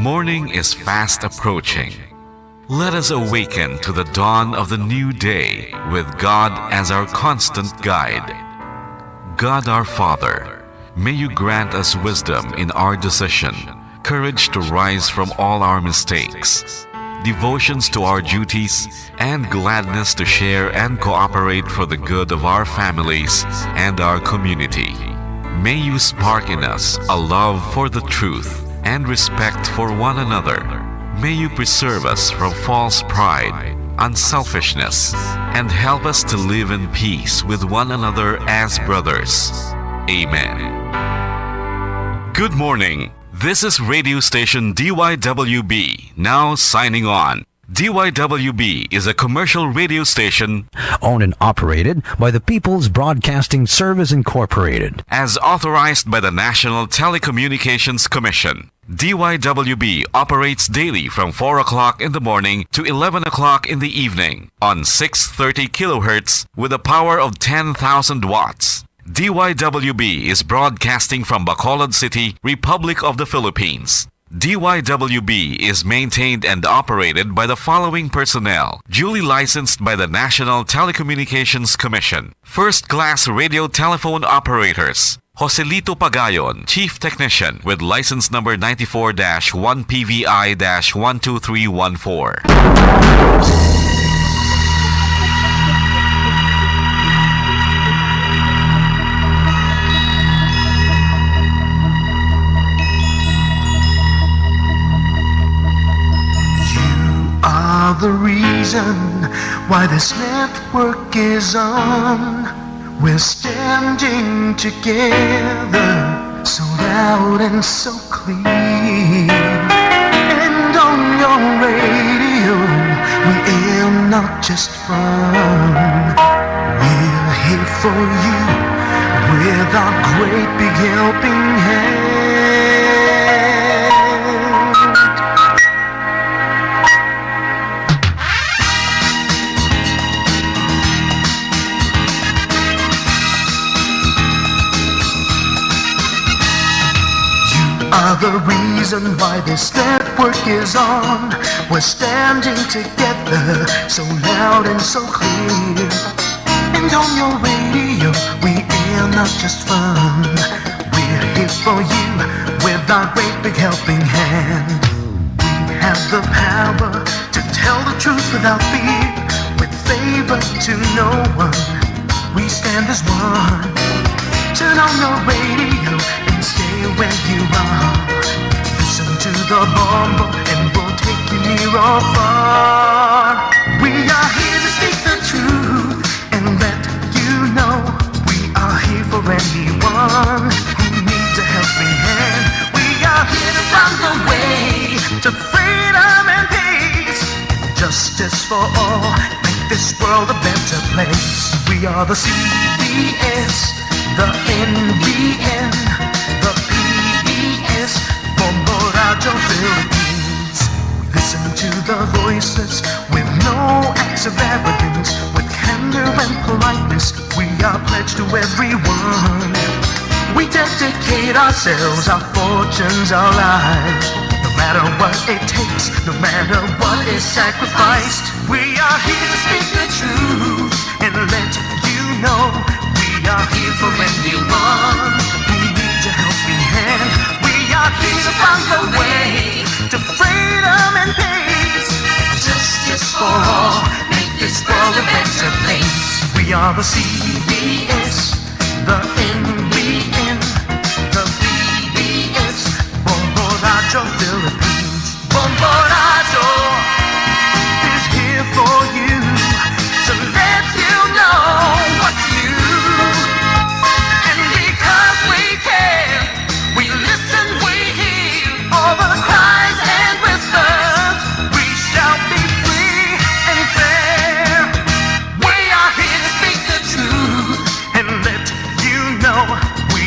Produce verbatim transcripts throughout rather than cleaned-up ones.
Morning is fast approaching. Let us awaken to the dawn of the new day with God as our constant guide. God our Father, may you grant us wisdom in our decision, courage to rise from all our mistakes, devotions to our duties, and gladness to share and cooperate for the good of our families and our community. May you spark in us a love for the truth and respect for one another. May you preserve us from false pride, unselfishness, and help us to live in peace with one another as brothers. Amen. Good morning. This is radio station D Y W B, now signing on. D Y W B is a commercial radio station owned and operated by the People's Broadcasting Service Incorporated. As authorized by the National Telecommunications Commission. D Y W B operates daily from four o'clock in the morning to eleven o'clock in the evening on six thirty kilohertz with a power of ten thousand watts. D Y W B is broadcasting from Bacolod City, Republic of the Philippines. D Y W B is maintained and operated by the following personnel, duly licensed by the National Telecommunications Commission. First class radio telephone operators. Joselito Pagayon, Chief Technician, with license number ninety-four dash one P V I dash one two three one four. You are the reason why this network is on. We're standing together, so loud and so clear. And on your radio, we aim not just fun. We're here for you with our great big helping hand. You are the reason why this network is on. We're standing together, so loud and so clear. And on your radio, we air not just fun. We're here for you with our great big helping hand. We have the power to tell the truth without fear. With favor to no one, we stand as one. Turn on your radio and stay where you are. Listen to the Bombo and we'll take you near or far. We are here to speak the truth and let you know we are here for anyone who needs a helping hand. We are here to find the way to freedom and peace. Justice for all, make this world a better place. We are the C B S, the N B N, the P B S, Bombo Radyo Philippines. We listen to the voices with no acts of arrogance, with candor and politeness. We are pledged to everyone. We dedicate ourselves, our fortunes, our lives. No matter what it takes, no matter what is sacrificed, we are here to speak the truth and let you know we are here for anyone who needs a helping hand. We are here to find the way to freedom and peace. Justice for all, make this world a better place. We are the C B S, the N B N, the P B S, Bombo Radyo Philippines. Bombo Radyo is here for you to let you know what's new. And because we care, we listen, we hear all the cries and whispers. We shall be free and fair. We are here to speak the truth and let you know we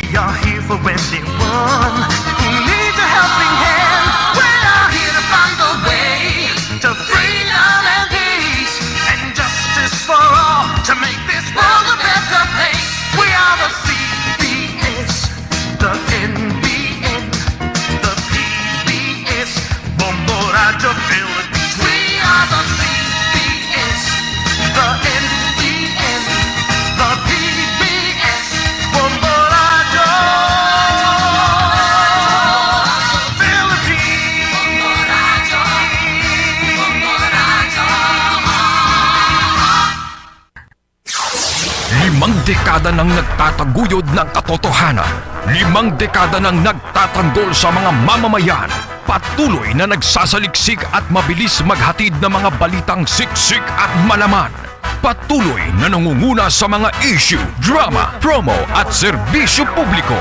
dekada nang nagtataguyod ng katotohanan. Limang dekada nang nagtatanggol sa mga mamamayan. Patuloy na nagsasaliksik at mabilis maghatid ng mga balitang siksik at malaman. Patuloy na nangunguna sa mga issue, drama, promo at serbisyo publiko.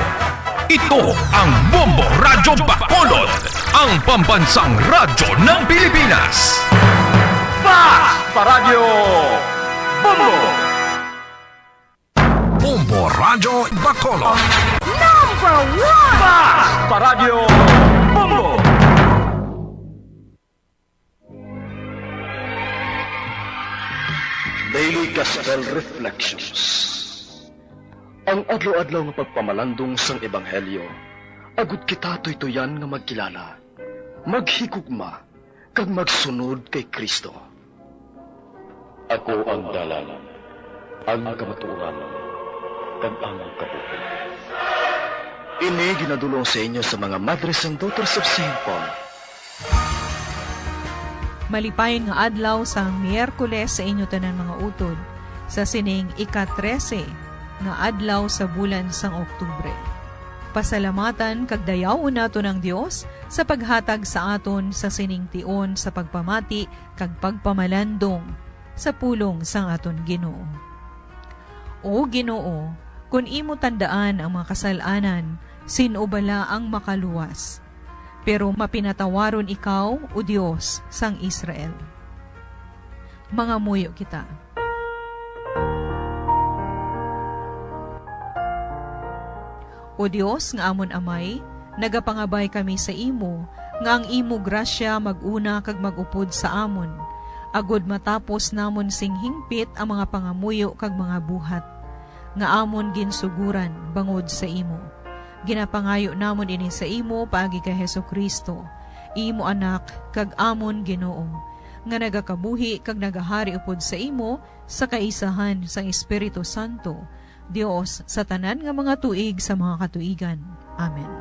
Ito ang Bombo Radyo Bacolod, ang pambansang radyo ng Pilipinas. Fast Paradyo Bombo! Bombo Radyo Bacolod. Number one! Fast Paradyo Bombo! Daily Gospel Reflections. Ang adlaw-adlaw nga pagpamalandong sang Ebanghelyo, agud kita tuytoyan nga magkilala, maghigugma, kag magsunod kay Cristo. Ako ang dalan, ang kamatuoran, kag ang kabuhi. Ini ginadul-ong sa inyo sa mga Madres and Daughters of Saint Paul. Malipayon nga adlaw sang Miyerkules sa inyo tanan, mga utod, sa sining ika-trese nga adlaw sa bulan sang Oktubre. Pasalamatan kag dayawon naton ang Dios sa paghatag sa aton sa sining tion sa pagpamati kag pagpamalandong sa pulong sang aton Ginoo. O Ginoo, kon imo tandaan ang mga kasal-anan, sin-o bala ang makaluwas? Pero mapinatawaron ikaw, O Dios sang Israel. Mangamuyo kita. O Dios nga amon Amay, nagapangabay kami sa imo nga ang imo grasya mag-una kag mag-upod sa amon, agud matapos namon sing hingpit ang mga pangamuyo kag mga buhat nga amon ginsugoran bangod sa imo. Ginapangayo namon ini sa imo paagi kay Jesu-Cristo, imo Anak kag amon Ginoo, nga nagakabuhi kag nagahari upod sa imo sa kaisahan sang Espiritu Santo, Dios sa tanan nga mga tuig sa mga katuigan. Amen.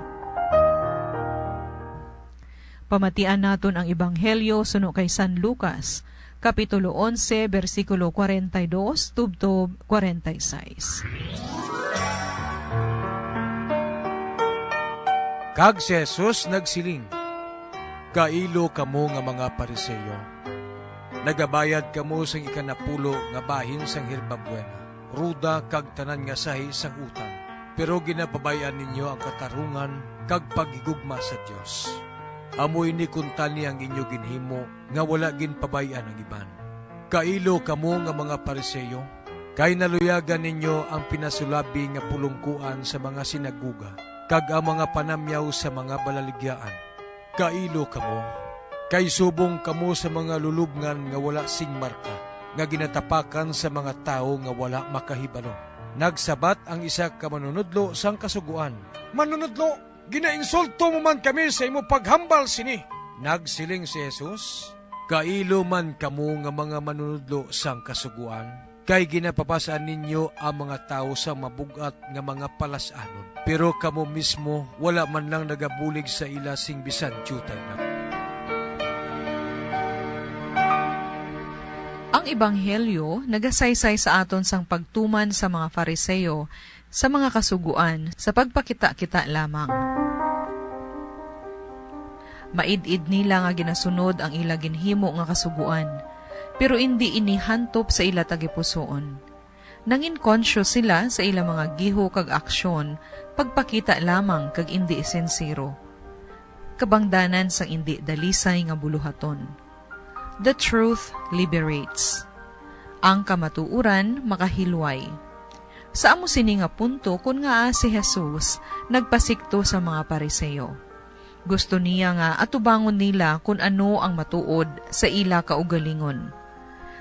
Pamatian naton ang Ebanghelyo suno kay San Lucas, Kapitulo onse, bersikulo kwarenta y dos tubtob kwarenta y seis. Kag si Jesus nagsiling, "Kailo kamo nga mga Pariseo! Nagabayad kamo sing ikanapulo nga bahin sang herbabuena, ruda, kag tanan nga sahi sang utang, pero ginapabay-an ninyo ang katarungan kag paghigugma sa Dios. Amo ini kuntani ang inyo ginhimo nga wala ginpabay-an ang iban. Kailo kamo nga mga Pariseo, kay naluyagan ninyo ang pinasulabi nga pulongkoan sa mga sinagoga kag ang mga panamyaw sa mga balaligyaan. Kailo kamo, kay subong kamo sa mga lulobngan nga wala sing marka, nga ginatapakan sa mga tawo nga wala makahibalo." Nagsabat ang isa ka manunodlo sang Kasugoan, "Manunodlo, ginainsulto mo man kami sa imo paghambal sini." Nagsiling si Jesus, "Kailo man kamo nga mga manunodlo sang Kasugoan, kay ginapabas-an ninyo ang mga tawo sa mabug-at nga mga palas-anon, pero kamo mismo wala man lang nagabulig sa ila sing bisan diutay na." Ang Ebanghelyo nagasaysay sa aton sang pagtuman sa mga Fariseo sa mga Kasugoan sa pagpakita-kita lamang. Maid-id nila nga ginasunod ang ila ginhimo nga kasugoan, pero indi ini hantop sa ila tagipusoon. Nangin-conscious sila sa ila mga giho kag aksyon, pagpakita lamang kag indi sinsero. Kabangdanan sang indi dalisay nga buluhaton. The truth liberates. Ang kamatuoran makahilway. Sa amo sini nga punto kon ngaa si Jesus nagpasikto sa mga Pariseo. Gusto niya nga atubangon nila kon ano ang matuod sa ila kaugalingon.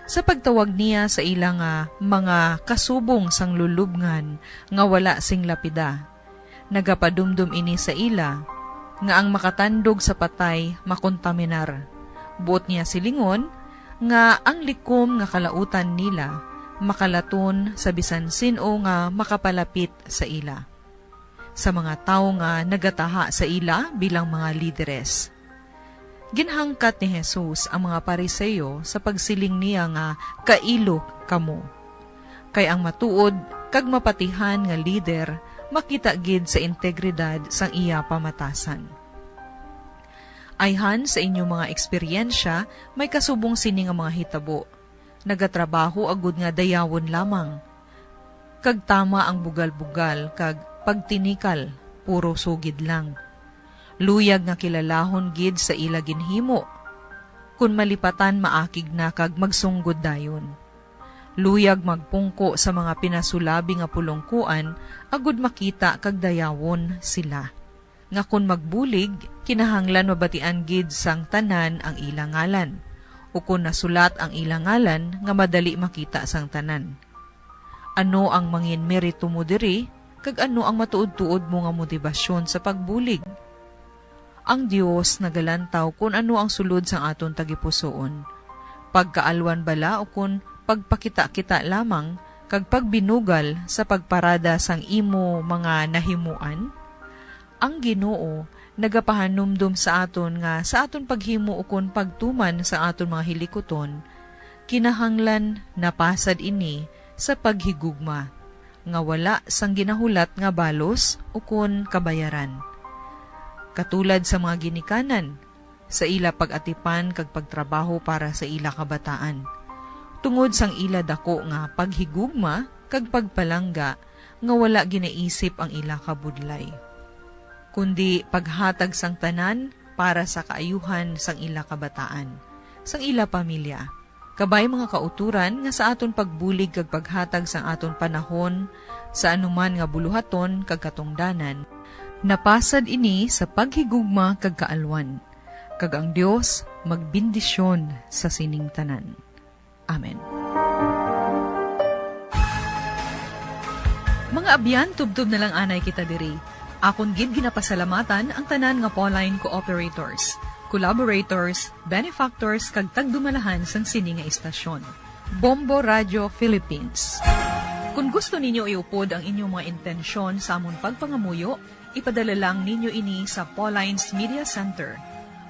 Sa pagtawag niya sa ila nga mga kasubong sang lulubngan nga wala sing lapida, nagapadumdom ini sa ila nga ang makatandog sa patay makontaminar. Buot niya silingon nga ang likom nga kalautan nila makalaton sa bisan sin-o nga makapalapit sa ila, sa mga tawo nga nagataha sa ila bilang mga lideres. Ginhangkat ni Jesus ang mga Pariseo sa pagsiling niya nga, "Kailo kamo." Kay ang matuod kag mapatihan nga lider makita gid sa integridad sang iya pamatasan. Ayhan sa inyo mga eksperyensya, may kasubong sini nga mga hitabo. Nagatrabaho agud nga dayawon lamang. Kag tama ang bugal-bugal kag pagtinikal, puro sugid lang. Luyag nga kilalahon gid sa ila ginhimo. Kon malipatan, maakig na kag magsunggod dayon. Luyag magpungko sa mga pinasulabi nga pulongkoan agud makita kag dayawon sila. Nga kon magbulig, kinahanglan mabatian gid sang tanan ang ila ngalan, ukon nasulat ang ila ngalan nga madali makita sang tanan. Ano ang mangin merito mo diri, kag ano ang matuod-tuod mo nga motibasyon sa pagbulig? Ang Dios nagalantaw kon ano ang sulod sang aton tagipusoon. Pagkaalwan bala ukon pagpakita-kita lamang, kag pagbinugal sa pagparada sang imo mga nahimuan? Ang Ginoo nagapahanumdom sa aton nga sa aton paghimo ukon pagtuman sa aton mga hilikuton, kinahanglan napasad ini sa paghigugma, nga wala sang ginahulat nga balos ukon kabayaran. Katulad sa mga ginikanan, sa ila pag-atipan kag pagtrabaho para sa ila kabataan. Tungod sang ila dako nga paghigugma kag pagpalangga nga wala ginaisip ang ila kabudlay, kundi paghatag sang tanan para sa kaayuhan sang ila kabataan, sang ila pamilya. Kabay, mga kauturan, nga sa aton pagbulig kag paghatag sang aton panahon sa anuman nga buluhaton kag katungdanan, napasad ini sa paghigugma kag kaalwan, kag ang Dios magbendisyon sa sining tanan. Amen. Mga abyan, tubtob na lang anay kita diri. Akon gid ginapasalamatan ang tanan nga Pauline cooperators, collaborators, benefactors, kag tagdumalahan sang sini nga istasyon, Bombo Radio Philippines. Kon gusto ninyo iupod ang inyong mga intensyon sa amon pagpangamuyo, ipadala lang ninyo ini sa Pauline's Media Center,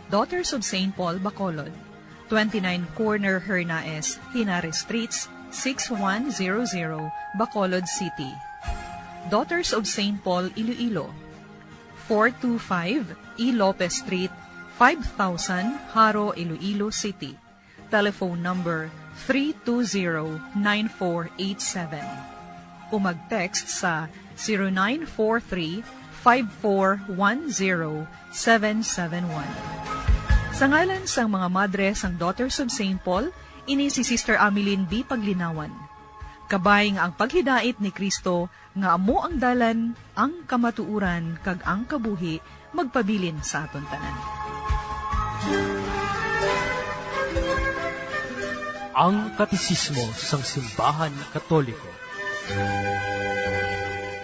Daughters of Saint Paul, Bacolod, twenty-nine Corner Hernaez, Henares Streets, six one zero zero, Bacolod City. Daughters of Saint Paul, Iloilo, four two five E Lopez Street, five thousand, Jaro, Iloilo City. Telephone number three two zero nine four eight seven. O mag-text sa zero nine four three five four one zero seven seven one. Sa ngalan sang mga madre sang Daughters of Saint Paul, ini si Sister Ameline B. Paglinawan. Kabay nga ang paghidait ni Cristo nga amo ang dalan, ang kamatuoran, kag ang kabuhi magpabilin sa aton tanan. Ang Katesismo sang Simbahan Katoliko.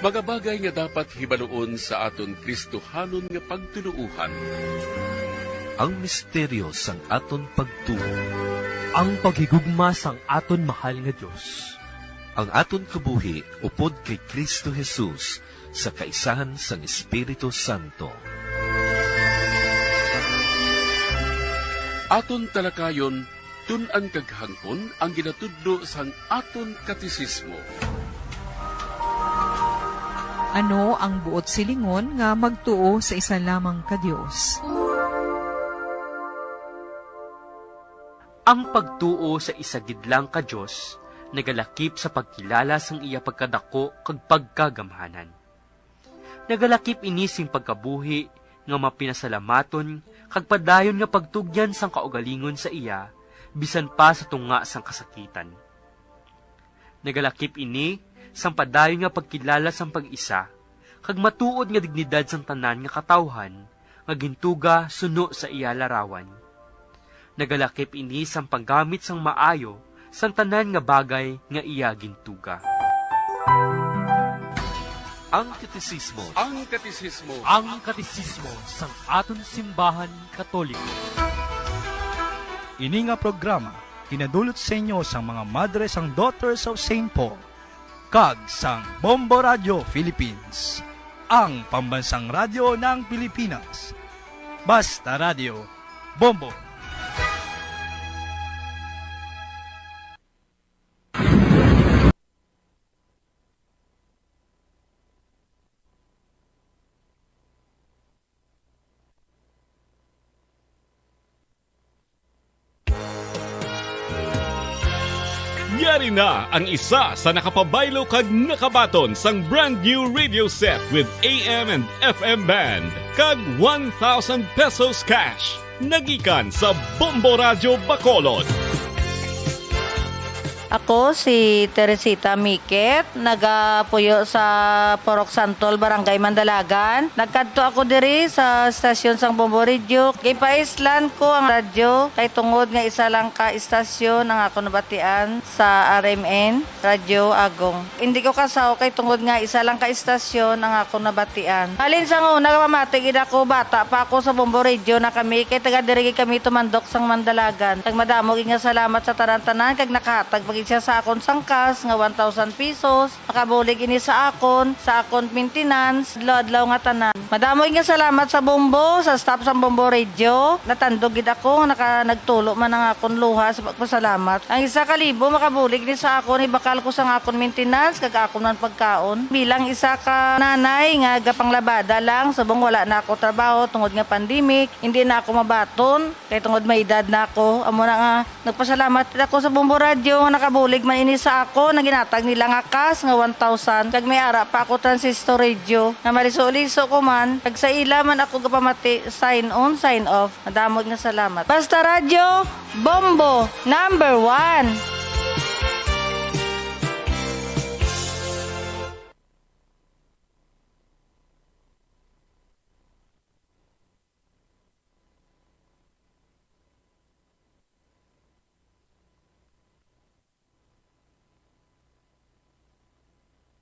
Mga bagay nga dapat hibaluon sa aton Kristohanon nga pagtuloohan. Ang misteryo sang aton pagtuo. Ang paghigugma sang aton mahal nga Dios. Ang aton kabuhi upod kay Cristo Jesus sa kaisahan sang Espiritu Santo. Aton talakayon, tun-an kag hangpon ang ginatudlo sang aton katesismo. Ano ang buot silingon nga magtuo sa isa lamang ka Dios? Ang pagtuo sa isa gid lang ka Dios nagalakip sa pagkilala sang iya pagkadako kag pagkagamhanan. Nagalakip ini sing pagkabuhi nga mapinasalamaton kag padayon nga pagtugyan sang kaugalingon sa iya, bisan pa sa tunga sang kasakitan. Nagalakip ini sang padayon nga pagkilala sang pag-isa, kag matuod nga dignidad sang tanan nga katawhan nga gintuga suno sa iya larawan. Nagalakip ini sang paggamit sang maayo sang tanan nga bagay nga iya gintuga. Ang Katesismo. Ang Katesismo. Ang Katesismo sang aton Simbahan Katoliko. Ini nga programa ginadulot sa inyo sang mga madre sang Daughters of Saint Paul kag sang Bombo Radio Philippines, ang pambansang radyo ng Pilipinas. Basta Radio, Bombo! Ari na ang isa sa nakapabaylo kag nakabaton sang brand new radio set with A M and F M band kag one thousand pesos cash. Nagikan sa Bombo Radyo Bacolod. Ako si Teresita Miket, nagapuyo sa Purok Santol, Barangay Mandalagan. Nagkadto ako diri sa stasyon sang Bombo Radio. Gipaislan ko ang radyo kay tungod nga isa lang ka istasyon ang ako nabatian sa R M N, Radyo Agong. Hindi ko kasaw kay tungod nga isa lang ka istasyon ang ako nabatian. Halin sang una, pamati gid ako, bata pa ako sa Bombo Radio na kami, kay taga diri gid kami tumandok sang Mandalagan. Kag madamo gid nga salamat sa tanan-tanan, kag nakahatag pa gid siya sa akon sang cash nga one thousand pesos. Makabulig ini sa akon, sa akon maintenance, adlaw-adlaw nga tanan. Madamo nga salamat sa Bombo, sa staff sa Bombo Radio. Natandog gid ako nga naka-, nagtulo man ang akon luha sa pagpasalamat. Ang isa ka libo makabulig ni sa akon, ibakal ko sa akon maintenance kag akon man pagkaon. Bilang isa ka nanay nga gapanglabada lang, subong wala na ako trabaho tungod nga pandemic, hindi na ako mabaton. Kay tungod may edad na ako, amo na nga nagpasalamat ako sa Bombo Radio nga nakabulig man ini sa ako, nga ginhatag nila nga cash nga one thousand, kag may ara pa ako transistor radio nga maliso-liso ko man, kag sa ila man ako gapamati, sign on, sign off. Madamo nga salamat. Basta Radyo, Bombo, number one.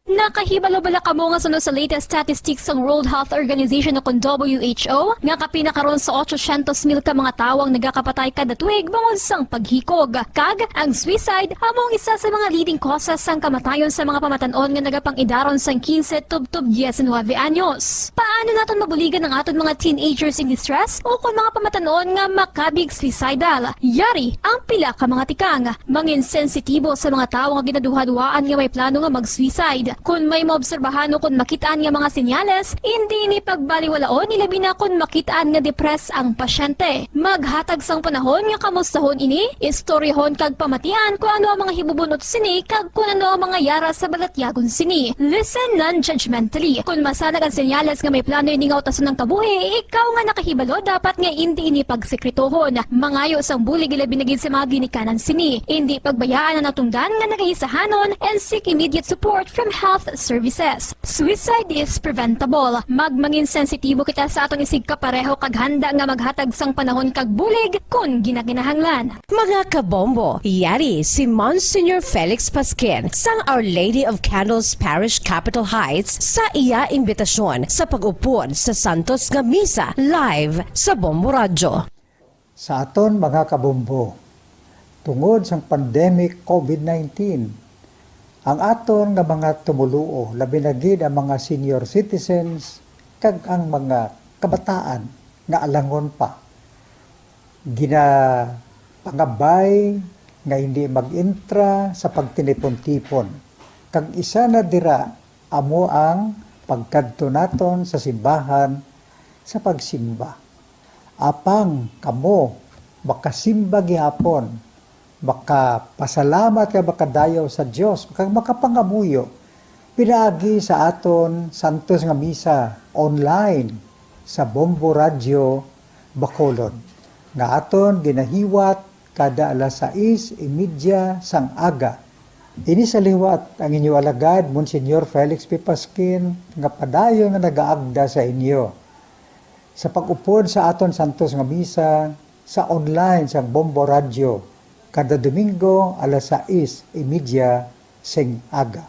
Nakahibalo bala kamo nga suno sa latest statistics sang World Health Organization o kon W H O nga kapin na karon sa ochocientos mil ka mga tawo ang nagakapatay kada tuig bangod sang paghikog? Kag ang suicide amo ang isa sa mga leading causes sang kamatayon sa mga pamatan-on nga nagapang-idaron sang quince tubtob diecinuebe anyos. Paano naton mabuligan ang aton mga teenagers in distress o kon mga pamatan-on nga makabig suicidal? Yari ang pila ka mga tikang. Mangin sensitibo sa mga tawo nga ginaduhaduhaan nga may plano nga mag-suicide. Kon may maobserbahan o kon makit-an nga mga senyales, indi ini pagbaliwalaon, ilabi na kon makit-an nga depressed ang pasyente. Maghatag sang panahon nga kamustahon ini, istoryahon kag pamatian kon ano ang mga hibubunot sini kag kon ano ang mga yara sa balatyagon sini. Listen non-judgmentally. Kon masanag ang senyales nga may plano ini nga utason ang kabuhi, ikaw nga nakahibalo dapat nga indi ini pagsekretohon. Mangayo sang bulig, ilabi na gid sa mga ginikanan sini. Indi pagbayaan ang natungdan nga nagaisahanon and seek immediate support from health services. Suicide is preventable. Magmangin sensitibo kita sa aton isigkapareho kag handa nga maghatag sang panahon kag bulig kon ginakinahanglan. Mga kabombo, yari si Monsignor Felix Pasquin sang Our Lady of Candles Parish, Capitol Heights, sa iya imbitasyon sa pag-upod sa Santos nga Misa live sa Bombo Radyo. Sa aton mga kabombo, tungod sang pandemic COVID nineteen, ang aton nga mga tumoluo, labi na gid ang mga senior citizens kag ang mga kabataan nga alangon pa, ginapangabay nga hindi mag-intra sa pagtinipon-tipon, kag isa na dira amo ang pagkadto naton sa simbahan sa pagsimba. Apang kamo makasimba gihapon, makapasalamat kag makadayaw sa Dios, kag makapangamuyo pinaagi sa aton Santos nga Misa online sa Bombo Radyo Bacolod, nga aton ginahiwat kada alas sais y media sang aga. Ini sa liwat ang inyo alagad, Monsignor Felix P. Pasquin, nga padayon nga nagaagda sa inyo sa pag-upod sa aton Santos nga Misa sa online sang Bombo Radyo kada Domingo alas sais y media sing aga.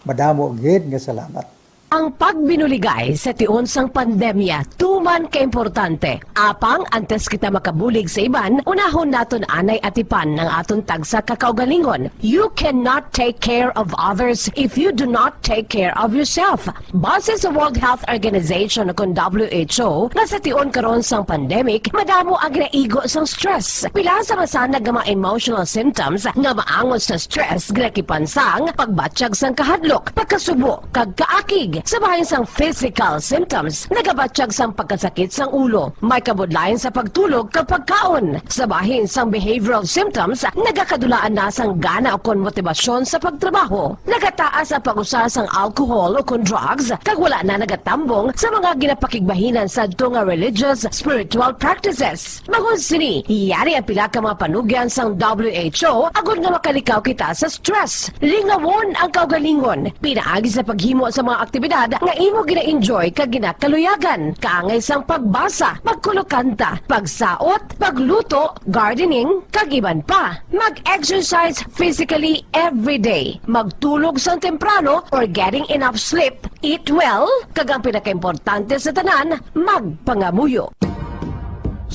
Madamo gid nga salamat. Ang pagbinuligay sa tion sang pandemya tuman ka importante. Apang antes kita makabulig sa iban, unahon naton anay atipan ang aton tagsa ka kaugalingon. You cannot take care of others if you do not take care of yourself. Base sa World Health Organization, kon W H O, nga sa tion karon sang pandemic, madamo ang ginaigo sang stress. Pila sa masanag nga mga emotional symptoms nga maangot sa stress ginakipan sang pagbatyag sang kahadlok, pagkasubo, kag kaakig. Sa bahin sang physical symptoms, nagabatyag sang pagkasakit sang ulo, may kabudlayan sa pagtulog kag pagkaon. Sa bahin sang behavioral symptoms, nagakadulaan na sang gana ukon motibasyon sa pagtrabaho. Nagataas ang pag-usar sang alcohol ukon drugs, kag wala na nagatambong sa mga ginapakigbahinan sadto nga religious, spiritual practices. Bangod sini, yari ang pila ka mga panugyan sang W H O agod nga makalikaw kita sa stress. Lingawon ang kaugalingon pinaagi sa paghimo sa mga aktibidad nga imo gina-enjoy kag ginakaluyagan, kaangay sang pagbasa, pagkulokanta, pagsaot, pagluto, gardening, kag iban pa. Mag-exercise physically every day. Magtulog sang temprano or getting enough sleep. Eat well, kag ang pinakaimportante sa tanan, magpangamuyo.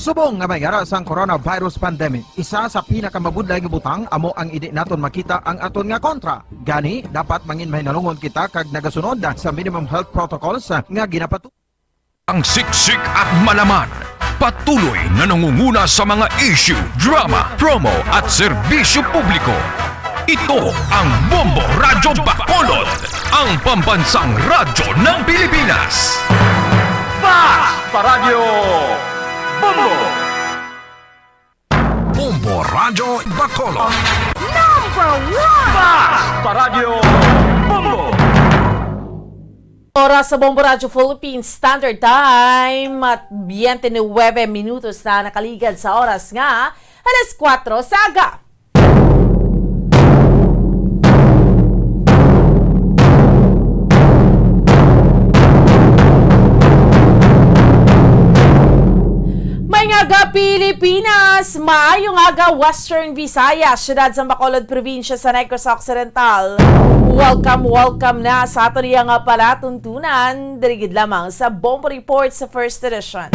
Subong nga may ara sang coronavirus pandemic, isa sa pinakamabudlay nga butang amo ang hindi naton makita ang aton nga kontra. Gani, dapat mangin mahinalungon kita kag nagasunod sa minimum health protocols nga ginapatu- Ang siksik at malaman, patuloy na nangunguna sa mga issue, drama, promo at serbisyo publiko. Ito ang Bombo Radyo Bacolod, ang pambansang radyo ng Pilipinas. Basta Radyo Bombo! Bombo Radyo Bacolod. Number one! Basta Radyo Bombo! Oras sa Bombo Radyo Philippines Standard Time at biyente nuwebe minutos na nakaligad sa oras nga alas kuwatro sa aga. May nga aga, Pilipinas! Maayong aga, Western Visayas, siyudad sa Bacolod, probinsya sa Negros Occidental. Welcome, welcome na sa aton iya nga palatuntunan, diri gid lamang sa Bombo Report sa First Edition.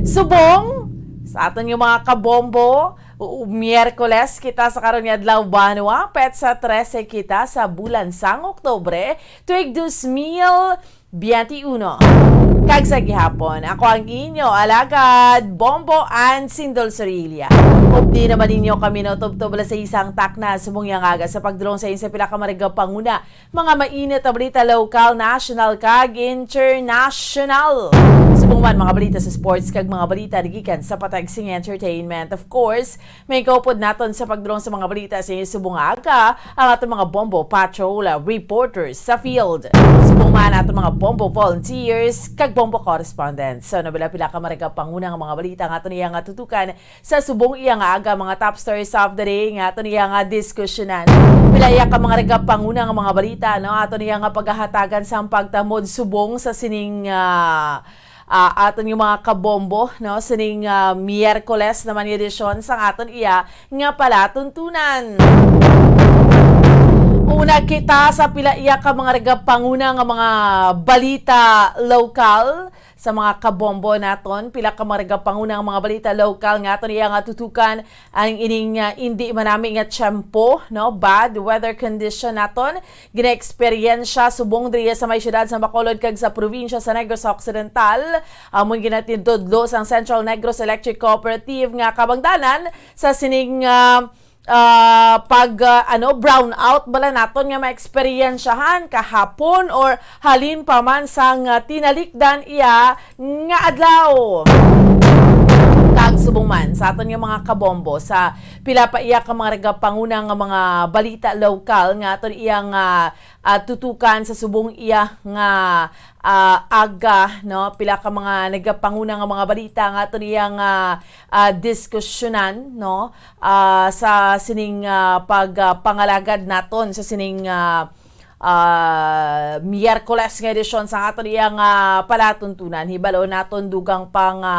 Subong sa aton nga mga kabombo, u- Miyerkules kita sa karon nga adlaw, banwa, petsa trese kita sa bulan sang Oktubre, tuig dos mil biyente uno. Kag sa gihapon, ako ang inyo alagad, Bombo Ann Sindol Sorilla. Updi naman ninyo kami no tubtob alas sais sang takna subong iya nga aga sa pagdulong sa inyo sa pila ka mga panguna, mga mainit nga balita, lokal, national, kag international. Subong man mga balita sa sports kag mga balita gikan sa patag sing entertainment. Of course, may kaupod naton sa pagdulong sa mga balita sa inyo subong nga aga ang aton mga Bombo Patrol, ah, reporters sa field. Subong man aton mga Bombo volunteers kag Bombo correspondents. So, nabila pila ka mga panguna nga mga balita nga aton iya nga tutukan sa subong iya nga aga, mga top stories of the day nga aton iya nga diskusyonan. Pila iya ka mga panguna nga mga balita, no? Aton iya nga paghahatagan sang pagtamod subong sa sining, ah, ah, aton nga mga kabombo, no? Sining, ah, Miyerkules naman nga edisyon sang aton iya nga palatuntunan. Una kita sa pila iya ka mga panguna nga mga balita lokal sa mga kabombo naton, pila ka mga panguna nga mga balita lokal nga aton iya nga tutukan ang ining, ah, indi manami nga tiyempo, no? Bad weather condition naton gina-eksperyensya subong diri sa may siyudad sa Bacolod kag sa probinsya sa Negros Occidental. Amon ginatidudlo sang Central Negros Electric Cooperative nga kabangdanan sa sining, ah, ah, pag, ah, ano, brownout bala naton nga maeksperiensyahan kahapon or halin pa man sang, ah, tinalikdan iya nga adlaw. Kag subong man sa aton nga mga kabombo, sa pila pa iya ka mga panguna nga mga balita lokal nga aton iya nga, ah, tutukan sa subong iya nga, ah, aga, no? Pila ka mga nagapanguna nga mga balita nga aton iya nga, ah, diskusyonan, no? Ah, sa sining, ah, pag, ah, pangalagad naton sa sining, ah, ah, Miyerkules nga edisyon sa aton iya nga palatuntunan. Hibalo naton dugang pa nga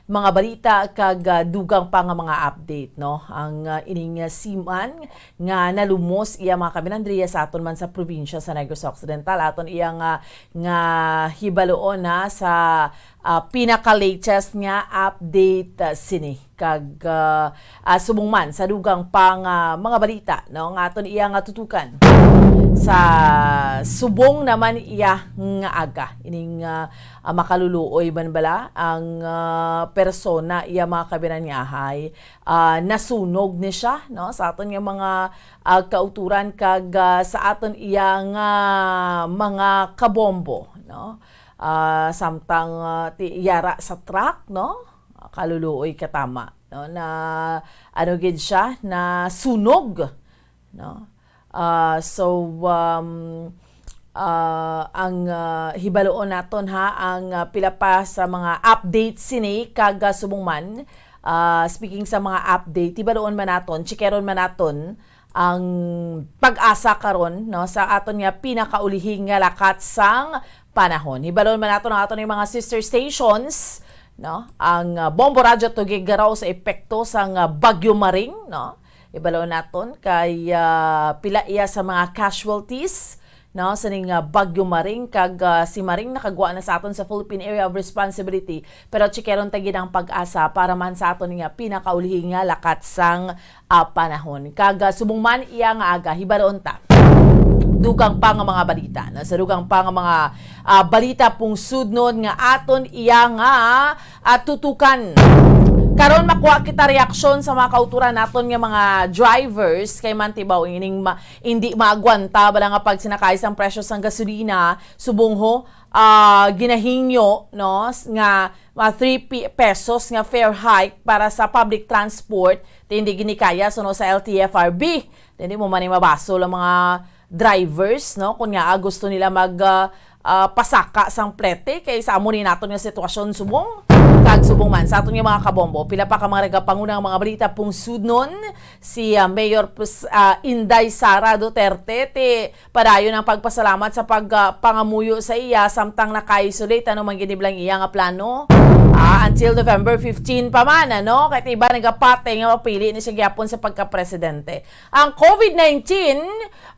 mga balita kag, ah, dugang pa nga mga update, no? Ang, ah, ining, ah, siman nga nalumos iya mga kaminandria sa aton man sa probinsya sa Negros Occidental. Aton iya nga, nga hibaloon na sa, ah, pinaka-latest nga update, ah, sini. Kag, ah, ah, subong man sa dugang pa nga mga balita, no, nga aton iya nga tutukan. Sa subong naman iya nga aga, ining, ah, ah, makaluluoy man bala ang, ah, persona, iya mga kabinan nga ahay, ah, nasunog ni siya, no, sa aton nga mga, ah, kauturan kag, ah, sa aton iya nga mga kabombo, no. Ah, samtang, ah, ti-, yara sa truck, no, kaluluoy ka tama, no, na ano gid siya, nasunog, no? Ah, so, um, ah, ang, ah, hibaluon naton, ha, ang, ah, pila pa sa mga updates sini kag, ah, subong man, ah, speaking sa mga update, hibaluon man naton, chikeron man naton ang PAGASA karon, no, sa aton nga pinakaulihi nga lakat sang panahon. Hibaluon man naton ang aton nga mga sister stations, no, ang, ah, Bombo Radyo Tuig Garaw sa epekto sang, ah, Bagyo Maring, no. Ibalo naton kay, ah, pila iya sa mga casualties, no, sining, ah, Bagyo Maring, kag, ah, si Maring nakagwa na sa aton sa Philippine Area of Responsibility, pero chikeron ta gid ang PAGASA para man sa aton nga pinakaulihi nga lakat sang, ah, panahon. Kag, ah, subong man iya nga aga, hibaluon ta dugang pa nga mga balita, no? Sa dugang pa nga mga, ah, balita pungsudnon nga aton iya nga, ah, tutukan. Karon makuha kita reaksyon sa mga kauturan naton nga mga drivers kay man tibaw ining ma-, hindi maagwanta bala nga pagsinakay sang presyo sang gasolina, subong ho, ah, ginahingyo, no, s-, nga mga three pi-, pesos nga fare hike para sa public transport, ti hindi ginikaya suno sa L T F R B. Ti hindi mo man ni mabasol ang mga drivers, no, kung nga gusto nila mag, ah, ah, pasaka sang plete, kay sa amo ni naton nga sitwasyon subong, kag subong man sa aton nga mga kabombo. Pila pa ka mga nagapanguna nga mga balita pungsudnon, si, ah, Mayor Pus-, ah, Inday Sara Duterte, ti padayon ang pagpasalamat sa pag, ah, pangamuyo sa iya samtang naka-isolate. Ano man gid ni bala ang iya nga plano? Ah, until November fifteen pa man, ano? Kay ti iba nagapati nga mapili ni siya gyapon sa pagka-presidente. Ang COVID nineteen,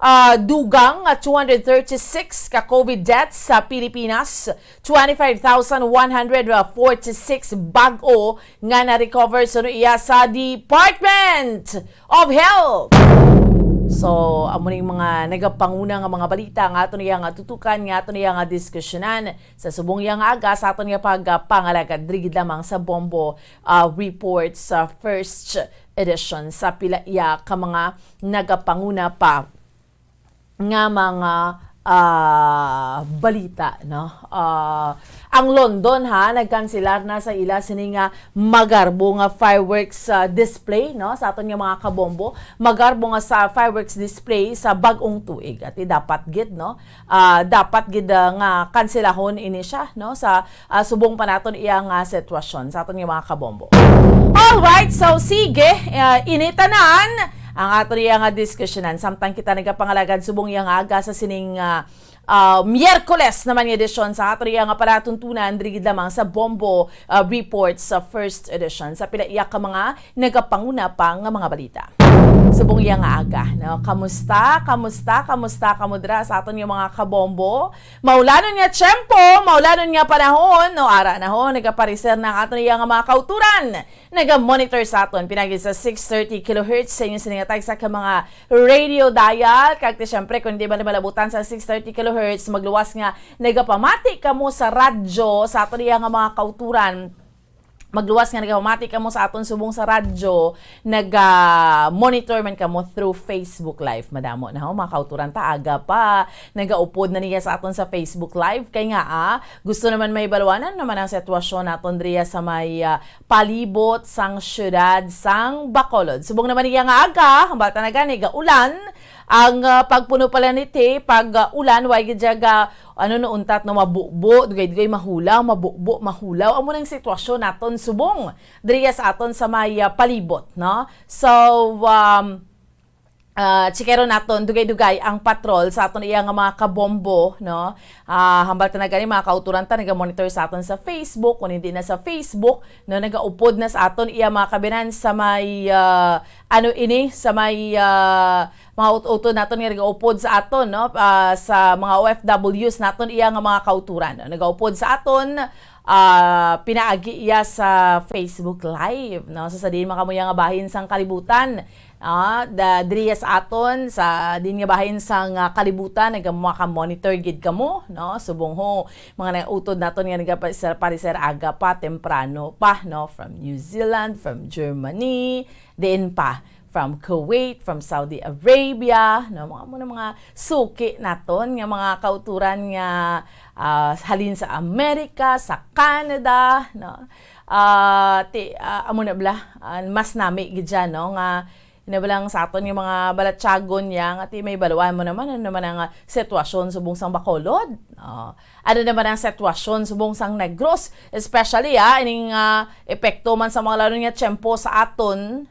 ah, dugang nga two hundred thirty-six ka COVID deaths sa Pilipinas, twenty-five thousand one hundred forty-six bag-o nga na-recover suno iya sa Department of Health. So, amo ning mga nagapanguna nga mga balita nga aton iya nga tutukan, nga aton iya nga diskusyonan sa subong iya nga aga sa aton nga pagpangalagad diri gid lamang sa Bombo, ah, Report sa first edition. Sa pila iya ka mga nagapanguna pa nga mga, ah, balita, no? Ah, ang London, ha, nagkanselar na sa ila sini nga magarbo nga fireworks, ah, display, no, sa aton nga mga kabombo. Magarbo nga sa fireworks display sa bag-ong tuig. At dapat gid, no? Ah, dapat gid, ah, nga kanselahon ini siya, no, sa ah, subong pa naton iya nga sitwasyon sa aton nga mga kabombo. All right, so sige, ah, ini tanan ang aton iya nga diskusyonan samtang kita nagapangalagad subong iya nga aga sa sining, ah, ah, Miyerkules naman nga edisyon sa aton iya nga palatuntunan diri gid lamang sa Bombo, ah, Report sa first edition. Sa pila iya ka mga nagapanguna pa nga mga balita. Subong iya nga aga, no? Kamusta? Kamusta? Kamusta kamo dira sa aton nga mga kabombo? Maulanon nga tiyempo, maulanon nga panahon, no? Ara na ho, nagapareser na ang aton iya nga mga kauturan. Naga-monitor sa aton pinagi sa six thirty kilohertz sa inyo sini nga tagsa ka mga radio dial. Kag ti, siyempre, kung di man malabutan sa six thirty kilohertz, magluwas nga nagapamati kamo sa radyo, sa aton iya nga mga kauturan. Magluwas nga nagapamati kamo sa aton subong sa radyo, naga-monitor man kamo through Facebook Live. Madamo na ho, mga kauturan ta, aga pa. Nagaupod na niya sa aton sa Facebook Live. Kay nga, ah, gusto naman may baluanan naman ang sitwasyon naton diriya sa may, ah, palibot sang siyudad sang Bacolod. Subong naman niya nga aga, hambal ta na gani, gaulan. Ang, ah, pagpuno pala ni ti, pag, ah, ulan, way gid siya ga, ano no, untat no, mabubo, dugay-dugay mahulaw, mabubo, mahulaw. Amo nang sitwasyon naton subong diriya sa aton sa may, ah, palibot, no? So, um, ah, chikero naton, dugay-dugay ang patrol sa aton iya nga mga kabombo, no? Ah, hambal ta na gani, mga kauturan ta, naga-monitor sa aton sa Facebook, kung hindi na sa Facebook, no, nagaupod na sa aton iya mga kabinan sa may, ah, ano ini, sa may, ah, mga ut-uto naton nga nagaupod sa aton, no? Ah, sa mga O F Ws naton iya nga mga kauturan, no? Nagaupod sa aton, ah, pinaagi iya sa Facebook Live, no? So, sa diin man kamo iya nga bahin sang kalibutan, Ah, da, diri sa aton, sa din nga bahin sang, ah, kalibutan, naga-, maka-monitor gid kamo, no? Subong ho, mga nag-utod naton nga nagapa-, sa pareser aga pa, temprano pa, no? From New Zealand, from Germany, diin pa, from Kuwait, from Saudi Arabia, no? Mga, mga, mga suki naton nga mga kauturan nga, ah, halin sa Amerika, sa Canada, no? Ah, ti, ah, amo na bala, ah, mas nami gid siya, no, nga ina bala sa aton nga mga balatyagon niya, nga ti may baluan mo naman, ano naman ang, ah, sitwasyon subong sang Bacolod? Oh, ano naman ang sitwasyon subong sang Negros? Especially, ah, ining, ah, epekto man sa mga lanon nga tiyempo sa aton,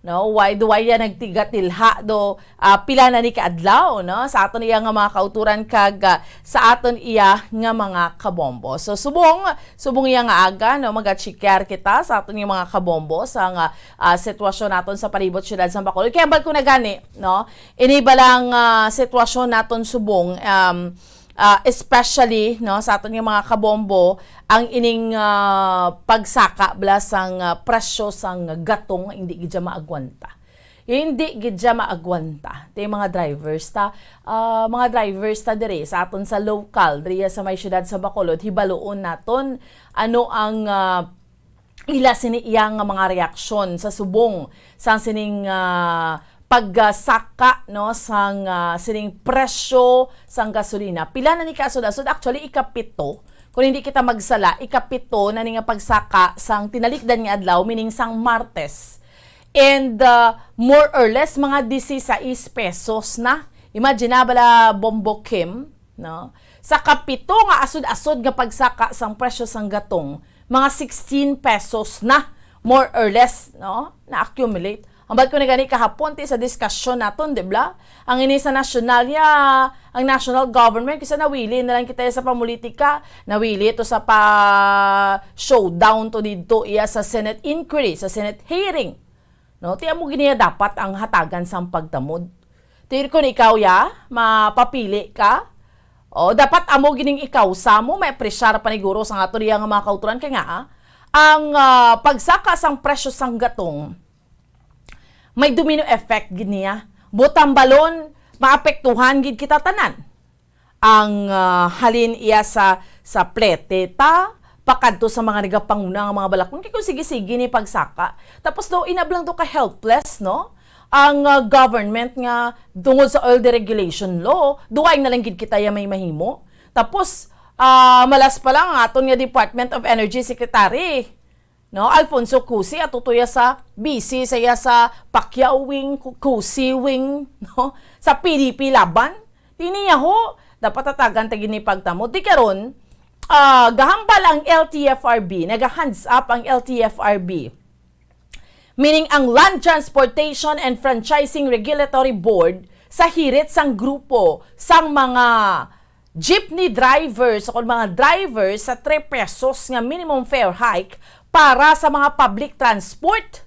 no? Why do, why yan nagtigatilha do, ah, pila na ni kaadlaw, no? Sa aton iya nga mga kauturan kag, ah, sa aton iya nga mga kabombo. So, subong, subong iya nga aga, no, maga-check kita sa aton nga mga kabombo sa nga, ah, sitwasyon naton sa palibot siyudad sa Bacolod. Kaya hambal ko na gani, no? Ini balang, ah, sitwasyon naton subong, um, ah, especially, no, sa aton nga mga kabombo, ang ining, ah, pagsaka bala sang, ah, presyo sang gatong, hindi gid siya maagwanta. Hindi gid siya maagwanta. Ti mga drivers ta, ah, mga drivers ta diri sa aton sa local, diri sa may siyudad sa Bacolod, hibaluon naton ano ang, ah, ila sini iya nga mga reaksyon sa subong sang sining, ah, pagsaka, no, sang, ah, sining presyo sang gasolina. Pila na ni kaasod-asod? Actually, ikapito. Kung hindi kita magsala, ikapito na ni nga pagsaka sang tinalikdan nga adlaw, meaning sang Martes. And, ah, more or less, mga dieciséis pesos na. Imagine na bala, Bombo Kim, no? Sa kapito nga asod-asod nga pagsaka sang presyo sang gatong, mga sixteen pesos na, more or less, no? Na-accumulate. Hambal ko na gani kahapon, ti sa diskusyon naton, di ba? Ang ini sa nasyonal niya, ang national government, kisa nawili na lang kita sa pamulitika, nawili to sa pa showdown to didto iya sa Senate inquiry, sa Senate hearing. No? Ti amo gini dapat ang hatagan sang pagtamod. Ti kung ikaw ya, mapapili ka, o dapat amo gining ikaw sa mo, may apresyar paniguro sa ato diya nga mga kauturan kay nga, ah, ang, ah, pagsaka sang presyo sang gatong, may domino effect gid niya. Buot hambalon, maapektuhan gid kita tanan. Ang, ah, halin iya sa, sa plete ta, pakadto sa mga nagapanguna nga mga balakon. Kay kung sige-sige ni pagsaka, tapos daw inablang daw ka helpless, no? Ang, ah, government nga tungod sa oil deregulation law, duway na lang gid kita ya may mahimo. Tapos, ah, malas pa lang ang aton nga Department of Energy Secretary, no? Alfonso Cusi, ato to ya sa busy sa iya sa Pacquiao wing, Cu-, Cusi wing, no? Sa P D P laban. Ti niya ho, dapat hatagan ta gini pagtamod. Ti karon, ah, gahambal ang L T F R B, nagahands up ang L T F R B, meaning ang Land Transportation and Franchising Regulatory Board, sa hirit sang grupo sang mga jeepney drivers o mga drivers sa three pesos nga minimum fare hike para sa mga public transport.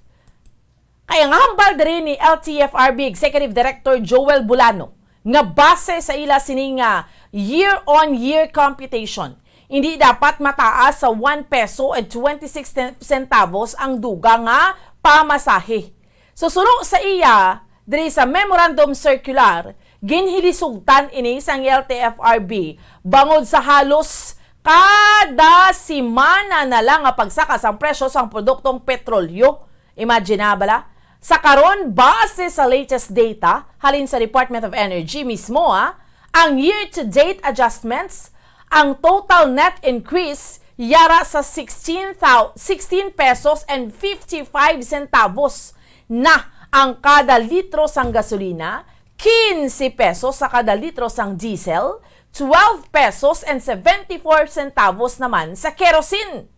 Kaya nga hambal diri ni L T F R B Executive Director Joel Bulano nga base sa ila sini nga year-on-year computation, hindi dapat mataas sa one peso and twenty-six centavos ang dugang nga pamasahe. So, suno sa iya, diri sa memorandum circular, ginhilisugtan ini sang L T F R B bangod sa halos kada semana na lang nga pagsaka sang presyo sang produktong petrolyo. Imagine na bala? Sa karon, base sa latest data halin sa Department of Energy mismo, ah, ang year-to-date adjustments, ang total net increase yara sa sixteen thou-, sixteen pesos and fifty-five centavos na ang kada litro sang gasolina, quince pesos sa kada litro sang diesel, twelve pesos and seventy-four centavos naman sa kerosene.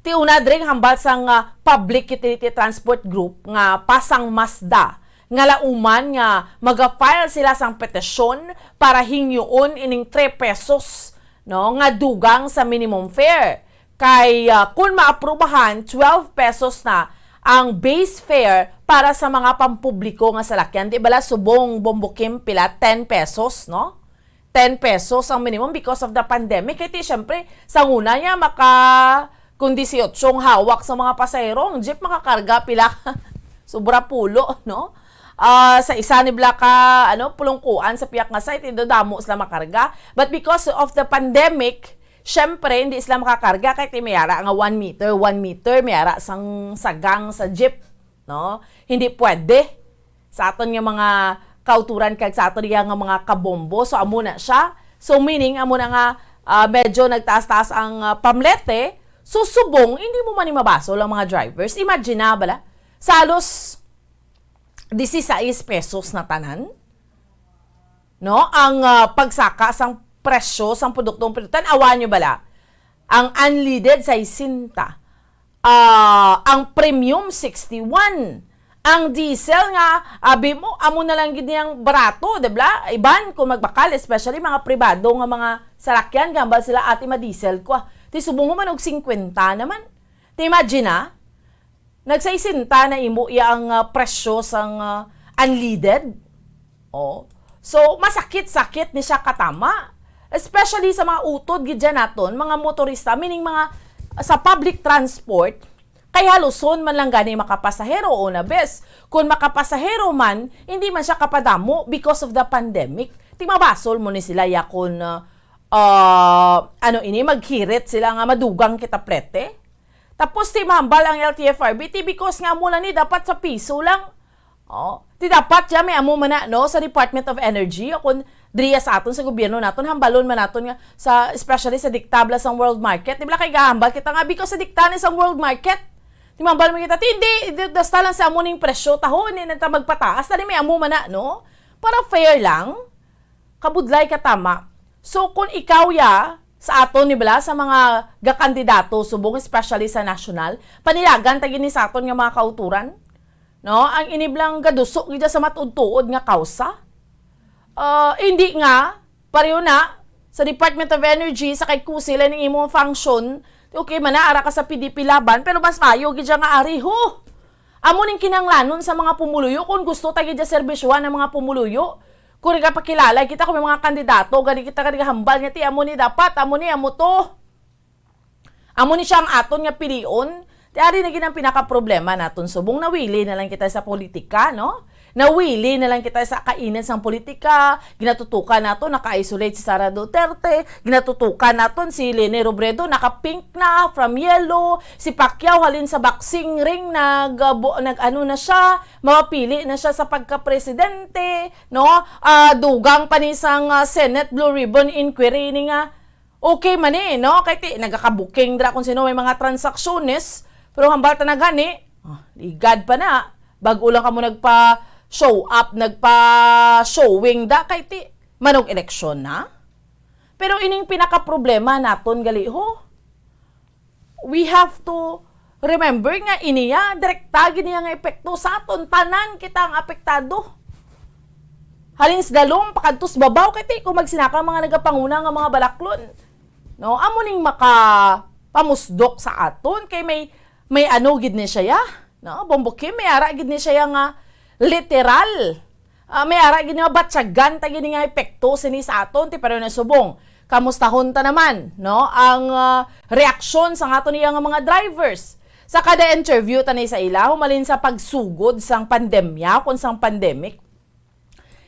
Ti una diri hambal sang, ah, Public Utility Transport Group nga Pasang Mazda nga lauman nga maga-file sila sang petisyon para hingyoon ining three pesos, no, nga dugang sa minimum fare. Kay, ah, kun maaprubahan, twelve pesos na ang base fare para sa mga pampubliko nga salakyan. Di bala subong, Bombo Kim, pila? Ten pesos, no? Ten pesos ang minimum because of the pandemic. Kay ti, syempre, sa una niya, maka, kung dieciocho ang hawak sa mga pasahero, ang jeep makakarga pila? Sobra pulo, no? Ah, sa isa ni bala ka, ano, pulungkuan sa piyak nga site, indo damo sila makarga. But because of the pandemic, syempre, hindi sila makakarga kay ti may ara nga one meter, one meter, may ara sang sagang sa jeep, no? Hindi pwede sa aton nga mga kauturan kag sa aton iya nga mga kabombo. So, amo na siya. So, meaning, amo na nga, ah, medyo nagtaas-taas ang, ah, pamlete. So, subong, hindi mo man ni mabasol ang mga drivers. Imagine na, bala, sa halos dieciséis pesos na tanan, no? Ang, ah, pagsaka sang presyo sang produktong pinuntan, awa nyo bala? Ang unleaded, sesenta. Ah, ang premium, sixty-one. Ang diesel nga, abi mo, amo na lang gid niyang barato, di ba? Iban, kung magbakal, especially mga pribado nga mga salakyan, gambal sila, "Ate, ma-diesel ko, ah." Ti subong mo man og singkwenta naman. Ti imagine, ah, nag-sesenta na imo iya ang, ah, presyo sang, ah, unleaded. Oh. So, masakit-sakit ni siya katama. Especially sa mga utod gid dyan naton, mga motorista, meaning mga sa public transport, kay haluson man lang gani makapasahero o na bes. Kung makapasahero man, hindi man siya kapadamo because of the pandemic. Ti mabasol mo ni sila ya kung, ah, ah, ano ini, maghirit sila nga madugang kita plete. Tapos ti mahambal ang L T F R B, ti because nga mula ni dapat sa piso lang. Oh, ti dapat ya may amo man na, no, sa Department of Energy o kung diriya sa aton sa gobyerno naton, hambalon man naton nga sa, especially sa dikta bala sang world market, di bala kay gahambal kita nga because sa dikta ni sang world market, ti mahambal man kita, ti hindi, di, basta lang sa amo ning presyo, taho, hindi na ta magpataas, tani may amo man na, no? Para fair lang, kabudlay ka tama. So, kung ikaw ya, sa aton, di bala, sa mga gakandidato, subong especially sa national, panilagan ta gini sa aton nga mga kauturan, no? Ang iniblang gaduso gid sa matuod-tuod nga kausa. Ah, hindi nga, pareho na, sa Department of Energy, sa kay kusi lang ning imong function, okay man na, ara ka sa P D P Laban, pero mas maayo gid siya nga ari, ho! Amo ning kinahanglanon sa mga pumuluyo kung gusto ta gid siya serbisyohan ang mga pumuluyo. Kung nagapakilala kita kung may mga kandidato, gani kita gani hambal nga, "Ti, amo ni dapat, amo ni, amo to." Amo ni siya ang aton nga pilion. Ti ari na gid ang pinakaproblema naton subong nawili na lang kita sa politika, no? Nawili na lang kita sa kainit sang politika. Ginatutukan naton, naka-isolate si Sara Duterte. Ginatutukan naton si Leni Robredo, naka-pink na, from yellow. Si Pacquiao halin sa boxing ring, nag, uh, bu-, nag-ano na siya, mapapili na siya sa pagka-presidente, no? Ah, dugang pa ni sang, ah, Senate Blue Ribbon Inquiry ni nga okay man eh, no? Kay ti, nagakabuking dira kung sino may mga transaksyunes, pero hambal ta na gani, ah, ligad pa na, bag-o lang kamo nagpa-show up, nagpa-showing da, kay ti, manog eleksyon na. Pero ining pinakaproblema naton gali, ho, we have to remember nga iniya, direkta gid niya nga epekto sa aton. Tanan kita ang apektado. Halin sa dalom, pakadto sa babaw, kay ti ko magsinaka ang mga nagapanguna nga mga balaklon. No, amo ning makapamusdok sa aton, kay may, may ano gid ni siya, ya. No, Bombo Kim, may ara gid ni siya nga literal. Ah, may ara gid nga batyagan ta gid nga epekto sini sa aton, ti pero nasubong. Kamustahon ta naman, no? Ang, ah, reaksyon sa aton iya nga mga drivers. Sa kada interview ta ni sa ila, humalin sa pagsugod sang pandemya, kung sang pandemic,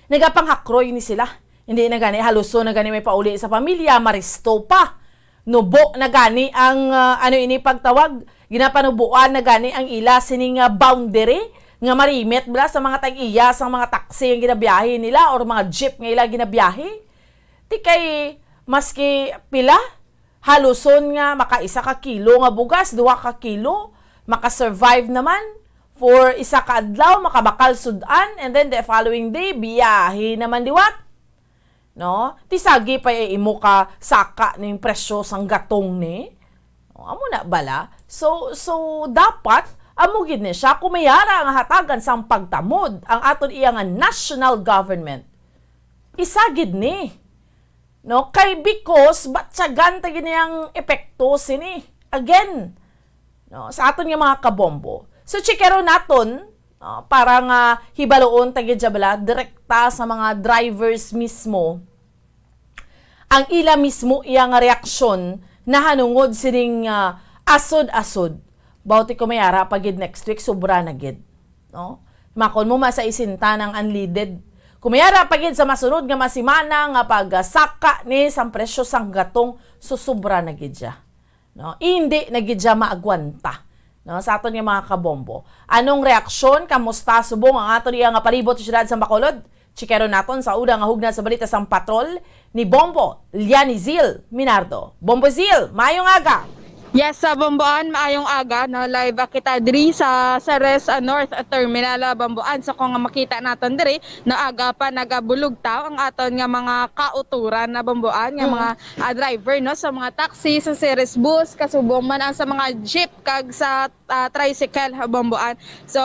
nagapanghakroy ni sila. Hindi na gani, haluso na gani may pauli sa pamilya, maristo pa. Nubo na gani ang, ah, ano ini pagtawag, ginapanubuan na gani ang ila sining, ah, boundary nga marimit bala sa mga tag-iya sang mga taxi ang ginabiyahe nila or mga jeep nga ila ginabiyahe. Ti kay maski pila, haluson nga maka isa ka kilo nga bugas, duha ka kilo, maka-survive naman for isa ka adlaw, makabakal sud-an, and then the following day, biyahe naman liwat. No? Ti sagi pa, eh, imo ka saka ning presyo sang gatong ni. O, amo na bala. So, so dapat amo gid ni siya kung may ara nga hatagan sang pagtamod ang aton iya nga national government. Isa gid ni. No? Kay because batyagan ta gid niyang epekto sini. Again, no, sa aton nga mga kabombo. So, chikero naton, no, para nga hibaloon ta gid siya bala, direkta sa mga drivers mismo. Ang ila mismo iya nga reaksyon nahanungod sining, ah, asod-asod. Bawti ko may ara pa gid next week, sobra na gid. no? Makon mo, masaisinta ang unleaded. Kung may ara pa gid sa masunod nga masimana nga pagsaka ni sang presyo sang gatong, susubra na gid siya. No? Hindi na gid siya maagwanta, no? Sa aton nga mga kabombo. Anong reaksyon? Kamusta subong ang aton iya nga palibot sa siyudad sa Bacolod? Chikeron naton sa una nga hugna sa balita sang patrol ni Bombo Lianizil Minardo. Bombo Zil, maayong aga! Yes, sa Bomboan, maayong aga, no? Live, ah, kita diri sa Ceres, ah, North Terminal, ah, Bomboan. So, kung makita naton diri, no, aga pa nagabulugtaw ang aton nga mga kauturan na Bomboan, nga Mm. mga, ah, driver, no, sa mga taxi, sa Ceres bus, kasubong man ang sa mga jeep, kag sa, ah, tricycle, ha, Bomboan. So,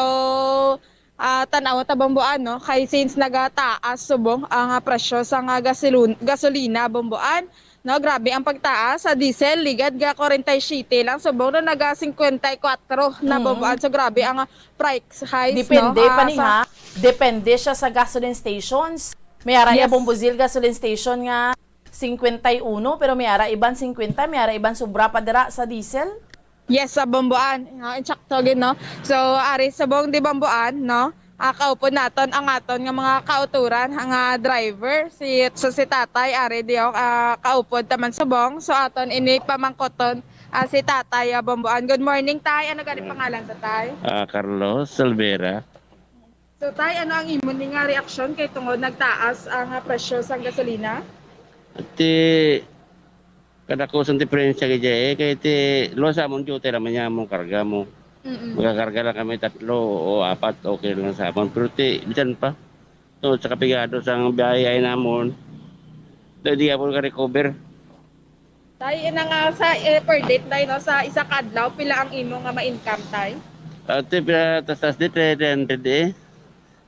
ah, tan-aw ta, Bomboan, no? Kay since nagataas subong ang, ah, presyo sa nga gasilun-, gasolina, Bomboan, no? Grabe ang pagtaas sa diesel, ligad ga forty-seven lang subong, no? Naga fifty-four na, Mm. Bomboan. So, grabe ang, ah, price hikes, Depende no? pa Ah, ni, sa ha? Depende siya sa gasoline stations. May ara iya, Yes. Bombo Zil, gasoline station nga fifty-one, pero may ara iban fifty, may ara iban sobra pa dira sa diesel. Yes, sa Bomboan. No, insakto gid, no? So, ari subong di Bomboan, no? Ah, kaupod naton ang aton nga mga kauturan, nga driver, si, so si Tatay, ari di, oh, ah, kaupod ta man subong. So, aton ini pamangkoton, ah, si Tatay, ah, Bomboan. Good morning, Tay. Ano gani pangalan ta, Tay? Ah, Carlos Salvera. So, Tay, ano ang imo ni nga reaksyon kay tungod nagtaas ang, ah, presyo sang gasolina? Ti, kadako sang diferensya gid, eh, kay ti, luwas sa amon, duty ra man niya, amon karga mo. Mm-mm. Makakarga lang kami tatlo o apat, okay lang sa amon. Pero ti, bisan pa, tungod sa kapigado sang biyahe namon, di, di amon ka-recover. Tay, ina nga sa, eh, per day, Tay, no, sa isa ka adlaw, pila ang imo nga ma-income, Tay? Ate, pila, tas, tas di, three hundred, eh.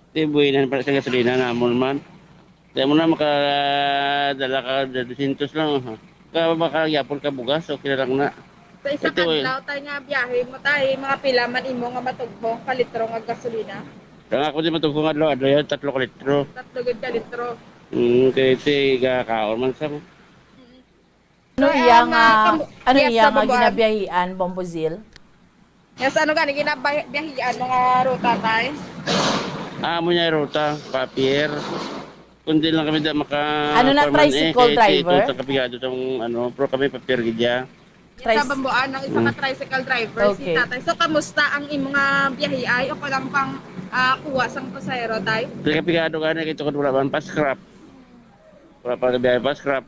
Di, buhinan pa sa gasolina namon man. Di mo na makadala ka, dosyentos lang, ha. Ka, baka gyapon ka bugas, okay na lang na. Sa isa ka Ito, eh. adlaw, Tay, nga biyahe mo, Tay, mga pila man imo nga matugbo ka litro nga gasolina? Ang ako di matugbo nga adlaw, adlaw yan, tatlo ka litro. Tatlo gid ka litro. Mm, kay ti, gakaon man sa Mm. Ano So, iya ang, nga, ah, kamu-, ano yes, iya sa nga Bomboan. ginabiyahian, Bombo Zil? Yes, ano gani ginabiyahian mo nga ruta, Tay? Ah, amo niya ruta, pa-pier. Kundi lang kami da maka Ano na, kuwan man, eh, tricycle kay driver? ito sa kapigado tong, ano, pero kami pa-pier gid ya. Yes, Tris- sa Bomboan, ang isa ka Mm. tricycle driver, si Okay. Tatay. So, kamusta ang imo nga biyahe ay o kalang pang, ah, kuha sang pasahero, Tay? Sa kapigado gani, kay ito ko wala man pa-scrap. Wala pa biyahe pa-scrap.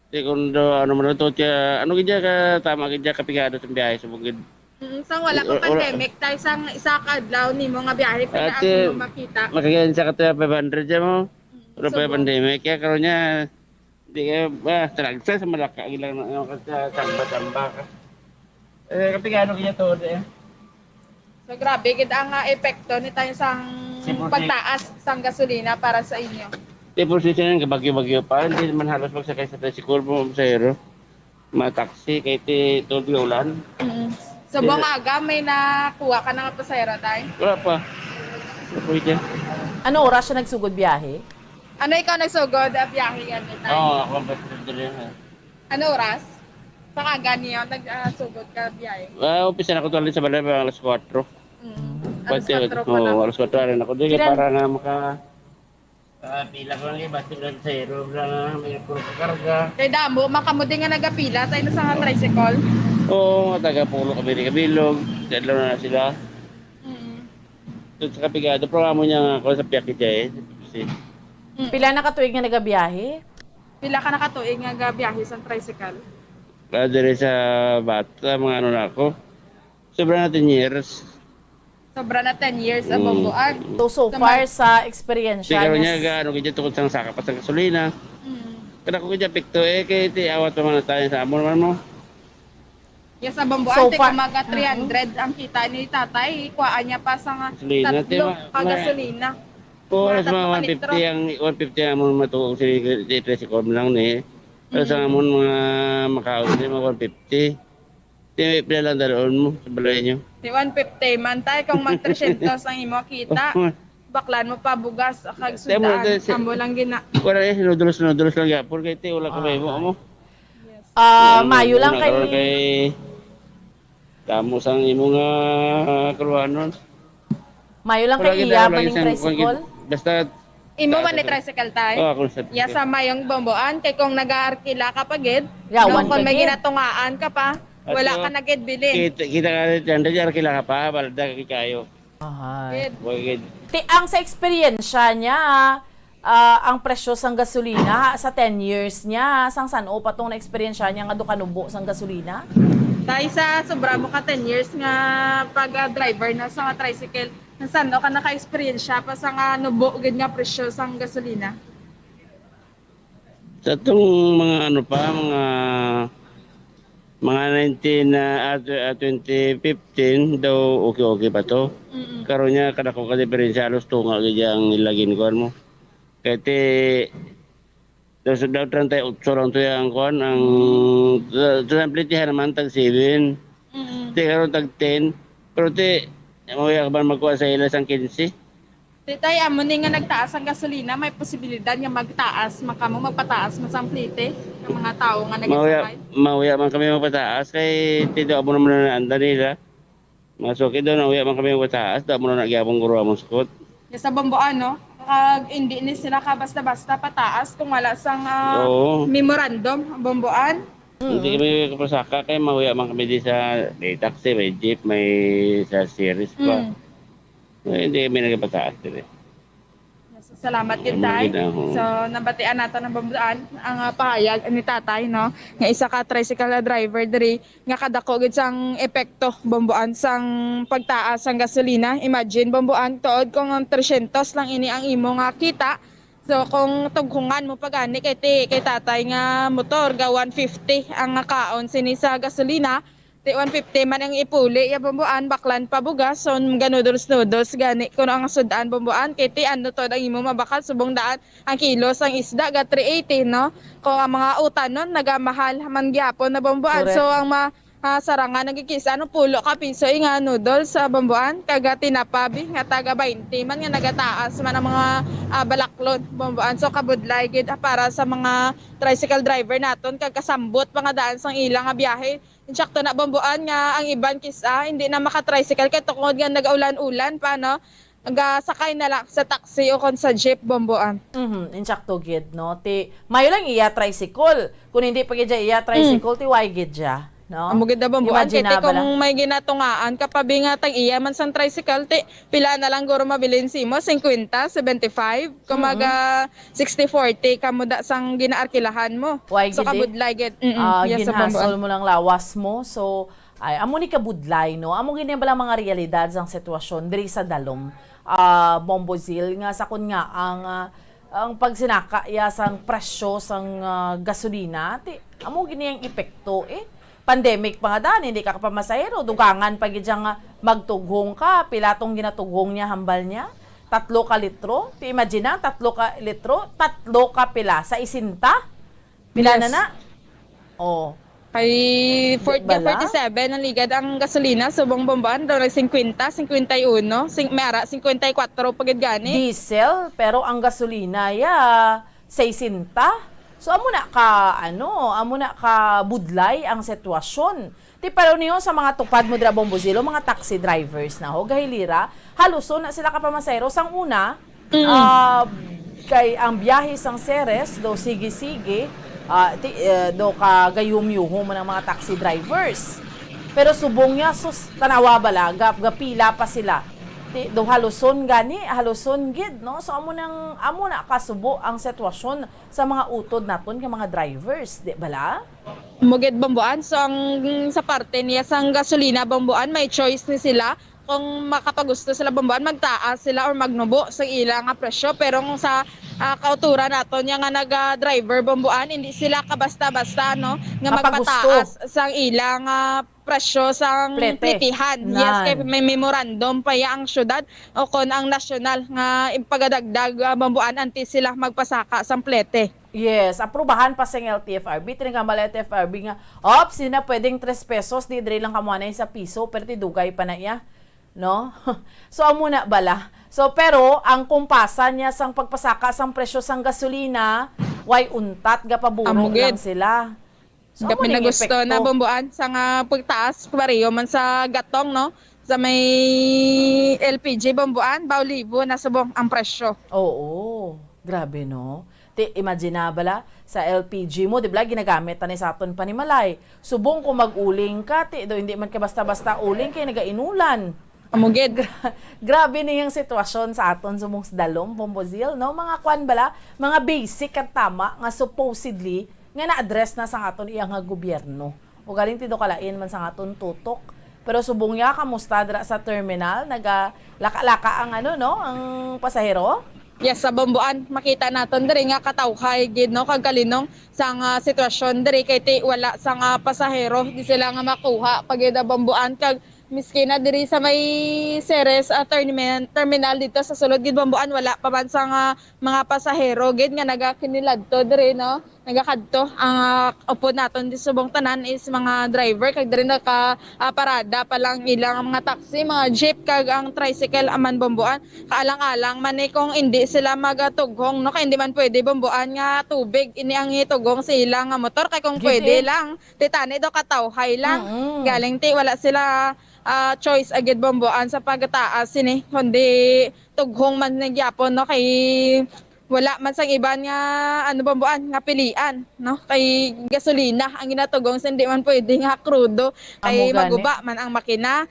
Di kun do, ano man to, tiya, ano gid ya ka, tama gid ya kapigado sa biyahe sa bukid. Mm, sang wala pa Wala, wala. pandemic, Tay, sang isa ka adlaw nimo nga biyahe, pila Ate, ang imo makita? Makagayon sa katuya five hundred ya mo. Mm, Pero pa subong. pandemic, kaya karon niya, di ka, ba, talagsa sa Malaka, ilang na, ano, ka sa Samba-Samba ka. Eh, kapigado kaya to, eh. So, grabe gid ang, ah, epekto ni tayo sang Siyempre. pagtaas sang gasolina para sa inyo. Di, pero siya nga bagyo-bagyo pa, hindi naman halos magsakay sa tricycle mo, pasahero. Mga taxi, kay ti, tubig ulan. Mm. So, Di buong na aga, may nakuha ka na nga pasahero, Tay? Wala pa. Wala pa, Jen. Ano oras siya nagsugod biyahe? Ano ikaw nagsugod, ah, biyahe yan, Tay? Oo, ako ang pasahero diri, ha. Ano oras? Sa aga niyo, nag, ah, sugod ka biyahe? Ah, umpisa na ko tuwalin sa balay, mga alas kwatro. Mm. Alas Pati, kwatro pa oo, lang. alas kwatro rin ako. Di, Kiran- para nga maka-, ah, pila ko lang iba, sila sa Hero lang, may puro karga. Kay damo, makamudi nga nagapila, tayo na sa mga tricycle. Oo, mga taga Pulo kami ni Kabilog. Sa adlaw na sila. Mm. Doon sa Kapigado, programa niya nga ako sa Piakita eh. Si Mm. Pila na ka tuig nga nagabiyahe? Pila ka na ka tuig nga gabiyahe sa tricycle? Ah, diri sa bata, mga ano na ako. Sobra na ten years. Sobra na ten years, Mm. abog buwan. So, so Sa far mag- sa experience Di karon niya niya, ga-, ano, gid tungod sa saka pa sa gasolina. Mm. Kada ko gid epekto, eh, kay ti awat pa man tayo sa amon man mo. Yes, sa Bambuan, So ti far kumaga Mm. three hundred ang kita ni tatay, kuhaan niya pa sa nga Gasolina, tatlo ti ma-, ka ma-, gasolina. Oo, Mga mas mga tatlo ka one fifty litro. ang, one fifty ang amon matuog si, si Tres Ecom lang ni. Pero sa Mm. amon mga makaon ni, mga one fifty. Ti, pila lang dalon mo sa balay niyo? Ti one fifty man, tay, kung mag tresyentos ang imo kita. Baklan mo pa bugas, kag Ti, amo, sudaan, ti, si, amo lang gina. Wala, eh, noodles, noodles lang gyapon, kay ti, wala ka Ah. may mo, mo. Yes. Ah, Ang mayo lang una kay karon kay Damo sang imo nga, ah, kaluhanon. Mayo lang kay iya maning tricycle. Basta imo man ni tricycle, tay. Oh, ako sa tricycle. Iya sa mayong, Bomboan, kay kung nagaarkila ka pa gid, no, kung may ginatungaan ka pa, wala ka na gid bilin. Kita, kita ka na, arkila ka pa, balda ka kayo. Ahay. Ti, ang sa eksperyensya niya, ah, ang presyo sang gasolina, ha, sa ten years niya, sang san-o pa tong na-eksperyensya niya nga do kanubo sang gasolina? Tay, sa sobra mo ka ten years nga pag, ah, driver na sa tricycle, sang san-o ka naka-eksperyensya pa sa nga nubo gid nga presyo sang gasolina? Sa tong mga ano pa, mga, mga nineteen, ah, ah, tw-, ah, twenty fifteen daw, okay-okay pa to. Mm-mm. Karon niya, kadako ka diferensya, halos tunga gid ang ilagin, kuwan mo. Kay ti, daw, daw treinta y ocho lang to yang kuwan, ang, sa, sa plitihan naman, tag seven. Mm-mm. Ti, karon tag ten. Pero ti, mauya ka man magkuha sa ila sang quince. Ti, tay, amo ni nga nagtaas ang gasolina, may posibilidad nga magtaas man kamo, magpataas man sang plite ang mga tawo nga nagasakay? Mahuya, mahuya man kami magpataas kay ti daw amo naman na anda nila. Mga suki daw, nahuya man kami magpataas, daw amo na gyapon guro among sukot. Ya sa Bomboan, no? Kag hindi ni sila ka basta-basta pataas kung wala sang, ah, memorandum ang Bomboan. Hindi kami kapasaka kay mahuya man kami di sa may taxi, may jeep, may sa series pa. Mm. Eh, hindi kami nagpataas diri. Yes, salamat gid, tay. So, nabatian nato ng Bomboan ang, ah, pahayag ni tatay, no, nga isa ka tricycle driver diri nga kadako gid sang epekto, Bomboan, sang pagtaas sang gasolina. Imagine, Bomboan, tuod kung ang tresyentos lang ini ang imo nga kita. So, kung tughungan mo pa gani kay ti-, kay tatay nga motor, ga one fifty ang kaon sini sa gasolina, ti one fifty man ang ipuli, ya Bomboan, baklan pa bugas, so ga-noodles-noodles gani kuno ang sud-an, Bomboan, kay ti ano to ang imo mabakal, subong daan ang kilo sang isda, ga three eighty, no? Kung ang mga utanon, nagamahal man gyapon na, Bomboan. Correct. So, ang ma-, ah, sarangan, nagkikis-a, no, pulo ka piso, eh, nga noodles sa Bomboan, kag tinapa bi, nga taga baynte man, nga nagataas man ang mga, ah, balaklon, Bomboan. So, kabudlay gid, ah, para sa mga tricycle driver naton, kag kasambot pa nga daan sang ila nga biyahe. Insakto na, Bomboan, nga ang iban kis-a hindi na maka-tricycle kay tungod nga nagaulan-ulan pa, no? Nagasakay na lang sa taxi o kon sa jeep, Bomboan. Mhm, insakto gid, no? Ti, mayo lang iya tricycle. Kung hindi pa gid siya iya tricycle, ti why gid siya, no? Amo gid na, Bomboan, kay ti kung may ginatungaan ka pa bi nga tag-iya man sang tricycle, ti pila na lang guro mabilin simo? Singkwenta, seventy-five? Kung maga sixty forty ka mo da sang ginaarkilahan mo. Why gid, eh? So, kabudlay gid. Mm-mm. Ah, yes, sa Bomboan. Ginhasol mo lang lawas mo. So, ay, amo ni kabudlay, no? Amo gid ni bala mga realidad sang sitwasyon diri sa Dalom, ah, Bombo Zil, nga sa kun nga ang, ah, ang pagsinaka ya sang presyo sang, ah, gasolina, ti, amo gid ni ang epekto, eh. Pandemic pa nga daan, hindi ka kapamasahero, dugangan pa gid siya nga magtughong ka, pila tong ginatughong niya, hambal niya, tatlo ka litro. Ti imagine, tatlo ka litro, tatlo ka pila, sa isinta? Pila na na? Oh. Kay forty, forty-seven ang ligad ang gasolina, subong Bomboan, daw nag singkwenta, singkwenta y uno, sing-, may ara, singkwenta y kuwatro pa gid gani. Diesel, pero ang gasolina, ya, sesenta. So, amo na ka, ano, amo na ka budlay ang sitwasyon. Ti, pero niyo sa mga tupad mo dira, Bombo Zil, mga taxi drivers na ho, gahilira, haluson na sila ka pamasahero. Sang una, ah, kay ang biyahe sang Ceres, do sige-sige, ah, ti, eh, do ka gayuhom-yuhom ang mga taxi drivers. Pero subong niya, sus, tanawa bala, ga-, gapila pa sila. Ti, do haluson gani, haluson gid, no? So, amo nang, amo na kasubo ang sitwasyon sa mga utod naton nga mga drivers, di bala? Amo gid, Bomboan. So, ang, sa parte niya sang gasolina, Bomboan, may choice ni sila kung makapagusto sila, Bomboan, magtaas sila or magnubo sa ila nga presyo. Pero kung sa, ah, kauturan naton niya nga naga-driver, Bomboan, hindi sila kabasta-basta, no, nga magpataas sang ila nga presyo sang plete. Pletihan. Yes, kay may memorandum pa ya ang syudad o kon ang nasyonal nga ipagadagdag, ah, Bomboan antes sila magpasaka sang plete. Yes, aprubahan pa sing L T F R B. Tinigambal L T F R B nga, "Ops, di na pwedeng tres pesos, di diri lang kamuanay sa piso, pero ti dugay pa na iya." No? So, amo na bala. So, pero ang kumpasan niya sang pagpasaka sang presyo sang gasolina, way untat, gapaburong lang sila. So, amo ning epekto. Kami na gusto na, Bomboan, sa nga pagtaas, pareho man sa gatong, no? Sa may L P G, Bomboan, baw libo na subong ang presyo. Oo, grabe, no? Ti, imagine na bala, sa L P G mo, di ba, ginagamit na ni sa aton panimalay. Subong kung mag-uling ka, ti, do, hindi man ka basta-basta uling kay nagainulan. Amo gid. Gra-, grabe na yung sitwasyon sa aton subong sa dalom, Bombozil, no? Mga kwan bala, mga basic at tama nga supposedly nga na-address na sa aton iya nga gobyerno. Ugaling ti do kalain man sa aton tutok. Pero subong niya, kamusta dira sa terminal? Nagalaka-laka ang ano, no? Ang pasahero? Yes, sa Bomboan, makita naton diri nga katawhay gid, no, kag kalinong sang, ah, sitwasyon diri kay ti wala sang, ah, pasahero, di sila nga makuha pa gid ang Bomboan, kag miski na diri sa may Ceres, ah, termin-, terminal dito sa sulod gid Bomboan, wala pa man sang, ah, mga pasahero gid nga nagakiniladto diri, no? Nagakadto. Ang, ah, upod naton di subong tanan is mga driver, kag diri naka, ah, parada pa lang ilang mga taxi, mga jeep, kag ang tricycle aman Bomboan. Kaalang-alang man ni kung indi sila magatughong, no? Kay indi man pwede Bomboan nga tubig ini ang itughong sa ila nga motor. Kay kung Gid, pwede eh. lang, ti tani do katawhay lang. Mm-mm. Galing ti wala sila, ah, choice agid Bomboan sa pagtaas sini, kundi tughong man ni gyapon, no? Kay wala man sang iban nga, ano, Bomboan, nga pilian, no? Kay gasolina ang ginatughong, sa hindi man pwede nga krudo. Kay Amo gani. maguba man ang makina.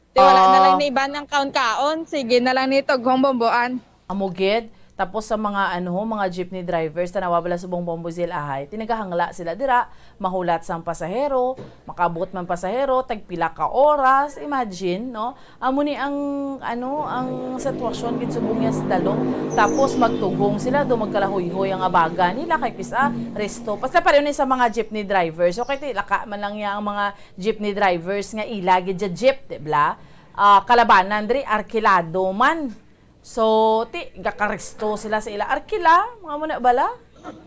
Ti wala na lang Ah. ni iban ang kaon-kaon. Sige na lang ni tughong Bomboan. Amo gid. Tapos sa mga, ano, mga jeepney drivers, tanawa bala subong Bombozil ahay, ti nagahangla sila dira, mahulat sang pasahero, makabot man pasahero, tagpila ka oras, imagine, no? Amo ni ang, ano, ang sitwasyon gid subong niya sa dalom. Tapos magtughong sila, do magkalahuyhoy ang abaga nila, kay kis-a, resto. Basta pareho ni sa mga jeepney drivers. So, kay ti laka man lang niya ang mga jeepney drivers nga ila gid dya jeep, di ba? Ah, kalabanan diri, arkilado man. So, ti, gakaresto sila sa ila arkila, mga muna bala?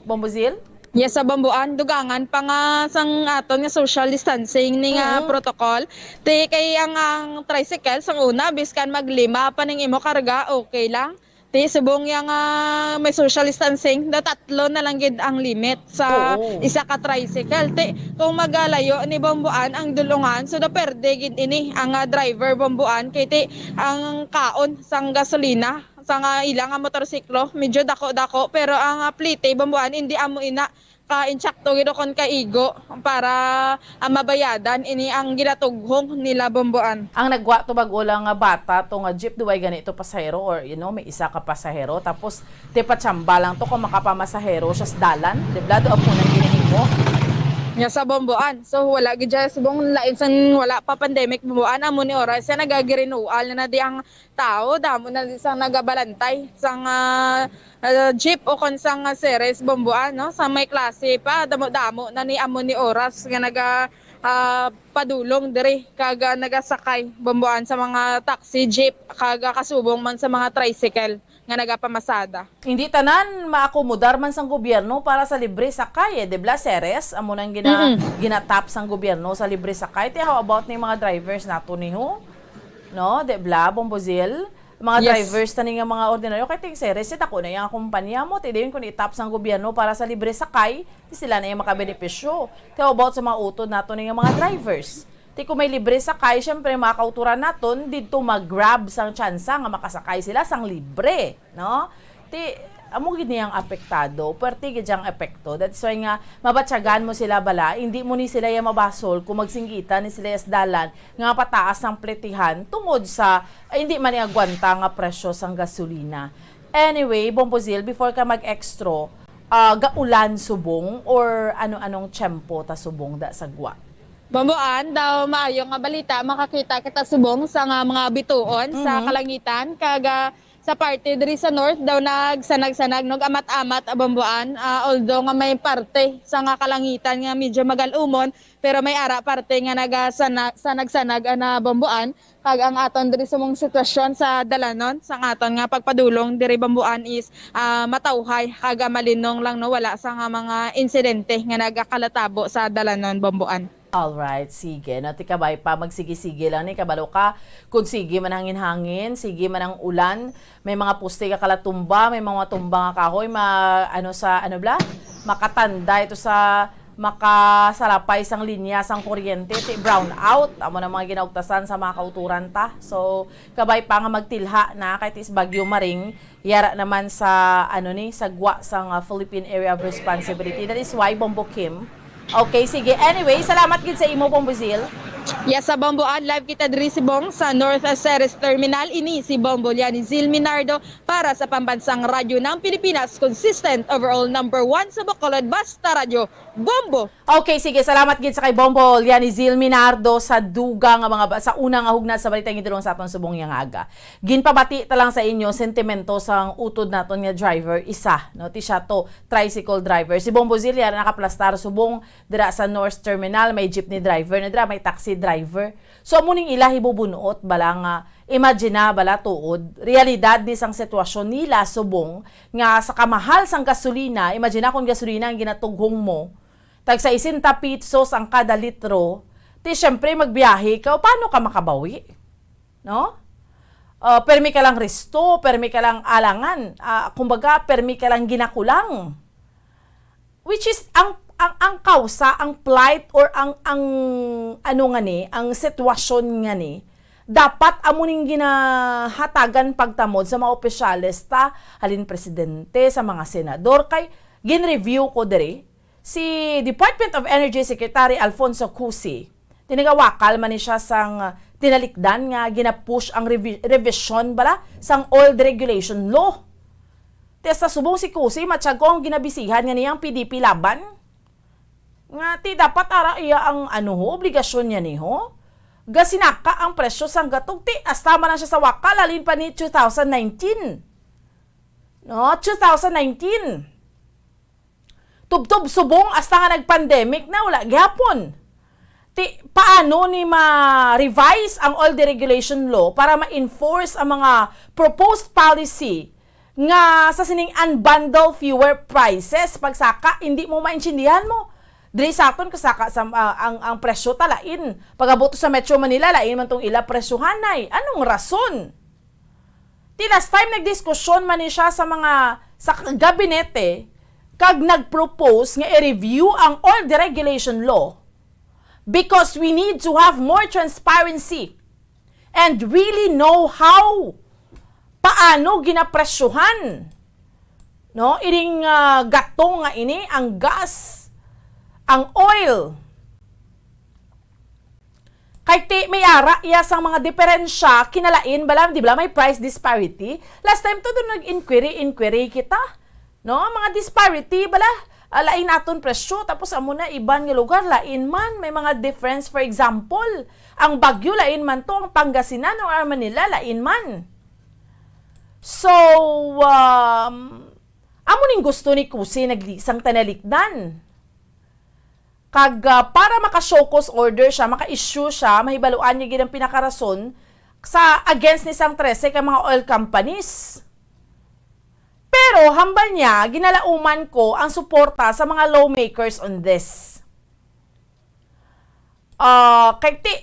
Bombozil? Yes, sa Bomboan, dugangan pa nga sang aton nga social distancing ni nga Mm. protocol. Ti, kay ang, ang tricycle, sang una, biskan maglima pa ning imo karga, okay lang. Ti, subong yang, ah, may social distancing, da tatlo na lang gid ang limit sa Oo. isa ka tricycle. Ti, kung magalayo ni Bomboan ang dulungan, so da perde gid ini ang, ah, driver Bomboan, kay ti, ang kaon sang gasolina sa nga ila nga motorsiklo, medyo dako-dako, pero ang, ah, plite, Bomboan, hindi amo ina ka insakto gid o kon kaigo para, ah, mabayadan ini ang ginatughong nila, Bomboan. Ang nagwa to bag-o lang nga bata to nga jeep, duway gani to pasahero or, you know, may isa ka pasahero. Tapos, ti patsamba lang to kung makapamasahero siya sa dalan. Di ba? Do ako nang ginahimo. Nga sa Bomboan. So, wala gid siya subong lain sang wala pa pandemic, Bomboan. Amo ni oras siya nagagirenewal na, na di ang tao, damo na di sang nagabalantay sang, ah, ah, jeep o kon sang, ah, Ceres Bomboan, no? Sa may klase pa, damo-damo na ni amo ni oras nga naga, ah, padulong diri kag, ah, nagasakay Bomboan sa mga taxi, jeep, kag, ah, kasubong man sa mga tricycle nga nagapamasada. Hindi tanan maakomodar man sang gobyerno para sa libre sakay, eh, di ba, Ceres? Amo nang gina-, Mm-mm. ginatap sang gobyerno sa libre sakay. Ti, how about ni mga drivers nato ni ho? No, di ba, Bombozil? Mga Yes. drivers tani nga mga ordinaryo, kay ting Ceres, ti dako na yung kumpanya mo, ti diyon kung itap sang gobyerno para sa libre sakay, ti sila na yung makabenepisyo. Ti, how about sa mga utod nato ni nga mga drivers? Ti kung may libre sakay, syempre, mga kauturan naton, didto mag-grab sang tsansa nga makasakay sila sang libre, no? Ti, amo gid niyang apektado, puwerte gid yang epekto. That's why nga, mabatyagan mo sila bala, hindi mo ni sila ya mabasol kung magsinggitan ni sila ya sa dalan nga pataas ang pletihan tungod sa, ay, hindi man ni agwanta nga presyo sang gasolina. Anyway, Bombozil, before ka mag-extro, ah, gaulan subong or ano-anong tiyempo ta subong da sa gwa? Bomboan, daw maayo nga balita, makakita kita subong sa nga mga bituon sa Mhm. kalangitan, kag, ah, sa parte diri sa north daw nagsanag-sanag, no, amat-amat, ah, Bomboan, ah, although nga may parte sa nga kalangitan nga medyo magal-umon, pero may ara parte nga nagasana-, sanag-sanag, ah, na Bomboan. Kag ang aton diri sa mong sitwasyon sa dalanon, sa aton nga pagpadulong diri Bomboan is, ah, matawhay kag, ah, malinong lang, no, wala sa nga mga insidente nga nagakalatabo sa dalanon Bomboan. Alright, sige. No, ti kabay pa, magsige-sige lang ni, kabalo ka. Kung sige man hangin-hangin, sige man ang ulan, may mga poste ka kalatumba, may mga tumba nga kahoy, ma-, ano sa, ano bla? Makatanda ito sa makasalapay sang linya sang kuryente, ti brown out, amo na mga ginaugtasan sa mga kauturan ta. So, kabay pa nga magtilha na kay ti si Bagyo Maring, yara naman sa, ano ni, sa gwa sang, ah, Philippine Area of Responsibility. That is why, Bombo Kim. Okay, sige. Anyway, salamat gid sa imo, Bombo Zil. Yes, sa Bombo Ad, live kita diri si Bong sa North Ceres Terminal. Ini si Bombo Liani Zil Minardo para sa Pambansang Radyo ng Pilipinas, consistent overall number one sa Bacolod, Basta Radyo, Bombo! Okay, sige. Salamat gid sa kay Bombo Liani Zil Minardo sa dugang nga mga ba- sa una nga hugna sa balita nga gidulong sa aton subong nga aga. Ginpabati ta lang sa inyo sentimento sang utod naton nga driver isa, no? Ti siya to, tricycle driver. Si Bombo Zil yara nakaplastar subong dira sa North Terminal, may jeepney driver na dira, may taxi driver. So amo ning ila hibubunuot bala nga imagine bala tuod realidad ni sang sitwasyon nila subong nga sa kamahal sang gasolina, imagine kung gasolina ang ginatughong mo, tag sesenta pesos ang kada litro, ti syempre magbiyahe ka, o paano ka makabawi? No? Uh, permi ka lang resto, permi ka lang alangan, ah, kumbaga, permi ka lang ginakulang. Which is, ang, ang, ang kausa, ang plight, or ang, ang, ano nga ni, ang sitwasyon nga ni, dapat amo ning ginahatagan pagtamod sa mga opisyales ta, halin presidente, sa mga senador, kay gin-review ko diri, si Department of Energy Secretary Alfonso Cusi, tinagawakal man ni siya sang, ah, tinalikdan nga ginapush ang revi- revision bala sang oil deregulation law. Ti sa subong si Cusi, matsyag ko ang ginabisihan nga niyang P D P laban. Nga ti dapat ara iya ang, ano ho, obligasyon niya ni ho. Gasinaka ang presyo sang gatog, ti hasta man lang siya sa wakal, halin pa ni two thousand nineteen. No, two thousand nineteen. Tubtob subong hasta nga nag-pandemic na, wala gihapon. Ti, paano ni ma-revise ang oil deregulation law para ma-enforce ang mga proposed policy nga sa sining unbundle fuel prices? Pagsaka, hindi mo maintindihan mo. Diri sa aton, kasaka sa, ah, ang, ang presyo ta lain. Pag-abot sa Metro Manila, lain man tong ila presyohanay. Anong rason? Ti last time nagdiskusyon man ni siya sa mga, sa gabinete, kag nag-propose nga i-review ang oil deregulation law because we need to have more transparency and really know how, paano ginapresyohan, no, ining, ah, gatong nga ini, ang gas, ang oil. Kay ti, may ara iya sang mga diferensya kinalain bala, di ba, may price disparity. Last time to, doon nag-inquiry, inquiry kita, no? Mga disparity bala, ah, lain aton presyo, tapos amo na iban nga lugar lain man, may mga difference. For example, ang Baguio lain man to, ang Pangasinan o ang Manila lain man. So, um, amo ning gusto ni Cusi naglisang tanalikdan. Kag, ah, para maka-show cause order siya, maka-issue siya, mahibaluan niya gid ang pinakarason sa against ni sang trese ka mga oil companies. Pero hambal niya, ginalauman ko ang suporta sa mga lawmakers on this. Ah, kay ti,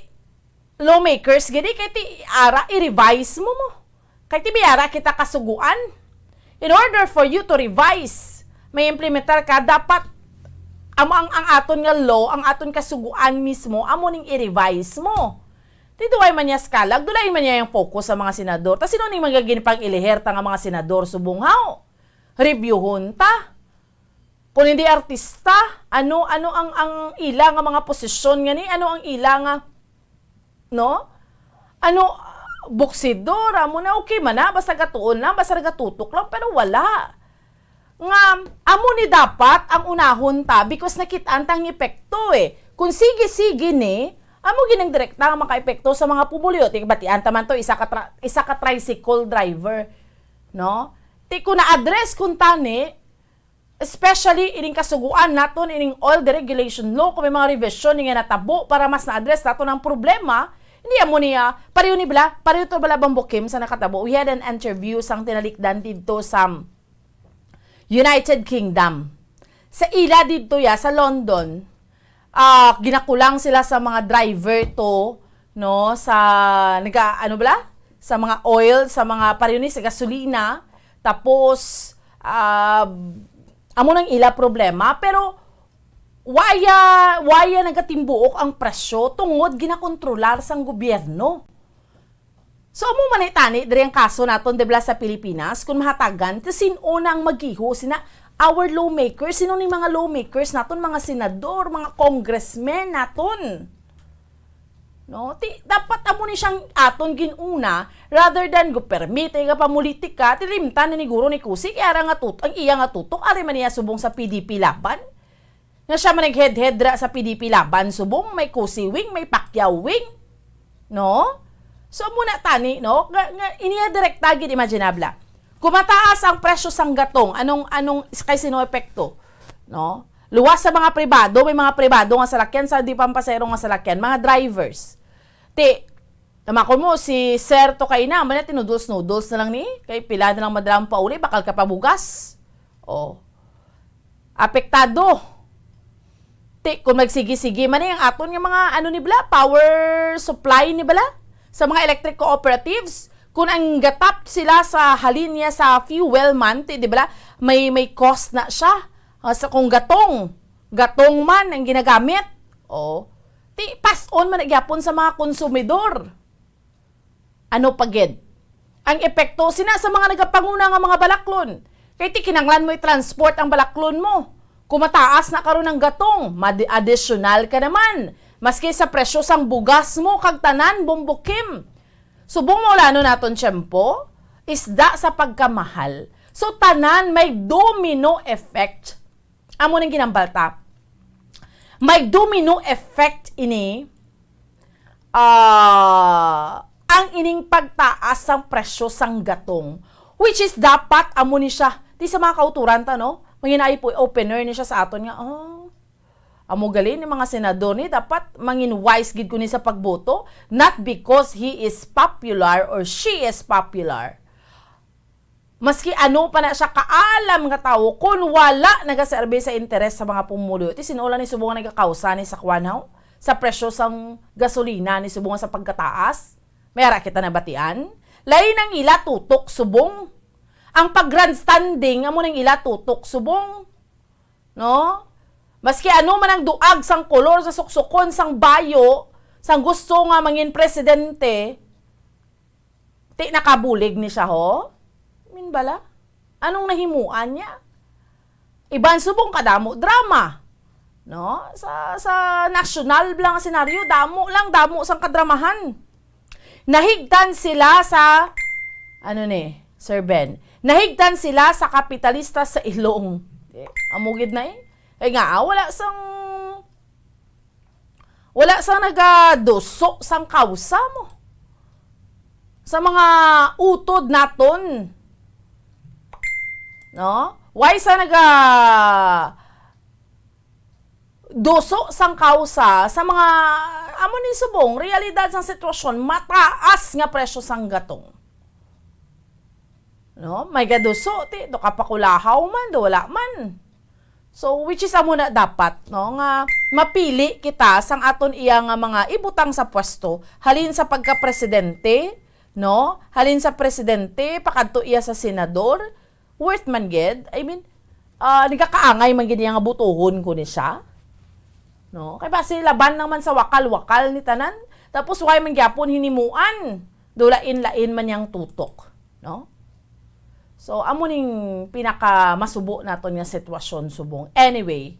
lawmakers gid, kay ti ara i-revise mo mo. Kay ti may ara kita kasuguan. In order for you to revise, may implementar ka, dapat amo ang, ang aton nga law, ang aton kasuguan mismo, amo ning i-revise mo. Ti duway man niya skalag, dulain man niya yung focus sa mga senador. Ta sino ning mga ginpang-iliher ta nga mga senador subong haw? Reviewhon ta. Kung hindi artista, ano, ano ang, ang ila nga mga posisyon nga ni? Ano ang ila nga, no? Ano, boksidor, amo na, okay man na, basta gatuon lang, basta gatutok lang, pero wala. Nga, amo ni dapat ang unahon ta because nakit-an ta ang epekto eh. Kung sige-sige ni, amo ginang direkta nga makaepekto sa mga pumuluyo. Ti batian ta man to, isa ka, tra- isa ka tricycle driver, no? Ti kung na-address kung tani, especially ining kasuguan naton, ining oil deregulation law, kung may mga revision nga natabo para mas na-address naton ang problema, hindi amo niya, pareho ni bala, pareho to bala bang bukim sa nakatabo. We had an interview sang tinalikdan didto sa United Kingdom. Sa ila didto ya, sa London, ah, ginakulang sila sa mga driver to, no, sa naga, ano bala? Sa mga oil, sa mga pareho ni sa gasolina. Tapos, ah, amo nang ila problema, pero Waya, waya nagatimbuok ang presyo tungod ginakontrolar sang gobyerno. So, amo man ni tani diri ang kaso naton, di bala, sa Pilipinas, kung mahatagan, ti sin-o na ang magiho sina our lawmakers, sino ni mga lawmakers naton, mga senador, mga congressmen naton? No? Ti, dapat amo ni siyang aton gin-una, rather than go permit, ay ka pamulitika, ti limtan na ni guro ni Kusi, kay ara nga tut-, ang iya nga tutok, ari man niya subong sa P D P Laban. Nga siya man nag-head-head dira sa P D P Laban subong, may Kusi wing, may Pacquiao wing. No? So, amo na tani, no? Nga, nga, iniya direkta gid, imaginabla. Kumataas ang presyo sang gatong, anong, anong, kay sino epekto? No? Luwas sa mga pribado, may mga pribado nga salakyan, sa di pampasahero nga salakyan, mga drivers. Ti, tama ko mo, si Sir to kay na, man, ti noodles-noodles na lang ni, kay pila na lang madala ang pauli, bakal ka pabugas. Oh. Apektado. Ti, kung magsigi-sigi man ni ang aton nga mga, ano ni bala, power supply ni bala, sa mga electric cooperatives, kung ang gatap sila sa halin niya sa fuel man, ti, di bala, may, may cost na siya. Ah, sa kung gatong, gatong man ang ginagamit, oh, ti, pass on man na gyapon sa mga konsumidor. Ano pa gid ang epekto sina sa mga nagapanguna nga mga balaklon? Kay ti kinanglan mo i-transport ang balaklon mo. Kung mataas na karon ang gatong, madi-, additional ka naman. Maski sa presyo sang bugas mo kag tanan, Bombo Kim. Subong maulanon naton tiyempo, isda sa pagkamahal. So, tanan may domino effect. Amo ning ginambalta. May domino effect ini, ah, ang ining pagtaas sang presyo sang gatong, which is dapat amo ni siya. Ti sa mga kauturan ta, no? Mangin-eye po-, opener ni siya sa aton nga, oh, amo gali ni mga senador ni, dapat mangin wise gid ko ni sa pagboto, not because he is popular or she is popular. Maski ano pa na siya kaalam nga tawo, kun wala nagaserbi sa interes sa mga pumuluyo, ti sino lang ni subong nga nagakausa ni sa kwan, haw? Sa presyo sang gasolina ni subong nga sa pagkataas? May ara kita nabatian? Lain ang ila tutok subong. Ang pag-grandstanding amo nang ila tutok subong. No? Maski ano man ang duag sang kolor sa suksukon sang bayo, sang gusto nga mangin presidente, ti nakabulig ni siya, ho? Min bala? Anong nahimuan niya? Iban subong kadamo drama. No? Sa, sa national lang senaryo, damo lang, damo sang kadramahan. Nahigtan sila sa, ano ni, Sir Ben? Nahigtan sila sa kapitalista sa ilong. Eh, amo gid na eh. Kay nga, ah, wala sang, wala sang nagaduso sang kausa mo. Sa mga utod naton. No? Why sa naga duso sang kausa sa mga, amo ni subong, realidad sang sitwasyon, mataas nga presyo sang gatong. No? May gaduso, ti, do kapakulahaw man, do wala man. So, which is amo na dapat, no, nga mapili kita sang aton iya nga mga ibutang sa pwesto, halin sa pagka-presidente, no? Halin sa presidente, pakadto iya sa senador, worth man gid. I mean, ah, nagakaangay man gid niya nga butuhon ko ni siya. No? Kay basi laban lang man sa wakal-wakal ni tanan. Tapos why man gyapon hinimuan? Do lain-lain man yang tutok, no? So, amo ning pinakamasubo naton nga sitwasyon subong. Anyway,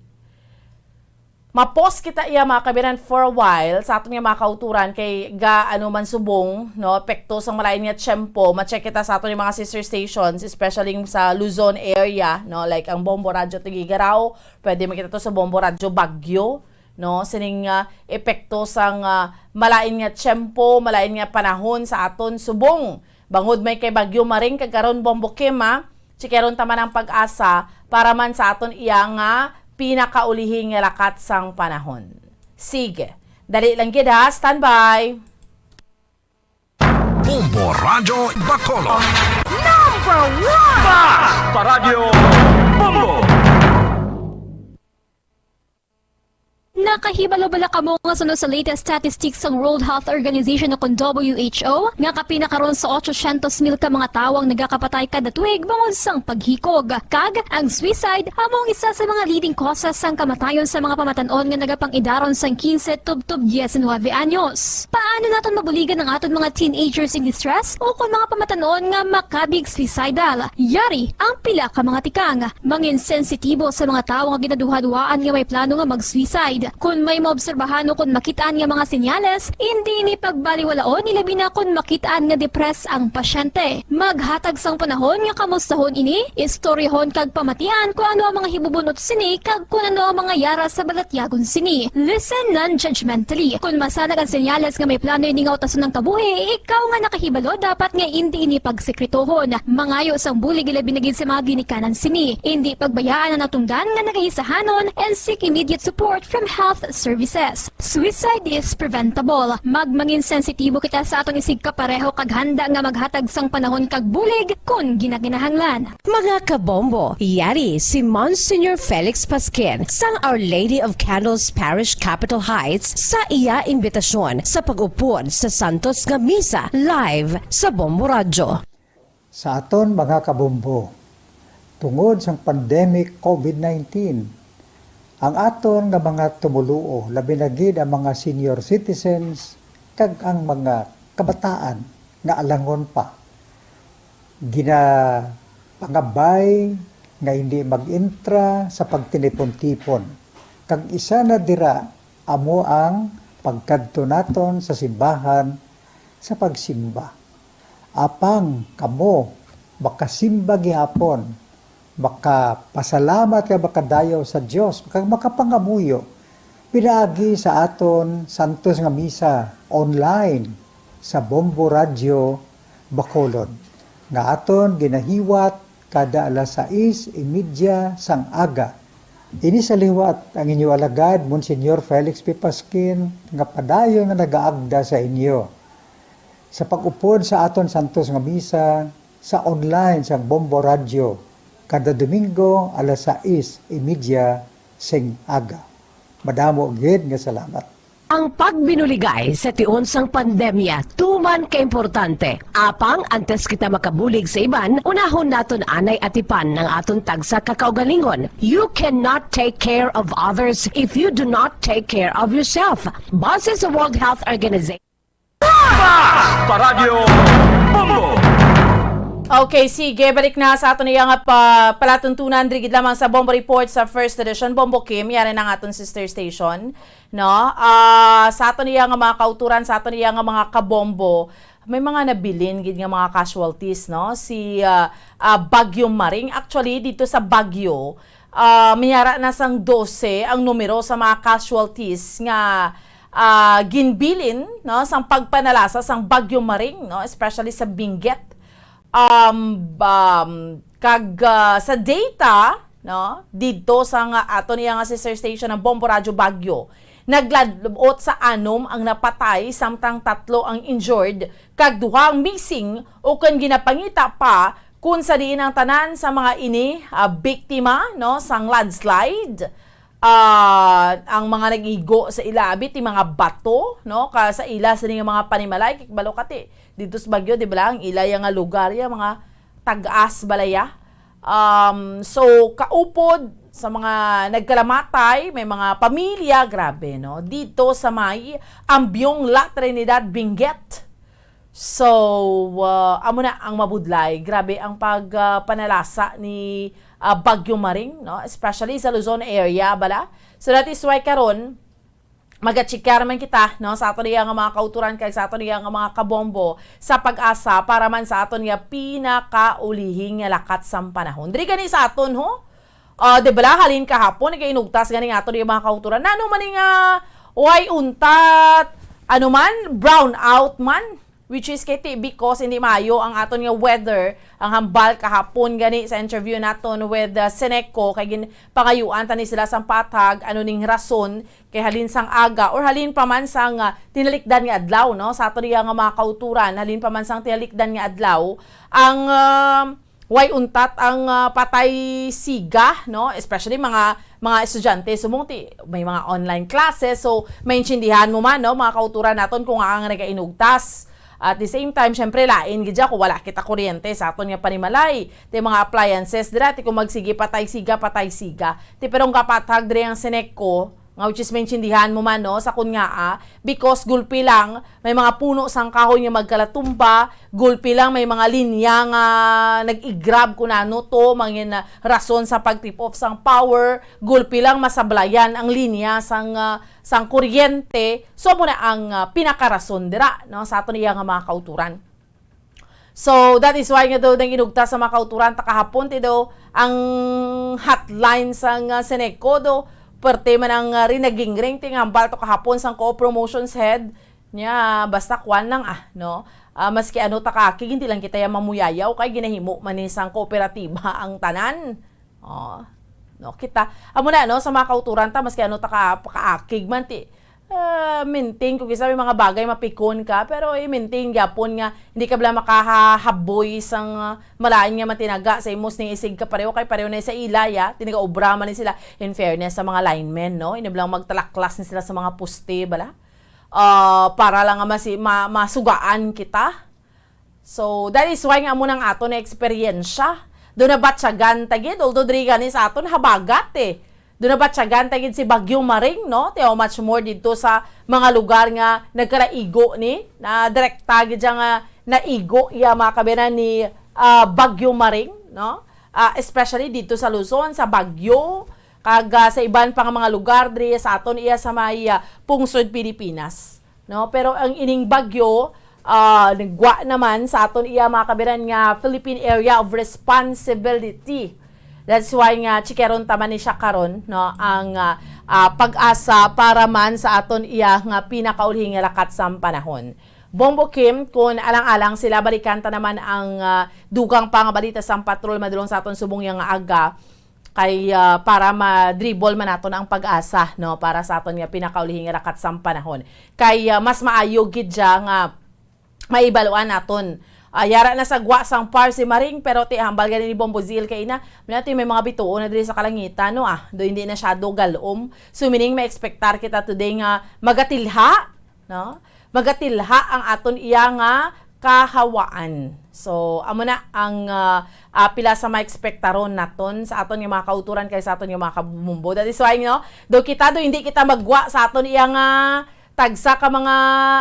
ma-pause kita iya, mga kabiran, for a while sa aton nga mga kauturan kay ga, ano man subong, no, epekto sang malain nga tiyempo. Ma-check kita sa aton nga mga sister stations, especially sa Luzon area, no, like ang Bombo Radyo Tuguegarao, pwede makita to sa Bombo Radyo Baguio, no, sining, ah, epekto sang, ah, malain nga tiyempo, malain nga panahon sa aton subong. Bangod may kay Bagyo Maring kag karon Bombo Kim, ah, chikeron ta man ang PAGASA para man sa aton iya nga pinakaulihi nga lakat sang panahon. Sige. Dali lang gid ha, standby. Bombo Radyo Bacolod. Number one! Bas! Paradyo Bombo! Nakahibalo bala kamo nga suno sa latest statistics sang World Health Organization o kon W H O, nga kapin na karon sa otsosyentos mil ka mga tawo ang nagakapatay kada tuig bangod sang paghikog? Kag ang suicide amo ang isa sa mga leading causes sang kamatayon sa mga pamatan-on nga nagapang-idaron sang quince tubtob diecinuebe anyos. Paano naton mabuligan ang aton mga teenagers in distress o kon mga pamatan-on nga makabig suicidal? Yari ang pila ka mga tikang. Mangin sensitibo sa mga tawo nga ginaduhaduhaan nga may plano nga mag-suicide. Kon may maobserbahan o kon makit-an nga mga senyales, indi ini pagbaliwalaon, ilabi na kon makit-an nga depressed ang pasyente. Maghatag sang panahon nga kamustahon ini, istoryahon kag pamatian kon ano ang mga hibubunot sini kag kon ano ang mga yara sa balatyagon sini. Listen non-judgmentally. Kon masanag ang senyales nga may plano ini nga utason ang kabuhi, ikaw nga nakahibalo dapat nga indi ini pagsekretohon. Mangayo sang bulig, ilabi na gid sa mga ginikanan sini. Indi pagbayaan ang natungdan nga nagaisahanon and seek immediate support from health services. Suicide is preventable. Magmangin sensitibo kita sa aton isigkapareho kag handa nga maghatag sang panahon kag bulig kon ginakinahanglan. Mga kabombo, yari si Monsignor Felix Pasquin sang Our Lady of Candles Parish, Capitol Heights, sa iya imbitasyon sa pag-upod sa santos nga misa live sa Bombo Radyo. Sa aton mga kabombo, tungod sang pandemic COVID nineteen, ang aton nga mga tumoluo, labi na gid ang mga senior citizens kag ang mga kabataan nga alangon pa, ginapangabay nga hindi mag-entra sa pagtinipon-tipon. Kag isa na dira amo ang pagkadto naton sa simbahan sa pagsimba. Apang kamo makasimba gihapon, makapasalamat kag makadayaw sa Dios, kag makapangamuyo pinaagi sa aton santos nga misa online sa Bombo Radyo Bacolod, nga aton ginahiwat kada alas sais y media sang aga. Ini sa liwat ang inyo alagad, Monsignor Felix P. Pasquin, nga padayon nga nagaagda sa inyo sa pag-upod sa aton santos nga misa sa online sang Bombo Radyo kada Domingo alas sais y media sing aga. Madamo gid nga salamat. Ang pagbinuligay sa tion sang pandemya tuman kaimportante. Apang antes kita makabulig sa iban, unahon naton anay atipan ang aton tagsa ka kaugalingon. You cannot take care of others if you do not take care of yourself. Base sa World Health Organization. Paradyo Bombo! Okay, sige. Balik na sa aton iya nga pa, palatuntunan diri gid lamang sa Bombo Report sa First Edition. Bombo Kim, yari na ang aton sister station, no? Ah, sa aton iya nga mga kauturan, sa aton iya nga mga kabombo, may mga nabilin gid nga mga casualties, no? Si ah, ah, Bagyo Maring, actually dito sa Baguio, ah, miyara na sang dose ang numero sa mga casualties nga ah, ginbilin, no, sang pagpanalasa sang Bagyo Maring, no, especially sa Benguet. Um, um, kag ah, sa data, no, didto sa nga aton iya nga sister station ang Bombo Radyo Baguio, nagladlot sa anom ang napatay, samtang tatlo ang injured, kag duha ang missing o kon ginapangita pa, kun sa diin ang tanan sa mga ini ah, biktima, no, sang landslide. Ah, ang mga nag-igo sa ila, abi, ti mga bato, no, ka sa ila sini nga mga panimalay, kay balo ka ti, dito sa Baguio, di ba, ang ila ya nga lugar ya mga tag-as balaya. Um, so kaupod sa mga nagkalamatay, may mga pamilya, grabe, no, dito sa may Ambiong, La Trinidad, Benguet. So, ah, amo na ang mabudlay. Grabe ang pag ah, panalasa ni ah, Bagyo Maring, no? Especially sa Luzon area bala. So that is why karon, magatsikar man kita, no, sa aton iya nga mga kauturan kag sa aton iya nga mga kabombo sa pag-asa para man sa aton nga pinakaulihing nga lakat sang panahon. Diri gani sa aton, ho? Ah, di bala, halin kahapon, nagainugtas gani nga aton iya mga kauturan. Nano man ni nga way untat, ano man, brown out man? Which is kay ti because hindi maayo ang aton nga weather, ang hambal kahapon gani sa interview naton with uh, Seneco, kay gin pangayuan tani sila sang pathag ano ning rason kay halin sang aga or halin pa man sang uh, tinalikdan nga adlaw, no, sa aton iya nga mga kauturan, halin pa man sang tinalikdan nga adlaw ang um, way untat ang uh, patay siga, no, especially mga mga estudyante, subong ti may mga online classes, so maintindihan mo man, no, mga kauturan naton kung ang nagainugtas. At the same time, syempre, lain gid siya kung wala kita kuryente sa aton nga panimalay. Ti mga appliances dira, ti kung magsigi patay siga, patay siga. Ti pero ang kapathag diri ang Senecco, nga which is maintindihan mo man, no, sa kun nga, ah, because gulpi lang, may mga puno sang kahoy nga magkalatumba, gulpi lang may mga linya nga nag-igrab kun ano to, mangin, ah, rason sa pag-tip off sang power, gulpi lang masablayan ang linya sang, ah, sang kuryente. So, amo na ang, ah, pinakarason dira, no, sa aton iya nga mga kauturan. So, that is why nga daw nang inugta sa mga kauturan ta kahapon ti daw ang hotline sang, ah, Senecco daw, perte man ang, ah, rinagingring ti nga hambal to kahapon sang co-promotions head. Nya, basta kwan lang, ah, no? Ah, maski ano ta kaakig, hindi lang kita ya mamuyayaw kay ginahimo man ni sang kooperatiba ang tanan. Oh, no, kita. Amo na, no, sa mga kauturan ta, maski ano ta ka, pakaakig man, ti, ah, maintain ko, kisa may mga bagay mapikon ka, pero i-maintain gyapon nga hindi ka bala makahahaboy sang, ah, malain nga matinaga sa imos ning isig ka pareho kay pareho na sa ila, ya, tinaga-obra man ni sila. In fairness sa mga linemen, no, hindi bala magtalaklas ni sila sa mga poste, bala. Ah, para lang nga masi-, ma-, masugaan kita. So, that is why nga amo nang aton na eksperyensya. Do nabatyagan ta gid, although diri gani sa aton habagat eh. Do nabatyagan ta gid si Bagyo Maring, no? Ti how much more didto sa mga lugar nga nagkalaigo ni, na direkta gid siya nga naigo iya mga kabayan ni, ah, Bagyo Maring, no? Ah, especially didto sa Luzon, sa Baguio, kag, ah, sa iban pa nga mga lugar diri sa aton iya sa may, ah, pungsod Pilipinas. No? Pero ang ining bagyo, ah, nagwa naman sa aton iya mga kabayan nga Philippine Area of Responsibility. That's why nga chikeron ta man ni siya karon, no, ang, ah, ah, PAGASA para man sa aton iya nga pinakaulhing nga lakat sang panahon. Bombo Kim, kun alang-alang sila, balikan ta naman ang, ah, dugang pa nga balita sang patrol madulong sa aton subong iya nga aga. Kay, ah, para ma-dribble man naton ang PAGASA, no, para sa aton nga pinakaulihing rakat sang panahon. Kay, ah, mas maayo gid siya nga maibaluan naton. Ah, yara na sa gwa sang par si Maring, pero ti hambal gani ni Bombo Zil kay ina, muna ti may mga bituon na diri sa kalangitan, no, ah, do hindi na siya do galom. So, meaning, may expectar kita today nga magatilha, no? Magatilha ang aton iya nga kahawaan. So, amo na ang, ah, ah, pila sa maekspektaron naton sa aton nga mga kauturan kay sa aton nga mga kabumbo. That is why, no, do kita, do hindi kita magwa sa aton iya nga tagsa ka mga,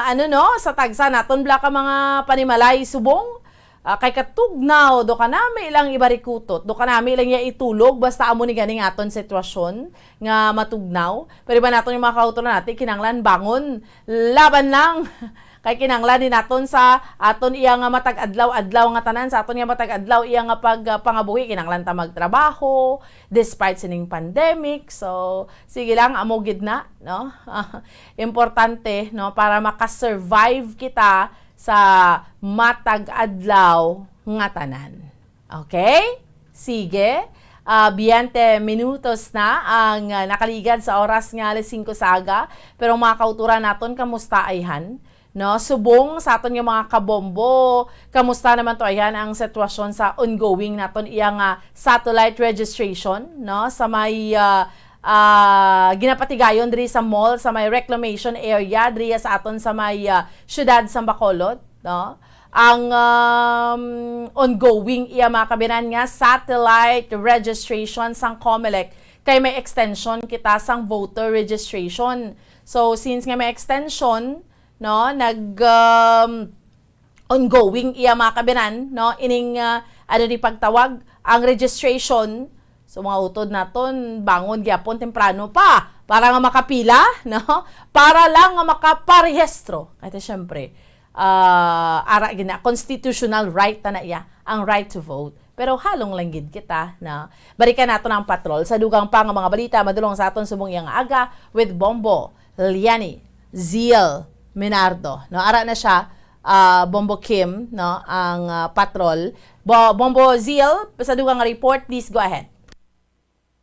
ano, no, sa tagsa naton bala ka mga panimalay subong. Ah, kay katugnaw, do ka nami lang ibarikutot, do ka nami lang iya itulog, basta amo ni ganing aton sitwasyon nga matugnaw. Pero iba naton yung mga kauturan natin, kinanglan bangon, laban lang. Kay kinanglan din naton sa aton iya nga matag adlaw-adlaw nga tanan, sa aton nga matag adlaw iya nga pag, ah, pangabuhi, kinanglan ta magtrabaho despite sining pandemic. So, sige lang, amo gid na, no? Importante, no, para makasurvive kita sa matag adlaw nga tanan. Okay? Sige. Ah, twenty minutos na ang, ah, nakaligad sa oras nga alas singko sa aga. Pero mga kauturan naton, kamusta ayhan? No, subong sa aton nga mga kabombo, kamusta naman to ayhan ang sitwasyon sa ongoing naton iya nga satellite registration, no, sa may, ah, ah, ginapatigayon diri sa mall, sa may reclamation area diri sa aton sa may, ah, siyudad sa Bacolod, no? Ang, um, ongoing iya mga kabinan nga satellite registration sang Comelec kay may extension kita sang voter registration. So, since nga may extension, no, nag, um, ongoing iya mga kabinan, no, ining, ah, ano ni pagtawag, ang registration. So, mga utod naton, bangon gyapon temprano pa para nga makapila, no? Para lang nga makaparehistro. Kaya syempre, ah, ara gina, constitutional right ta na iya, ang right to vote. Pero halong lang gid kita, no? Balikan nato ang patrol. Sa dugang pa nga mga balita, madulong sa aton subong iya nga aga with Bombo Liani Zeal Menardo, no? Ara na siya, ah, Bombo Kim, no? Ang, ah, patrol. Bo-, Bombo Zeal, sa dugang nga report, please go ahead.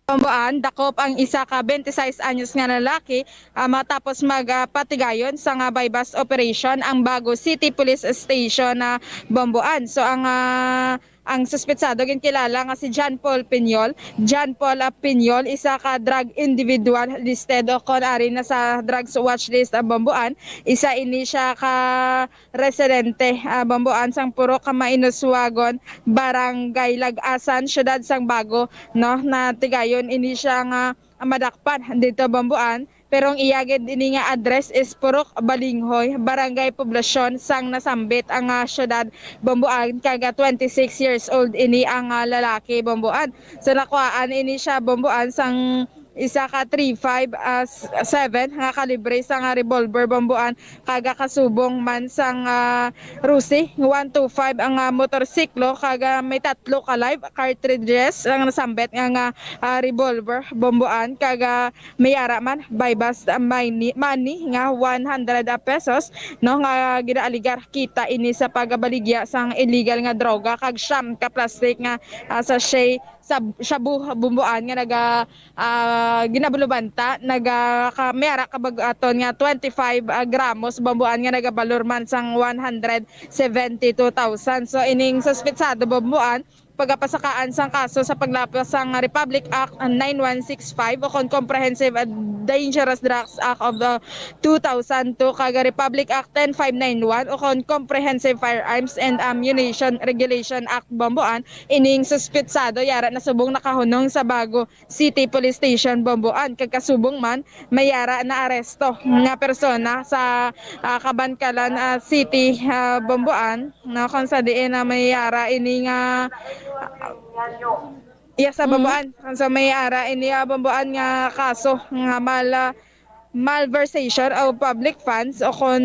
Bomboan, dakop ang isa ka twenty-six anyos nga lalaki, ah, matapos mag, ah, patigayon sa nga buy-bust operation ang Bago City Police Station na Bomboan. So, ang, ah, Ang suspitsado ginkilala nga si John Paul Piñol. John Paul, ah, Piñol, isa ka drug individual listed o kon ari na sa drugs watch list, ah, Bambuan. Isa ini siya ka residente, ah, Bambuan, sang Purok Mainoswagon, Barangay Lag-asan, Siyudad sang Bago, no? Natigayon ini siya nga madakpan dito, Bambuan. Pero ang iya gid ini nga address is Purok Balinghoy, Barangay Poblacion, sang nasambit ang, ah, siyudad, Bambuan, kag, ah, twenty-six years old ini ang, ah, lalaki, Bambuan. So nakuhaan ini siya, Bambuan, sang isa ka three five, ah, s-, seven nga kalibre sang, ah, revolver, Bambuan, kag, ah, kasubong man sang, ah, Rusi, one two five ang, ah, motorsiklo, kag, ah, may tatlo ka live cartridges ang nasambit nga, nga, ah, revolver, Bambuan, kag, ah, may ara man buy-bust, ah, money, money nga one hundred, ah, pesos, no, nga ginaaligar kita ini sa pagbaligya sang illegal nga droga, kag siyam ka plastic nga, ah, sachet sa shabu, Bambuan, nga naga, ah, ginabulubanta, naga, ka, may ara ka bag-aton nga twenty-five, ah, gramos, Bambuan, nga nagabalor man sang one hundred seventy-two thousand. So, ining suspitsado, Bambuan, pagapasakaan sang kaso sa paglapas sang Republic Act nine one six five o kon Comprehensive Dangerous Drugs Act of the two thousand two, kag Republic Act ten five nine one o kon Comprehensive Firearms and Ammunition Regulation Act, Bambuan. Ining suspitsado yara na subong nakahunong sa Bago City Police Station, Bambuan, kag kasubong man may yara na aresto nga persona sa, ah, Kabankalan, ah, City, ah, Bambuan, no, kung sa diin na may yara ini nga, ah, iya sa Mhm. Bambuan, kung sa may yara ini, ah, Bambuan nga kaso nga mal-, ah, malversation of public funds o kon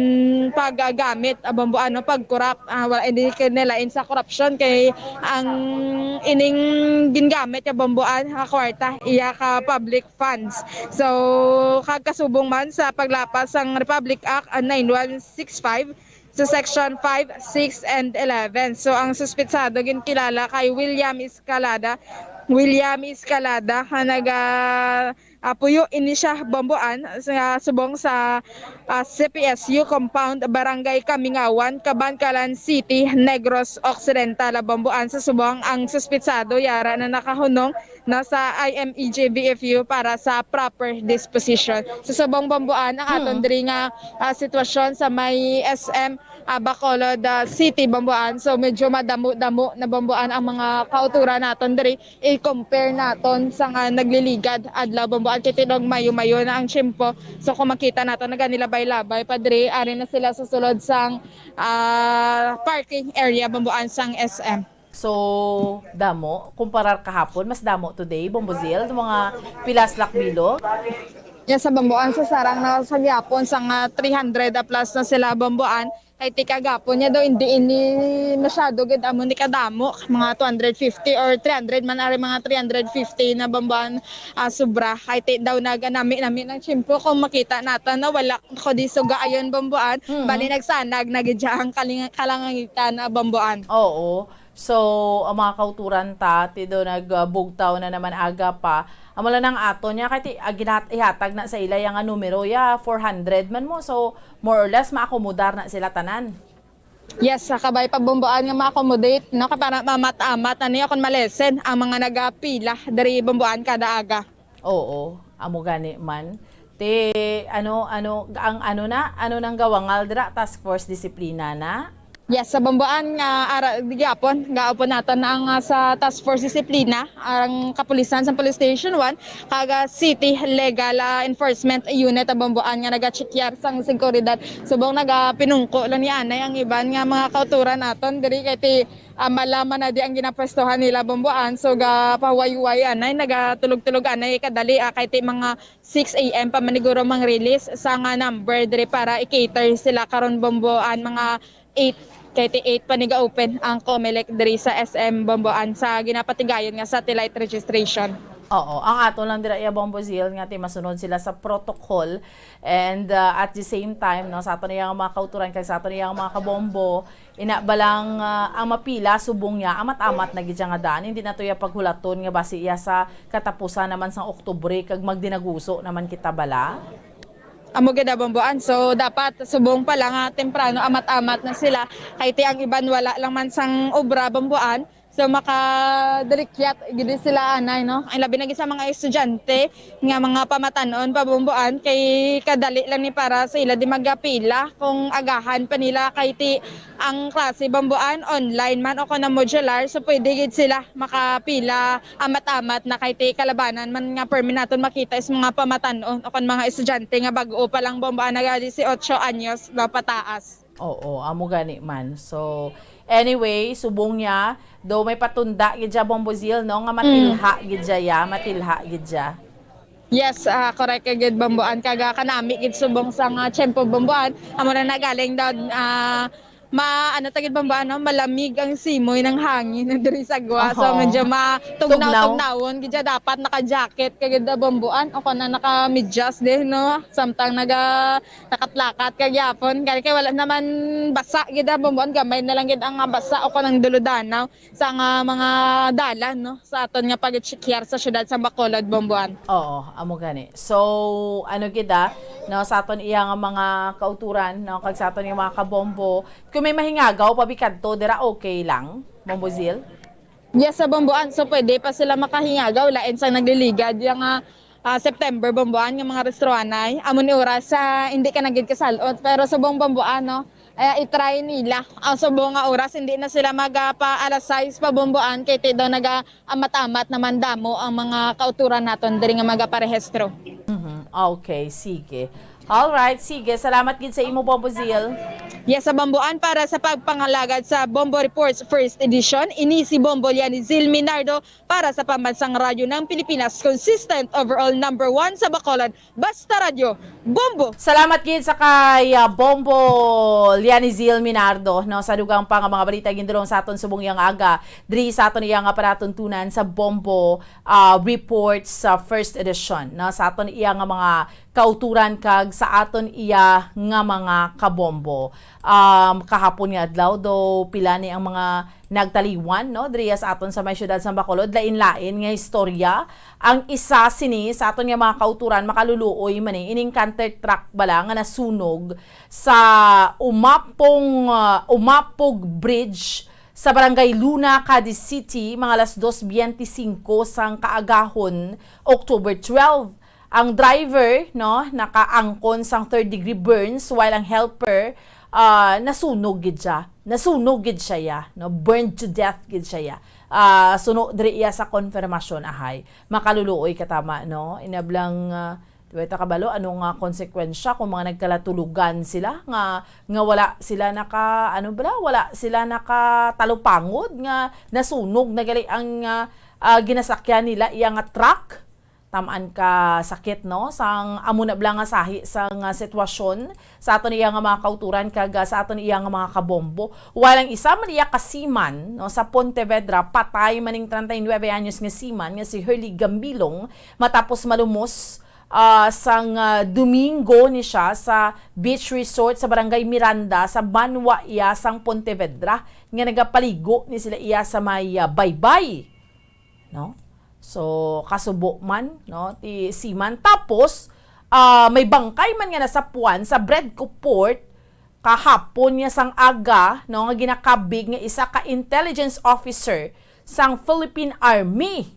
paggamit, ah, Bambuan, no, pag-corrupt, ah, wala, hindi kay nilain sa korupsyon kay ang ining gingamit nga, Bambuan, nga kwarta iya ka public funds. So, kag kasubong man sa paglapas sang Republic Act, ah, nine one six five sa Section five, six, and eleven. So, ang suspitsado ginkilala kay William Escalada. William Escalada, nga naga, ah, puyo ini siya, Bambuan, sa subong sa, ah, C P S U compound, Barangay Kamingawan, Kabankalan City, Negros Occidental, Bambuan. Sa subong, ang suspitsado yara na nakahunong na sa I M E J B F U para sa proper disposition. Sa subong, Bambuan, ang aton Mm. diri nga, ah, sitwasyon sa may S M, ah, Bacolod, ah, City, Bambuan. So, medyo madamo-damo na, Bambuan, ang mga kauturan naton diri. I-compare naton sa nga nagliligad adlaw, Bambuan, kay tinuod mayo-mayo na ang tiyempo. So, kung makita naton, naganilabay-labay pa diri, ari na sila sa sulod sang, ah, parking area, Bambuan, sang S M. So, damo, kumparar kahapon, mas damo today, Bombo Zil, mga pilas lakbilo. Yes, sa Bambuan, sa sarang na sa gihapon, sa nga three hundred plus na sila, Bambuan. Kay ti kagapon niya daw, hindi ini masyado gid amo ni kadamo, mga two hundred fifty or three hundred man, ari mga three hundred fifty na, Bambuan, ah, sobra. Kay ti daw naganami-nami ng tiyempo kung makita nato na wala ko di suga ayon, Bambuan. Mhm. Bali, nagsanag na gid siya ang kaling-, kalangitan, ah, Bambuan. Oo. So, ang mga kauturan ta, ti do nagbugtaw na naman aga pa. Amo lang ang ato niya, kay ti, ah, ginat-, ihatag na sa ila yang, ah, numero, ya, four hundred man mo. So, more or less, maakomodar na sila tanan. Yes, sa kabay pa, Bambuan, nga ma-accommodate, no? Kay para mamat-amat na niya kung malesen ang mga nagapila diri, Bambuan, kada aga. Oo, amo gani man. Ti, ano, ano, ang ano na, ano nang gawangal dira, Task Force Disiplina na? Yes, sa Bambuan nga ara di gyapon, gaupon naton ang, ah, sa Task Force Disiplina, ang kapulisan sa Police Station one, kag, ah, City Legal, ah, Enforcement Unit ang Bambuan nga nagachekyar sang seguridad. Subong nagapinungko lang ni anay ang iban nga mga kauturan naton diri kay ti, ah, malaman na di ang ginapwestuhan nila, Bambuan. So, gapahuway-huway anay, nagatulog-tulog anay kadali, ah, kay ti mga six A M pa man siguro mang-release sa nga number diri para i-cater sila karon, Bambuan, mga eight, kay ti eight pa ni ga-open ang Comelec diri sa S M Bambuan sa ginapatigayon nga satellite registration. Oo, ang ato lang dira iya, Bombo Zil, nga ti masunod sila sa protocol and, uh, at the same time, no, sa ato na yung mga kauturan kag sa ato na yung mga kabombo, ina ba lang, ah, ang mapila subong niya, amat-amat na gid siya nga daan. Hindi na to iya paghulaton nga basi iya sa katapusan naman sang Oktubre kag magdinaguso naman kita bala. Amo gid, ah, Bomboan. So, dapat subong pa lang nga temprano, amat-amat na sila. Kay ti ang iban wala lang man sang obra, Bomboan. So, makadalikyat gid sila anay, no? Ang labi na gid sa mga estudyante nga mga pamatan-on, pabomboan, kay kadali lang ni para sa ila di magapila kung agahan pa nila kay ti ang klase, bomboan, online man o kon modular. So, pwede gid sila makapila amat-amat na kay ti kalabanan man nga permi naton makita is mga pamatan-on o kon mga estudyante nga bag-o pa lang, bomboan, naga dieciocho anyos, no, pataas. Oo, amo gani man. So, anyway, subong niya, do may patunda gid siya, Bombo Zil, no, nga matilha gid siya, ya, matilha gid siya. Yes, ah, correct ka gid, Bomboan. Kaga kanami gid subong sa nga tiyempo, Bomboan. Amo na nagaling daw, ah, ma-, ano ta gid, Bomboan, no? Malamig ang simoy ng hangin diri sa Guas. So, Oho. medyo Tugnaw. matugnaw-tugnawon gid siya. Dapat naka-jacket ka gid, ah, Bomboan. O kung na naka-medyas din, no? Samtang naga-, lakat-lakat ka gyapon. Kaya kay wala naman basa gid, ah, Bomboan. Gamay na lang gid ang, ah, basa o kung ang duludanaw sa nga mga dalan, no, sa aton nga pag-chequear sa siyudad sang Bacolod, Bomboan. Oo, amo gani. So, ano gid, ah, no, sa aton iya nga mga kauturan, no, kag sa aton nga mga kabombo, kung may mahingagaw pa bikadto dira, okay lang, Bombo Zil? Yes, sa Bomboan. So, pwede pa sila makahingagaw, lain sa nagliligad yang, ah, ah, September, Bomboan, nga mga restrohanay. Amo ni oras sa hindi ka na gid kasalot. Pero subong, Bomboan, no, eh, i-try nila. Ang subong nga oras, hindi na sila magapa alas sais pa, Bomboan, kay ti daw naga-amat-amat naman damo ang mga kauturan naton diri nga magaparehistro. Mhm. Okay, sige. All right, sige. Salamat gid sa imo, Bombo Zil. Yes, sa Bomboan, para sa pagpangalagad sa Bombo Reports First Edition, ini si Bombo Lianizil Minardo para sa Pambansang Radyo ng Pilipinas, consistent, overall number one sa Bacolod, basta radyo, Bombo! Salamat gid sa kay, ah, Bombo Lianizil Minardo, no, sa dugang pa nga mga balita gindulong sa aton subong yang aga diri sa aton iya nga palatuntunan sa Bombo, ah, Reports sa First Edition, no, sa aton iya nga mga kauturan kag sa aton iya nga mga kabombo. Um, kahapon nga adlaw, do pila ni ang mga nagtaliwan, no, diriya sa aton sa may siyudad sa Bacolod, lain-lain nga istorya. Ang isa sini sa aton nga mga kauturan, makaluluoy man ni, ining canter truck bala nga nasunog sa Umapong, ah, Umapog Bridge sa Barangay Luna, Cadiz City, mga alas dos biyente singko sang kaagahon, October twelve. Ang driver, no, nakaangkon sang third degree burns, while ang helper, ah, nasunog gid siya. Nasunog gid siya, ya, no? Burned to death gid siya, ya. Ah, suno diri iya sa konfirmasyon, ahay. Makaluluoy ka tama, no? Inablang, ah, di ba ta kabalo, ano nga konsekwensya kung mga nagkalatulugan sila nga, nga wala sila naka, ano bala, wala sila nakatalupangod nga nasunog na gali ang, ah, ah, ginasakyan nila, iya nga truck? Tamaan ka sakit, no? Sang amo na bala nga sahi sang, ah, sitwasyon sa aton iya nga mga kauturan kag, ah, sa aton iya nga mga kabombo. While ang isa man iya ka seaman, no, sa Pontevedra, patay man ning treinta y nuebe anyos nga seaman nga si Hurley Gambilong matapos malumos, ah, sang, ah, Domingo ni siya sa beach resort sa Barangay Miranda sa banwa iya sang Pontevedra nga nagapaligo ni sila iya sa may, ah, baybay. No? So, kasubo man, no, ti seaman. Tapos, ah, may bangkay man nga nasapuan sa Bredco Port kahapon nga sang aga, no, nga ginakabig nga isa ka intelligence officer sang Philippine Army.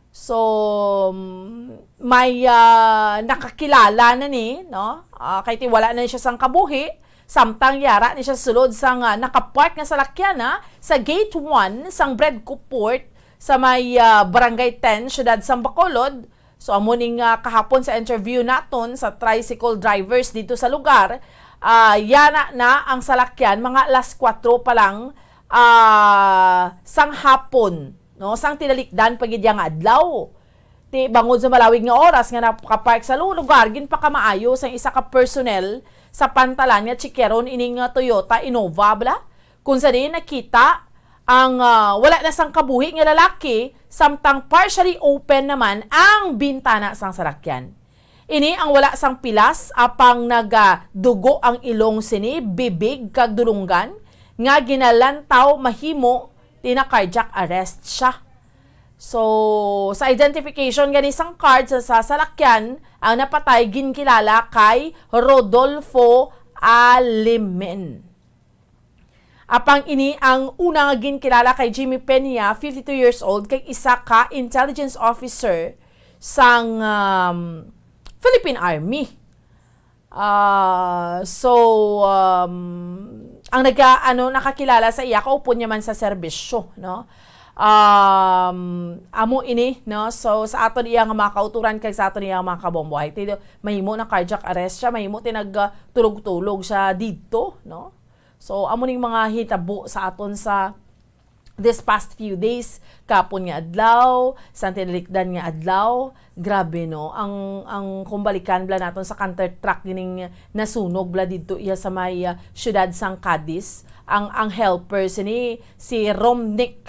So, mm, may, ah, nakakilala na ni, no? Ah, kay ti wala na ni siya sang kabuhi, samtang yara ni siya sulod sang, ah, nakapark nga salakyan, ah, sa Gate one sang Bredco Port sa may, ah, Barangay ten, Siyudad sang Bacolod. So, amo ning, ah, kahapon sa interview naton sa tricycle drivers dito sa lugar, ah, yana na ang salakyan, mga alas kuwatro pa lang, ah, sang hapon, no? Sang tinalikdan pa gid yang adlaw. Ti bangod sa malawig nga oras nga nakapark sa lu-, lugar, ginpakamaayo sang isa ka personnel sa pantalan nga tsikyaron ining, ah, Toyota Innova, bala? Kung sa diin nakita ang, ah, wala na sang kabuhi nga lalaki, samtang partially open naman ang bintana sang salakyan. Ini ang wala sang pilas, apang nagadugo ang ilong sini, bibig, kag dulunggan, nga ginalantaw mahimo ti na-cardiac arrest siya. So, sa identification gani sang card sa, sa salakyan, ang napatay ginkilala kay Rodolfo Alimen. Apang ini ang una nga ginkilala kay Jimmy Peña, fifty-two years old, kay isa ka intelligence officer sang, um, Philippine Army. Ah, so, um, ang naga-, ano, nakakilala sa iya, kaupod niya man sa serbisyo, no? Um, amo ini, no? So, sa aton iya nga mga kauturan kag sa aton iya nga mga kabombo, ay, ti-, mahimo na cardiac arrest siya, mahimo ti nagtulog-tulog siya didto, no? So, amo ning mga hitabo sa aton sa this past few days, kapon nga adlaw, sang tinalikdan nga adlaw. Grabe, no? Ang, ang kung balikan bala naton sa canter truck gining nasunog bala didto iya sa may, ah, siyudad sang Cadiz. Ang, ang helper sini si Romnick,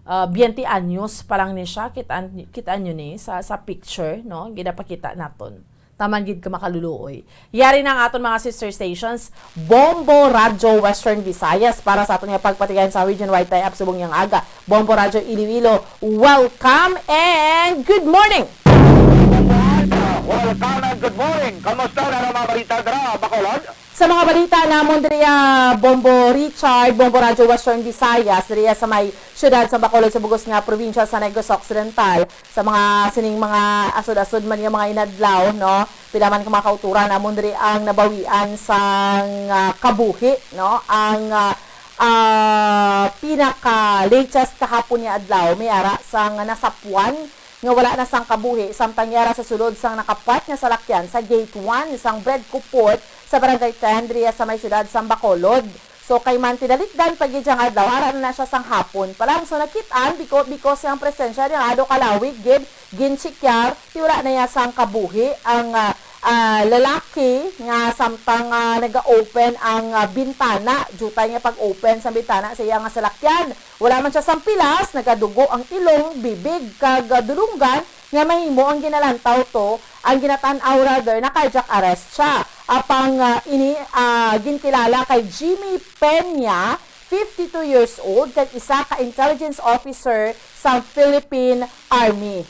ah, twenty anyos pa lang ni siya. Kitaan, kitaan nyo ni sa, sa picture, no? Ginapakita naton. Taman gid ka makaluluoy. Yari na ang aton mga sister stations, Bombo Radyo Western Visayas, para sa aton nga pagpatigayon sa region-wide tie-up subong niyang aga. Bombo Radyo Iloilo, welcome and good morning! Welcome and good morning. Kamusta na ang mga balita dira, Bacolod? Sa mga balita namon diri, ah, Bombo Richard, Bombo Radyo Western Visayas, diri sa may siyudad sa Bacolod sa bugos nga probinsya sa Negros Occidental, sa mga sining mga asod-asod man nga mga inadlaw, no? Pila man ka mga kauturan namon diri ang nabawian sang, ah, kabuhi, no? Ang, ah, ah, pinaka latest kahapon nga adlaw, may ara sang nasapuan nga wala na sang kabuhi samtang yara sa sulod sang nakapark nga salakyan sa Gate one sang Bredco Port sa Barangay ten diri sa may siyudad sang Bacolod. So, kay man tinalikdan pa gid siyang adlaw, ara na, na siya sang hapon pa lang. So, nakit-an biko-, because ang presensya niya ado kalawig gid, ginchekyar, ti wala na iya sang kabuhi ang, ah, ah, lalaki nga samtang, ah, naga-open ang, ah, bintana, diutay nga pag-open sa bintana sa iya nga salakyan. Wala man siya sang pilas, nagadugo ang ilong, bibig, kag, ah, dulonggan, nga mahimo ang ginalantaw to, ang ginatan-aw rather na cardiac arrest siya. Apang, ah, ini, ah, ginkilala kay Jimmy Peña, fifty-two years old, kag isa ka intelligence officer sa Philippine Army.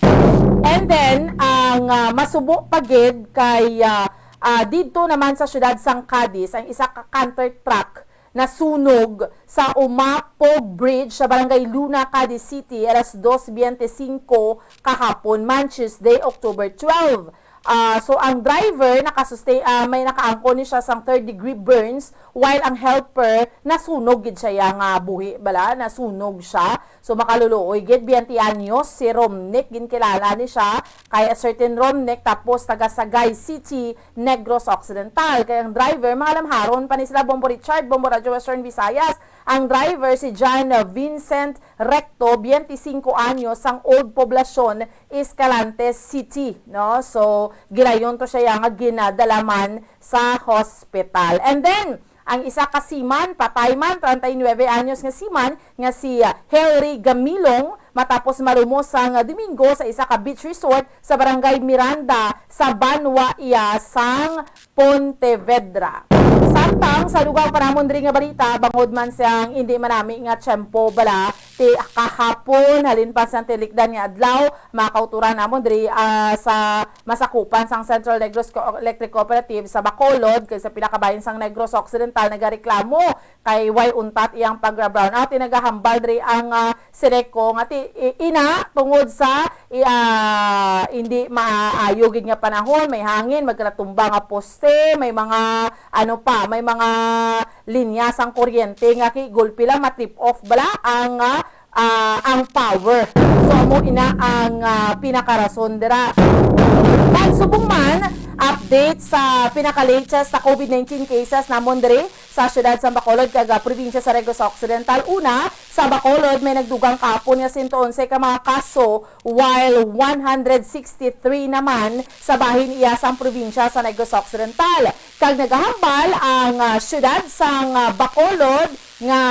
And then, ang, ah, masubo pa gid kay, ah, ah, didto naman sa siyudad sang Cadiz, ang isa ka canter truck nasunog sa Umapog Bridge sa Barangay Luna, Cadiz City, alas dos biyente singko kahapon man, Tuesday, October twelve. Ah, so, ang driver nakasustain, ah, may nakaangkon ni siya sang third degree burns, while ang helper nasunog gid siya, iya nga buhi bala, nasunog siya. So, makaluluoy gid, biyente anyos si Romnick, ginkilala ni siya kay a certain Romnick, tapos taga Sagay City, Negros Occidental. Kay ang driver, mga lamharon pa ni sila, Bombo Richard, Bombo Radyo Western Visayas. Ang driver si John Vincent Recto, biyente singko anyos, sang Old Poblacion, Escalante City, no? So, gilayon to siya nga ginadala man sa hospital. And then, ang isa ka seaman, patay man, treinta y nueve anyos nga seaman, nga si, ah, Henry Gamilong, matapos malumos sang Domingo sa isa ka beach resort sa Barangay Miranda sa banwa iya sang Pontevedra. Samtang sa dugang pa namon diri nga balita, bangod man sang indi manami nga tiyempo bala, ti kahapon, halin pa sang tilikdan nga adlaw, mga kauturan namon diri, ah, sa masakupan sang Central Negros Co-, Electric Cooperative sa Bacolod, kag sa pila ka bahin sang Negros Occidental nagareklamo kay way untat iyang pag-brownout. Ti nagahambal diri ang, ah, Cereco nga ti, i-, ina tungod sa i-, ah, hindi maayo gid nga panahon, may hangin, magkanatumba nga poste, may mga ano pa, may mga linya sang kuryente nga ki-, gulpi lang ma-trip off bala ang, ah, ah, ang power. So, amo ina ang, ah, pinakarason dira. Kag subong man, update sa pinaka-latest sa COVID nineteen cases namon diri sa siyudad sa Bacolod kag, ah, probinsya sa Negros Occidental. Una, sa Bacolod, may nagdugang kahapon nga sento onse ka mga kaso, while one hundred sixty-three naman sa bahin iya sang probinsya sa Negros Occidental. Kag nagahambal ang, ah, siyudad sang, ah, Bacolod nga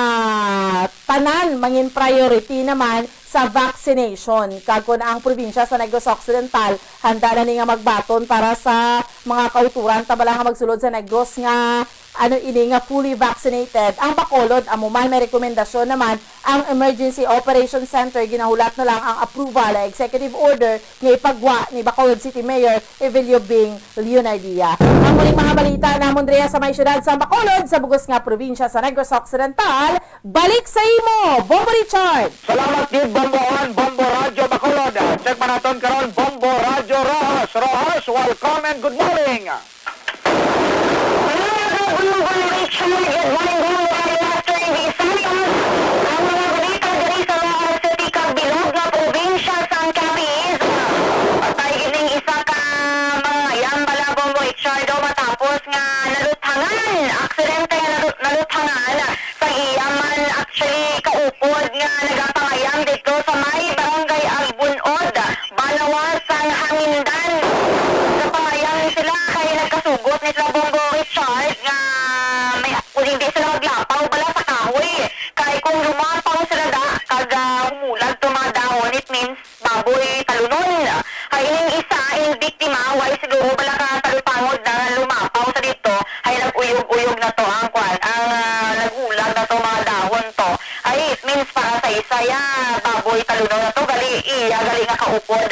tanan mangin priority naman sa vaccination. Kag kon ang probinsya sa Negros Occidental, handa na ni nga magbaton para sa mga kauturan ta bala nga magsulod sa Negros nga ano ini nga fully vaccinated. Ang Bacolod, amo man may rekomendasyon naman ang Emergency Operation Center, ginahulat na lang ang approval, executive order, nga ipagwa ni Bacolod City Mayor Evelio Bing Leonardia. Ang muling mga balita namon diri sa may siyudad sa Bacolod, sa bug-os nga probinsya sa Negros Occidental. Balik sa imo, Bombo Richard! Salamat gid, Bombo Juan, Bombo Radyo Bacolod. Check man naton karon, Bombo Radyo Roxas. Roxas, welcome and good morning. Mga kabunbon, Richard, good morning, Bombo Radyo Master Visayas. Ang mga balita diri sa Roxas City kag bilog nga probinsya sang Capiz. Patay gid ning isa ka mangayam bala, Bombo Richard, o, matapos nga naluthangan, aksidente nga nalu-, naluthangan sa iya man actually kaupod nga nagapangayam didto sa may Barangay Albunod, Banawa sang Hamindan. Nagapangayam ni sila kay nagkasugot ni sila, Bombo Richard, nga may, kung hindi sila maglapaw bala sa kahoy, kay kung lumapaw sila da, kag, ah, humulag to mga dahon, it means baboy talunon. Kay ining isa, ining biktima, way siguro bala ka talupangod na nga lumapaw sa didto, ay nag-uyog-uyog na to ang kwan, ang, ah, naghulag na to mga dahon to. Ay, it means para sa isa, ya, baboy talunon na to, gali iya, gali nga kaupod.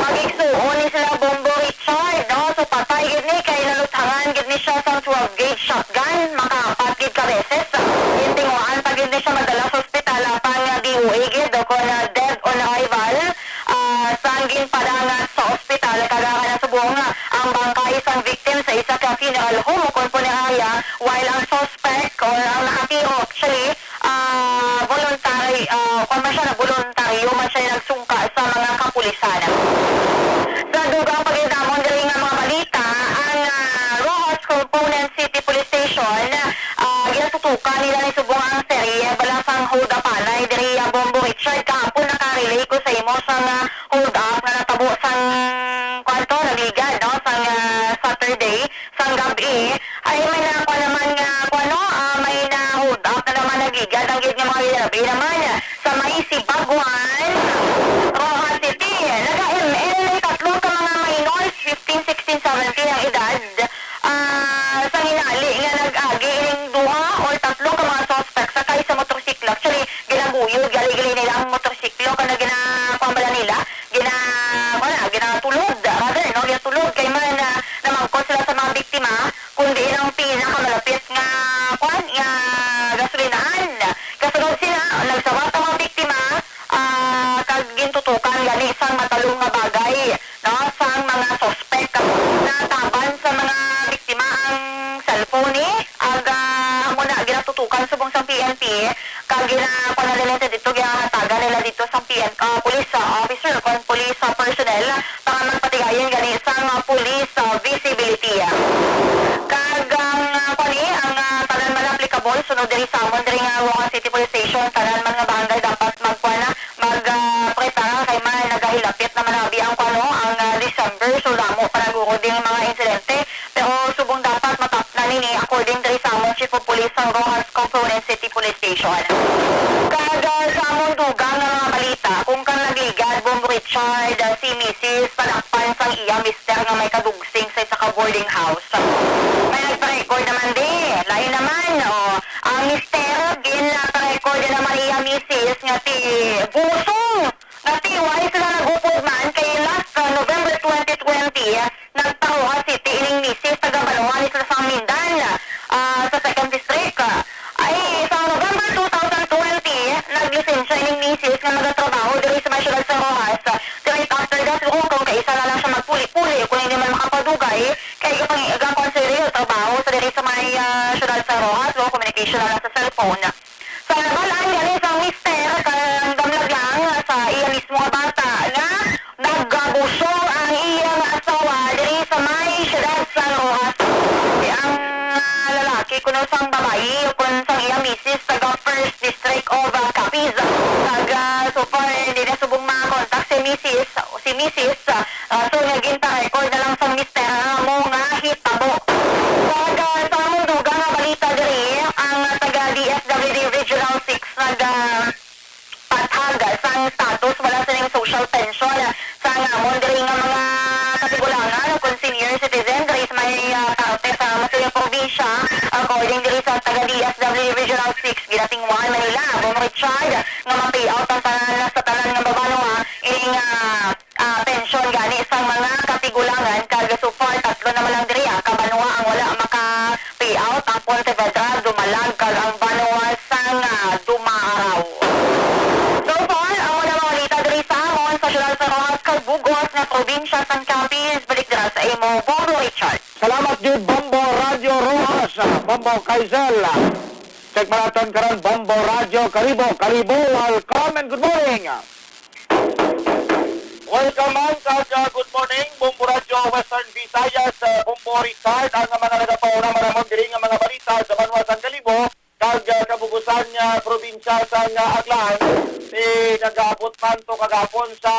Mag-igsuon ni sila Bombo Richard, no? So, patay gid ni, kay naluthangan gid ni siya sa twelve gauge shotgun, makaapat gid ka beses. Gintinguhaan pa gid ni siya madala sa ospital, apan nga D O A gid, o kon, ah, dead on arrival, ah, sang ginpadangat sa ospital, kag ang subong, ah, ang bangkay sang victim sa isa ka funeral home o kon punerarya, while ang suspect or ang nakatiro, actually, ah, voluntary, ah, kwan man siya, voluntaryo man siya nagsungka sa mga kapulisan. Sa dugang pagidamon diri nga mga balita, ang, ah, Roxas Component City Police Station, ah, ginatutukan nila ni subong ang serye bala sang hold-up anay diri ang Bombo Richard. Kahapon naka-relay ko sa imo sang, ah, hold-up nga natabo sang, kwan to, nagligad, no, sang, ah, Saturday, sang gab-i. Ay, may na, kwan naman nga, kwan, no, ah, may na-hold up na naman, nagligad ang gid nga mga ginabi naman sa may Sibagwan, Roxas City. Naga-M L ang tatlo ka mga minors, fifteen, sixteen, seventeen ang edad. Ah, sa hinali nga nag-agi ining duha or tatlo ka mga suspect sakay sa motorsiklo. Actually, ginaguyod gali-gali nila ang motorsiklo, kana gina-, kuwan bala nila, gina-, wala, ginatulod, rather, no? Ginatulod kay man, ah, namangkot sila sa mga biktima, kundi ang pinakamalapit nga, kuwan, nga gasolinahan. Kasunod sila, nagsawat ang mga biktima, ah, kag gintutukan gani sang matalom nga bagay, no, sang mga suspek. Nataban sa mga biktima ang cellphone, eh, ag, ah, amo na ginatutukan subong sang P N P, kag gina-, kuwan nila dito, ginahatagan nila dito sa P N, ah, police, ah, officer, kon police, ah, personnel, para magpatigayon gani sang, ah, police, ah, visibility. Kag ang, ah, kuwan, eh, ang, ah, tanan man applicable, sunod diri sa amon, diri nga Roxas City Police Station, tanan man nga barangay dapat magkuwan na, mag, ah, prepara kay man nagahilapit naman abi ang kuwan, no, ang, ah, December. So, damo pa naguro ding mga insidente. Pero subong dapat matapnan nini, according diri sa amon Chief of Police sang Roxas Component City Police Station. Kag, ah, sa amon dugang nga mga balita, kung kang nagligad, Bombo Richard, ah, si misis padakpan sang iya mister nga may kadugsing sa isa ka boarding house. May nagpa-record naman di, lain naman, o, ang mister, gin-, ah, pa-record naman iya misis nga ti Busong. Nga ti, way sila nag-upod man kay last, uh, November twenty twenty, nagpa-Roxas City ining misis taga Banuan, isla sa Mindan, ah, sa Second District. Ay, sa November two thousand twenty, naglisensya ining misis nga nagatrabaho diri sa may siyudad sa Roxas. Straight after that, kung, kung kaisa na lang siya magpuli-puli, kung hindi man makapadugay, kay gapang-, gakonsidera trabaho sa diri sa may, ah, siyudad sa Roxas, o communication na lang sa cellphone. Sa nabal-an gani sang mister, kay ang damlag lang sa iya mismo nga bata nga nagabusong ang iya nga asawa diri sa may siyudad sang Roxas. Ang, ah, lalaki kuno sang babayi o kun sang iya misis taga First District of, ah, Capiz. Kag, ah, so far, hindi na subong makontak si misis, si misis, ah, Ah, so, nga ginpa-record na lang sang mister ang amo nga hitabo. Kag, ah, sa among dugang nga balita diri, ang taga D S W D Regional six nag, ah, patag sang status wala sining social pension sa amon diri nga mga katigulangan o kon senior citizen diri sa may, ah, parte sa amon sining probinsya. According diri sa taga D S W D Regional six, Ginatingwan, Manila, Bong Richard, nga ma-pay out ang tanan sa tanan nga mabanwa ining, ah, ah, pensyon gani sang mga katigulangan, kag so far tatlo na man lang diri, ah, ka banwa ang wala maka-pay out, ang Pontevedra, Dumalag, kag ang banwa sang, ah, Dumaaraw. So far, amo na mga balita diri sa amon sa siyudad sa Roxas kag bug-os nga probinsya sang Capiz. Balik dira sa imo, Bombo Richard. Salamat gid, Bombo Radyo Roxas, Bombo Kaisel. Check man naton karon, Bombo Radyo Kalibo. Kalibo, welcome and good morning. Welcome man kag, ah, good morning, Bombo Radyo Western Visayas, ah, Bombo Richard, ang mga nagapauna man namon diri nga mga balita sa banwa sang Kalibo kag, ah, kabugusan nga probinsya sang, ah, Aklan. Eh, nag-aabot man to kagapon sa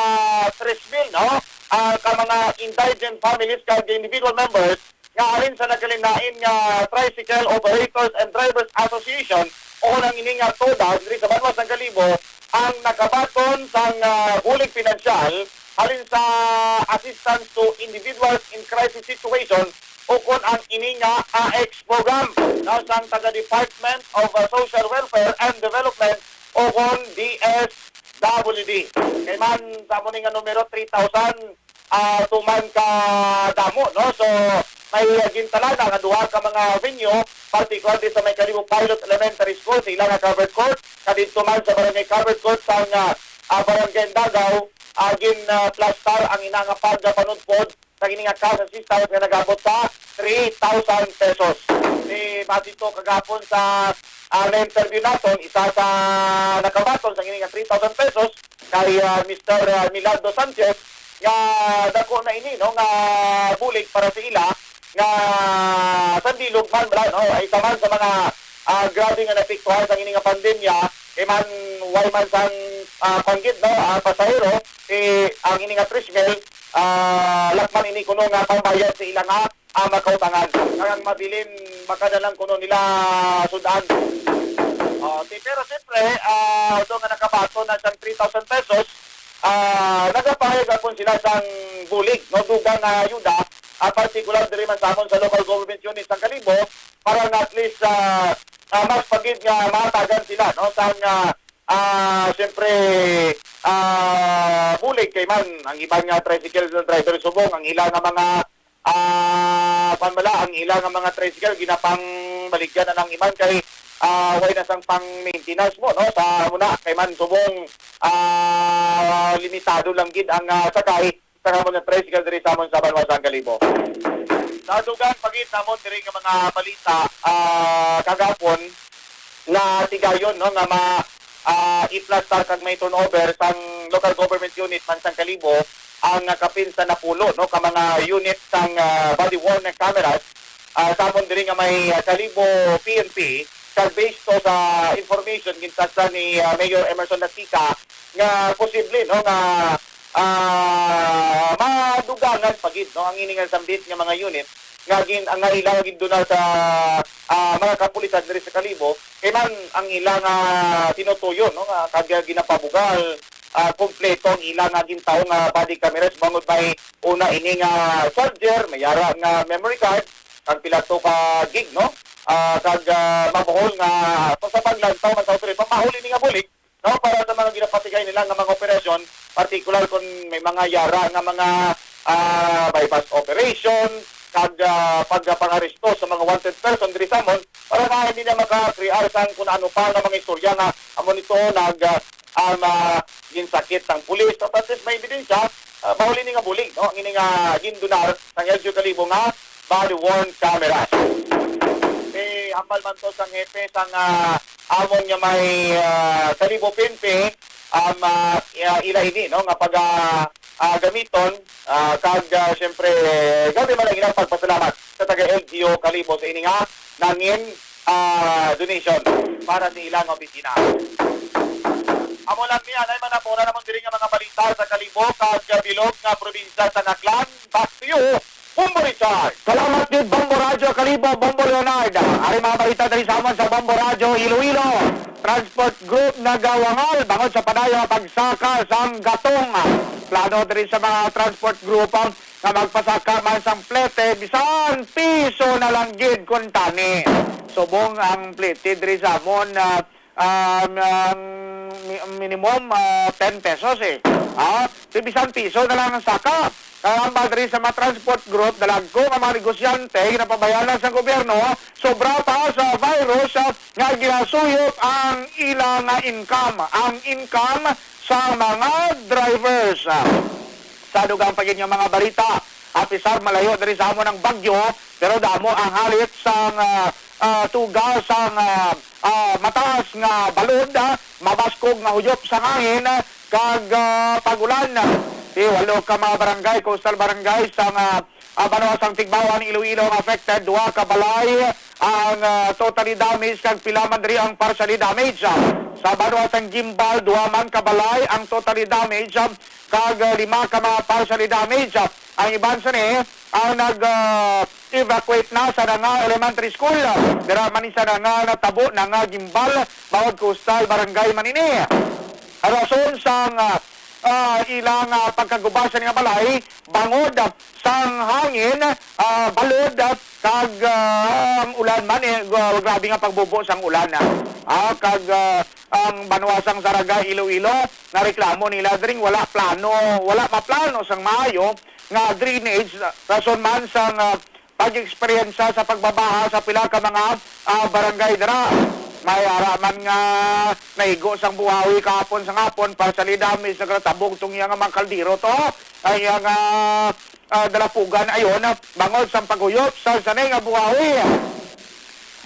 tres mil, no? Ah, ka mga indigent families kag individual members nga halin sa nagkalain-lain nga Tricycle Operators and Drivers Association o nang ini nga TODA diri sa banwa sang Kalibo ang nakabaton sang, ah, bulig pinansyal halin sa Assistance to Individuals in Crisis Situation o kon ang ini nga AICS program, no, sang taga Department of, ah, Social Welfare and Development o kon D S W D. Kay man sa amo ni nga numero, three thousand ah, tuman ka damo, no? So, may, ah, gintalana nga duha ka mga venue, particularly sa may Kalibo Pilot Elementary School, sa ila nga covered court, kadidto man sa Barangay Covered Court sang, ah, ah, Barangay Indagaw, ah, gin, ah, plastar ang ina nga pagpanudpod sa kini nga cash assistance nga nag-abot sa three thousand pesos. Si base to kagapon sa, ah, na-interview naton, isa sa nakabaton sa kini nga three thousand pesos, kay, ah, Mister, ah, Milagro Sanchez, nga dako na ini, no, nga bulig para sa ila nga sa bilog man bala, no, ay isa man sa mga, ah, grabe nga naapektuhan sa ini nga pandemya, kay man way man sang, ah, panggid, no, ah, pasahero, eh, ang ini nga tres mil, ah, lakman ini kuno nga pangbayad sa ila nga ah, makautangan. Kag ang mabilin, makada lang kuno nila sud-an. Oh, ti-, pero siyempre, ah, although nga nakabaton na siyang three thousand pesos, ah, nagapahayag gapon sila sang bulig, no, dugang nga ayuda, ah, partikular diri man sa amon sa local government unit sang Kalibo, para nga at least, ah, ah, mas pa gid nga mahatagan sila, no, sang, ah, ah, siyempre, ah, bulig kay man ang iban nga tricycle driver subong ang ila nga mga ah, kwan bala, ang ila nga mga tricycle, ginapangbaligyan na lang iman kay, ah, way na sang pang-maintenance mo, no? Sa muna, kay man subong, ah, limitado lang gid ang, ah, sakay sa amon nga tricycle diri sa amon sa banwa sang Kalibo. Sa dugang pa gid namon diri nga mga balita, ah, kagapon, nga tigayon, no, nga ma, ah, iplastar kag may turnover sang local government unit man sang Kalibo ang, ah, kapin sa napulo, no, ka mga unit sang, ah, body worn cameras, ah, sa amon diri nga may, ah, Kalibo P N P, kag based to sa information gintatsa ni, ah, Mayor Emerson Latica nga posible, no, nga ah, madugangan pa gid, no, ang ini nga sambit nga mga unit nga gin-, nga ila nga gindunar sa, ah, mga kapulisan diri sa Kalibo, kay man ang ila nga tinutuyo, no, nga kag ginapabugal, ah, kompleto ang ila nga gintaho nga body cameras bangod may una ini nga charger, may yara nga memory card, kag pila to ka gig, no, ah, kag, ah, mabuhol nga sa paglantaw man sa otoridad, pamahuli ni nga bulig, no, para sa mga ginapatigay nila nga mga operasyon, partikular kung may mga yara nga mga, ah, buy-bust operation, kag, ah, pagpangaresto sa mga wanted person diri sa amon, para nga hindi na makakrear sang kung ano pa nga mga istorya nga amo nito nag, ah, um, ah, ginsakit sang pulis. So, at least may ebidensya, ah, bahuli ni nga bulig, no? Ang ini nga gindunar sang L G U Kalibo nga body-worn cameras. Eh, hambal man to sang hepe sang, ah, amon nga may, ah, Kalibo P N P, um, ah, i-, ila ini, no, nga pag, ah, ah, gamiton, ah, kag, ah, siyempre, grabe man ang ilang pagpasalamat sa taga L G U Kalibo sa ini nga nangin, ah, donation para sa ilang opisina. Amo lang ni, anay man ang pura namon diri nga mga balita sa Kalibo kag bilog nga probinsya sa Aklan. Back to you, Bombo Richard. Salamat gid, Bombo Radyo Kalibo, Bombo Leonard. Ari mga balita diri sa amon sa Bombo Radyo Iloilo. Transport Group nagawangal bangod sa padayon nga pagsaka sang gatong. Plano diri sa mga transport group ang nga magpasaka man sang plete, bisan piso na lang gid kuntani. Subong ang plete diri sa amon, ah, um, ang mi-, minimum, ah, ten pesos eh. Ah, so bisan piso na lang ang saka. Karamba diri sa mga transport group, dalagko nga mga negosyante, ginapabayanan sa gobyerno, sobra pa sa virus, ah, nga ginasuyop ang ilang, ah, income, ang income sa mga drivers. Ah, sa dugang pa gid nga mga balita, apisar malayo diri sa amon ang bagyo, pero damo ang halit sang, ah, ah, tuga sang, ah, ah, mataas nga balod, ah, mabaskog nga huyop sang hangin, ah, kag, ah, pag-ulan. Di walo ka mga barangay, coastal barangay sang, ah, ah, banwa sang Tigbauan, Iloilo ang affected. Duha ka balay ang, ah, totally damaged kag pila man diri ang partially damaged. Ah, sa banwa sang Guimbal, duha man ka balay ang totally damaged, ah, kag, ah, lima ka mga partially damaged. Ah, ang iban sini ang nag, ah, evacuate na sa Nanga Elementary School. Dira man ni sa Nanga natabo, Nanga Guimbal, bawod coastal barangay man ini. Ang rason sang, ah, ah, ilang, ah, pagkaguba sa nga balay, bangod, ah, sang hangin, ah, balod, ah, kag, ah, ang ulan man, eh, gra-, grabe nga pagbubo sang ulan, ah. Ah, kag, ah, ang banwa sang Zarraga, Iloilo, nareklamo nila dring wala plano, wala maplano sang maayo nga drainage, rason man sang, ah, pag-eksperyensya sa pagbabaha sa pila ka mga, ah, barangay dira. May ara man nga naigo sang buhawi kahapon sa hapon, partially damaged, nagkatabog tong iya nga mga kaldero to. Ang iya nga, ah, dalapugan ayon, bangod sang paghuyop sa sanay nga buhawi.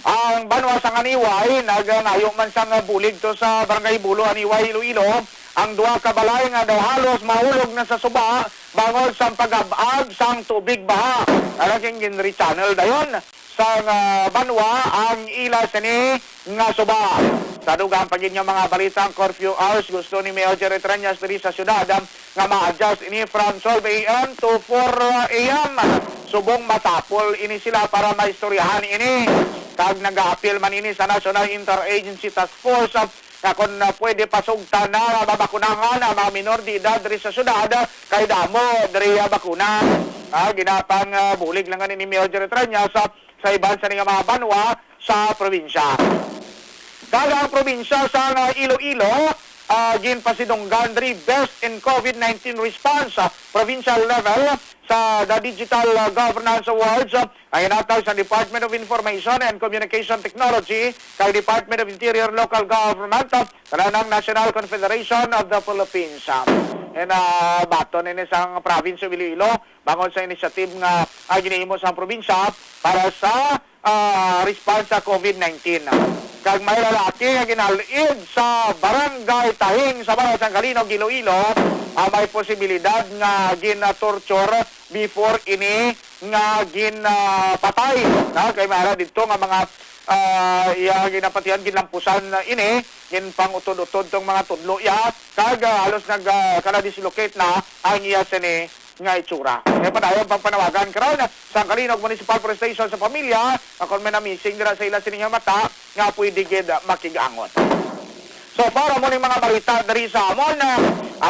Ang banwa sang Aniway, nagangayo man sang bulig to sa Barangay Bulo, Aniway, Iloilo, ang duha ka balay nga daw halos mahulog na sa suba bangod sang pag-ab-ab sang tubig baha. Ara king gin-rechannel dayon sang, ah, banwa ang ila sini nga suba. Sa dugang pa gid nga mga balita, ang curfew hours gusto ni Mayor Jerry Treñas diri sa syudad, ah, nga ma-adjust ini from twelve a m to four a m. Subong matapol ini sila para maistoryahan ini. Kag nagaapil man ini sa National Interagency Task Force, ah, nga kon, ah, pwede pasugtan na nga mabakunahan ang mga minor de edad diri sa syudad, ah, kay damo diri, ah, bakuna. Ah, ginapang, ah, bulig lang ni Mayor Jerry Treñas sa, sa iban sa nga mga banwa sa probinsya. Kag ang probinsya sa, ah, Iloilo, ah, ginpasidunggan diri best in COVID nineteen response, ah, provincial level sa The Digital, ah, Governance Awards, ah, ang ginhatag sa Department of Information and Communication Technology kag Department of Interior Local Government, ah, kanan ang National Confederation of the Philippines. Ah, and, ah, baton ini sang province of Iloilo, bangod sa initiative nga, ah, ginhimo sang probinsya para sa, ah, response sa COVID nineteen. Kag may lalaki nga ginhal-id sa Barangay Tahing sa Barangay San Calinog, Iloilo, ah, may posibilidad nga gin-torture before ini nga ginpatay. Na kay may ara didto nga mga, ah, iya ginapatihan, ginlampusan na ini, ginpang-utod-utod tong mga tudlo iya, kag, ah, halos nag, ah, kana dislocate na ang iya sini nga itsura. Kaya padayon pang panawagan karon sa Calinog Municipal Police Station sa pamilya nga kon may na-missing dira sa ila sini nga mata nga pwede gid makig-angot. So far, amo ning mga balita diri sa amon. Ah,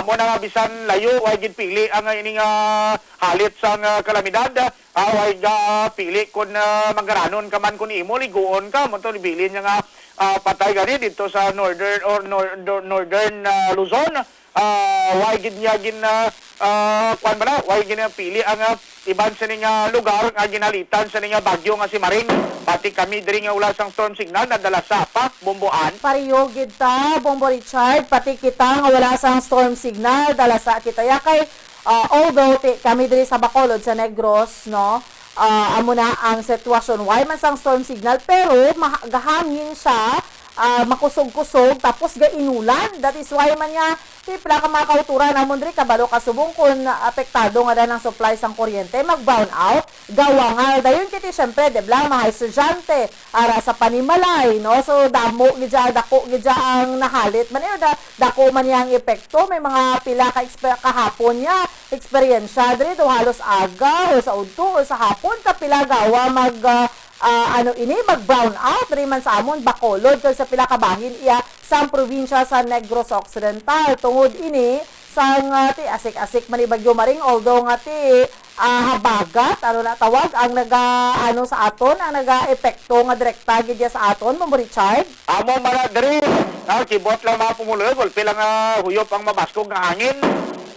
amo na nga bisan layo, way gid pili ang, ah, ining, ah, halit sang, ah, kalamidad. Ah, way ga pili kon, ah, manggaranon ka man, kon imo liguon ka, mo to bilin niya nga, ah, patay gani dito sa northern or nor-, nor-, northern, ah, Luzon. Ah, way gid niya gin, ah, ah, kuwan ba na? Way gid niya pili ang, ah, iban sa ning, ah, lugar nga ginhalitan sa ning, ah, bagyo nga si Maring. Pati kami diri nga wala sang storm signal, nadala sa pa, Bomboan. Pareho gid ta, Bombo Richard, pati kita nga wala sang storm signal, dala sa kita. Ya kay, ah, although ti, kami diri sa Bacolod, sa Negros, no, ah, amo na ang sitwasyon. Way man sang storm signal, pero maha-, gahangin siya, ah, makusog-kusog, tapos gainulan. That is why man nga, ti pila ka mga kauturan, amon diri, kabalo ka subong kun apektado nga daan ang supply sang kuryente, mag-brown out, gawangal. Dayon kiti, syempre, di ba, mga estudyante, ara sa panimalay, no? So, damo gid siya, dako gid siya ang nahalit. Man, eh, da-, dako man niya ang epekto. May mga pila ka eksper-, kahapon niya, eksperyensya diri, do halos aga, o sa udto, o sa hapon, kapila gawa mag, ah, ah, ano ini, mag-brown out diri man sa amon, Bacolod, kag sa pila ka bahin iya sang probinsya sa Negros Occidental. Tungod ini, Sang, ah, ti asik-asik man ni Bagyo Maring, although nga ti, ah, habagat, ano na tawag, ang naga, ano sa aton, ang naga-epekto nga direkta gid ya sa aton, Bombo Richard? Amo man na diri, ah, kibot lang mga pumuluyo, gulpi lang, ah, huyop ang mabaskog nga hangin.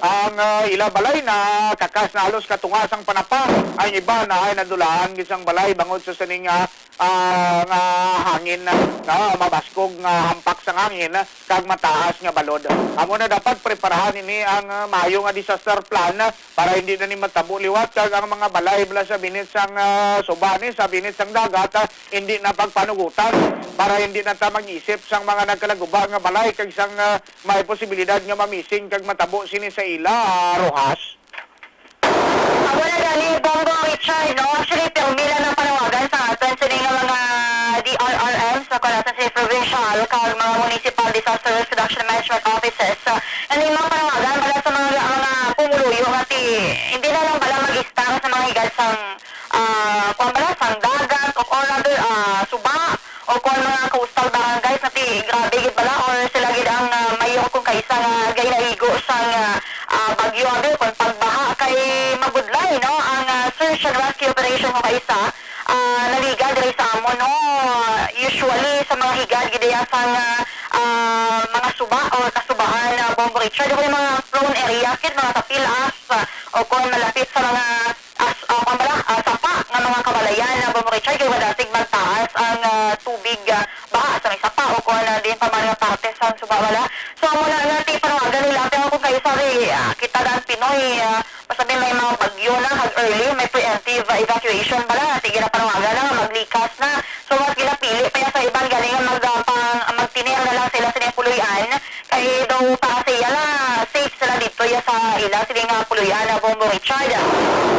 Ang, ah, ila balay na kakas na halos katunga sang panapa. Ang iba na ay nadulaan gid sang balay bangod sa sining, ah, ah, nga hangin, no? Mabaskog nga hampak sang hangin, kag mataas nga balod. Amo na dapat preparahan ini ang, ah, maayo nga disaster plan para hindi na ni matabo liwat kag ang mga balay bala sa binit sang, ah, suba ni sa binit sang dagat, ah, hindi na pagpanugutan para hindi na ta mag-isip sang mga nagkalaguba nga balay kag sang, ah, may posibilidad nga mamising kag matabo sini sa ila, ah, Rojas. Amo na gani, Bombo Richard, no? Actually, pirmi lang ang panawagan sa aton sini nga mga D R R Ms, no? Kung nasa sa provincial kag mga municipal disaster risk reduction management offices. So, ang mga panawagan para sa mga, mga pumuluyo nga ti, hindi na lang bala mag-istar sa mga higad sang, ah, kung bala, sang dagat o, or rather, ah, suba o kung mga coastal barangays na ti grabe gid bala or sila gid ang, ah, mayor kung kaisa nga ginaigo sang, ah, ah, bagyo abi kung pagbaha kay mabudlay, no, ang, ah, search and rescue operation kung kaisa, ah, naliga diri sa amon, no, usually sa mga higad gid iya sang, ah, ah, mga suba o kasubahan, ah, Bombo Richard, o mga prone area kit mga sa pilas, ah, o kung malapit sa mga as, ah, kung bala, ah, sapa nga mga kabalayan na Bombo Richard, kay wala sig magtaas ang, ah, tubig, ah, baha sa may sapa o kung ano din pa man nga parte sa suba wala. So, amo na nga ti panawagan nila, pero kung kayo sabi, ah, kita daan Pinoy, ah, masabi may mga bagyo na, kag early, may preemptive, ah, evacuation bala, ti ginapanawagan na nga maglikas na. So, mas ginapili pa yan sa iban galing nga mag, ah, pang, magtinir na lang sila sa ilang puloy-an, kay daw para sa iya na safe sila dito ya sa ila, sila nga puloy-an na Bombo Richard.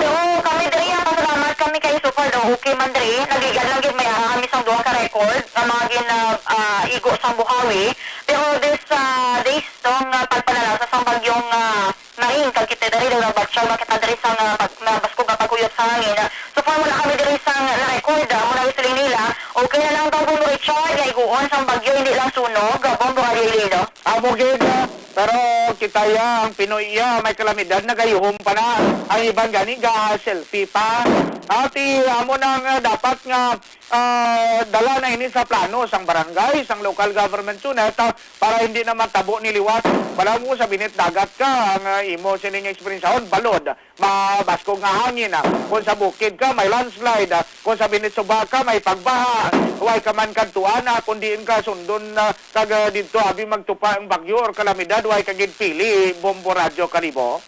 Pero kami diri, ah, pasalamat kami kay so far daw okay man diri. Nagligad lang gid may ara kami sang duha ka record nga mga gin, ah, ah, igo sang buhawi. Pero this, ah, days tong, ah, pagpanalasa sang bagyong, ah, Maring, kag kita diri daw nagbatyag makita diri sang, ah, pag, nabaskog nga paghuyop sa hangin. So far wala kami diri sang na-record, ah, amo na siling nila. Okay na lang daw Bombo Richard nga iguon sang bagyo, hindi lang sunog, ah, Bombo Radio Iloilo. Amo gid, ah, pero kita ya ang Pinoy iya, may kalamidad, nagayuhom pa na. Ang iban gani ga-selfie pa. Ati, amo na nga dapat nga, ah, dala na ini sa plano sang barangay, sang local government unit, ah, para hindi na matabo ni liwat. Wala mo sa binit dagat ka, ang, ah, imo sining eksperyensahon, balod. Mabaskog nga hangin, ah. Kung sa bukid ka, may landslide, ah. Kung sa binitsuba ka, may pagbaha. Huwag ka man kadtuan, ah, kung diin ka sundon, ah, kag, ah, didto abi magtupa ang bagyo or kalamidad, huwag ka gid pili, Bombo Radyo Kalibo.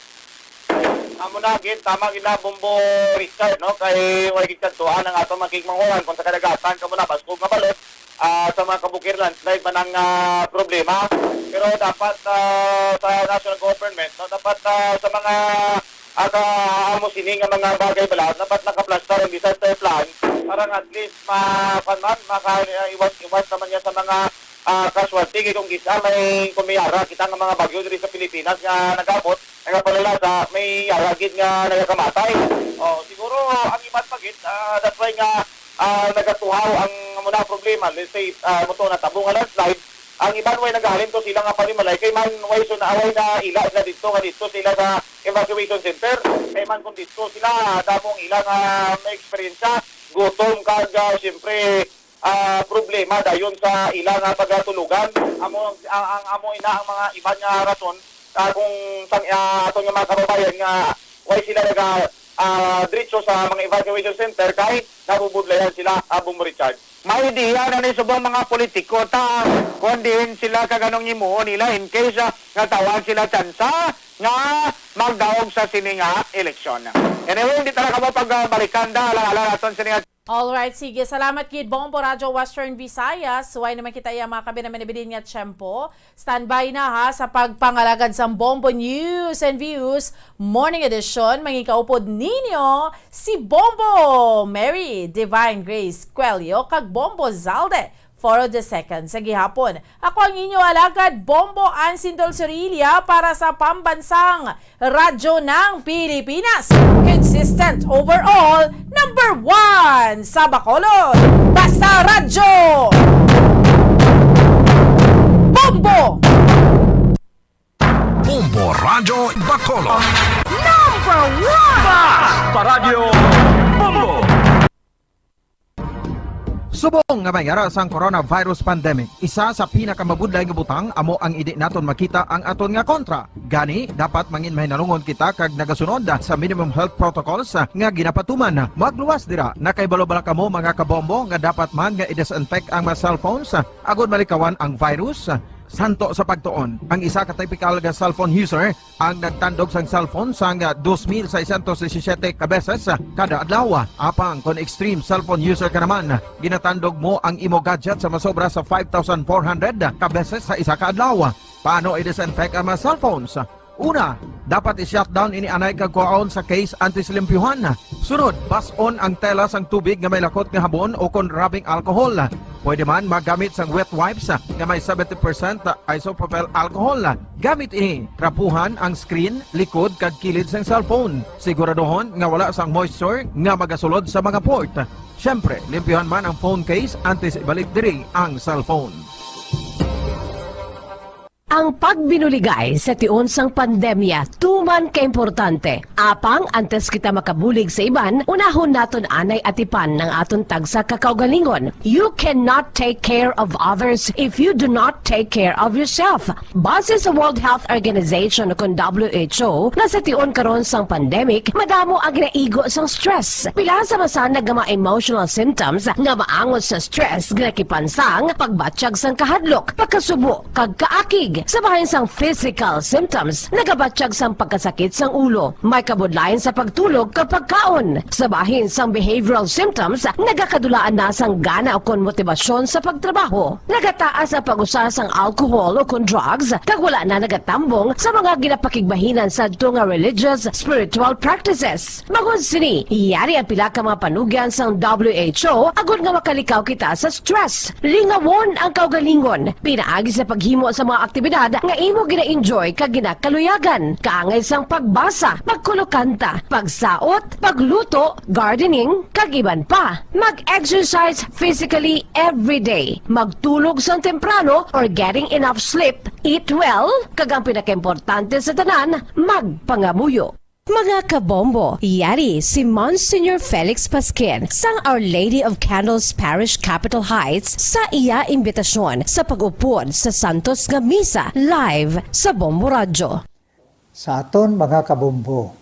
Amo na gid, tama gid na, Bombo Richard, no? Kay huwag gid kadtuan ang ato makigmanguran kung sa kadagatan, kamo na, baskog nga balod, ah, sa mga kabukid, landslide man ang, ah, problema. Pero dapat, ah, sa national government, no, dapat, ah, sa mga, ah, ka-, amo sini nga mga bagay bala, dapat nakaplastar ang disaster plan para nga at least ma-, kuwan man, maka-, ah, iwas-iwas naman niya sa mga, ah, casualty. Kay kung gisa may, kung may ara, kita nga mga bagyo diri sa Pilipinas nga nag-abot, nagapalala sa may ara gid nga nagakamatay. Oh, siguro ang iban pa gid, ah, that's why nga ah, nagatuhaw ang amo na problema. Let's say, ah, mo to natabo nga landslide, ang iban way nagahalin to sila nga panimalay kay man way so naaway na ila sila dito nga dito sila sa evacuation center. Kay man kung dito sila, damo ang ila nga may eksperyensya, gutom kag, ah, siyempre, ah, problema dayon sa ila nga pagatulugan. Amo ang, ang, ang amo ina ang mga iban nga rason, ah, kung sang, ah, aton nga mga kababayan nga way sila naga, ah, diretso sa mga evacuation center kay nabubudlayan sila, ah, Bombo Richard. May ideya na ni subong mga politiko ta kung diin sila kag anong himuon nila in case, ah, nga tawag sila tsansa nga magdaog sa sini nga eleksyon. Anyway, hindi talaga mo pagbalikan da, alang-alang aton sini nga Alright, sige. Salamat gid, Bombo Radyo Western Visayas. Suway naman kita iya mga kabinaminabidin nga tiyempo. Standby na ha sa pagpangalagad sang Bombo News and Views Morning Edition. Mangikaupod ninyo si Bombo Mary Divine Grace Cuello kag Bombo Zalde Foro the second sa gihapon. Ako ang inyo alagad, Bombo Ansindol Sorilla para sa Pambansang Radyo ng Pilipinas. Consistent overall, number one sa Bacolod. Basta Radyo! Bombo! Bombo Radyo Bacolod. Number one! Basta Radyo Bombo! Subong nga may ara sang coronavirus pandemic, isa sa pinakamabudlay nga butang amo ang indi naton makita ang aton nga kontra. Gani, dapat mangin mahinalungon kita kag nagasunod sa minimum health protocols nga ginapatuman. Magluwas dira, nakahibalo bala kamo, mga kabombo, nga dapat man nga i-disinfect ang mga cellphones agod malikawan ang virus? Santo sa pagtuon, ang isa ka typical nga cellphone user ang nagtandog sang cellphone sang dos mil seiscientos disisiete ka beses kada adlaw. Apang kon extreme cellphone user ka naman, ginatandog mo ang imo gadget sa masobra sa five thousand four hundred ka beses sa isa ka adlaw. Paano i-disinfect ang mga cellphones? Una, dapat i-shutdown ini anay kag kuhaon sa case antes limpyuhan. Sunod, bas-on ang tela sang tubig nga may lakot nga habon o kon rubbing alcohol. Pwede man magamit sang wet wipes nga may seventy percent isopropyl alcohol. Gamit ini, trapuhan ang screen, likod, kag kilid sang cellphone. Siguraduhon nga wala sang moisture nga magasulod sa mga port. Siyempre, limpyuhan man ang phone case antes ibalik diri ang cellphone. Ang pagbinuligay sa tion sang pandemya tuman kaimportante. Apang antes kita makabulig sa iban, unahon naton anay atipan ang aton tagsa ka kaugalingon. You cannot take care of others if you do not take care of yourself. Base sa World Health Organization, kon W H O, nga sa tion karon sang pandemic, madamo ang ginaigo sang stress. Pila sa masanag nga mga emotional symptoms nga maangot sa stress, ginakipansang pagbatyag sang kahadlok, pagkasubo, kag kaakig. Sa bahin sang physical symptoms, nagabatyag sang pagkasakit sang ulo, may kabudlayan sa pagtulog kag pagkaon. Sa bahin sang behavioral symptoms, nagakadulaan na sang gana ukon motibasyon sa pagtrabaho. Nagataas ang pag-usa sang alcohol ukon drugs, kag wala na nagatambong sa mga ginapakigbahinan sadto nga religious, spiritual practices. Bangod sini, yari ang pila ka mga panugyan sang W H O agod nga makalikaw kita sa stress. Lingawon ang kaugalingon pinaagi sa paghimo sa mga aktibidad nga imo gina-enjoy kag ginakaluyagan, kaangay sang pagbasa, pagkulokanta, pagsaot, pagluto, gardening, kag iban pa. Mag-exercise physically every day. Magtulog sang temprano or getting enough sleep. Eat well, kag ang pinakaimportante sa tanan, magpangamuyo. Mga kabombo, yari si Monsignor Felix Pasquin sang Our Lady of Candles Parish, Capitol Heights, sa iya imbitasyon sa pag-upod sa Santos nga Misa live sa Bombo Radyo. Sa aton mga kabombo,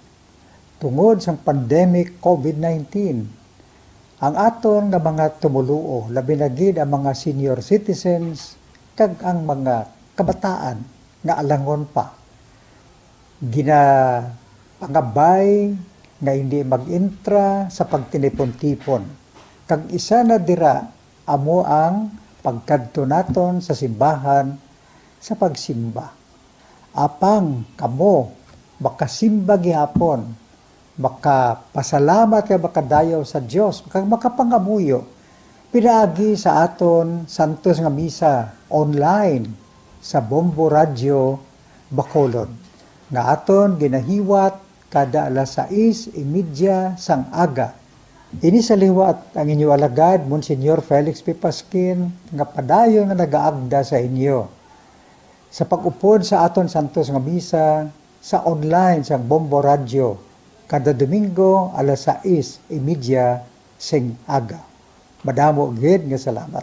tungod sang pandemic COVID nineteen, ang aton nga mga tumoluo, labi na gid ang mga senior citizens kag ang mga kabataan nga alangon pa, ginapangabay nga hindi mag-intra sa pagtinipon-tipon, kag isa na dira amo ang pagkadto naton sa simbahan sa pagsimba. Apang kamo makasimba gihapon, makapasalamat kag makadayaw sa Dios, kag makapangamuyo pinaagi sa aton santos nga misa online sa Bombo Radyo Bacolod, nga aton ginahiwat kada alas sais y media sang aga. Ini sa liwat ang inyo alagad, Monsignor Felix P. Pasquin, nga padayon nga nagaagda sa inyo sa pag-upod sa aton santos nga misa sa online sang Bombo Radyo kada Domingo alas sais y media sing aga. Madamo gid nga salamat.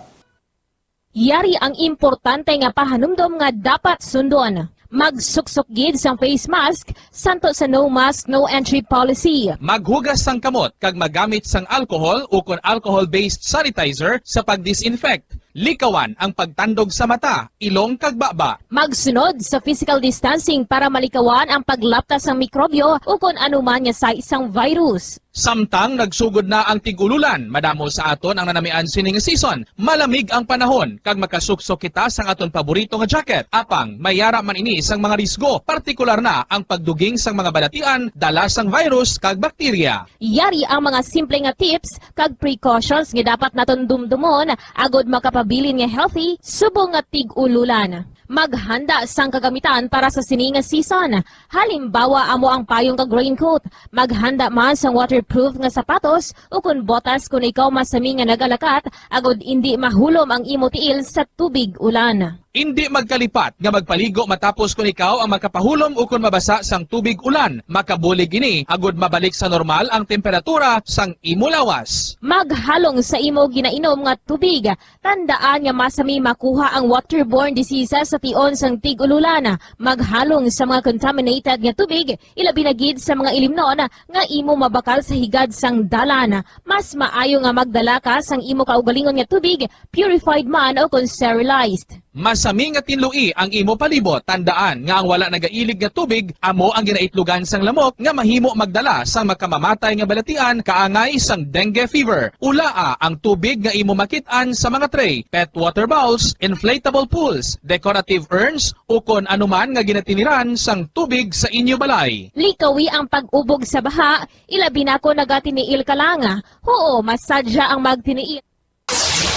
Yari ang importante nga pahanumdom nga dapat sundon. Magsuksok gid sang face mask, santo sa no mask, no entry policy. Maghugas sang kamot kag magamit sang alcohol ukon alcohol-based sanitizer sa pag-disinfect. Likawan ang pagtandog sa mata, ilong kag baba. Magsunod sa physical distancing para malikawan ang paglapta sang mikrobyo ukon anuman nga sais sang virus. Samtang nagsugod na ang tig-ululan, madamo sa aton ang nanamian sining season. Malamig ang panahon, kag makasuksok kita sang aton paborito nga jacket. Apang, may ara man ini sang mga risgo, partikular na ang pagduging sang mga balatian dala sang virus kag bakterya. Yari ang mga simple nga tips kag precautions nga dapat naton dumdumon agod makapabilin nga healthy subong nga tig-ululan. Maghanda sang kagamitan para sa sini nga season. Halimbawa, amo ang payong kag raincoat. Maghanda man sang waterproof nga sapatos o kon botas kon ikaw masami nga nagalakat, agod indi mahulom ang imo tiil sa tubig ulan. Indi magkalipat nga magpaligo matapos kon ikaw ang makapahulom ukon mabasa sang tubig ulan. Makabulig ini agud mabalik sa normal ang temperatura sang imo lawas. Maghalong sa imo ginainom nga tubig. Tandaan nga masami makuha ang waterborne diseases sa tion sang tig-ululan. Maghalong sa mga contaminated nga tubig, ilabi na gid sa mga ilimnon nga imo mabakal sa higad sang dalan. Mas maayo nga magdala ka sang imo kaugalingon nga tubig, purified man o kon sterilized. Masami nga tinloi ang imo palibot. Tandaan nga ang wala nagailig nga tubig amo ang ginaitlogan sang lamok nga mahimo magdala sang makamamatay nga balatian kaangay sang dengue fever. Ulaa ang tubig nga imo makit-an sa mga tray, pet water bowls, inflatable pools, decorative urns, ukon anuman nga ginatiniran sang tubig sa inyo balay. Likawi ang pag-ubog sa baha, ilabi na kon nagatiniil ka lang. Huo, masadya ang magtiniil.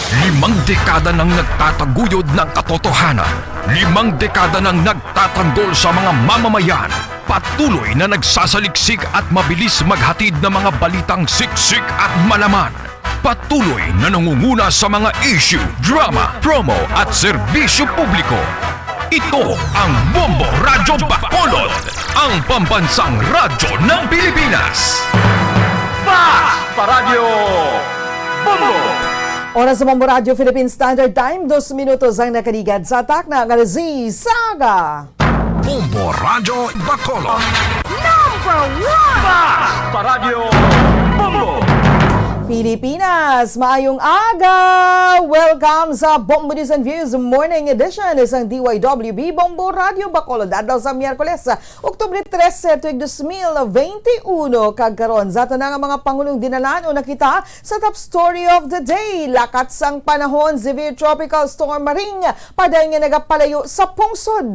Limang dekada nang nagtataguyod ng katotohanan. Limang dekada nang nagtatanggol sa mga mamamayan. Patuloy na nagsasaliksik at mabilis maghatid ng mga balitang siksik at malaman. Patuloy na nangunguna sa mga issue, drama, promo at serbisyo publiko. Ito ang Bombo Radyo Bacolod, ang pambansang radyo ng Pilipinas. Fast Paradyo Bombo! Oras sa Bombo Radyo Philippine Standard Time, dos minutos ang nakaligad sa takna nga alas sais sa aga. Bombo Radyo Bacolod. Number one! Fast Paradyo Bombo! Pilipinas, maayong aga! Welcome sa Bombo News and Views Morning Edition sang D Y W B Bombo Radyo Bacolod, adlaw sa Miyerkules, Oktubre trese, tuig dos mil benti uno, kag karon sa aton nga mga pangulong dinalanon na kita sa top story of the day. Lakat sang panahon, severe tropical storm Maring, padayon nga nagapalayo sa pungsod.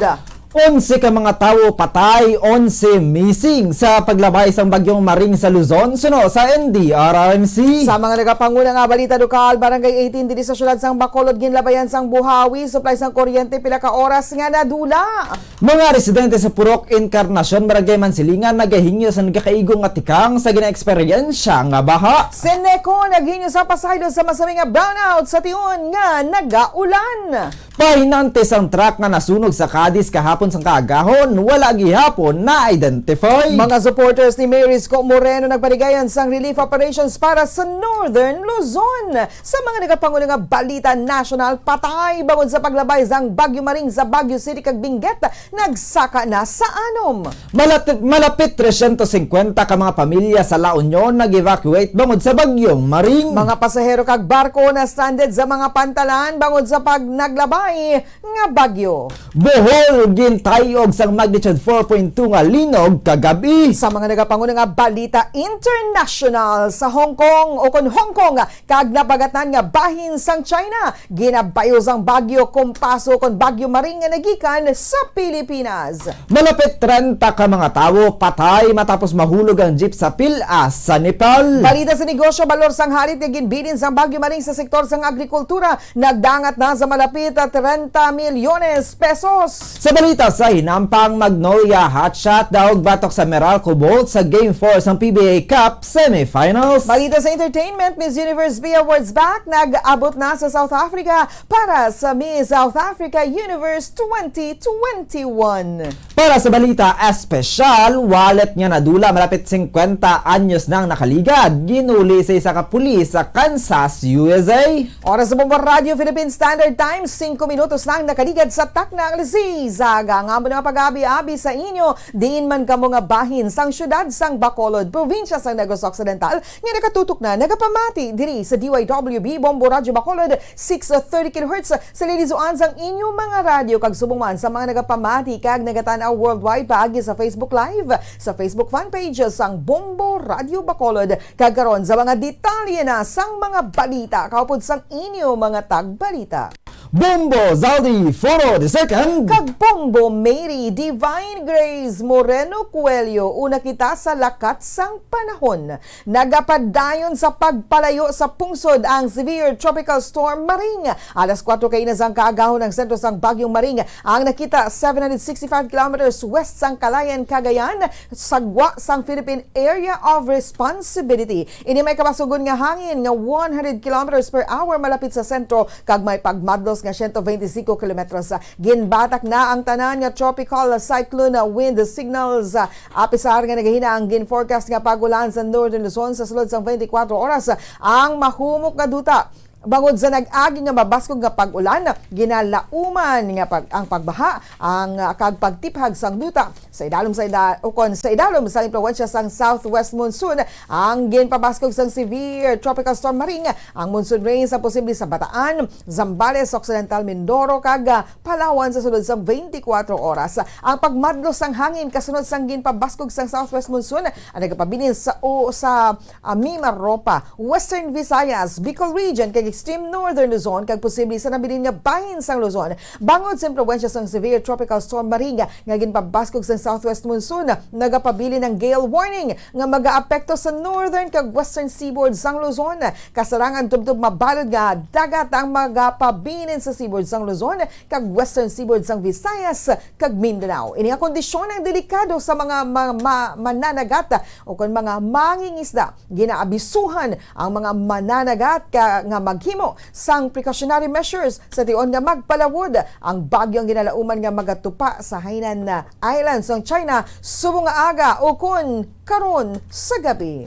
Onse ka mga tawo patay, onse missing sa paglabay sang Bagyong Maring sa Luzon, suno sa N D R R M C. Sa mga nagapanguna nga balita lokal, Barangay eighteen diri sa siyudad sang Bacolod ginlabayan sang buhawi, supply sang kuryente pila ka oras nga nadula. Mga residente sa Purok Encarnacion, Barangay Mansilingan, nagahingyo sa nagakaigo nga tikang sa ginaeksperyensya nga baha. Seneco naghingyo sa pasaylo sa masami nga brownout sa tion nga nagaulan. Pahinante sang truck nga nasunog sa Cadiz kahapon sang kaagahon, wala gihapon na-identify. Mga supporters ni Mayor Isko Moreno nagpaligayan sang relief operations para sa Northern Luzon. Sa mga nagapanguna nga balita nasyonal, patay bangod sa paglabay sang Bagyo Maring sa Baguio City kag Benguet, nagsaka na sa anom. Malat-, malapit trescientos cincuenta ka mga pamilya sa La Union nag-evacuate bangod sa Bagyong Maring. Mga pasahero kag barko na stranded sa mga pantalan bangod sa pag-, naglabay nga bagyo. Bohol, gintay-og sang magnitude four point two nga linog kagab-i. Sa mga nagapanguna nga balita international, sa Hong Kong, o kon Hong Kong, kag napagatan nga bahin sang China, ginabayo sang bagyo Kompaso kon Bagyo Maring nga nagikan sa Pilipinas. Malapit trenta ka mga tawo patay matapos mahulog ang jeep sa pil-a sa Nepal. Balita sa negosyo, balor sang harit nga ginbilin sang Bagyo Maring sa sektor sang agrikultura nagdangat na sa malapit trenta milyones pesos. Sa balita sa hinampang, Magnolia hotshot daog batok sa Meralco Bolt sa Game four sang P B A Cup semifinals. Balita sa entertainment, Miss Universe B Awards back, nag-abot na sa South Africa para sa Miss South Africa Universe twenty twenty-one. Para sa balita espesyal, wallet nga nadula malapit singkwenta anyos nang nakaligad, ginuli sa isa ka pulis sa Kansas, U S A. Oras sa Bombo Radyo Philippine Standard Time, singko minutos lang nakaligad sa takna ang alas sais. Aga nga amo nga pag-abi-abi sa inyo, diin man kamo nga bahin sang siyudad sang Bacolod, probinsya sang Negros Occidental, nga nakatutok na nagapamati diri sa D Y W B Bombo Radyo Bacolod, six thirty kilohertz, sa linisoan sang inyo mga radyo, kag subong man sa mga nagapamati kag nagatan-aw worldwide paagi sa Facebook Live, sa Facebook fan page sang Bombo Radyo Bacolod. Kag karon, sa mga detalye na sang mga balita, kaupod sang inyo mga tagbalita. Bombo Zaldi Foro the second. Kag Bombo Mary Divine Grace Moreno Coelho, una kita sa lakat sang panahon. Nagapadayon sa pagpalayo sa pungsod ang severe tropical storm Maring. Alas kuwatro kaina sang kaagahon ang sentro sang Bagyong Maring, ang nakita seven hundred sixty-five kilometers west sang Calayan, Cagayan, sa gwa sang Philippine Area of Responsibility. Ini may kabasugon nga hangin nga one hundred kilometers per hour malapit sa sentro kag may pagmadlos nga siyento veintisinko kilometros. Ginbatak na ang tanan nga tropical cyclone wind signals. Apisar nga nagahina ang gin-forecast nga pag-ulan sa Northern Luzon sa sulod sang twenty-four oras, ang mahumok nga duta bangod sa nag-agi nga mabaskog nga pag-ulan, ginalauman nga pag, ang pagbaha, ang, ah, kag pagtiphag sang duta sa idalom sa ida-, ukon sa idalom sa impluwensya sang southwest monsoon ang ginpabaskog sang severe tropical storm Maring. Ang monsoon rain sa posible sa Bataan, Zambales, Occidental Mindoro, kag, ah, Palawan sa sulod sang twenty-four oras. Ang pagmadlos sang hangin kasunod sang ginpabaskog sang southwest monsoon ang nagapabilin sa o sa, ah, Mimaropa, Western Visayas, Bicol Region, kag extreme northern Luzon, kag posible sa nabilin nga bahin sang Luzon. Bangod sa impluwensya sang severe tropical storm Maring nga ginpabaskog sang southwest monsoon, nagapabilin ang gale warning nga magaapekto sa northern kag western seaboard sang Luzon. Kasarangan tubtob mabalod nga dagat ang magapabilin sa seaboard sang Luzon kag western seaboard sang Visayas kag Mindanao. Ini nga kondisyon ang delikado sa mga ma-, ma-, mananagat o kon mga mangingisda. Ginaabisuhan ang mga mananagat ka, nga maghimo sang precautionary measures sa tion nga magpalawod ang bagyo ang ginalauman nga magatupa sa Hainan Islands sang China subong nga aga ukon karon sa gabi.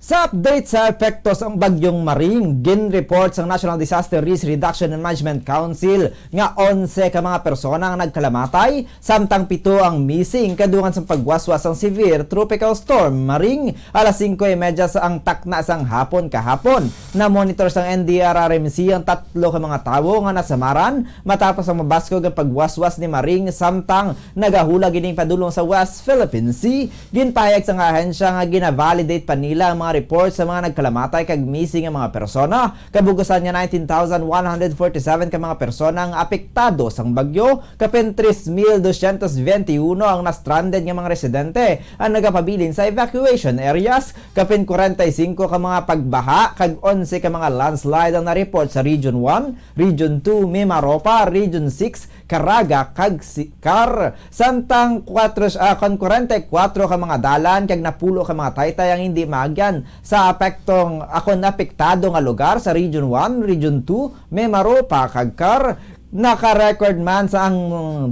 Sa update sa epekto sang Bagyong Maring, gin-report sang National Disaster Risk Reduction and Management Council nga onse ka mga persona ang nagkalamatay, samtang pito ang missing kadungan sang pagwaswas sang severe tropical storm Maring. Alas singko y medya sa ang takna sang hapon kahapon, na-monitor sang N D R R M C ang tatlo ka mga tawo nga nasamaran matapos ang mabaskog ang pagwaswas ni Maring, samtang nagahulag ining padulong sa West Philippine Sea. Ginpahayag sang ahensya nga gina-validate pa nila ang mga report sa mga nagkalamatay kag missing nga mga persona. Kabugusan nga nineteen thousand one hundred forty-seven ka mga persona ang apektado sang bagyo, kapin tres mil dosyentos benti uno ang na-stranded nga mga residente ang nagapabilin sa evacuation areas, kapin kwarenta y singko ka mga pagbaha kag onse ka mga landslide ang na-report sa Region one, Region two, Mimaropa, Region six, Caraga kag Sicar. Samtang kuwatro, ah, kon kwarenta y kuwatro ka mga dalan kag napulo ka mga taytay ang hindi maagyan sa apektong, ah, kon apektado nga lugar sa Region one, Region two, Mimaropa kag Car. Naka-record man sa ang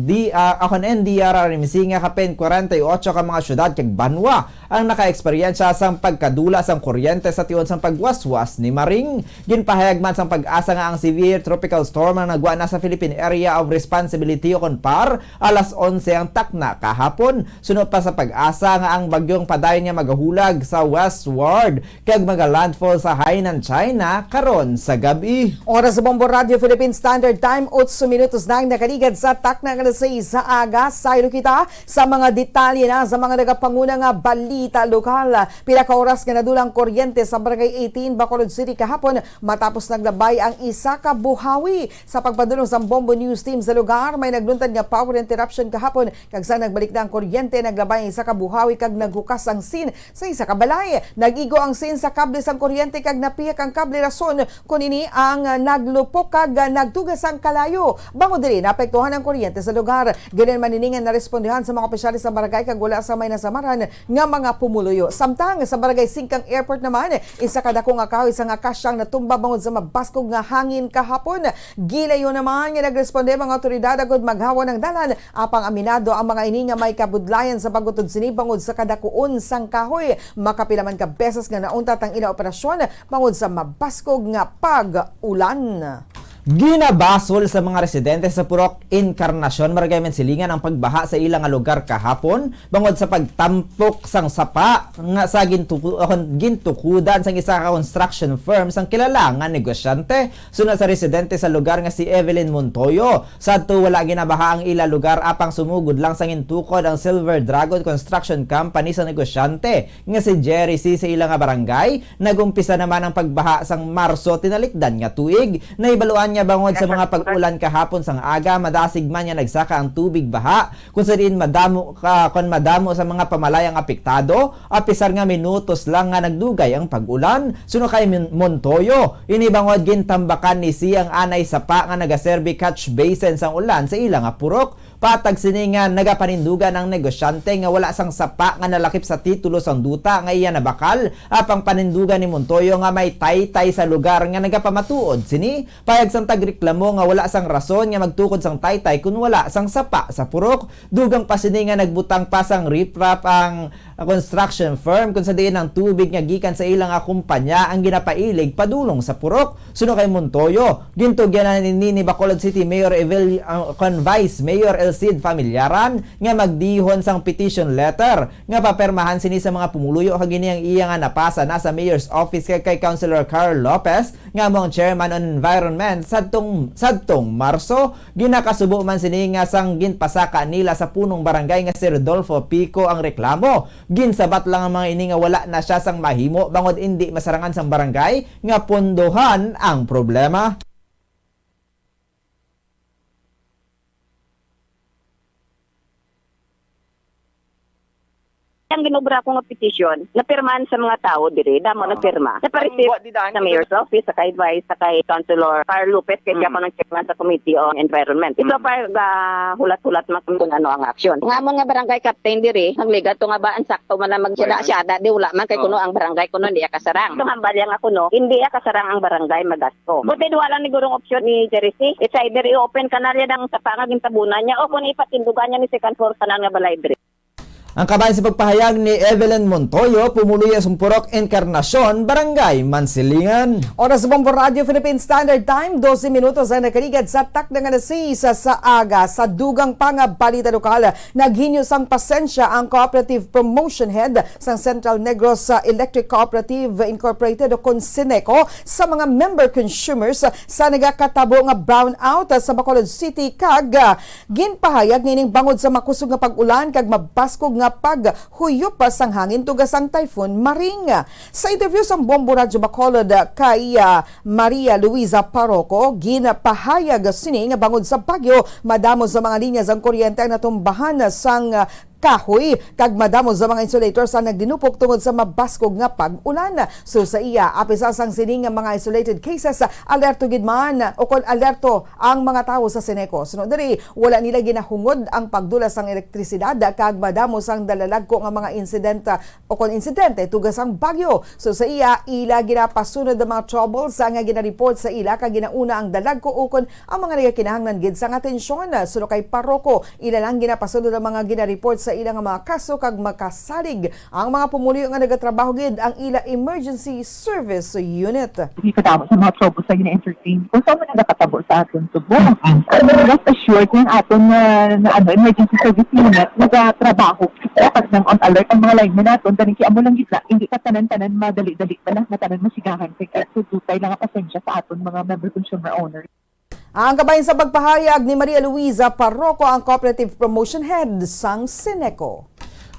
D R, ah, kon N D R R M C nga kapin kwarenta y otso ka mga syudad kag banwa ang naka-eksperyensya sang pagkadula sang kuryente sa tion sang pagwaswas ni Maring. Ginpahayag man sang PAGASA nga ang severe tropical storm ang nagwa na sa Philippine Area of Responsibility o kon PAR alas onse ang takna kahapon. Suno pa sa PAGASA nga ang bagyong padayon nga magahulag sa westward kag maga-landfall sa Hainan, China karon sa gab-i. Oras sa Bombo Radio Philippine Standard Time, otso minutos na ang nakaligad sa takna nga alas sais sa aga. Saylo kita sa mga detalye na sa mga nagapanguna nga balita lokal. Pila ka oras nga nadula ang kuryente sa Barangay eighteen, Bacolod City kahapon matapos naglabay ang isa ka buhawi. Sa pagpadulong sa Bombo News Team sa lugar, may nagluntad nga power interruption kahapon, kag sang nagbalik na ang kuryente, naglabay ang isa ka buhawi kag naghukas ang sin sa isa ka balay. Nag-igo ang sin sa kable sang kuryente kag napihak ang kable, rason kon ini ang, ah, naglupok kag, ah, nagtuga sang kalayo. Bangod diri, naapektuhan ang kuryente sa lugar. Gayon man ini nga narespondihan sa mga opisyales sa barangay kag wala sa may nasamaran nga mga pumuluyo. Samtang sa Barangay Singkang Airport naman, isa ka dako nga kahoy sang akasya ang natumba bangod sa mabaskog nga hangin kahapon. Gilayon naman nga nagresponde ang mga awtoridad agud maghawa ang dalan, apang aminado ang mga ini nga may kabudlayan sa pag-utod sini bangod sa kadakuon sang kahoy. Makapila man ka beses nga nauntat ang ila operasyon bangod sa mabaskog nga pag-ulan. Ginabasol sa mga residente sa Purok Encarnacion, Barangay Mansilingan, ang pagbaha sa ila nga lugar kahapon bangod sa pagtampok sang sapa nga sa gintuku-, gintukudan sang isa ka construction firm sang kilala nga negosyante. Suno sa residente sa lugar nga si Evelyn Montoyo, sadto wala ginabaha ang ila lugar, apang sumugod lang sa gintukod ang Silver Dragon Construction Company sa negosyante nga si Jerry C sa ila nga barangay. Nag-umpisa naman ang pagbaha sang Marso tinalikdan nga tuig. Nahibaluan Nya bangod sa mga pag-ulan kahapon sang aga, madasig man nga nagsaka ang tubig baha, kung sa diin madamo ka, kon madamo sa mga pamalayan apektado, apisar nga minutos lang nga nagdugay ang pag-ulan. Suno kay Mon-, Montoyo, ini bangod gintambakan ni siya ang anay sapa nga nagaserbi catch basin sang ulan sa ila nga purok. Patag sini nga nagapanindugan ang negosyante nga wala sang sapa nga nalakip sa titulo sang duta nga iya nabakal, apang panindugan ni Montoyo nga may taytay sa lugar nga nagapamatuod sini. Payag sang tagreklamo nga wala sang rason nga magtukod sang taytay kun wala sang sapa sa purok. Dugang pa sini nga nagbutang pa sang riprap ang construction firm, kun sa diin ang tubig nga gikan sa ila nga kumpanya ang ginapailig padulong sa purok. Suno kay Montoyo, gintugyan na ni, ni Bacolod City Mayor Evil, ah, kon Vice Mayor Elcid Familiaran nga magdihon sang petition letter nga papirmahan sini sa mga pumuluyo, kag ini ang iya nga napasa na sa mayor's office kay, kay Councilor Carl Lopez nga amo ang chairman on environment. Sadtong, sadtong Marso, ginakasubo man sini nga sang ginpasaka nila sa punong barangay nga si Rodolfo Pico ang reklamo. Ginsabat lang ang mga ini nga wala na siya sang mahimo bangod indi masarangan sang barangay nga pondohan ang problema. Ang ginobra ko nga petisyon, napirmahan sa mga tawo diri, damo nagpirma. Napareceive sa mayor's office, sa kay vice, sa kay Councilor Carl Lopez, kay siya ko nang chairman sa Committee on Environment. So far, gahulat-hulat man kung ano ang aksyon. Nga mo nga barangay captain diri, nagligat to nga ba ang sakto man na magsiyada-siyada, di wala man kay kuno ang barangay kuno hindi kasarang. Itong hambal niya nga kuno, hindi kasarang ang barangay magasto. Buti wala ni gurong opsyon ni Jerry C. It's either i-open ka na rin ang sapa nga gintabunan niya o kung ipatindugan niya ni second floor tanan nga balay diri. Ang kabahin sa pagpahayag ni Evelyn Montoyo, pumuluyo sang Purok Encarnacion, Barangay Mansilingan. Oras sa Bombo Radio Philippine Standard Time, dose minutos ang nakaligad sa takna nga alas seis sa aga. Sa dugang pa nga balita lokal, naghinyo sang pasensya ang Cooperative Promotion Head sang Central Negros, ah, Electric Cooperative Incorporated o kon CENECO sa mga member consumers sa nagakatabo nga brownout sa Bacolod City kag, ah, ginpahayag nga ining bangod sa makusog nga pag-ulan kag mabaskog nga paghuyop sang hangin tungod sang Typhoon Maring. Sa interview sang Bombo Radyo Bacolod kay, ah, Maria Luisa Parroco, ginpahayag sini nga bangod sa bagyo, madamo sa mga linya sang kuryente ang natumbahan sang, ah, kahoy, kag madamo sa mga insulators ang nagdinupok tungod sa mabaskog nga pag-ulan. So sa iya, apisar sang sini nga mga isolated cases, alerto gid man o kon alerto ang mga tawo sa CENECO. Sunod diri, wala nila ginahungod ang pagdula sang elektrisidad kag madamo sang dalalagko nga mga insidente o kon insidente tungod sang bagyo. So sa iya, ila ginapasunod ang mga troubles nga ginareport sa ila kag ginauna ang dalagko ukon ang mga nagakinahanglan gid sang atensyon. Suno kay Parroco, ila lang ginapasunod ang mga ginareport sa ila nga mga kaso kag makasalig ang mga pumuluyo nga nagatrabaho gid ang ila emergency service unit. Hindi kadamo sa mga troubles nga gina-entertain ko sa mga nakatabo sa aton subong. Rest assured, yung aton na, na ano, emergency service unit, nagatrabaho. Dapat nang on alert ang mga linemen naton, ganing kay amo lang gid na, hindi ka tanan-tanan madali-dali pa lang, matanan masigahan kay, kay sudutay lang ang pasensya sa aton mga member consumer owners. Ang kabahin sa pagpahayag ni Maria Luisa Parroco, ang Cooperative Promotion Head sang CENECO.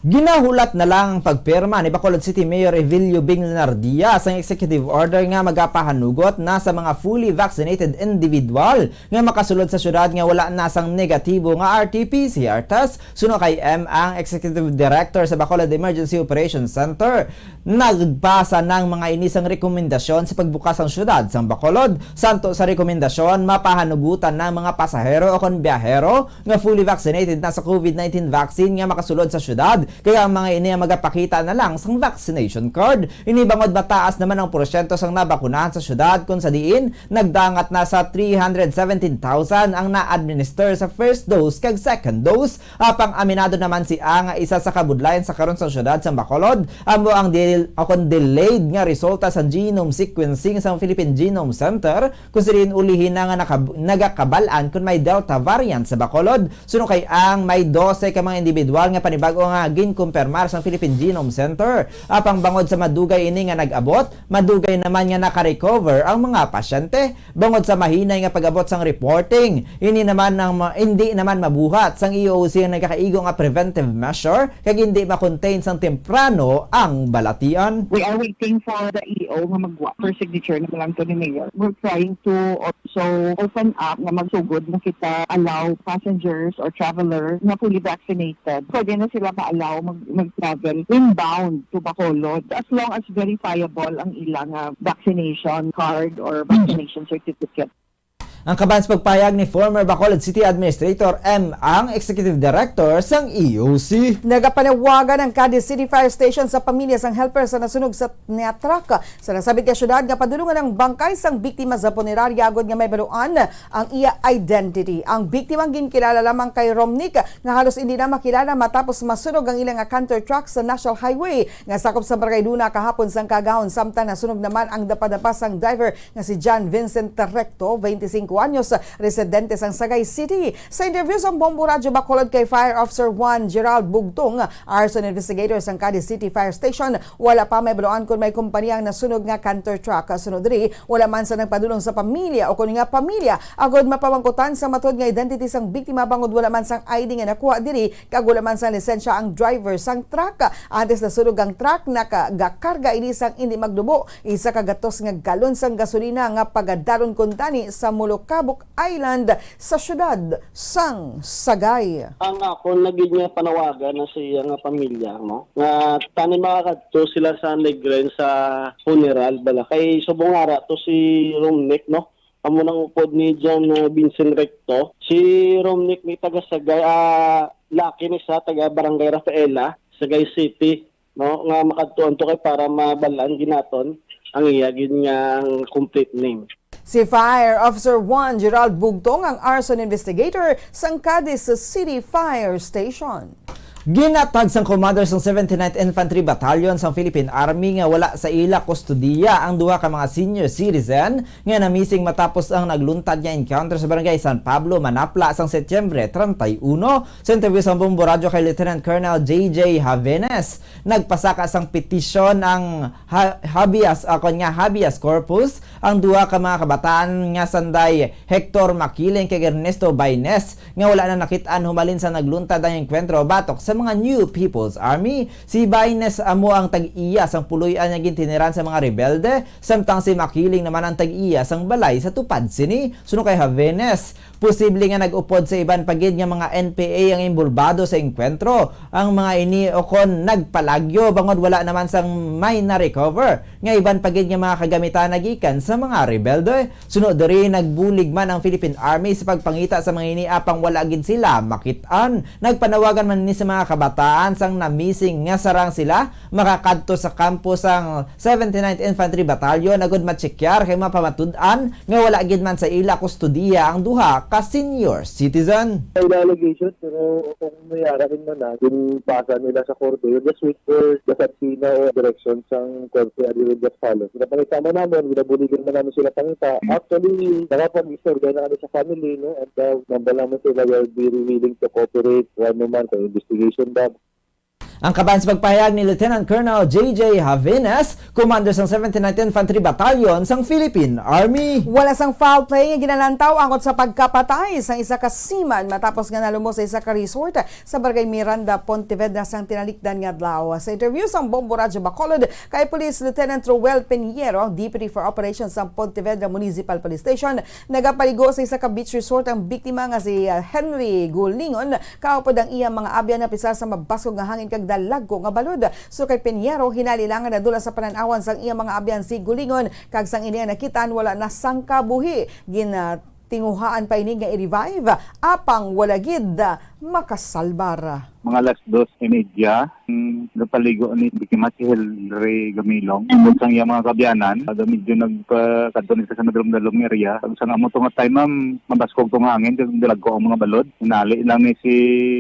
Ginahulat na lang ang pagpirma ni Bacolod City Mayor Evilio Bing Lenardia sang executive order nga magapahanugot na sa mga fully vaccinated individual nga makasulod sa syudad nga wala na sang negatibo nga R T P C R test. Suno kay M ang Executive Director sa Bacolod Emergency Operations Center, nagpasa ng mga ini sang rekomendasyon sa pagbukas sang syudad sang Bacolod. Santo sa rekomendasyon, mapahanugutan ng mga pasahero o kon biyahero nga fully vaccinated na sa COVID nineteen vaccine nga makasulod sa syudad, kaya ang mga ini ang magapakita na lang sang vaccination card. Ini bangod mataas naman ang porsyento sang nabakunahan sa syudad, kung sa diin nagdangat na sa three hundred seventeen thousand ang na-administer sa first dose kag second dose. Apang aminado naman si A nga isa sa kabudlayan sa karon sa syudad sang Bacolod amo ang dil-, o kon delayed nga resulta sa genome sequencing sang Philippine Genome Center, kung sa diin ulihi na nga nakab-, nagakabal-an kon may Delta variant sa Bacolod. Suno kay ang may dose ka mga individual nga panibag-o nga ginkumpirmar sang Philippine Genome Center. Apang bangod sa madugay ini nga nag-abot, madugay naman nga naka-recover ang mga pasyente. Bangod sa mahinay nga pag-abot sang reporting, ini naman ang ma-, hindi naman mabuhat sang E O C ang nagakaigo nga preventive measure kag hindi ma-contain sang temprano ang balatian. We are waiting for the E O nga magwa for signature na lang to ni Mayor. We're trying to also open up na magsugod na kita allow passengers or travelers na fully vaccinated. Pwede na sila ma-allow mag, mag-travel inbound to Bacolod as long as verifiable ang ilang ah, vaccination card or vaccination certificate. Ang kaban sa pagpahayag ni former Bacolod City Administrator M. Ang Executive Director sang E O C. Nagapanawagan ang Cadiz City Fire Station sa pamilya sang helper sa nasunog sa niya truck. Sa nasabit nga syudad nga padulungan ang bangkay sang biktima sa punerarya agud nga may baluan ang iya identity. Ang biktima ginkilala lamang kay Romnick nga halos hindi na makilala matapos masunog ang ila nga canter truck sa National Highway nga sakop sa Barangay Luna kahapon sang kaagahon, samtang nasunog naman ang dapadapa sang driver nga si John Vincent Recto, twenty-cinco anyos, residente sang Sagay City. Sa interview sang Bombo Radyo Bacolod kay Fire Officer Juan Gerald Bugtong, arson investigator sang Cadiz City Fire Station, wala pa may baluan kon may kumpanya ang nasunog nga canter truck. Sunod diri, wala man sa nagpadulong sa pamilya o kon nga pamilya agud mapamangkutan sa matod nga identity sang biktima bangod wala man sang I D nga nakuha diri kag wala man sang lisensya ang driver sang truck. Antes nasunog ang truck, nakagakarga ini sang indi magdubo isa ka gatos nga galon sang gasolina nga pagadaron kuntani sa Molokabok Island sa siyudad sang Sagay. Ang akon na gid nga panawagan na sa iya nga pamilya, no, nga tani makakadto sila sa Negrin sa funeral bala. Kay subong ara to si Romnick, no? Amo nang upod ni John, uh, Vincent Recto. Si Romnick ni taga Sagay, ah, laki ni sa taga Barangay Rafaela, Sagay City, no, nga makadtuan to kay para mabalaan ginaton ang iya gid nga complete name. Si Fire Officer Juan Gerald Bugtong ang arson investigator sang Cadiz City Fire Station. Ginatag sang commander sang seventy-ninth Infantry Battalion sang Philippine Army nga wala sa ila kustodiya ang duha ka mga senior citizen nga na-missing matapos ang nagluntad nga encounter sa Barangay San Pablo, Manapla sang Setyembre treinta y uno. Sa interview sa Bombo Radyo kay Lieutenant Colonel J J Javenes, nagpasaka sang petisyon ang ha-, habeas, ah, kon nga habeas corpus ang duha ka mga kabataan nga sanday Hector Makiling kag Ernesto Baines nga wala na nakit-an humalin sa nagluntad ang engkwentro batok sa mga New People's Army. Si Baines amo ang tag-iya sang puloy-an nga gintiniran sa mga rebelde, samtang si Makiling naman ang tag-iya sang balay sa tupad sini. Suno kay Javenes, posible nga nag-upod sa iban pa gid nga mga N P A ang imbolbado sa engkwentro. Ang mga ini ukon nagpalagyo bangod wala naman sang may na-recover nga iban pa gid nga mga kagamitan nagikan sa mga rebelde. Suno diri, nagbulig man ang Philippine Army sa pagpangita sa mga ini apang wala gid sila makit-an. Nagpanawagan man ini sa mga kabataan sang na-missing nga sarang sila makakadto sa kampo sang seventy-ninth Infantry Battalion agud matsekyar kay mapamatud-an nga wala gid man sa ila kustodiya ang duha ka senior citizen. May allegation, pero kung may arakin man na, ginpasa nila sa korte. We'll just wait for the subpoena o direction sang korte, and we will just follow. Ginapangita man namin, ginabuligan man namin sila pangita. Actually, nakapag-istorya na kami sa family, no? And, uh, nambal naman sila will be willing to cooperate kung ano man, kung investigation ba. Ang kaban sa pagpahayag ni Lieutenant Colonel J J Javenes, Commander sang seventy-ninth Infantry Battalion sang Philippine Army. Wala sang foul play nga ginalantaw angot sa pagkapatay sang isa ka seaman matapos nga nalumos sa isa ka resort sa Barangay Miranda, Pontevedra sang tinalikdan nga adlaw. Sa interview sang Bombo Radyo Bacolod kay Police Lieutenant Roel Piñero, Deputy for Operations sang Pontevedra Municipal Police Station, nagapaligo sa isa ka beach resort ang biktima nga si, ah, Henry Gulingon. Kaupod ang iyang mga abyan napisar sa mabaskog nga hangin kag dalagko nga balod. Suno kay Piñero, hinali lang nga nadula sa panan-awan sang iyang mga abyan si Gulingon, kag sang ini ang nakitaan, wala na sang kabuhi. Ginatinguhaan pa ini nga i-revive, apang wala gid makasalbar. Mga alas dos y media, mm, napaligo ni biktima si Henry Gamilong. Tungod sang iyang mga kaabyanan, aga medyo nagpakadto ni sa madalom-dalom nga area. Ang sang amo to nga time, ma'am, mabaskog to nga hangin, kag dalagko ang mga balod. Hinali lang ni si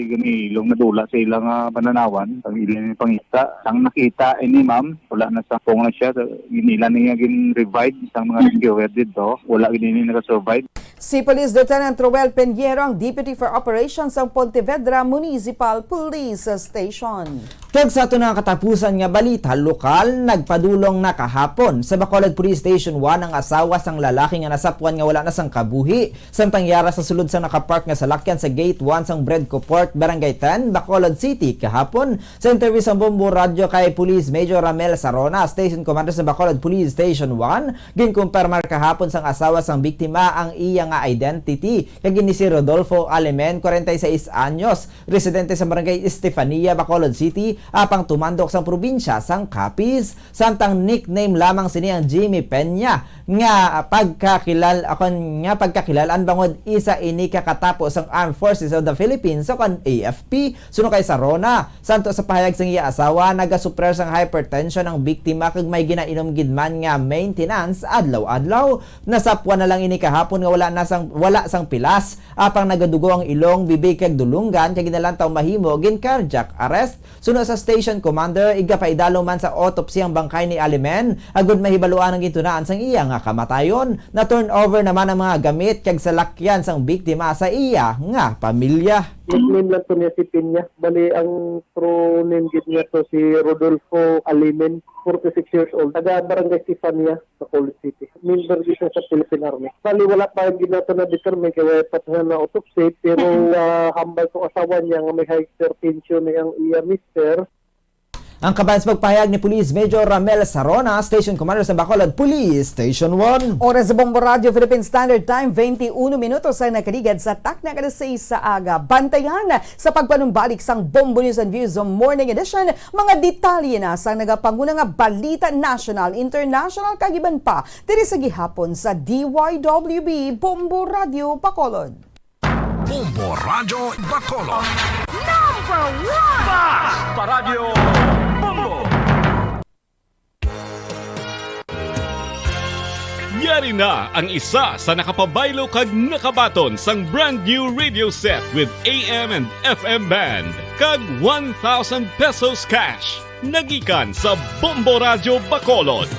Gamilong nadula sa ilang, ah, pananawan, ang ilang pangita. Ang nakita ini, ma'am, wala na sa pong na siya. Ginila niya gin-revive sang mga rescuer dito. Wala gid ini naka-survive. Si Police Lieutenant Roel Peñero ang Deputy for Operations sang Pontevedra Municipal Police Station. Kag sa aton nga katapusan nga balita lokal, nagpadulong na kahapon sa Bacolod Police Station one ang asawa sang lalaki nga nasapwan nga wala na sang kabuhi, samtang yara sa sulod sang nakapark nga salakyan sa Gate one sang Bredco Port, Barangay ten, Bacolod City, kahapon. Sa interview sang Bombo Radyo kay Police Major Ramel Sarona, Station Commander sa Bacolod Police Station one, ginkumpirmar kahapon sang asawa sang biktima ang iya nga identity, kag ini si Rodolfo Alimen, kwarenta y seis anyos, residente sa Barangay Estefania, Bacolod City, apang tumandok sang probinsya sang Capiz, samtang nickname lamang sini ang Jimmy Peña, nga pagkakilal-, akon, nga pagkakilalan bangod isa ini ka katapo sang Armed Forces of the Philippines, o kon A F P. Suno kay Sarona, santo sa pahayag sang iya asawa, nagasuprer sang hypertension ang biktima kag may ginainom gid man nga maintenance adlaw-adlaw. Nasapwan na lang ini kahapon nga wala na sang, wala sang pilas, apang nagadugo ang ilong, bibig kag dulunggan, kag ginalantaw mahimo gin cardiac arrest. Suno sa station commander, igapaidalom man sa autopsy ang bangkay ni Alimen, agud mahibaluan ang gintunaan sang iya nga kamatayon. Na-turn over naman ang mga gamit kag salakyan sang biktima sa iya nga pamilya. Nickname lang to niya si Piña. Bali, ang true name gid niya to si Rodolfo Alimen, forty-six years old, taga Barangay Estefania, Bacolod City. Member gid siya sa Philippine Army. Bali, wala pa gid nato na-determine kay wala pa siya na-autopsy, pero, ah, hambal sa asawa niya nga may hypertension ni ang iya mister. Ang kaban sa pagpahayag ni Police Major Ramel Sarona, Station Commander sa Bacolod Police Station one. Oras sa Bombo Radyo Philippine Standard Time, twenty-one minutos ang nakaligad sa takna nga alas sais sa aga. Bantayan sa pagpanumbalik sang Bombo News and Views Morning Edition, mga detalye na sang nagapanguna nga balita national, international, kag iban pa diri sa gihapon sa D Y W B Bombo Radyo Bacolod. Bombo Radyo Bacolod. Number one! Basta Radyo Bombo! Yari na ang isa sa nakapabaylo kag nakabaton sang brand new radio set with A M and F M band, kag one thousand pesos cash. Nagikan sa Bombo Radyo Bacolod.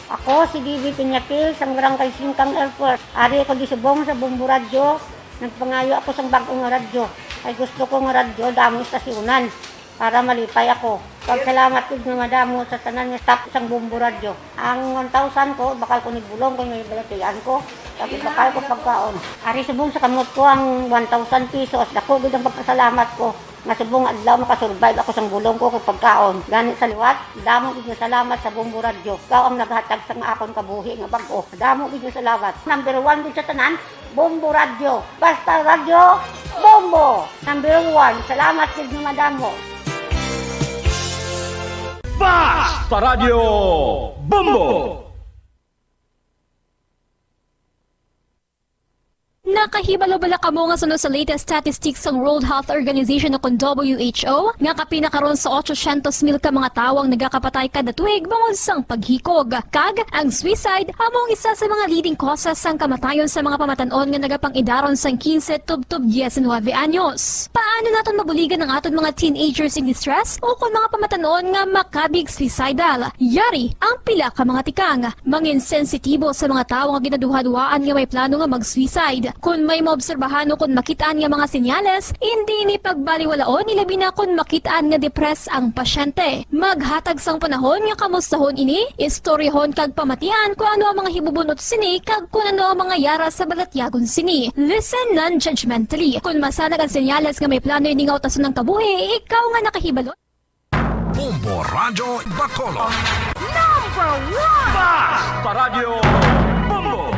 Ako si Bibi Piñatil, sang Barangay Singkang Airport. Ari ko gisubong sa Bombo Radyo. Nagpangayo ako sang bag-o nga radyo. Ay gusto ko nga radyo, damo istasyonan para malipay ako. Pagsalamat gid nga madamo sa tanan nga staff sang Bombo Radyo. Ang one thousand ko, bakal ko ni bulong kung may balatian ko. Tapos bakal ko pagkaon. Ari subong sa kamot ko ang one thousand pesos. Dako gid ang pagpasalamat ko. Nga subong adlaw makasurvive ako sang bulong ko kag pagkaon. Gani sa liwat, damo gid nga salamat sa Bombo Radyo. Ikaw ang naghatag sa nga akon kabuhi nga bag-o. Damo gid nga salamat. Number one gid sa tanan, Bombo Radyo. Basta Radyo, Bombo! Number one. Salamat gid nga madamo. Basta Radyo, Bombo! Nakahibalo bala kamo nga suno sa latest statistics sang World Health Organization o kon W H O nga kapin na karon sa otso syentos mil ka mga tawo ang nagakapatay kada tuig bangod sang paghikog? Kag ang suicide amo ang isa sa mga leading causes sang kamatayon sa mga pamatan-on nga nagapang-idaron sang kinse tubtob diecinuebe anyos. Paano naton mabuligan ang aton mga teenagers in distress o kon mga pamatan-on nga makabig suicidal? Yari ang pila ka mga tikang. Mangin sensitibo sa mga tawo nga ginaduhaduhaan nga may plano nga mag-suicide. Kon may maobserbahan o kon makit-an nga mga senyales, indi ini pagbaliwalaon, ilabi na kon makit-an nga depressed ang pasyente. Maghatag sang panahon nga kamustahon ini, istoryahon kag pamatian kon ano ang mga hibubun-ot sini kag kon ano ang mga yara sa balatyagon sini. Listen non-judgmentally. Kon masanag ang senyales nga may plano ini nga utason ang kabuhi, ikaw nga nakahibalo. Bombo Radyo Bacolod. Number one! Basta Radyo Bombo!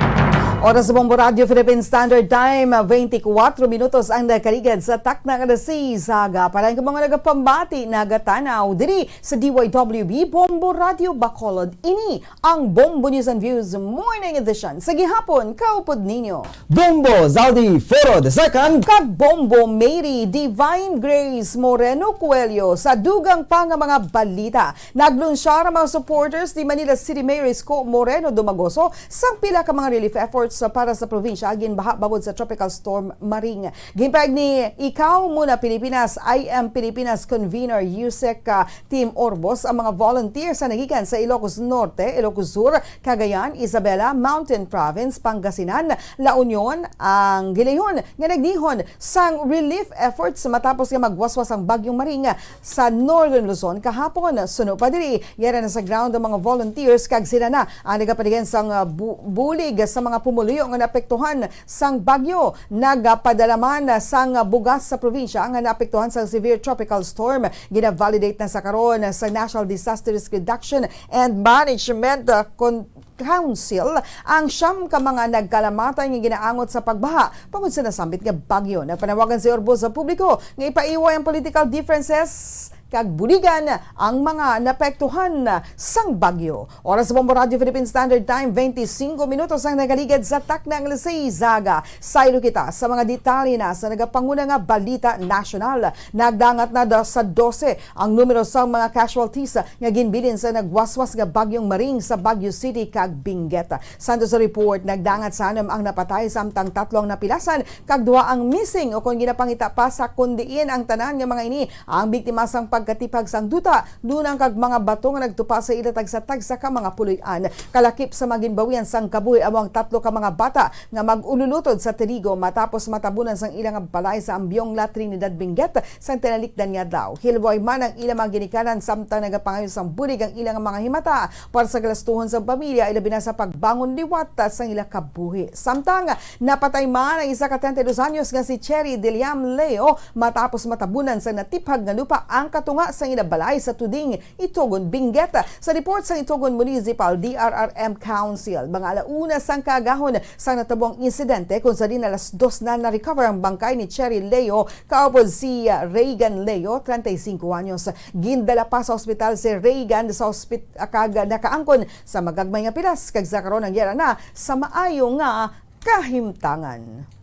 Oras sa Bombo Radyo Philippine Standard Time, twenty-four minutos ang nakaligad sa takna nga alas sais sa aga. Para ang mga nagapambati, nagatanaw diri sa D Y W B Bombo Radyo Bacolod. Ini ang Bombo News and Views Morning Edition sa gihapon, kaupod ninyo Bombo Zaldi Foro the second. Kag Bombo Mary Divine Grace Moreno Coelho. Sa dugang pa nga mga balita, naglunsyar ang mga supporters ni Manila City Mayor Isko Moreno Dumagoso sang pila ka mga relief efforts sa, para sa probinsya ginbaha bangod sa Tropical Storm Maring. Ginpahayag ni Ikaw Muna Pilipinas, I M Pilipinas Convener Yusek, ah, Tim Orbos ang mga volunteer sa nagikan sa Ilocos Norte, Ilocos Sur, Cagayan, Isabela, Mountain Province, Pangasinan, La Union ang gilayhon nga nagnihon sang relief efforts matapos nga magwaswas ang Bagyong Maring sa Northern Luzon kahapon. Suno pa diri, yara na sa ground ang mga volunteers kag sila na ang nagapaligyan sang, ah, bu-, bulig sa mga pumuluyo nga naapektuhan sang bagyo. Nagapadala man sang bugas sa probinsya nga naapektuhan sang severe tropical storm. Gina-validate na sa karon sa National Disaster Risk Reduction and Management, uh, Con-, Council ang siyam ka mga nagkalamatay nga ginaangot sa pagbaha tungod sa nasambit nga bagyo. Nagpanawagan si Orbo sa publiko nga ipaiway ang political differences kag buligan ang mga naapektuhan sang bagyo. Oras sa Bombo Radyo Philippine Standard Time, twenty-five minutos ang nagaligad sa takna nga alas sais aga. Saylo kita sa mga detalye na sa nagapanguna nga balita nasyonal. Nagdangat na da-, sa dose ang numero sang mga casualties nga ginbilin sa nagwaswas nga Bagyong Maring sa Baguio City kag Benguet. Santo sa report, nagdangat sa anom ang napatay, samtang tatlo ang napilasan, kag duha ang missing o kon ginapangita pa sa kon diin ang tanan nga mga ini ang biktima sang pagkatipag sang duta, dunang kag mga bato nga nagtupa sa ila tagsa-tagsa ka mga puloy-an. Kalakip sa mga ginbawian sang kabuhi amo ang tatlo ka mga bata nga mag-ululutod sa trigo matapos matabunan sang ila nga balay sa Ambiongla, Trinidad, Benguet sang tinalikdan nga adlaw. Hilway man ang ila mga ginikanan samtang nagapangayo sang bulig ang ila nga mga himata para sa galastuhon sang pamilya, ilabi na sa pagbangon liwat sang ila kabuhi. Samtang napatay man ang isa ka treinta y dos anyos nga si Cherry Diliam Leo matapos matabunan sang natiphag nga lupa ang katunga sang ila balay sa Tuding, Itogon, Benguet. Sa report sang Itogon Municipal D R R M Council, mga ala una sang kaagahon sang natabong insidente, kung sa din alas dos na na-recover ang bangkay ni Cherry Leo kaupod si, ah, Reagan Leo, treinta y cinco anyos. Gindala pa sa ospital si Reagan sa ospit-, ah, kag nakaangkon sa magagmay nga pilas, kag sa karon ang yara na sa maayo nga kahimtangan.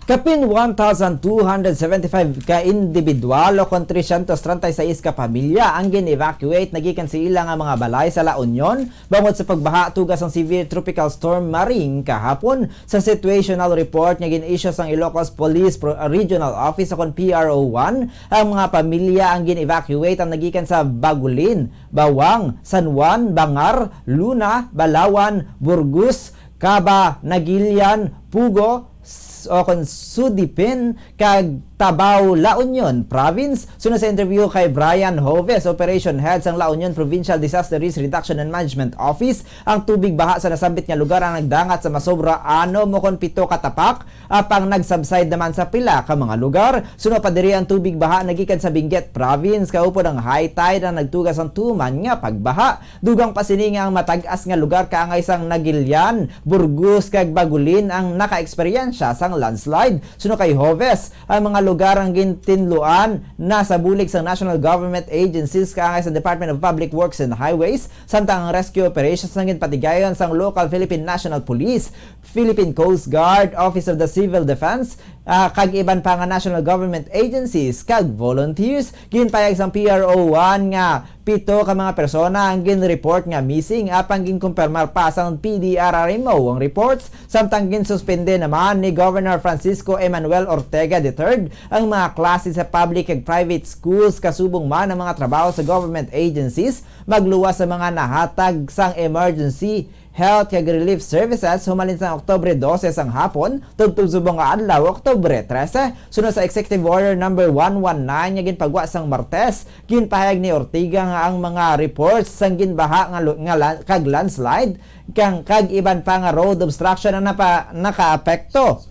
Kapin one thousand two hundred seventy-five ka individual o kon trescientos treinta y seis ka pamilya ang gin-evacuate nagikan sa ila nga mga balay sa La Union bangod sa pagbaha tuga sang severe tropical storm Maring kahapon. Sa situational report nga gin-issue sang Ilocos Police Pro-, Regional Office o kon P R O one, ang mga pamilya ang gin-evacuate ang nagikan sa Bagulin, Bawang, San Juan, Bangar, Luna, Balawan, Burgos, Caba, Naguilian, Pugo, s-, o kon Sudipin, kag Tabaw, La Union Province. Suno sa interview kay Brian Hoves, Operation Head sang La Union Provincial Disaster Risk Reduction and Management Office, ang tubig baha sa nasambit nga lugar ang nagdangat sa masobra ano mo kon pito ka tapak, apang nag-subside naman sa pila ka mga lugar. Suno pa diri ang tubig baha nagikan sa Benguet Province, kaupod ang high tide ang nagtuga sang tuman nga pagbaha. Dugang pa sini nga ang matag-as nga lugar kaangay sang Naguilian, Burgos, kag Bagulin ang naka-eksperyensya sang landslide. Suno kay Hoves, ang mga lugar ang gintinluan na sa bulig sang national government agencies kaangay sa Department of Public Works and Highways, samtang ang rescue operations ang ginpatigayon sang local Philippine National Police, Philippine Coast Guard, Office of the Civil Defense, ah, kag iban pa nga national government agencies kag volunteers. Ginpayag sang P R O one nga pito ka mga persona ang ginreport nga missing, apang ginkumpirmar pa sang P D R R M O ang reports, samtang ginsuspende naman ni Governor Francisco Emmanuel Ortega the third ang mga klase sa public kag private schools, kasubong man ang mga trabaho sa government agencies, magluwas sa mga nahatag sang emergency health kag relief services humalin sa Oktubre dose sang hapon tubtob subong nga adlaw, Oktubre trese. Suno sa Executive Order Number one one nine nga ginpagwa sang Martes, ginpahayag ni Ortega nga ang mga reports sang ginbaha nga lu-, nga lan-, kag landslide kang, kag iban pa nga road obstruction ang napa-, nakaapekto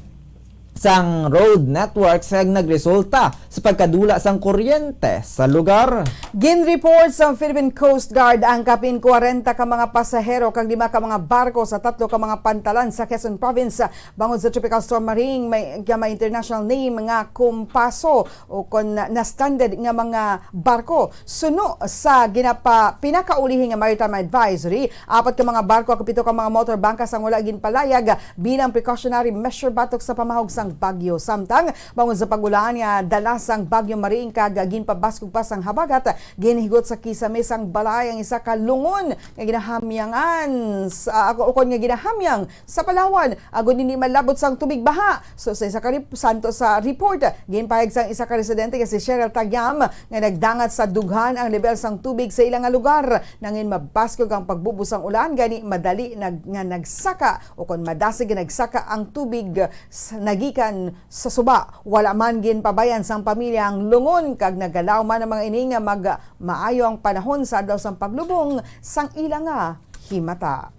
sang road networks kag nagresulta sa pagkadula sang kuryente sa lugar. Ginreport sang Philippine Coast Guard ang kapin kwarenta ka mga pasahero kag lima ka mga barko sa tatlo ka mga pantalan sa Quezon Province bangod sa Tropical Storm Maring, may, nga may international name nga Compaso, o kon na-stranded nga mga barko. Suno sa ginapa-, pinakaulihi nga maritime advisory, apat ka mga barko kag pito ka mga motor bangkas ang wala ginpalayag bilang precautionary measure batok sa pamahog sang bagyo. Samtang bangod sa pag-ulan nga dala sang Bagyo Maring kag ginpabaskog pa sang habagat, ginhigot sa kisame sang balay ang isa ka lungon nga ginahamyangan sa, ukon nga ginahamyang sa Palawan, agod hindi malabot sang tubig baha. So, sa isa ka rep-, santo sa report, ginpahayag sang isa ka residente nga si Cheryl Tagyam nga nagdangat sa dughan ang lebel sang tubig sa ila nga lugar. Nangin mabaskog ang pagbubo sang ulan, gani madali nag-, nga nagsaka o kon madasig nga nagsaka ang tubig sa, nagikan sa suba. Wala man ginpabayan sang pamilya ang lungon kag nagalaw man ang mga ini nga mag-, maayo ang panahon sa adlaw sang paglubong sang ila nga himata.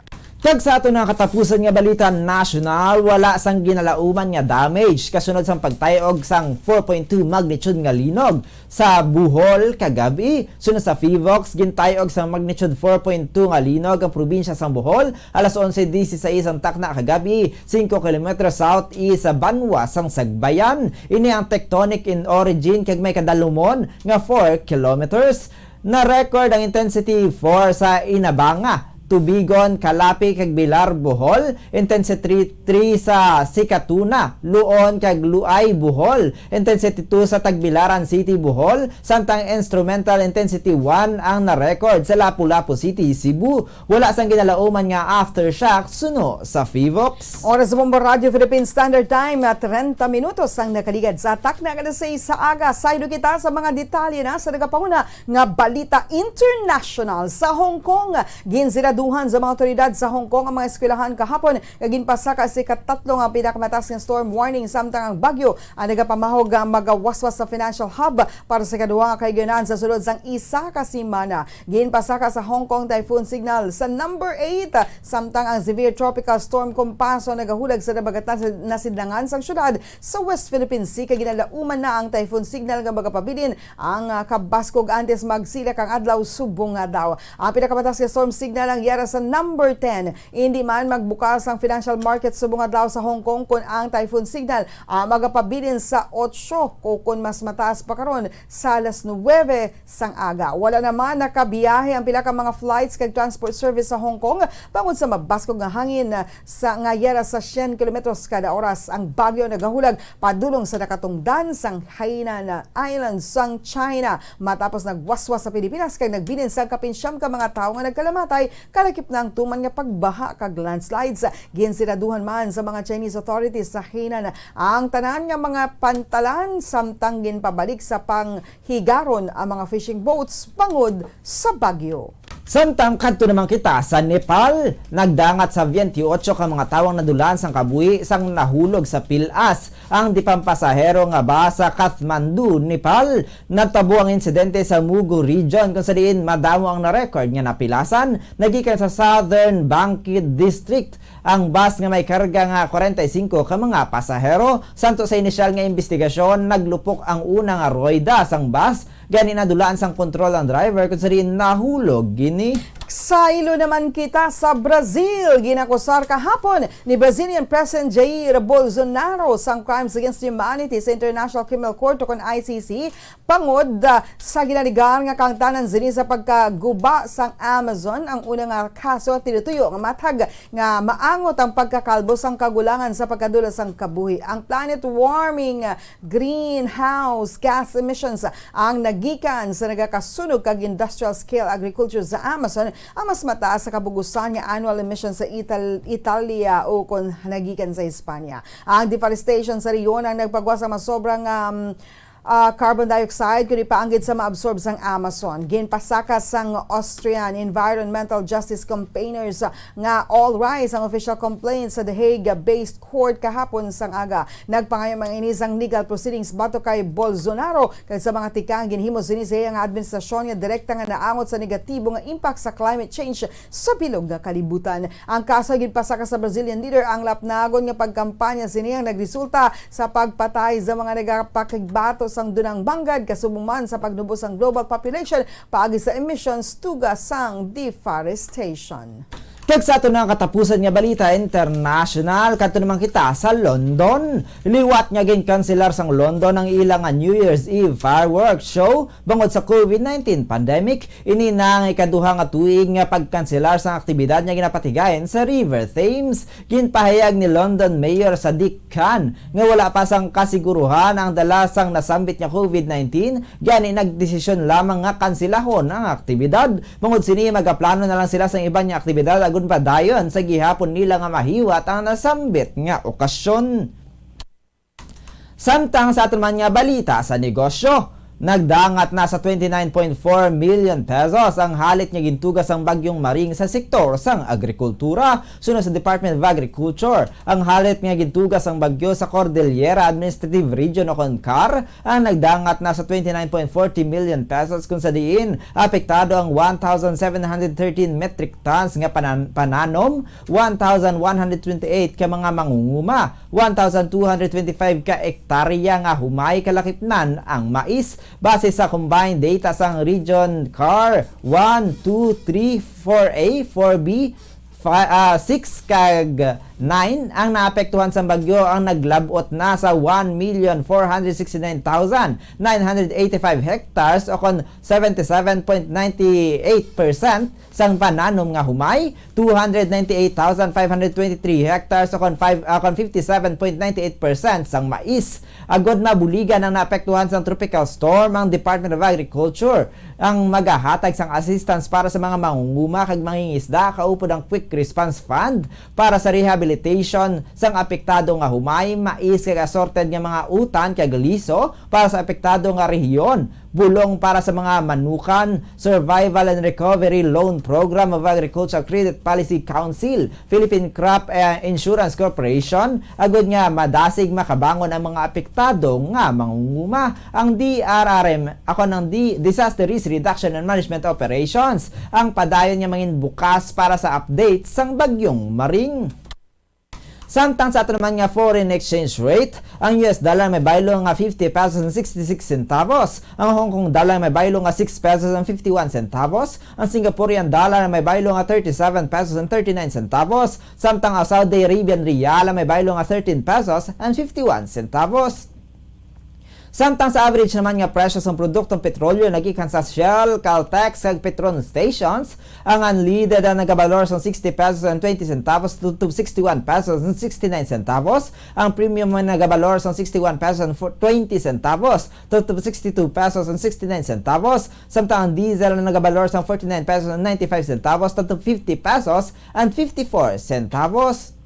Kag sa aton nga katapusan nga balita nasyonal, wala sang ginalauman nga damage kasunod sang pagtay-og sang four point two magnitude nga linog sa Bohol kagab-i. Sunod sa PHIVOLCS, gintay-og sang magnitude four point two nga linog ang probinsya sang Bohol alas onse dieciséis ang takna kagab-i, singko kilometro southeast sa banwa sang Sagbayan. Ini ang tectonic in origin kag may kadalumon nga four kilometers. Na-record ang intensity four sa Inabanga, Tubigon, Calape, kag Bilar, Bohol, intensity three sa Sikatuna, Luon, kag Luay, Bohol, intensity two sa Tagbilaran City, Bohol, samtang instrumental intensity one ang na-record sa Lapu-Lapu City, Cebu. Wala sang ginalauman nga aftershock suno sa PHIVOLCS. Oras sa Bombo Radio Philippine Standard Time, ah, treinta minutos ang nakaligad sa takna nga alas sais sa aga. Saylo kita sa mga detalye na sa nagapanguna nga balita international. Sa Hong Kong, ginsiraduhan sa mga awtoridad sa Hong Kong ang mga eskwelahan kahapon, nga ginpasaka sa ikatatlo nga pinakamataas nga storm warning, samtang ang bagyo ang nagapamahog nga magawaswas sa financial hub para sa ikaduha nga kahigayunan sa sulod sang isa ka semana. Ginpasaka sa Hong Kong Typhoon Signal sa number eight, samtang ang severe tropical storm Kompaso nagahulag sa dagat-, nasidlangan sang syudad sa West Philippine Sea, kag ginalauman na ang Typhoon Signal nga magapabilin ang, ah, kabaskog antes magsilak ang adlaw subong nga adlaw. Ang pinakamataas nga storm signal ang yara sa number ten. Indi man magbukas ang financial market subong adlaw sa Hong Kong kon ang Typhoon Signal, ah, magapabilin sa otso, o kon mas mataas pa karon, sa alas nuwebe sang aga. Wala naman nakabiyahe ang pila ka mga flights kag transport service sa Hong Kong bangod sa mabaskog nga hangin sa, nga yara sa syen kilometros kada oras. Ang bagyo nagahulag padulong sa nakatungdan sang Hainan Island sang China, matapos nagwaswas sa Pilipinas kag nagbilin sang kapin siyam ka mga tawo nga nagkalamatay, kalakip na ang tuman nga pagbaha kag landslides. Ginsiraduhan man sa mga Chinese authorities sa Hainan ang tanan nga mga pantalan, samtang ginpabalik sa pang higaron ang mga fishing boats bangod sa bagyo. Samtang kadto naman kita sa Nepal, nagdangat sa twenty-eight ka mga tawo ang nadulaan sang kabuhi sang nahulog sa pil-as ang dipampasahero nga bus sa Kathmandu, Nepal. Nagtabo ang insidente sa Mugu Region, kung sa diin madamo ang na-record nga napilasan nagikan sa Southern Bangkit District. Ang bus nga may karga nga kwarenta y singko ka mga pasahero, santo sa inisyal nga imbestigasyon, naglupok ang una nga ruweda sang bus, gani nadulaan sang kontrol ang driver, kung sa diin nahulog ini. Saylo naman kita sa Brazil. Ginakusar kahapon ni Brazilian President Jair Bolsonaro sang crimes against humanity sa International Criminal Court, o kon I C C, bangod, ah, sa ginaligar nga kahangtanan sini sa pagkaguba sang Amazon. Ang una nga kaso tinutuyo nga matag nga maangot ang pagkakalbo sang kagulangan sa pagkadula sang kabuhi. Ang planet warming, ah, greenhouse gas emissions ang nagikan sa nagakasunog kag industrial scale agriculture sa Amazon, ang mas mataas sa kabug-usan nga annual emissions sa Ital-, Italia o kon nagikan sa Espanya. Ang deforestation sa rehiyon ang nagpagawas sa masobra nga, um, ah, carbon dioxide, kundi pa anggid sa maabsorb sang Amazon. Ginpasaka sang Austrian environmental justice campaigners, ah, nga All Rise ang official complaint sa The Hague-based court kahapon sang aga. Nagpangayom ang ini sang legal proceedings batok kay Bolsonaro kag sa mga tikang ginhimo sini sa iya nga administrasyon nga direkta nga naangot sa negatibo nga impact sa climate change sa bilog nga kalibutan. Ang kaso ginpasaka sa Brazilian leader ang lapnagon nga pagkampanya sini ang nagresulta sa pagpatay sa mga nagapakigbato sang dunang banggad, kasubong man sa pagnubo sang global population paagi sa emissions tuga sang deforestation. Kag sa aton nga katapusan nga balita international, kadto naman kita sa London. Liwat nga ginkanselar sang London ang ila nga New Year's Eve fireworks show bangod sa covid nineteen pandemic. Ini na ang ikaduha nga tuig nga pagkanselar sang aktibidad nga ginapatigayon sa River Thames. Ginpahayag ni London Mayor Sadiq Khan nga wala pa sang kasiguruhan ang dala sang nasambit nga covid nineteen, gani nagdesisyon lamang nga kansilahon ang aktibidad. Bangod sini, magaplano na lang sila sang iban nga aktibidad agud padayon sa gihapon nila nga mahiwat ang nasambit nga okasyon. Samtang sa aton man nga balita sa negosyo, nagdangat na sa twenty-nine point four million pesos ang halit nga gintuga sang Bagyong Maring sa sektor sang agrikultura. Suno sa Department of Agriculture, ang halit nga gintuga sang bagyo sa Cordillera Administrative Region o kon CAR ang nagdangat na sa twenty-nine point forty million pesos, kung sa diin apektado ang one thousand seven hundred thirteen metric tons nga panan-, pananom, one thousand one hundred twenty-eight ka mga mangunguma, one thousand two hundred twenty-five ka ektarya nga humay kalakipnan ang mais, base sa combined data sang Region CAR one, two, three, four A, four B, fi-, ah, six kag nine ang naapektuhan sang bagyo, ang naglab-ot na sa one million four hundred sixty-nine thousand nine hundred eighty-five hectares, o kon seventy-seven point ninety-eight percent sang pananom nga humay, two hundred ninety-eight thousand five hundred twenty-three hectares, o kon five, ah, kon fifty-seven point ninety-eight percent sang mais. Agod mabuligan ang naapektuhan sang tropical storm, ang Department of Agriculture ang magahatag sang assistance para sa mga mangunguma kag mangingisda, kaupod ang Quick Response Fund para sa rehabilitation sang apektado nga humay, mais, kag assorted nga mga utan kag liso para sa apektado nga rehiyon, bulong para sa mga manukan, Survival and Recovery Loan Program of Agricultural Credit Policy Council, Philippine Crop, eh, Insurance Corporation, agud nga madasig makabangon ang mga apektado nga mangunguma. Ang D R R M, ako ng D-, Disaster Risk Reduction and Management Operations, ang padayon nga mangin bukas para sa update sang Bagyong Maring. Samtang sa ato naman nga foreign exchange rate, ang U S dollar may baylo nga fifty pesos and sixty-six centavos, ang Hong Kong dollar may baylo nga six pesos and fifty-one centavos, ang Singaporean dollar may baylo nga thirty-seven pesos and thirty-nine centavos, samtang ang Saudi Arabian riyal may baylo nga thirteen pesos and fifty-one centavos. Samtang sa average naman nga presyo sang produktong petrolyo nagikan sa Shell, Caltex, kag Petron stations, ang unleaded ang nagabalor sang sixty pesos and twenty centavos to, to sixty-one pesos and sixty-nine centavos. Ang premium ang nagabalor sang sixty-one pesos and twenty centavos to, to sixty-two pesos and sixty-nine centavos. Samtang ang diesel ang nagabalor sang forty-nine pesos and ninety-five centavos to, to fifty pesos and fifty-four centavos.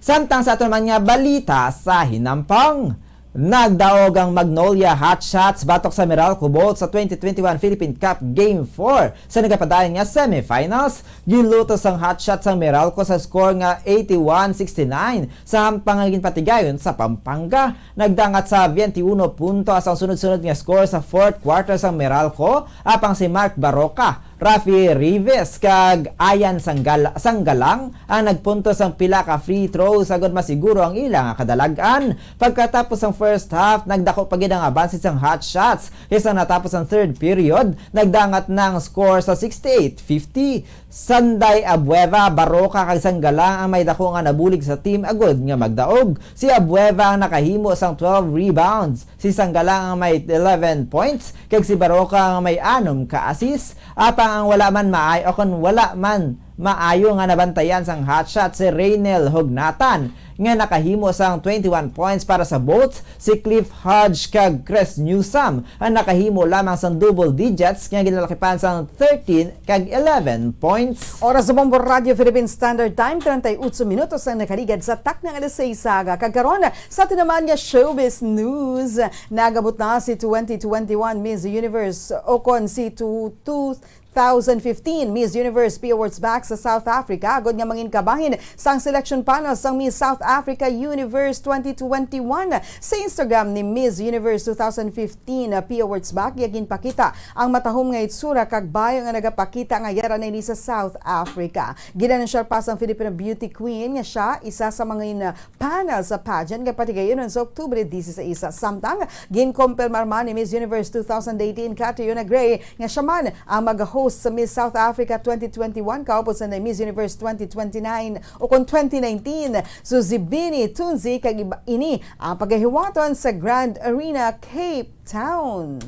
Samtang sa aton man nga balita sa hinampang, nagdaog ang Magnolia Hotshots batok sa Meralco Bolts sa twenty twenty-one Philippine Cup Game four sa nagapadayon nga semifinals. Ginlutos ang Hotshots sang Meralco sa score nga eighty-one sixty-nine sa hampang nga ginpatigayon sa Pampanga. Nagdangat sa twenty-one puntos ang sunod-sunod nga score sa fourth quarter sang Meralco, apang si Mark Baroca, Rafi Rives kag Ayan Sanggal-, Sanggalang ang nagpuntos sang pila ka free throws agud masiguro ang ila nga kadalag-an. Pagkatapos sang first half, nagdako pa gid ang abanse sang Hotshots kay sang natapos ang third period, nagdangat na ang score sa sixty-eight fifty. Sanday Abueva, Baroca kag Sanggalang ang may dako nga nabulig sa team agud nga magdaog. Si Abueva ang nakahimo sang twelve rebounds, si Sanggalang ang may eleven points, kag si Baroca ang may anom ka assist. Apang ang wala man maay-, o kon wala man maayo nga nabantayan sang Hotshots, si Reynel Hugnatan nga nakahimo sang twenty-one points para sa Bolts, si Cliff Hodge kag Chris Newsom ang nakahimo lamang sang double digits nga ginalakipan sang thirteen kag eleven points. Oras sa Bombo Radyo Philippine Standard Time, treinta y ocho minutos ang nakaligad sa takna nga alas seis sa aga. Kag karon, sa aton naman nga showbiz news, nagabot na si twenty twenty-one Miss Universe, o kon si tu-, two thousand fifteen Miss Universe P Awards back sa South Africa, agud nga mangin kabahin sang selection panel sang Miss South Africa Universe twenty twenty-one. Sa Instagram ni Miss Universe two thousand fifteen, uh, P Awards back, iya ginpakita ang matahom nga itsura kag bayo nga nagapakita nga yara na ini sa South Africa. Ginanunsiyar pa sang Filipino beauty queen nga siya isa sa mga in-, panel sa pageant nga patigayonon sa Oktubre dieciséis. Samtang, ginkumpirmar man ni Miss Universe two thousand eighteen Catriona Gray nga siya man ang mag-host sa Miss South Africa twenty twenty-one, kaupod sa Miss Universe twenty twenty-nine o kon twenty nineteen, Zuzibini Tunzi, kag iba ini ang pagahiwaton sa Grand Arena, Cape Town.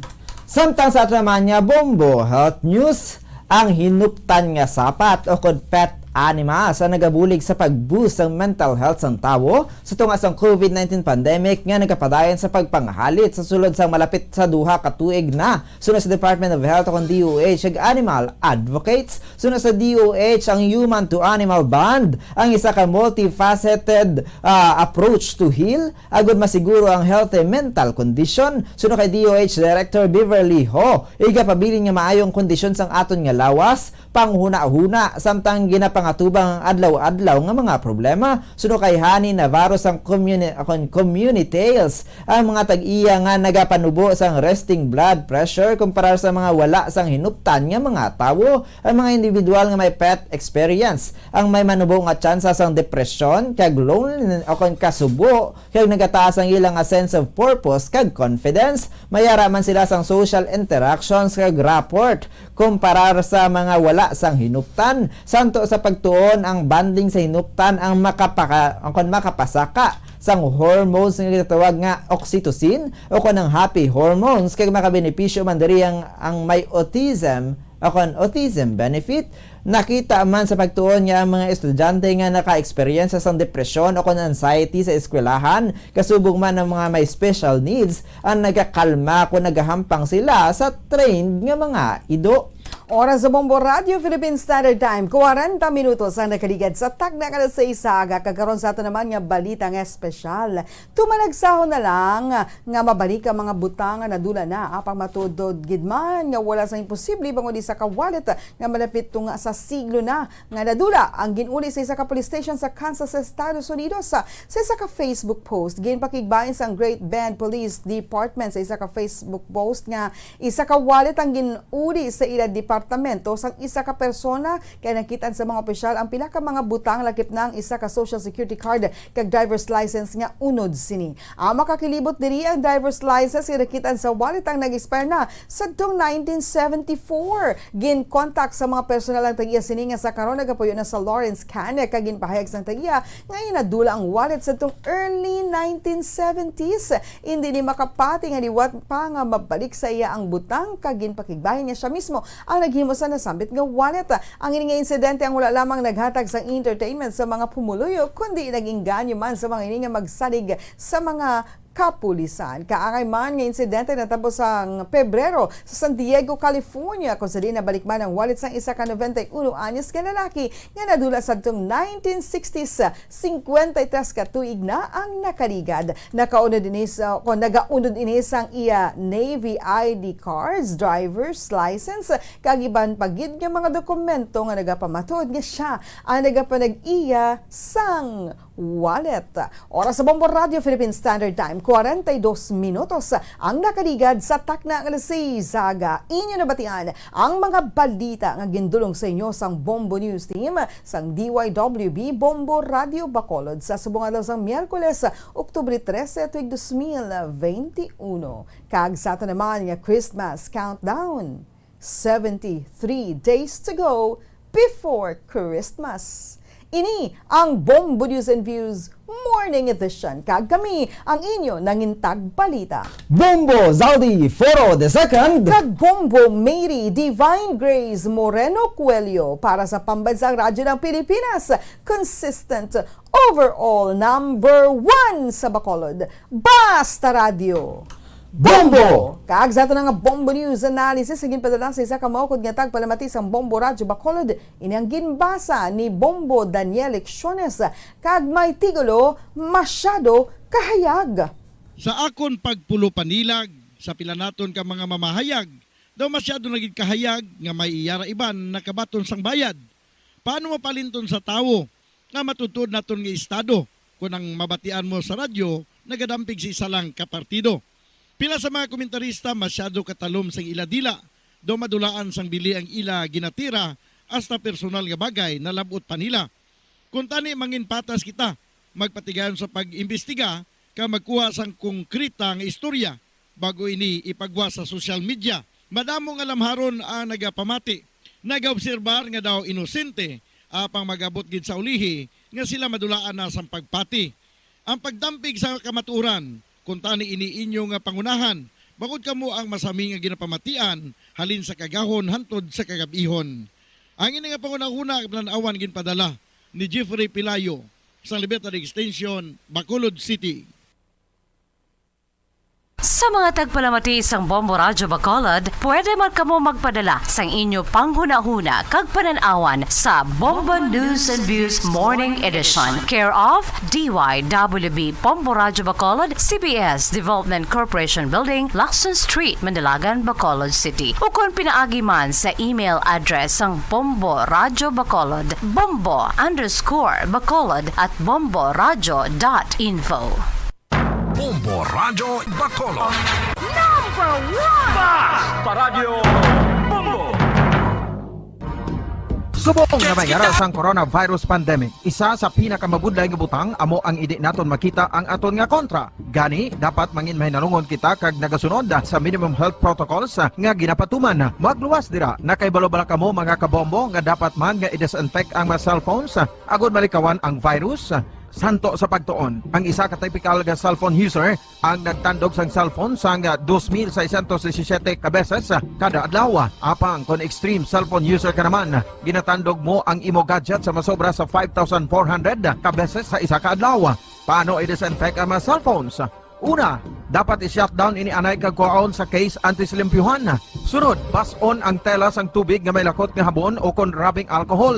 Samtang sa ato naman nga Bombo Health News, ang hinuptan nga sapat o kon pet animals ang nagabulig sa pag-boost sang mental health sang tawo sa tunga sang COVID nineteen pandemic nga nagapadayon sa pagpanghalit sa sulod sang malapit sa duha ka tuig na. Suno sa Department of Health o kon D O H kag animal advocates, suno sa D O H ang human to animal bond, ang isa ka multifaceted, ah, approach to heal, agud masiguro ang healthy mental condition. Suno kay D O H Director Beverly Ho, igapabilin nga maayong kondisyon sang aton nga lawas, panghunahuna, samtang ginapangatubang ang adlaw-adlaw nga mga problema. Suno kay Honey Navarro sang communi-, kon Community Tales, ang mga tag-iya nga nagapanubo sang resting blood pressure kumparar sa mga wala sang hinuptan nga mga tawo, ang mga individual nga may pet experience, ang may manubo nga tsansa sang depresyon kag loneliness o kon kasubo, kag nagataas ang ila nga sense of purpose kag confidence. Mayara man sila sang social interactions kag rapport kumparar sa mga wala sang hinuptan. Santo sa pagtuon, ang bonding sa hinuptan ang makapaka-, ang kon makapasaka sang hormones nga ginatawag nga oxytocin o kon ang happy hormones, kag makabenepisyo man diri ang, ang may autism o kon autism benefit. Nakita man sa pagtuon nga ang mga estudyante nga naka-eksperyensya sang depresyon o kon anxiety sa eskwelahan, kasubong man ang mga may special needs, ang nagakalma kon nagahampang sila sa trained nga mga ido. Oras sa Bombo Radio Philippine Standard Time, kwarenta minutos ang nakaligad sa takna nga alas sais sa aga. Kag karon sa ato naman nga balita nga espesyal. Tumalagsahon na lang nga mabalik ang mga butang nga nadula na, apang matuod gid man nga wala sang imposible bangod isa ka wallet nga malapit tunga sa siglo na nga nadula ang gin-uli sa isa ka police station sa Kansas, Estados Unidos. Sa isa ka Facebook post, ginpakigbahin sang Great Bend Police Department sa isa ka Facebook post nga isa ka wallet ang gin-uli sa ila departamento sang isa ka persona, kay nakit-an sa mga opisyal ang pila ka mga butang, lakip na ang isa ka social security card kag driver's license nga unod sini. Ang makakilibot diri, ang driver's license nga nakit-an sa wallet ang nag-expire na sadtong nineteen seventy-four. Gin-contact sa mga personal ang tag-iya sini nga sa karon nagapuyo na sa Lawrence County, kag ginpahayag sang tag-iya nga iya nadula ang wallet sadtong early nineteen seventies. Indi ni makapati nga liwat pa nga mabalik sa iya ang butang, kag ginpakigbahin niya siya mismo ang naghimo sa nasambit nga wallet. Ang ini nga insidente ang wala lamang naghatag sang entertainment sa mga pumuluyo, kundi nag-inganyo man sa mga ini nga magsalig sa mga kapulisan. Kaangay man nga insidente natabo sang Pebrero sa San Diego, California, kung sa diin nabalik man ang wallet sang isa ka noventa y uno anyos nga lalaki nga nadula sadtong nineteen sixties. Cincuenta y tres ka tuig na ang nakaligad. Nakaunod ini sa, o nagaunod ini sang iya Navy I D cards, driver's license, kag iban pa gid nga mga dokumento nga nagapamatuod nga siya ang nagapanag-iya sang wallet. Oras sa Bombo Radio Philippine Standard Time, kwarenta y dos minutos ang nakaligad sa takna nga alas sais sa aga. Inyo nabatian ang mga balita nga gindulong sa inyo sang Bombo News Team sang D Y W B Bombo Radio Bacolod sa subong adlaw sang Miyerkules, Oktubre trese, tuig dos mil veintiuno. Kag sa ato naman nga Christmas countdown, seventy-three days to go before Christmas. Ini ang Bombo News and Views Morning Edition, kag kami ang inyo nangintag balita, Bombo Zaldi Foro the second. Kag Bombo Mary Divine Grace Moreno Coelho para sa Pambansang Radyo ng Pilipinas, consistent, overall number one sa Bacolod, Basta Radyo. Bombo! Kag sa ato na nga Bombo News Analysis, nga ginpadala sa isa ka maukod nga tagpalamati sang Bombo Radyo Bacolod, ini ang ginbasa ni Bombo Daniel Lecciones, kag may titulo, Masyado Kahayag. Sa akon pagpulo panilag sa pila naton ka mga mamahayag, daw masyado na gid kahayag nga may iyara iban nakabaton sang bayad. Paano mapalinton sa tawo nga matutuod naton nga estado kon ang mabatian mo sa radyo nagadampig sa isa lang ka partido? Pila sa mga komentarista masyado katalom sang ila dila, daw madulaan sang bili ang ila ginatira, hasta personal nga bagay nalab-ot pa nila. Kon tani, manginpatas kita, magpatigayon sa pag-imbestiga kag magkuha sang konkreta nga istorya bago ini ipagwa sa social media. Madamo nga lamharon ang nagapamati Nagaobserbar nga daw inosente, apang mag-abot gid sa ulihi nga sila madulaan na sang pagpati. Ang pagdampig sa kamatuoran, kuntani ini inyo nga pangunahan, bangod kamo ang masami nga ginapamatian halin sa kagahon hantod sa kagab-ihon. Ang ini nga panghunahuna, plan-awan, ginpadala ni Jeffrey Pilayo sang Libertad Extension, Bacolod City. Sa mga tagpalamati sang Bombo Radyo Bacolod, pwede man kamo magpadala sang inyo panghunahuna kag panan-awan sa Bombo News and Views Morning Edition, care of D Y W B Bombo Radyo Bacolod, C B S Development Corporation Building, Lacson Street, Mandalagan, Bacolod City, ukon pinaagi man sa email address sang Bombo Radyo Bacolod, bombo underscore bacolod at bombo radyo dot info. Bombo Radyo Bacolod. Number one! Basta Radyo Bombo! Subong nga may ngaran sang coronavirus pandemic, isa sa pinakamabudlay nga butang amo ang indi naton makita ang aton nga kontra. Gani, dapat mangin mahinalungon kita kag nagasunod sa minimum health protocols nga ginapatuman. Magluwas dira, nakahibalo bala kamo, mga kabombo, nga dapat man nga i-disinfect ang mga cellphones agod malikawan ang virus? Santo sa pagtuon, ang isa ka typical nga cellphone user ang nagtandog sang cellphone sang dos mil seiscientos disisiete ka beses kada adlaw. Apang kon extreme cellphone user ka naman, ginatandog mo ang imo gadget sa masobra sa five thousand four hundred ka beses sa isa ka adlaw. Paano i-disinfect ang mga cellphones? Una, dapat i-shutdown ini anay kag kuhaon sa case antes limpyuhan. Sunod, bas-on ang tela sang tubig nga may lakot nga habon o kon rubbing alcohol.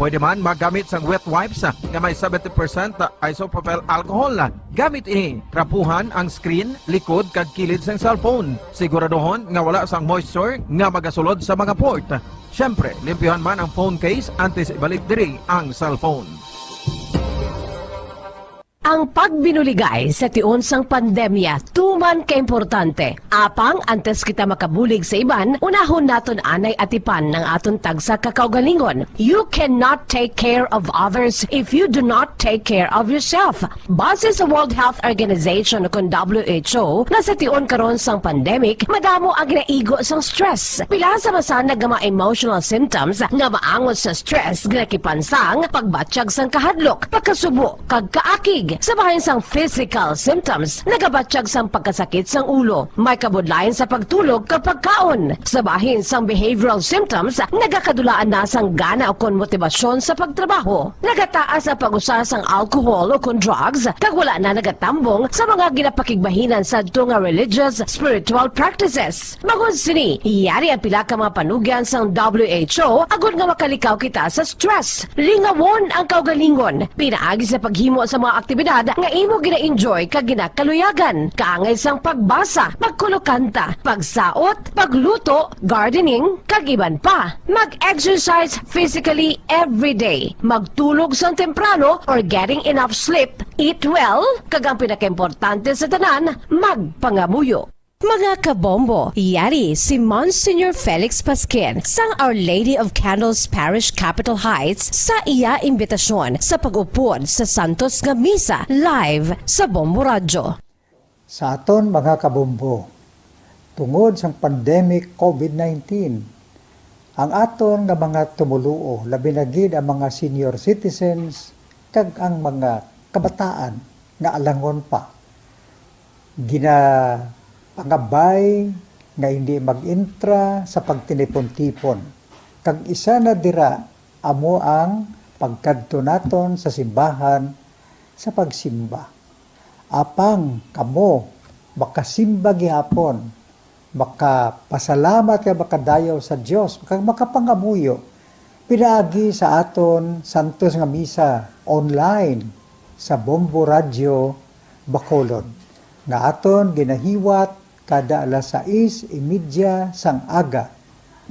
Pwede man magamit sang wet wipes nga may seventy percent isopropyl alcohol. Gamit ini, trapuhan ang screen, likod, kag kilid sang cellphone. Siguraduhon nga wala sang moisture nga magasulod sa mga port. Siyempre, limpyuhan man ang phone case antes ibalik diri ang cellphone. Ang pagbinuligay sa tion sang pandemya tuman kaimportante. Apang antes kita makabulig sa iban, unahon naton anay atipan ang aton tagsa ka kaugalingon. You cannot take care of others if you do not take care of yourself. Base sa World Health Organization, kon W H O, nga sa tion karon sang pandemic, madamo ang ginaigo sang stress. Pila sa masanag nga mga emotional symptoms nga maangot sa stress ginakipan sang pagbatyag sang kahadlok, pagkasubo, kag kaakig. Sa bahin sang physical symptoms, nagabatyag sang pagkasakit sang ulo, may kabudlayan sa pagtulog kag pagkaon. Sa bahin sang behavioral symptoms, nagakadulaan na sang gana ukon motibasyon sa pagtrabaho. Nagataas ang pag-usa sang alcohol ukon drugs, kag wala na nagatambong sa mga ginapakigbahinan sadto nga religious, spiritual practices. Bangod sini, yari ang pila ka mga panugyan sang W H O agod nga makalikaw kita sa stress. Lingawon ang kaugalingon pinaagi sa paghimo sa mga aktibidad nga imo gina-enjoy kag ginakaluyagan, kaangay sang pagbasa, pagkulokanta, pagsaot, pagluto, gardening, kag iban pa. Mag-exercise physically every day. Magtulog sang temprano or getting enough sleep, eat well, kag ang pinakaimportante sa tanan, magpangamuyo. Mga kabombo, yari si Monsignor Felix Pasquin sang Our Lady of Candles Parish, Capitol Heights, sa iya imbitasyon sa pag-upod sa Santos nga Misa live sa Bombo Radyo. Sa aton mga kabombo, tungod sang pandemic covid nineteen, ang aton nga mga tumoluo, labi na gid ang mga senior citizens kag ang mga kabataan nga alangon pa, ginapangabay nga hindi mag-intra sa pagtinipon-tipon, kag isa na dira amo ang pagkadto naton sa simbahan sa pagsimba. Apang kamo makasimba gihapon, makapasalamat kag makadayaw sa Dios, kag makapangamuyo pinaagi sa aton santos nga misa online sa Bombo Radyo Bacolod, nga aton ginahiwat kada alas sais y media sang aga.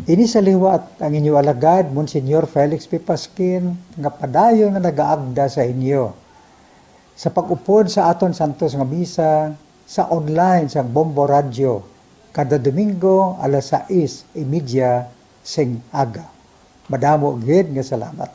Ini sa liwat ang inyo alagad, Monsignor Felix P. Pasquin, nga padayon nga nagaagda sa inyo sa pag-upod sa aton santos nga misa sa online sang Bombo Radyo kada Domingo alas sais y media sing aga. Madamo gid nga salamat.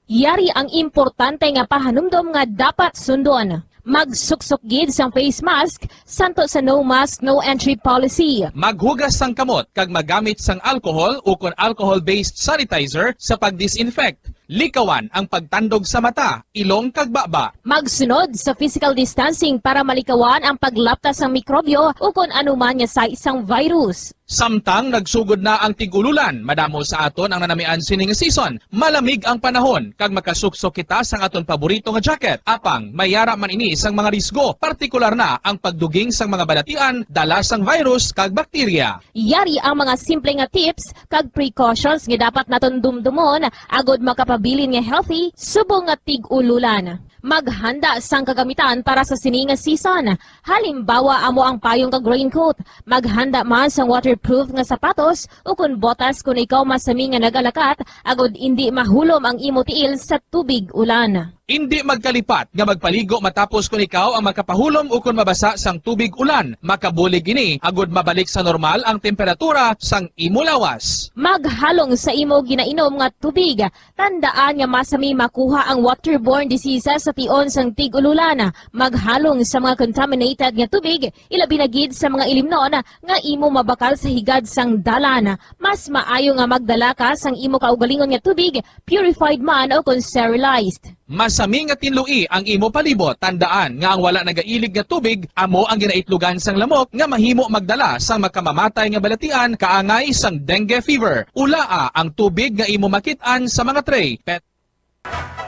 Yari ang importante nga pahanumdom nga dapat sundon. Magsuksok gid sang face mask, santo sa no mask, no entry policy. Maghugas sang kamot kag magamit sang alcohol ukon alcohol-based sanitizer sa pag-disinfect. Likawan ang pagtandog sa mata, ilong kag baba. Magsunod sa physical distancing para malikawan ang paglapta sang mikrobyo ukon anuman nga sahi sang virus. Samtang nagsugod na ang tig-ululan, madamo sa aton ang nanamian sini nga season. Malamig ang panahon, kag makasuksok kita sang aton paborito nga jacket. Apang, may yara man ini sang mga risgo, partikular na ang pagduging sang mga balatian, dala sang virus kag bakterya. Yari ang mga simple nga tips kag precautions nga dapat naton dumdumon agud makapabilin nga healthy subong nga tig-ululan. Maghanda sang kagamitan para sa sini nga season. Halimbawa, amo ang payong kag raincoat. Maghanda man sang waterproof nga sapatos ukon botas kon ikaw masami nga nagalakat, agud indi mahulom ang imo tiil sa tubig ulan. Indi magkalipat nga magpaligo matapos kon ikaw ang makapahulom ukon mabasa sang tubig ulan. Makabulig ini agud mabalik sa normal ang temperatura sang imo lawas. Maghalong sa imo ginainom nga tubig. Tandaan nga masami makuha ang waterborne diseases sa tion sang tig-ululan. Maghalong sa mga contaminated nga tubig, ilabi na gid sa mga ilimnon nga imo mabakal sa higad sang dalan. Mas maayo nga magdala ka sang imo kaugalingon nga tubig, purified man o kon sterilized. Masami nga tinloi ang imo palibot. Tandaan nga ang wala nagailig nga tubig amo ang ginaitlogan sang lamok nga mahimo magdala sang makamamatay nga balatian kaangay sang dengue fever. Ulaa ang tubig nga imo makit-an sa mga tray. Pet-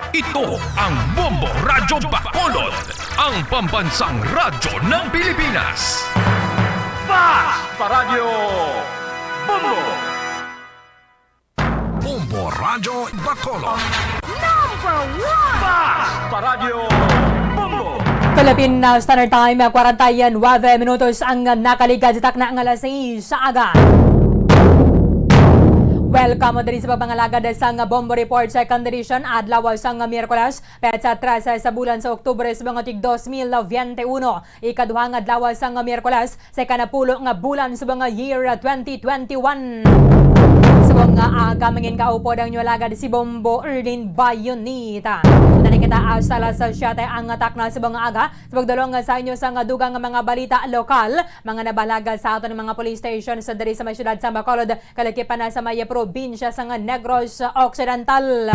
Ito ang Bombo Radyo Bacolod, ang pambansang radyo ng Pilipinas. Fast Paradyo Bombo! Bombo Radyo Bacolod. Number one! Fast Paradyo Bombo! Philippine, uh, Standard Time, uh, kwarenta y nuebe minutos ang, uh, nakaligad sa takna nga alas sais sa aga. Welcome diri sa pagpangalagad sang Bombo Report Second Edition, adlaw sang Miyerkules, petsa trese sa bulan sa Oktubre sa mga tig dos mil biyente uno, ikaduha nga adlaw sang Miyerkules sa ikanapulo nga bulan sa mga year twenty twenty-one. Subong nga aga, mangin kaupod ang inyo alagad si Bombo Erlin Bayonita. Dali kita hasta alas siyete ang takna subong nga aga. Sa pagdulong sa inyo sang dugang nga mga balita lokal, mga nabalaga sa aton mga police station sa diri sa may siyudad sa Bacolod, kalakip na sa may probinsya sang Negros Occidental.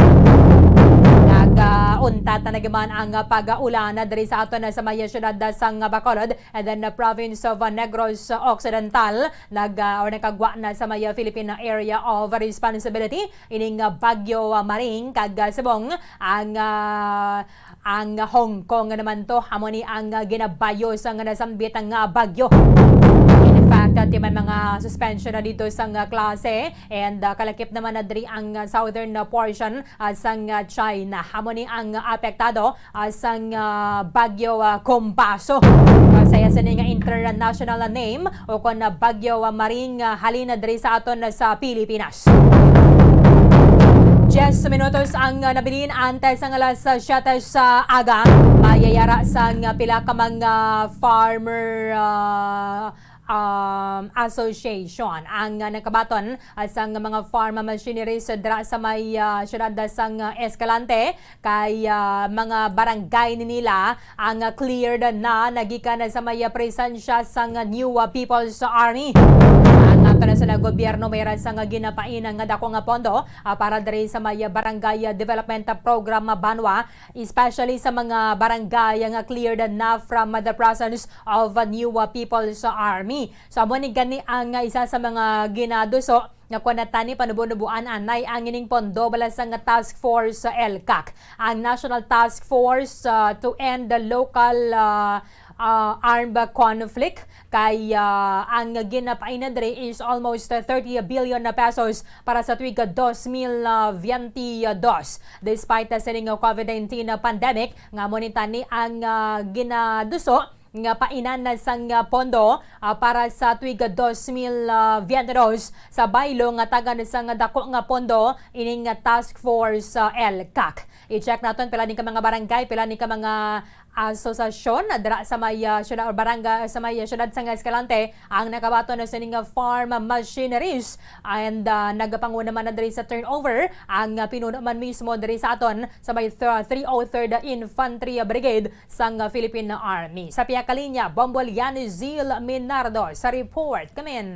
Nag-untat na naman ang pag-ulan diri sa aton sa may siyudad sang Bacolod and then the province of Negros Occidental. Nag, ah, or nakagwa na sa may Philippine Area of Responsibility ining, ah, Bagyo, ah, Maring kag, ah, subong ang, ah, Ang Hong Kong naman to, amo ni ang, ah, ginabayo sang nasambit nga bagyo. In fact, ah, ti may mga suspension na dito sang, ah, klase, and, ah, kalakip naman na diri ang, ah, southern, ah, portion, ah, sang, ah, China. Amo ni ang, ah, apektado, ah, sang, ah, bagyo, ah, Kompaso. Ah, sa iya sini nga international name, o kon, ah, Bagyo, ah, Maring, ah, halin na diri sa aton, ah, sa Pilipinas. Diyes minutos ang, ah, nabilin antes ang alas, ah, siyete sa aga. Mayayara sang, ah, pila ka mga farmer, ah, um, association ang, ah, nagkabaton, ah, sang mga farm machineries dira sa may, ah, siyudad sang, ah, Escalante. Kay, ah, mga barangay ni nila ang, ah, cleared na nagikan sa may, ah, presensya sang, ah, New, ah, People's Army. Ang, ah, ato na sa gobyerno may ra sang, ah, ginapaina nga dako nga pondo, ah, para diri sa may, ah, barangay, ah, development, ah, program, ah, banwa, especially sa mga barangay nga cleared na from, ah, the presence of, ah, New, ah, People's Army. So, amo ni gani ang, ah, isa sa mga ginaduso nga kuwan na tani panubo-nubuan anay ang ining pondo bala sang Task Force, ah, ELCAC, ang National Task Force, ah, to End the Local, ah, ah, Armed Conflict, kay, ah, ang ginapaina diri is almost, ah, thirty billion na pesos para sa tuig, ah, dos mil biyente dos. Despite, ah, sining, ah, COVID nineteen na pandemic, nga amo ni tani ang, ah, ginaduso nga painan na sang, ah, pondo, ah, para sa tuig dos mil biyente dos sa baylo nga tagan sang dako nga pondo ining, ah, Task Force, ah, ELCAC. I-check naton pila ni ka mga barangay, pila ni ka mga, Asosasyon na dira sa may, ah, syudad, o barangay sa may, ah, syudad sang Escalante ang nakabaton na sining, ah, farm machineries, and, ah, nagapanguna man na diri sa turnover ang, ah, pinuno man mismo diri sa aton sa may th-, three oh third Infantry Brigade sang, ah, Philippine Army. Sa pihak ka linya, Bombo Lian, Zil Minardo sa report. Come in.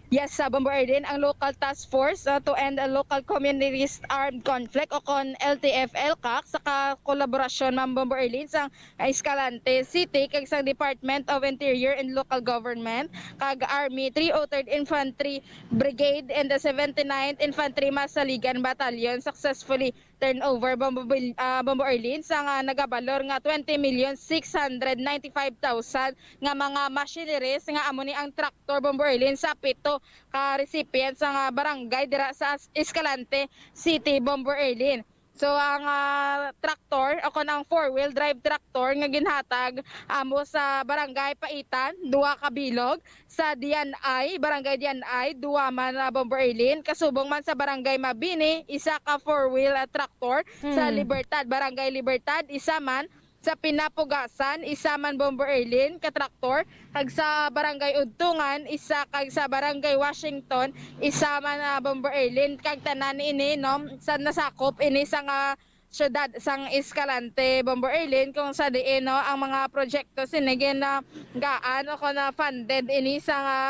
Yes, sa Bombo Erlin, ang Local Task Force, uh, to End a Local Communist Armed Conflict o kon L T F L CAC sa ka-, kolaborasyon, Ma'am Bombo Erlin, sang Escalante City kag sang Department of Interior and Local Government kag Army three oh third Infantry Brigade and the seventy-ninth Infantry Masaligan Battalion successfully turnover, Bombo Bil-, ah, Bombo Erlin, sa nga nagabalor nga twenty million six hundred ninety-five thousand nga mga machineries nga amo ni ang traktor, Bombo Erlin, sa pito ka recipients sa nga barangay dira sa As-, Escalante City, Bombo Erlin. So, ang, ah, traktor o kon ang four-wheel drive tractor nga ginhatag amo sa Barangay Paitan, duha ka bilog, sa Dianay, Barangay Dianay, duha man, ah, Bombo Erlin. Kasubong man sa Barangay Mabini, isa ka four-wheel, ah, tractor. Sa Hmm. Libertad, Barangay Libertad, isa man. Sa Pinapugasan, isa man, Bombo Erlin, ka traktor. Kag sa Barangay Udtungan, isa. Kag sa Barangay Washington, isa man, ah, Bombo Erlin. Kag tanan ini, no, sa nasakop ini sa nga syudad sang Escalante, Bombo Erlin, kung sa diin, no, ang mga proyekto sini gin-, ah, gaan o kon, ah, funded ini sa nga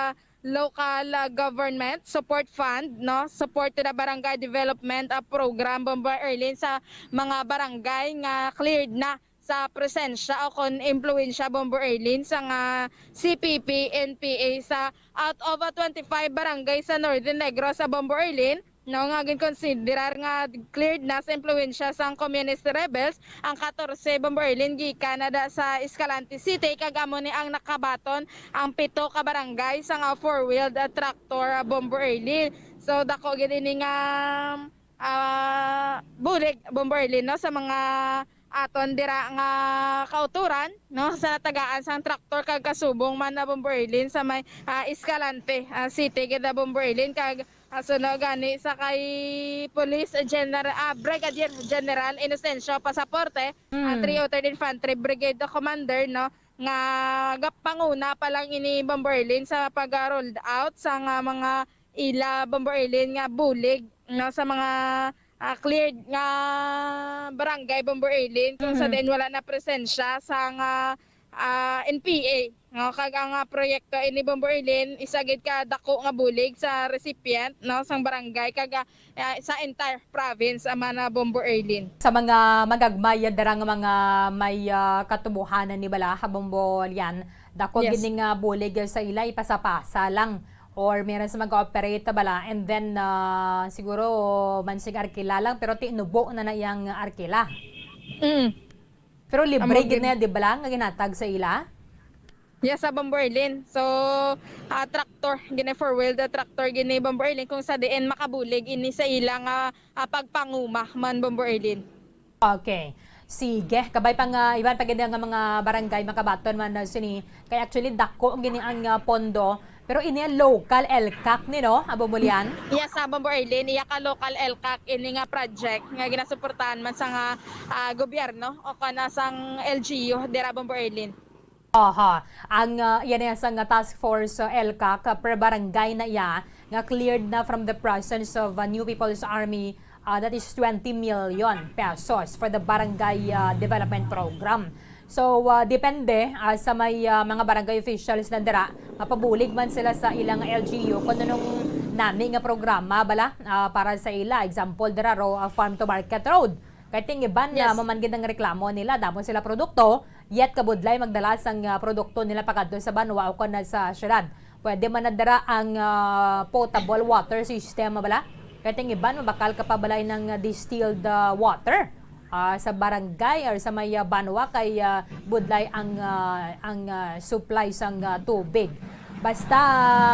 local, ah, government support fund, no, support to the barangay development, ah, program, Bombo Erlin, sa mga barangay nga cleared na sa presensya o kon impluwensya, Bombo Erlin, sa nga C P P, N P A sa out of, ah, twenty-five barangay sa Northern Negros, sa Bombo Erlin, no, nga ginkonsiderar nga cleared na sa impluwensya sang communist rebels ang katorse, Bombo Erlin, gikan na da sa Escalante City, kag amo ni ang nakabaton ang pito ka barangay sa nga four-wheeled, ah, tractor, ah, Bombo Erlin. So, dako gid ini nga, ah, bulig, Bombo Erlin, no, sa mga aton dira nga kauturan, no, sa natagaan sang traktor kag kasubong man na, Bombo Erlin, sa may, ah, Escalante, ah, City gid, ah, Bombo Erlin, kag, ah, suno gani sa kay Police General, ah, Brigadier General Inocencio Pasaporte, ah, Mm. three oh third Infantry Brigade Commander, no, nga gapanguna pa lang ini, Bombo Erlin, sa pag-rolled out sa nga mga ila, Bombo Erlin, nga bulig, no, sa mga, ah, cleared nga barangay, Bombo Erlin, kung sa Mhm. din wala na presensya sa nga, ah, N P A, no, kag ang, ah, proyekto ini, Bombo Erlin, isa gid ka dako nga bulig sa recipient, no, sang barangay, kag, ah, ah, sa entire province, ah, man na, Bombo Erlin. Sa mga magagmay, dara nga mga may, ah, katubuhanan ni bala, ha, Bombo Lian, dako Yes. gid ning, ah, bulig sa ila, ipasa-pasa lang. Or meron sa mag-ooperate bala, and then, ah, siguro man sig arkila lang, pero tinubo na na iyang arkila. Mm. Pero libre Amo gid gid. na, di ba lang, nga ginatag sa ila? Yes, sa Bombo Erlin. So, ah, tractor, gini four-wheel, the tractor, gini Bombo Erlin, kung sa diin makabulig ini sa ila nga, ah, pagpanguma man, Bombo Erlin. Okay. Sige, kabay pa nga iban pa gid nga mga barangay makabaton man na sini. Kay actually dako gini ang, ah, pondo. Pero ini ang local ELCAC ni, no, Bombo Lian? Yes, sa Bombo Erlin, iya ka local ELCAC ini nga project nga ginasuportahan man sa nga, ah, gobyerno o kana sang L G U dira, Bombo Erlin. Aha. Ang, ah, yan ay sang task force, ah, ELCAC, ah, per barangay na iya nga cleared na from the presence of, ah, New People's Army, ah, that is twenty million pesos for the barangay, ah, development program. So, ah, depende, ah, sa may, ah, mga barangay officials na dira, mapabulig man sila sa ilang L G U kung anong nami nga programa bala, ah, para sa ila. Example, dira ro, ah, farm to market road. Kay ting iban na Yes. maman gid ang reklamo nila, damo sila produkto, yet kabudlay magdala sang, ah, produkto nila pakadto sa banwa o kon sa syudad. Pwede man na dira ang, ah, potable water system, bala. Kay ting iban mabakal ka pa balay ng, ah, distilled, ah, water, ah, sa barangay or sa may, ah, banwa kay, ah, budlay ang, ah, ang, ah, supply sang, ah, tubig. Basta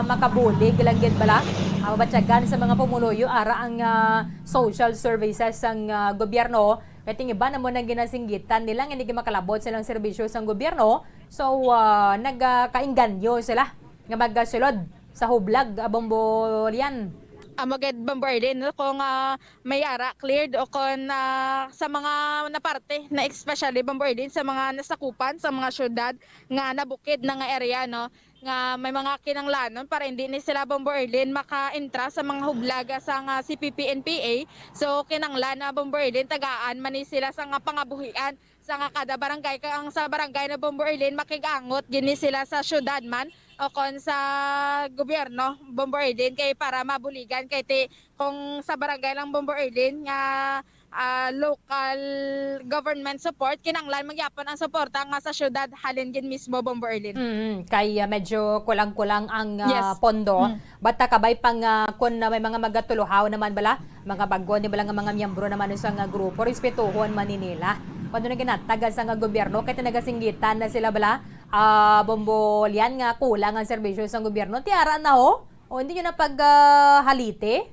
makabulig lang gid bala, ah, mabatyagan sa mga pumuluyo ara ang, ah, social services sang, ah, gobyerno. Kay ting iban amo nang ginasinggitan nila nga hindi makalabot silang serbisyo sang gobyerno. So, ah, nagakainganyo sila nga magasulod sa hublag, ah, Bombo Lian. Amo gid, Bombo Erlin, no, kung, ah, may ara cleared o kung, ah, sa mga naparte na, especially, Bombo Erlin, sa mga nasakupan sa mga syudad nga nabukid na nga area, no, nga may mga kinanglanon para hindi ni sila, Bombo Erlin, maka-entra sa mga hublag sang, ah, C P P N P A. So, kinanglan na, Bombo Erlin, tagaan man ni sila sa nga pangabuhian sa nga kada barangay, kay ang sa barangay na, Bombo Erlin, makig-angot gini sila sa syudad man o kon sa gobyerno, Bombo Erlin, kay para mabuligan, kay ti kung sa barangay lang, Bombo Erlin, nga, ah, local government support, kinanglan man gyapon ang suporta nga sa syudad halin gid mismo, Bombo Erlin. Mm, kay, ah, medyo kulang-kulang ang, ah, Yes. pondo. Mm. Bata kabay pa nga kun, ah, may mga magatuluhaw naman bala, mga bag-o ni bala nga mga miyembro naman sa nga grupo, respetuhon man ni nila. Kuno na ginatag sa nga gobyerno, kay ti nagasinggitan na sila bala, ah, Bombo Lian, nga kulang ang serbisyo sa gobyerno. Tiara na ho. O, hindi nyo na pag, ah, halite?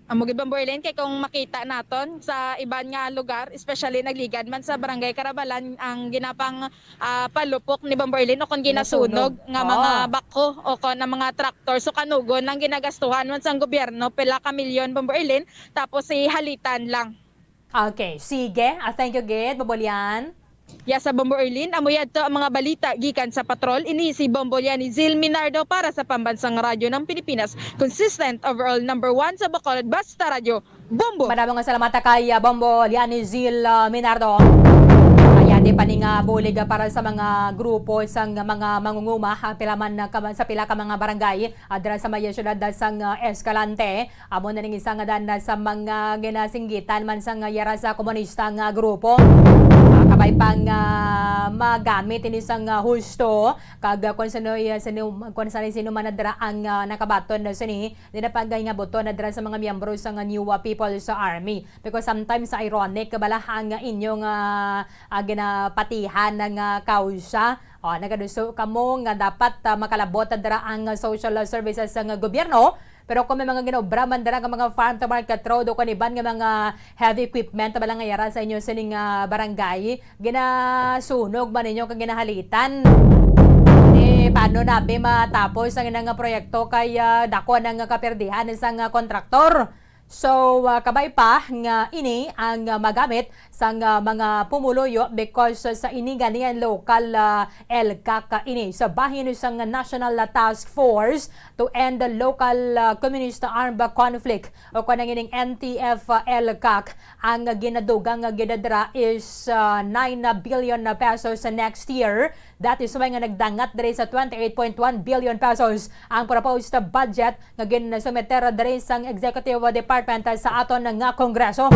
Amo gid, Bombo Erlin, kay kung makita naton sa iban nga lugar, especially nagligad man sa Barangay Carabalan, ang ginapang, ah, palupok ni Bombo Erlin o kung ginasunog Ginasunog. nga mga Oo. bako o kung ang mga traktor. So, kanugon ang ginagastuhan man sang gobyerno, pila ka milyon, Bombo Erlin, tapos si halitan lang. Okay, sige. Ah, thank you gid, Bombo Lian. Yes, sa Bombo Erlin, amo yadto ang mga balita gikan sa patrol. Ini si Bombo Lian Zil Minardo para sa Pambansang Radyo ng Pilipinas, consistent, overall number one sa Bacolod, Basta Radyo, Bombo! Madamo nga salamat kay, ah, Bombo Lian Zil, ah, Minardo. Ayan, di pa ni nga bulig, ah, para sa mga grupo sang mga mangunguma, ah, pila man na ka-, sa pila ka mga barangay, ah, dira sa may siyudad, ah, sang, ah, Escalante. Amo na ning isa nga daan na sa mga ginasinggitan man sang yara sa komunista nga grupo. Ah, kabay pa nga magamit ini sang, ah, husto, kag, ah, kung sino, ah, sino, kung sino, sino man na dira ang, ah, nakabaton na sini, di na pa nga buto na dira sa mga miyembro sa nga New, ah, People's Army. Because sometimes ironic bala ang inyong, ah, ah, ginapatihan nga kausa. O, nagaduso kamo nga dapat, ah, makalabot dira ang social services sa nga gobyerno. Pero kung may mga ginobra man dira nga mga farm to market road o kung iban nga mga heavy equipment bala nga yara sa inyo sining, ah, barangay, ginasunog ba ninyo kag ginahalitan? Eh, paano nabi matapos ang inang nga proyekto kay, ah, dako na nga kaperdihan sang, ah, kontraktor? So, ah, kabay pa nga ini ang, ah, magamit sang, ah, mga pumuluyo because sa ini ganiyan local, ah, ELCAC ini. Sa bahin sang National Task Force to End the Local, ah, Communist Armed Conflict o kon ang ining N T F ELCAC, ang ginadugang nga ginadra is, ah, nine billion pesos sa next year. That is why nga nagdangat diri sa twenty-eight point one billion pesos ang proposed budget nga ginsumeter diri sang Executive Department sa aton nga Kongreso.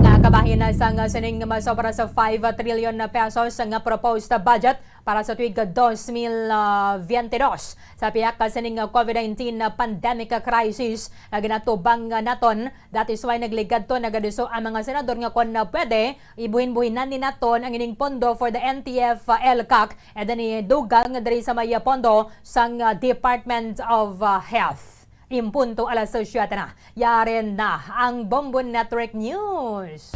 Nga kabahin sang sining masobra sa five trillion na pesos nga proposed budget para sa tuig dos mil veintidós. Sa pihak sining COVID nineteen pandemic crisis nga ginatubang naton, that is why nagligad to, nagaduso ang mga senador nga kon pwede, ibuhin-buhinan ni naton ang ining pondo for the N T F, uh, ELCAC, and then idugang diri sa may pondo sang, uh, Department of, uh, Health. Impunto alas siyete na. Yari na ang Bombo Network News.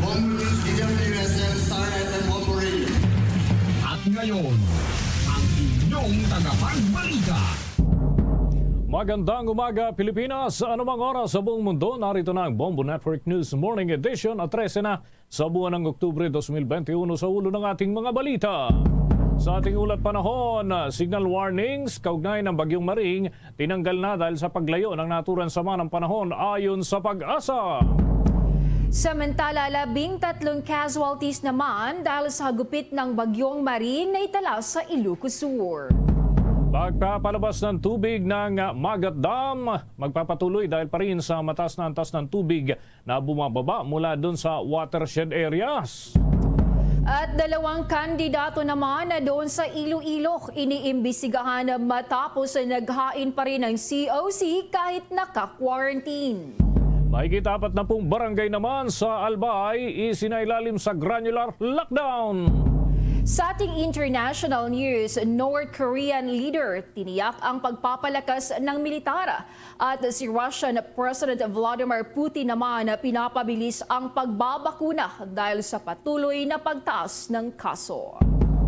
Bombo News, D W S M, Star F M, Bombo Radio. At ngayon, ang inyong tagapagbalita. Magandang umaga, Pilipinas. Anumang oras sa buong mundo, narito na ang Bombo Network News Morning Edition, at trese na sa buwan ng Oktubre dos mil bente uno. Sa ulo ng ating mga balita, sa ating ulat panahon, signal warnings kaugnay ng Bagyong Maring tinanggal na dahil sa paglayo ng naturang sama ng panahon, ayon sa PAGASA. Samantala, labing tatlong casualties naman dahil sa gupit ng Bagyong Maring na itala sa Ilocos Sur. Pagpapalabas ng tubig ng Magat Dam magpapatuloy dahil pa rin sa mataas na antas ng tubig na bumababa mula dun sa watershed areas. At dalawang kandidato naman na doon sa Iloilo, iniimbestigahan matapos na naghain pa rin ang C O C kahit naka-quarantine. Mahigit apat na pung barangay naman sa Albay isinailalim sa granular lockdown. Sa ating international news, North Korean leader tiniyak ang pagpapalakas ng militar. At si Russian President Vladimir Putin naman, pinapabilis ang pagbabakuna dahil sa patuloy na pagtaas ng kaso.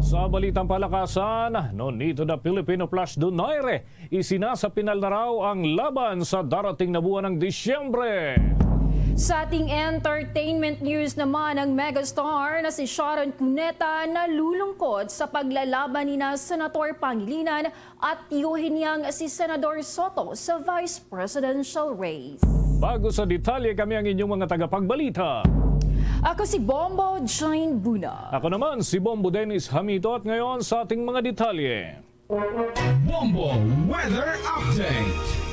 Sa balitang palakasan, Nonito the Filipino Flash Donaire, isinasapinal na raw ang laban sa darating na buwan ng Disyembre. Sa ating entertainment news naman, ang megastar na si Sharon Cuneta nalulungkot sa paglalaban ni na Senator Pangilinan at tiyuhin niyang si Senador Soto sa vice presidential race. Bago sa detalye, kami ang inyong mga tagapagbalita. Ako si Bombo Jane Buna. Ako naman si Bombo Dennis Hamito at ngayon sa ating mga detalye. Bombo Weather Update.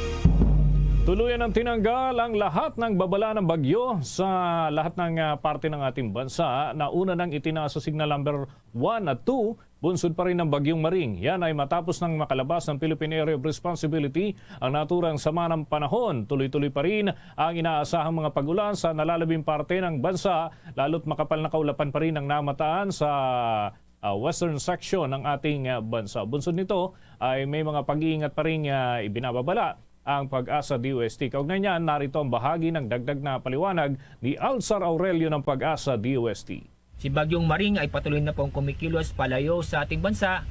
Tuluyan ang tinanggal ang lahat ng babala ng bagyo sa lahat ng, ah, parte ng ating bansa. Nauna nang itinaas sa signal number one at two, bunsod pa rin ang Bagyong Maring. Yan ay matapos nang makalabas ng Philippine Area of Responsibility ang naturang sama ng panahon. Tuloy-tuloy pa rin ang inaasahang mga pag-ulan sa nalalabing parte ng bansa, lalo't makapal na kaulapan pa rin ang namataan sa, ah, western section ng ating, ah, bansa. Bunsod nito ay may mga pag-iingat pa rin, ah, ibinababala ang PAGASA D O S T. Kaugnay niyan, narito ang bahagi ng dagdag na paliwanag ni Alzar Aurelio ng PAGASA D O S T. Si Bagyong Maring ay patuloy na pong kumikilos palayo sa ating bansa,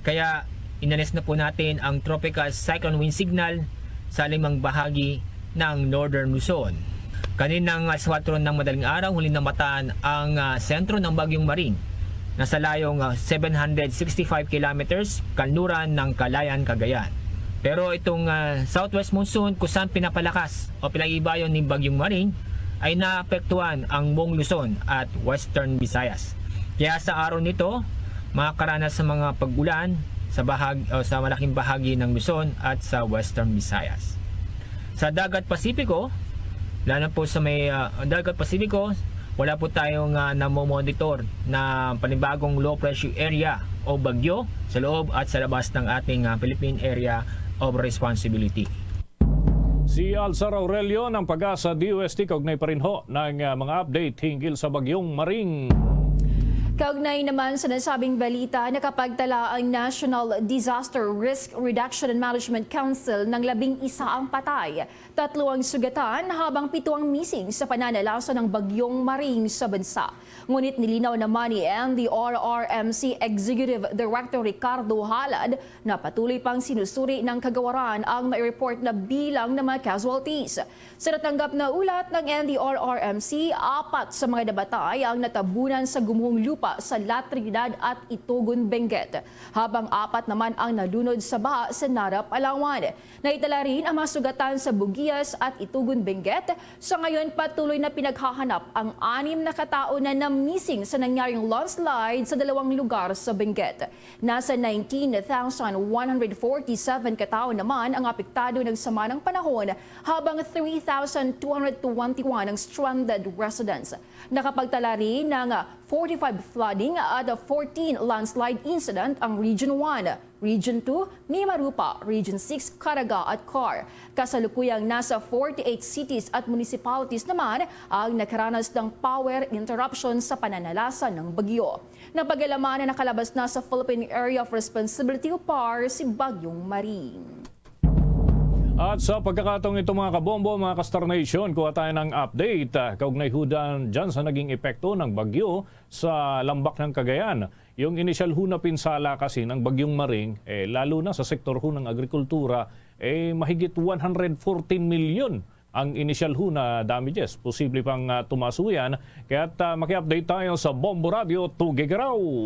kaya inalis na po natin ang tropical cyclone wind signal sa limang bahagi ng Northern Luzon. Kaninang alas kwatro ng madaling araw, huli na mataan ang, ah, sentro ng Bagyong Maring. Nasa layong, ah, seven hundred sixty-five kilometers kanluran ng Calayan, Cagayan. Pero itong, ah, southwest monsoon, kung saan pinapalakas o pinag-ibayon ni Bagyong Maring, ay naapektuhan ang buong Luzon at Western Visayas. Kaya sa araw nito, makakaranas sa mga pag-ulan sa bahag-, o sa malaking bahagi ng Luzon at sa Western Visayas. Sa Dagat Pasipiko, lalo po sa may, ah, Dagat Pasipiko, wala po tayong, ah, namomonitor na panibagong low pressure area o bagyo sa loob at sa labas ng ating, ah, Philippine Area of Responsibility. Si Alzar Aurelio ng PAGASA D O S T kaugnay pa rin ho ng, ah, mga update hinggil sa Bagyong Maring. Kaugnay naman sa nasabing balita, nakapagtala ang National Disaster Risk Reduction and Management Council ng labing isa ang patay, tatlo ang sugatan, habang pito ang missing sa pananalasa ng Bagyong Maring sa bansa. Ngunit nilinaw naman ni N D R R M C Executive Director Ricardo Halad na patuloy pang sinusuri ng kagawaran ang nai-report na bilang ng mga casualties. Sa natanggap na ulat ng N D R R M C, apat sa mga namatay ang natabunan sa gumuhong lupa sa La Trinidad at Itogon, Benguet, habang apat naman ang nalunod sa baha sa Nara, Palawan. Naitala rin ang mga sugatan sa Buguias at Itogon, Benguet. Sa ngayon, patuloy na pinaghahanap ang anim na katao na na-missing sa nangyaring landslide sa dalawang lugar sa Benguet. Nasa nineteen thousand one hundred forty-seven katao naman ang apektado ng sama ng panahon, habang three thousand two hundred twenty-one ang stranded residents. Nakapagtala rin ng forty-five flooding at fourteen landslide incident ang Region one, Region two, Mimaropa, Region six, Caraga at Car. Kasalukuyang nasa forty-eight cities at municipalities naman ang nakaranas ng power interruption sa pananalasa ng bagyo. Napag-alaman na nakalabas na sa Philippine Area of Responsibility o PAR si Bagyong Maring. At sa pagkakataong ito, mga kabombo, mga ka-Star Nation, kuha tayo ng update, ah, kaugnay ho dyan, dyan sa naging epekto ng bagyo sa lambak ng Cagayan. Yung inisyal ho na pinsala kasi ng Bagyong Maring, eh, lalo na sa sektor ho ng agrikultura, eh, mahigit one hundred fourteen million ang inisyal ho na damages. Posible pang, ah, tumaas ho yan. Kaya't, ah, maki-update tayo sa Bombo Radio Tugigraw.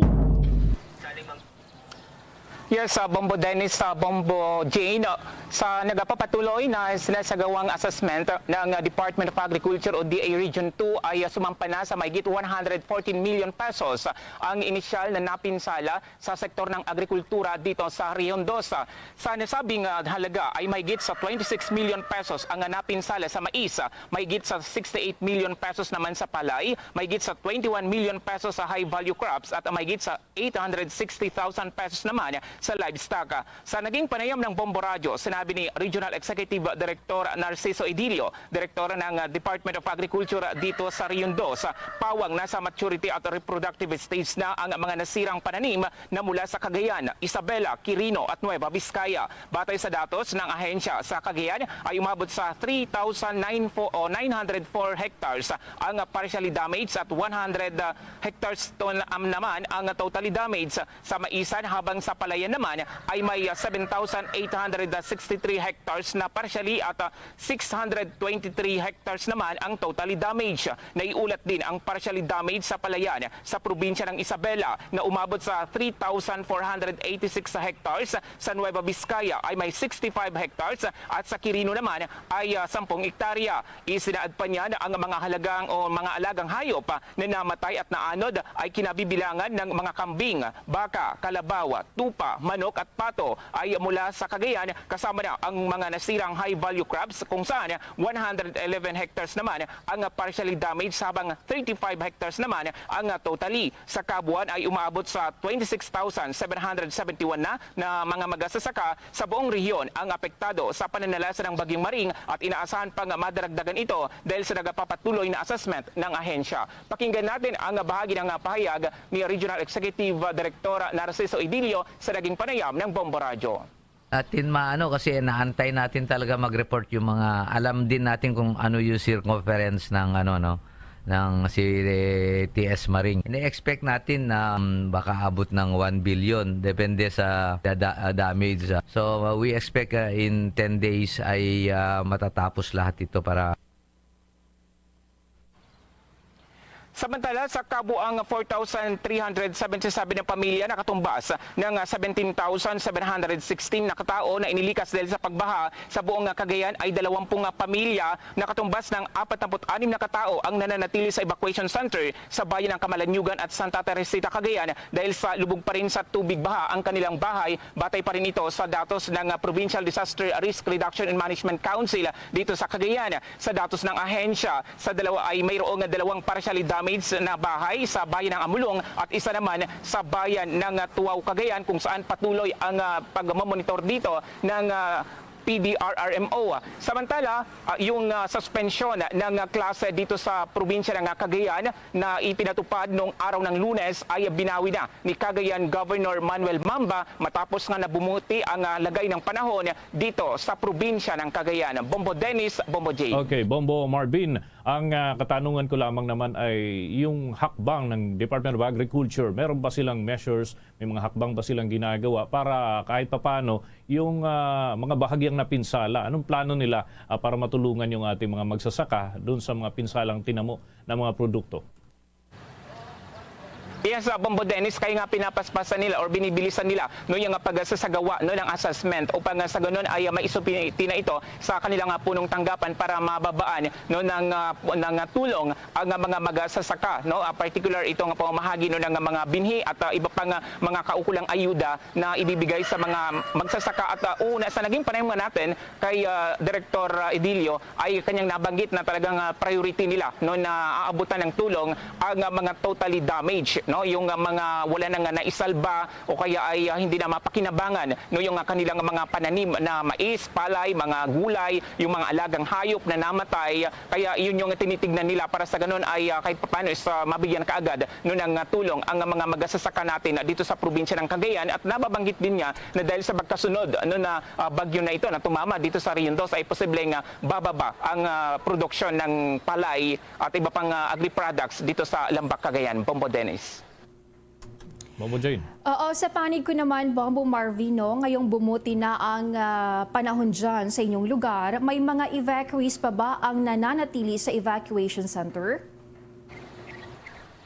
Yes, ah, Bombo Dennis, ah, Bombo Jane, ah, sa nagapapatuloy na sinasagawang assessment ng, ah, Department of Agriculture o D A Region two ay, ah, sumampa na sa mahigit one hundred fourteen million pesos ang inisyal na napinsala sa sektor ng agrikultura dito sa Rehiyon Dos. Sa nasabing, ah, halaga ay mahigit sa twenty-six million pesos ang napinsala sa mais, ah, mahigit sa sixty-eight million pesos naman sa palay, mahigit sa twenty-one million pesos sa high value crops at mahigit sa eight hundred sixty thousand pesos naman sa livestock. Sa naging panayam ng Bombo Radyo, sinabi ni Regional Executive Director Narciso Idilio, direktor ng, ah, Department of Agriculture dito sa Region Dos, ah, pawang nasa maturity at reproductive stage na ang mga nasirang pananim na mula sa Cagayan, Isabela, Quirino at Nueva Vizcaya. Batay sa datos ng ahensya, sa Cagayan ay umabot sa three thousand nine fo-, o nine hundred four hectares ang partially damaged at one hundred, ah, hectares ton-, am, naman ang totally damaged sa maisan, habang sa palayan naman ay may, ah, seven thousand eight hundred sixty-three hectares na partially at, ah, six hundred twenty-three hectares naman ang totally damaged. Naiulat din ang partially damaged sa palayan sa probinsya ng Isabela na umabot sa three thousand four hundred eighty-six hectares, sa Nueva Vizcaya ay may sixty-five hectares at sa Quirino naman ay, ah, sampung hektarya. Isinaad pa niya na ang mga halagang o mga alagang hayop, ah, na namatay at naanod ay kinabibilangan ng mga kambing, baka, kalabaw, tupa, manok at pato ay mula sa Cagayan, kasama na ang mga nasirang high-value crops, kung saan one hundred eleven hectares naman ang partially damaged, habang thirty-five hectares naman ang totally. Sa kabuuan ay umaabot sa twenty-six thousand seven hundred seventy-one na, na mga magasasaka sa buong rehiyon ang apektado sa pananalasa ng Bagyong Maring, at inaasahan pang madaragdagan ito dahil sa nagapapatuloy na assessment ng ahensya. Pakinggan natin ang bahagi ng pahayag ni Regional Executive Director Narciso Idilio sa naging panayam ng Bombo Radyo. Natin maano kasi naantay natin talaga mag-report yung mga, alam din natin kung ano yung circumference ng ano, no, ng si, eh, T S Maring. Ini-expect natin na, um, baka abot ng one billion, depende sa da-, da-, damage. So, uh, we expect, uh, in ten days ay, uh, matatapos lahat ito para Samantala, sa kabuang four thousand three hundred seventy-seven na pamilya nakatumbas ng, ah, seventeen thousand seven hundred sixteen na katao na inilikas dahil sa pagbaha sa buong, ah, Cagayan ay dalawampu nga pamilya nakatumbas ng apat na put anim na katao ang nananatili sa evacuation center sa bayan ng Camalaniugan at Santa Teresita, Cagayan dahil sa lubog pa rin sa tubig baha ang kanilang bahay. Batay pa rin ito sa datos ng, ah, Provincial Disaster Risk Reduction and Management Council dito sa Cagayan. Sa datos ng ahensya, sa dalawa ay mayroong dalawang partially damaged na bahay sa bayan ng Amulong at isa naman sa bayan ng Tuaw, Cagayan, kung saan patuloy ang, ah, pagmamonitor dito ng, ah, P D R R M O. Samantala, ah, yung, ah, suspensyon ng, ah, klase dito sa probinsya ng, ah, Cagayan na ipinatupad noong araw ng Lunes ay binawi na ni Cagayan Governor Manuel Mamba matapos nga nabumuti ang, ah, lagay ng panahon dito sa probinsya ng Cagayan. Bombo Dennis, Bombo Jay. Okay, Bombo Marvin, ang, ah, katanungan ko lamang naman ay yung hakbang ng Department of Agriculture. Meron ba silang measures, may mga hakbang ba silang ginagawa para kahit papano yung, ah, mga bahagyang napinsala? Anong plano nila, ah, para matulungan yung ating mga magsasaka doon sa mga pinsalang tinamo ng mga produkto? Yes, uh, Bombo Dennis, kaya nga pinapaspasan nila or binibilisan nila, no, yung, uh, pagsasagawa, no, ng assessment upang, uh, sa ganun ay, uh, maisubmit na ito sa kanilang, uh, punong tanggapan para mababaan, no, ng, uh, pu-, ng, uh, tulong ang, uh, mga magsasaka, no, uh, particular ito nga pamamahagi, no, ng, uh, mga binhi at, uh, iba pang, uh, mga kaukulang ayuda na ibibigay sa mga magsasaka. At, uh, una, sa naging panayam natin kay, uh, Director, uh, Edilio, ay kanyang nabanggit na talagang, ah, priority nila, no, na aabutan ng tulong ang, ah, mga totally damaged, no, yung, ah, mga wala na nga naisalba o kaya ay, ah, hindi na mapakinabangan, no, yung, ah, kanilang mga pananim na mais, palay, mga gulay, yung mga alagang hayop na namatay. Kaya yun yung tinitignan nila para sa ganun ay, ah, kahit papaano is, ah, mabigyan kaagad, no, ng, ah, tulong ang, ah, mga magsasaka natin, ah, dito sa probinsya ng Cagayan. At nababanggit din niya na dahil sa pagkasunod, ano, na, ah, bagyo na ito na tumama dito sa Region Dos ay posibleng, ah, bababa ang, ah, produksyon ng palay at iba pang, ah, agri-products dito sa Lambak, Cagayan. Bombo Dennis. Bombo Jane. Oo, sa panig ko naman, Bombo Marvino, ngayong bumuti na ang, ah, panahon dyan sa inyong lugar, may mga evacuees pa ba ang nananatili sa evacuation center?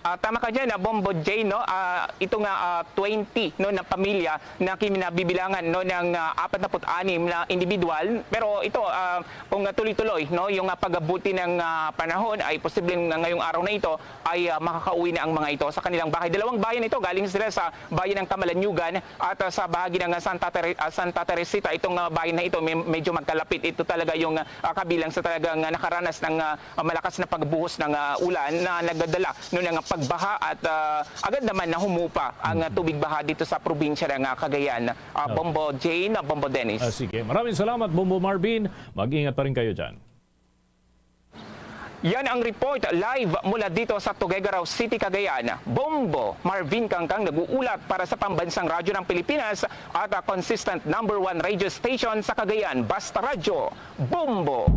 Ah, tama ka dyan, ah, Bombo Jay, no? Ah, ito nga, ah, twenty, no, na pamilya na kinabibilangan, no, ng, ah, apat na put anim na individual. Pero ito, ah, kung, ah, tuloy-tuloy, no, yung, ah, pag-abuti ng, ah, panahon ay posibleng, ah, ngayong araw na ito ay, ah, makakauwi na ang mga ito sa kanilang bahay. Dalawang bayan ito, galing sila sa bayan ng Camalaniugan at, ah, sa bahagi ng, ah, Santa Tere-, ah, Santa Teresita. Itong, ah, bayan na ito, me-, medyo magkalapit. Ito talaga yung, ah, ah, kabilang sa talagang, ah, nakaranas ng, ah, ah, malakas na pagbuhos ng, ah, ulan na nagdadala, no, ng pagbaha at, ah, agad naman na humupa ang, ah, tubig baha dito sa probinsya ng, ah, Cagayan. Ah, Bombo Jane, ah, Bombo Dennis. Ah, sige. Maraming salamat, Bombo Marvin. Mag-ingat pa rin kayo dyan. Yan ang report live mula dito sa Tuguegarao City, Cagayan. Bombo Marvin Kangkang nag-uulat para sa Pambansang Radyo ng Pilipinas at, ah, consistent number one radio station sa Cagayan, Basta Radyo. Bombo!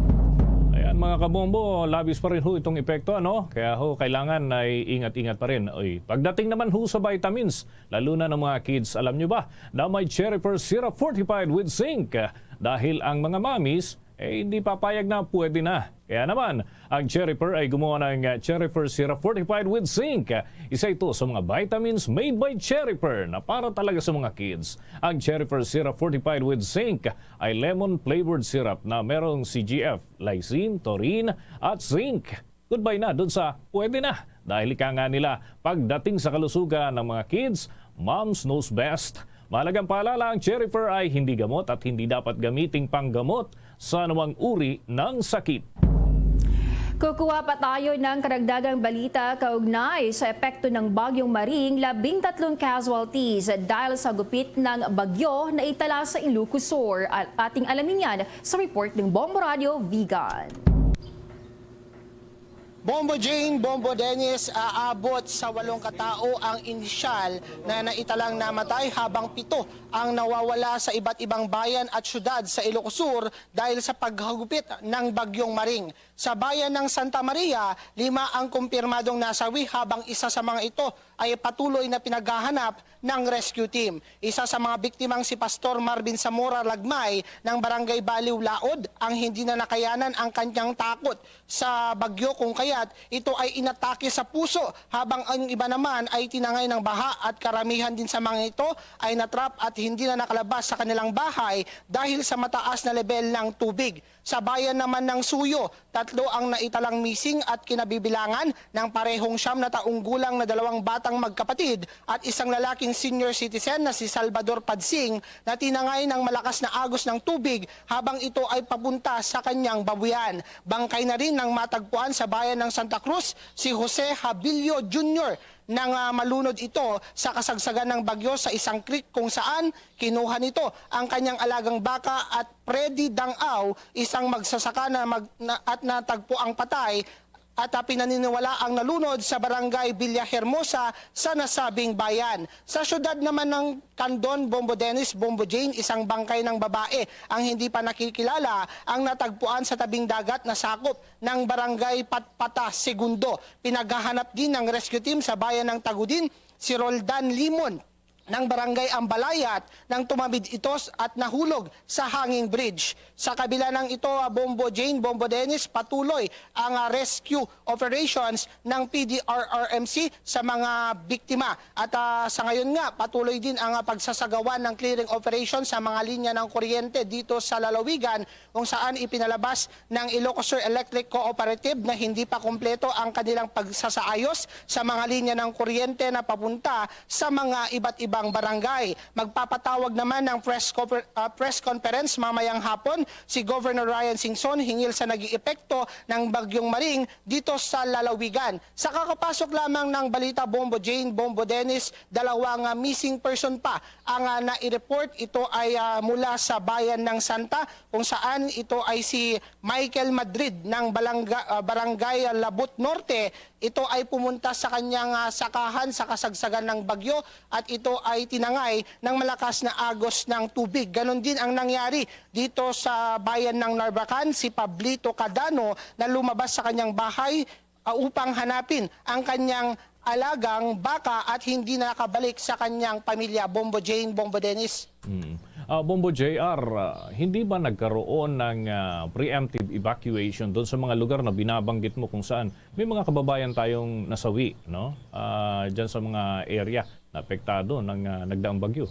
Ayan, mga kabombo, labis pa rin ho itong epekto, ano? Kaya ho, kailangan ay ingat-ingat pa rin. Oy, pagdating naman ho sa vitamins, lalo na ng mga kids, alam nyo ba na may Cherry Syrup fortified with zinc? Dahil ang mga mommies, eh, hindi papayag na pwede na. Kaya naman, ang Cherry ay gumawa ng, uh, Cherry Syrup fortified with zinc. Isa ito sa mga vitamins made by Cherry na para talaga sa mga kids. Ang Cherry Syrup fortified with zinc ay lemon-flavored syrup na merong C G F, lysine, taurine, at zinc. Goodbye na dun sa pwede na. Dahil ika nga nila, pagdating sa kalusugan ng mga kids, moms knows best. Mahalagang paalala, ang Cherry ay hindi gamot at hindi dapat gamiting panggamot sa anumang uri ng sakit. Kukuha pa tayo ng karagdagang balita kaugnay sa epekto ng Bagyong Maring, labing tatlong casualties dahil sa gupit ng bagyo na itala sa Ilocos Sur. At ating alamin yan sa report ng Bombo Radio Vigan. Bombo Jane, Bombo Dennis, aabot sa walong katao ang inisyal na naitalang namatay, habang pito ang nawawala sa iba't ibang bayan at syudad sa Ilocos Sur dahil sa paghagupit ng Bagyong Maring. Sa bayan ng Santa Maria, lima ang kumpirmadong nasawi, habang isa sa mga ito ay patuloy na pinaghahanap ng rescue team. Isa sa mga biktimang si Pastor Marvin Zamora Lagmay ng Barangay Baliw Laod ang hindi na nakayanan ang kanyang takot sa bagyo, kung kaya't ito ay inatake sa puso, habang ang iba naman ay tinangay ng baha, at karamihan din sa mga ito ay natrap at hindi na nakalabas sa kanilang bahay dahil sa mataas na lebel ng tubig. Sa bayan naman ng Suyo, tatlo ang naitalang missing at kinabibilangan ng parehong siyam na taong gulang na dalawang batang magkapatid at isang lalaking senior citizen na si Salvador Padsing na tinangay ng malakas na agos ng tubig habang ito ay papunta sa kanyang babuyan. Bangkay na rin ang matagpuan sa bayan ng Santa Cruz, si Jose Habilio Junior, nang, ah, malunod ito sa kasagsagan ng bagyo sa isang creek, kung saan kinuha nito ang kanyang alagang baka at Freddy Dangaw, isang magsasaka na mag-, na, at natagpo ang patay at, ah, pinaniniwala ang nalunod sa barangay Villahermosa sa nasabing bayan. Sa siyudad naman ng Candon, Bombo Dennis, Bombo Jane, isang bangkay ng babae ang hindi pa nakikilala ang natagpuan sa tabing dagat na sakop ng barangay Patpata Segundo. Pinaghahanap din ng rescue team sa bayan ng Tagudin si Roldan Limon ng Barangay Ambalayat nang tumawid ito s-, at nahulog sa hanging bridge. Sa kabila ng ito, ah, Bombo Jane, Bombo Dennis, patuloy ang, ah, rescue operations ng P D R R M C sa mga biktima. At, ah, sa ngayon nga, patuloy din ang, ah, pagsasagawa ng clearing operation sa mga linya ng kuryente dito sa lalawigan, kung saan ipinalabas ng Ilocos Sur Electric Cooperative na hindi pa kumpleto ang kanilang pagsasaayos sa mga linya ng kuryente na papunta sa mga iba't ibang barangay. Magpapatawag naman ng press confer-, ah, press conference mamayang hapon si Governor Ryan Singson hinggil sa naging epekto ng Bagyong Maring dito sa lalawigan. Sa kakapasok lamang ng balita, Bombo Jane, Bombo Dennis, dalawang, ah, missing person pa ang, ah, nai-report. Ito ay, ah, mula sa bayan ng Santa, kung saan ito ay si Michael Madrid ng Balanga-, ah, Barangay Labut Norte. Ito ay pumunta sa kanyang, ah, sakahan sa kasagsagan ng bagyo at ito ay tinangay ng malakas na agos ng tubig. Ganon din ang nangyari dito sa bayan ng Narbacan, si Pablito Cadano na lumabas sa kanyang bahay, ah, upang hanapin ang kanyang alagang baka at hindi na nakabalik sa kanyang pamilya. Bombo Jane, Bombo Dennis. Mm. Ah, Bombo J R, ah, hindi ba nagkaroon ng, ah, preemptive evacuation doon sa mga lugar na binabanggit mo kung saan may mga kababayan tayong nasawi, no? Ah, diyan sa mga area na apektado ng, ah, nagdaang bagyo?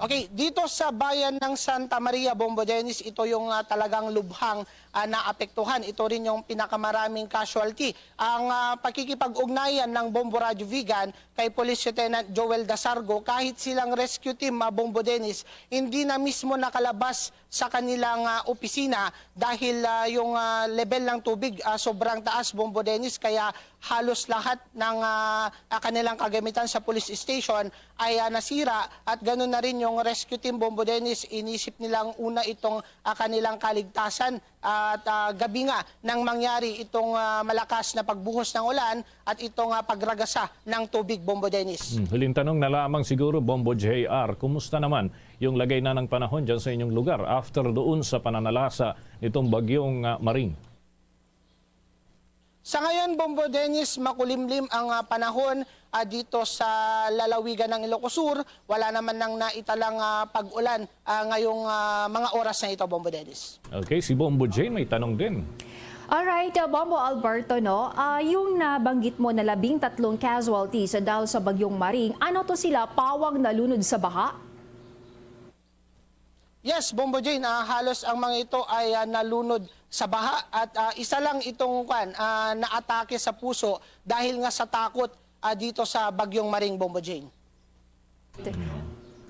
Okay, dito sa bayan ng Santa Maria, Bombo Dennis, ito yung, ah, talagang lubhang, ah, naapektuhan. Ito rin yung pinakamaraming casualty. Ang, ah, pakikipag-ugnayan ng Bombo Radyo Vigan kay Police Lieutenant Joel Dasargo, kahit silang rescue team, ah, Bombo Dennis, hindi na mismo nakalabas sa kanilang, ah, opisina dahil, ah, yung, ah, level ng tubig, ah, sobrang taas, Bombo Dennis, kaya halos lahat ng, ah, ah, kanilang kagamitan sa police station ay, ah, nasira, at ganun na rin yung rescue team, Bombo Dennis, inisip nilang una itong, ah, kanilang kaligtasan. At, ah, gabi nga nang mangyari itong, ah, malakas na pagbuhos ng ulan at itong, ah, pagragasa ng tubig, Bombo Dennis. Hmm, huling tanong na lamang siguro, Bombo J R, kumusta naman yung lagay na ng panahon dyan sa inyong lugar after doon sa pananalasa nitong bagyong, ah, Maring? Sa ngayon, Bombo Dennis, makulimlim ang, ah, panahon, ah, dito sa lalawigan ng Ilocos Sur. Wala naman nang naitalang, ah, pag-ulan, ah, ngayong, ah, mga oras na ito, Bombo Dennis. Okay, si Bombo Jane may tanong din. Alright, uh, Bombo Alberto, no? Ah, yung nabanggit mo na labing tatlong casualties dahil sa Bagyong Maring, ano to sila? Pawang nalunod sa baha? Yes, Bombo Jane, ah, halos ang mga ito ay, ah, nalunod sa baha, at, ah, isa lang itong, kwan, ah, naatake sa puso dahil nga sa takot, ah, dito sa Bagyong Maring, Bombo Jane.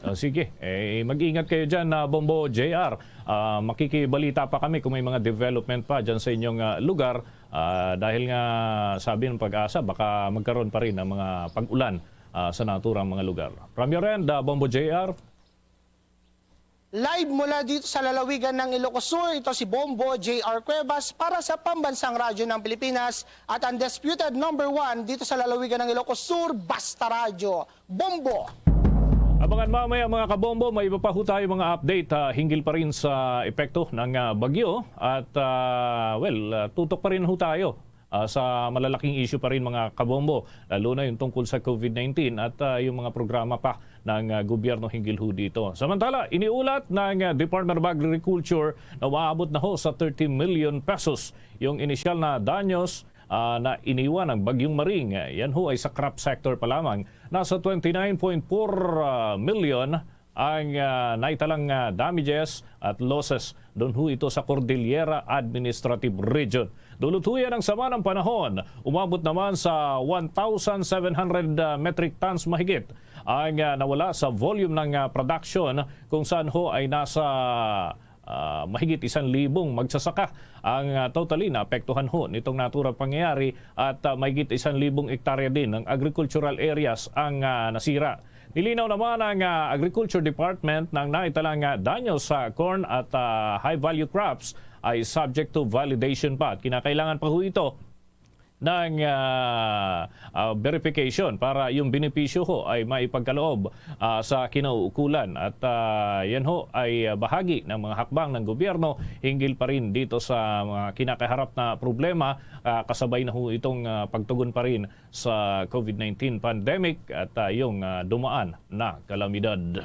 Ah, sige, eh, mag-ingat kayo dyan, ah, Bombo J R. Ah, makikibalita pa kami kung may mga development pa dyan sa inyong, ah, lugar. Ah, dahil nga sabi ng PAGASA, baka magkaroon pa rin ng mga pag-ulan, ah, sa naturang mga lugar. From your end, ah, Bombo J R. Live mula dito sa lalawigan ng Ilocos Sur, ito si Bombo J R Cuevas para sa Pambansang Radyo ng Pilipinas at Undisputed Number One dito sa lalawigan ng Ilocos Sur, Basta Radyo. Bombo! Abangan mamaya, mga kabombo, may iba pa ho tayo mga update, ah, hinggil pa rin sa epekto ng, ah, bagyo. At, ah, well, ah, tutok pa rin ho tayo, ah, sa malalaking issue pa rin, mga kabombo, lalo na yung tungkol sa COVID nineteen at, ah, yung mga programa pa ng, ah, gobyerno hinggil ho dito. Samantala, iniulat ng, ah, Department of Agriculture na umaabot na ho sa thirty million pesos yung inisyal na danyos, ah, na iniwan ng Bagyong Maring. Yan ho ay sa crop sector pa lamang. Nasa twenty-nine point four, ah, million ang, ah, naitalang, ah, damages at losses. Doon ho ito sa Cordillera Administrative Region. Dulot ho yan ang sama ng panahon. Umabot naman sa one thousand seven hundred, ah, metric tons mahigit ang, ah, nawala sa volume ng, ah, production, kung saan ho ay nasa, ah, mahigit isang libong magsasaka ang, ah, totally naapektuhan ho nitong naturang pangyayari, at, ah, mahigit isang libong ektarya din ng agricultural areas ang, ah, nasira. Nilinaw naman ng, ah, Agriculture Department na ang naitalang, ah, danyo sa corn at, ah, high-value crops ay subject to validation pa at kinakailangan pa ho ito ng, ah, ah, verification para yung benepisyo ho ay maipagkaloob, ah, sa kinauukulan. At, ah, yan ho ay, ah, bahagi ng mga hakbang ng gobyerno hinggil pa rin dito sa mga kinakaharap na problema, ah, kasabay na ho itong, ah, pagtugon pa rin sa COVID nineteen pandemic at, ah, yung, ah, dumaan na kalamidad.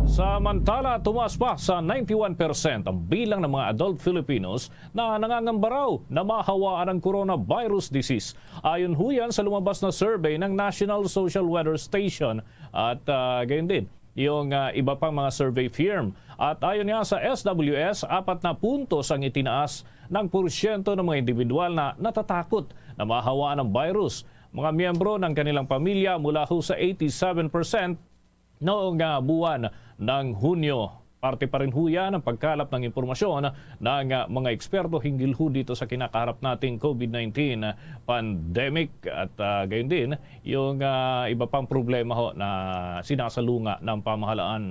Samantala, tumaas pa sa ninety-one percent ang bilang ng mga adult Filipinos na nangangamba raw na mahawaan ang coronavirus disease. Ayon ho yan sa lumabas na survey ng National Social Weather Station at, ah, gayon din yung, ah, iba pang mga survey firm. At ayon nga sa S W S, apat na puntos ang itinaas ng porsyento ng mga individual na natatakot na mahawaan ang virus. Mga miyembro ng kanilang pamilya mula ho sa eighty-seven percent noong, ah, buwan ng Hunyo. Parte pa rin ho yan ang pagkalap ng impormasyon ng, ah, mga eksperto hinggil ho dito sa kinakaharap nating COVID nineteen pandemic at, ah, gayon din yung, ah, iba pang problema ho na sinasalunga ng pamahalaan.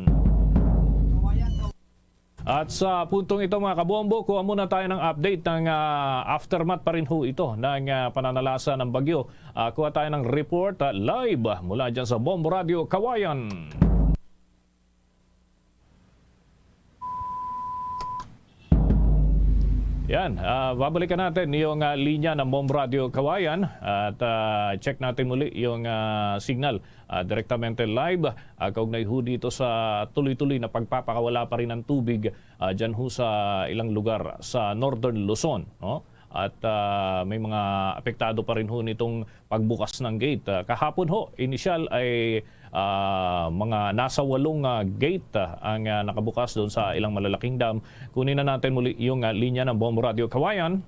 At sa puntong ito, mga kabombo, kuha muna tayo ng update ng, ah, aftermath pa rin ho ito ng, ah, pananalasa ng bagyo. Ah, kuha tayo ng report, ah, live mula dyan sa Bombo Radio Kawayan. Yan, ah, babalikan natin yung, ah, linya ng Bombo Radio Kawayan at, ah, check natin muli yung, ah, signal, ah, direktamente live, ah, kaugnay ho dito sa tuloy-tuloy na pagpapakawala pa rin ng tubig, ah, dyan ho sa ilang lugar sa Northern Luzon, no? At, ah, may mga apektado pa rin ho nitong pagbukas ng gate. Ah, kahapon ho, inisyal ay, ah, mga nasa walong, ah, gate, ah, ang, ah, nakabukas doon sa ilang malalaking dam. Kunin na natin muli yung, ah, linya ng Bombo Radio Kawayan.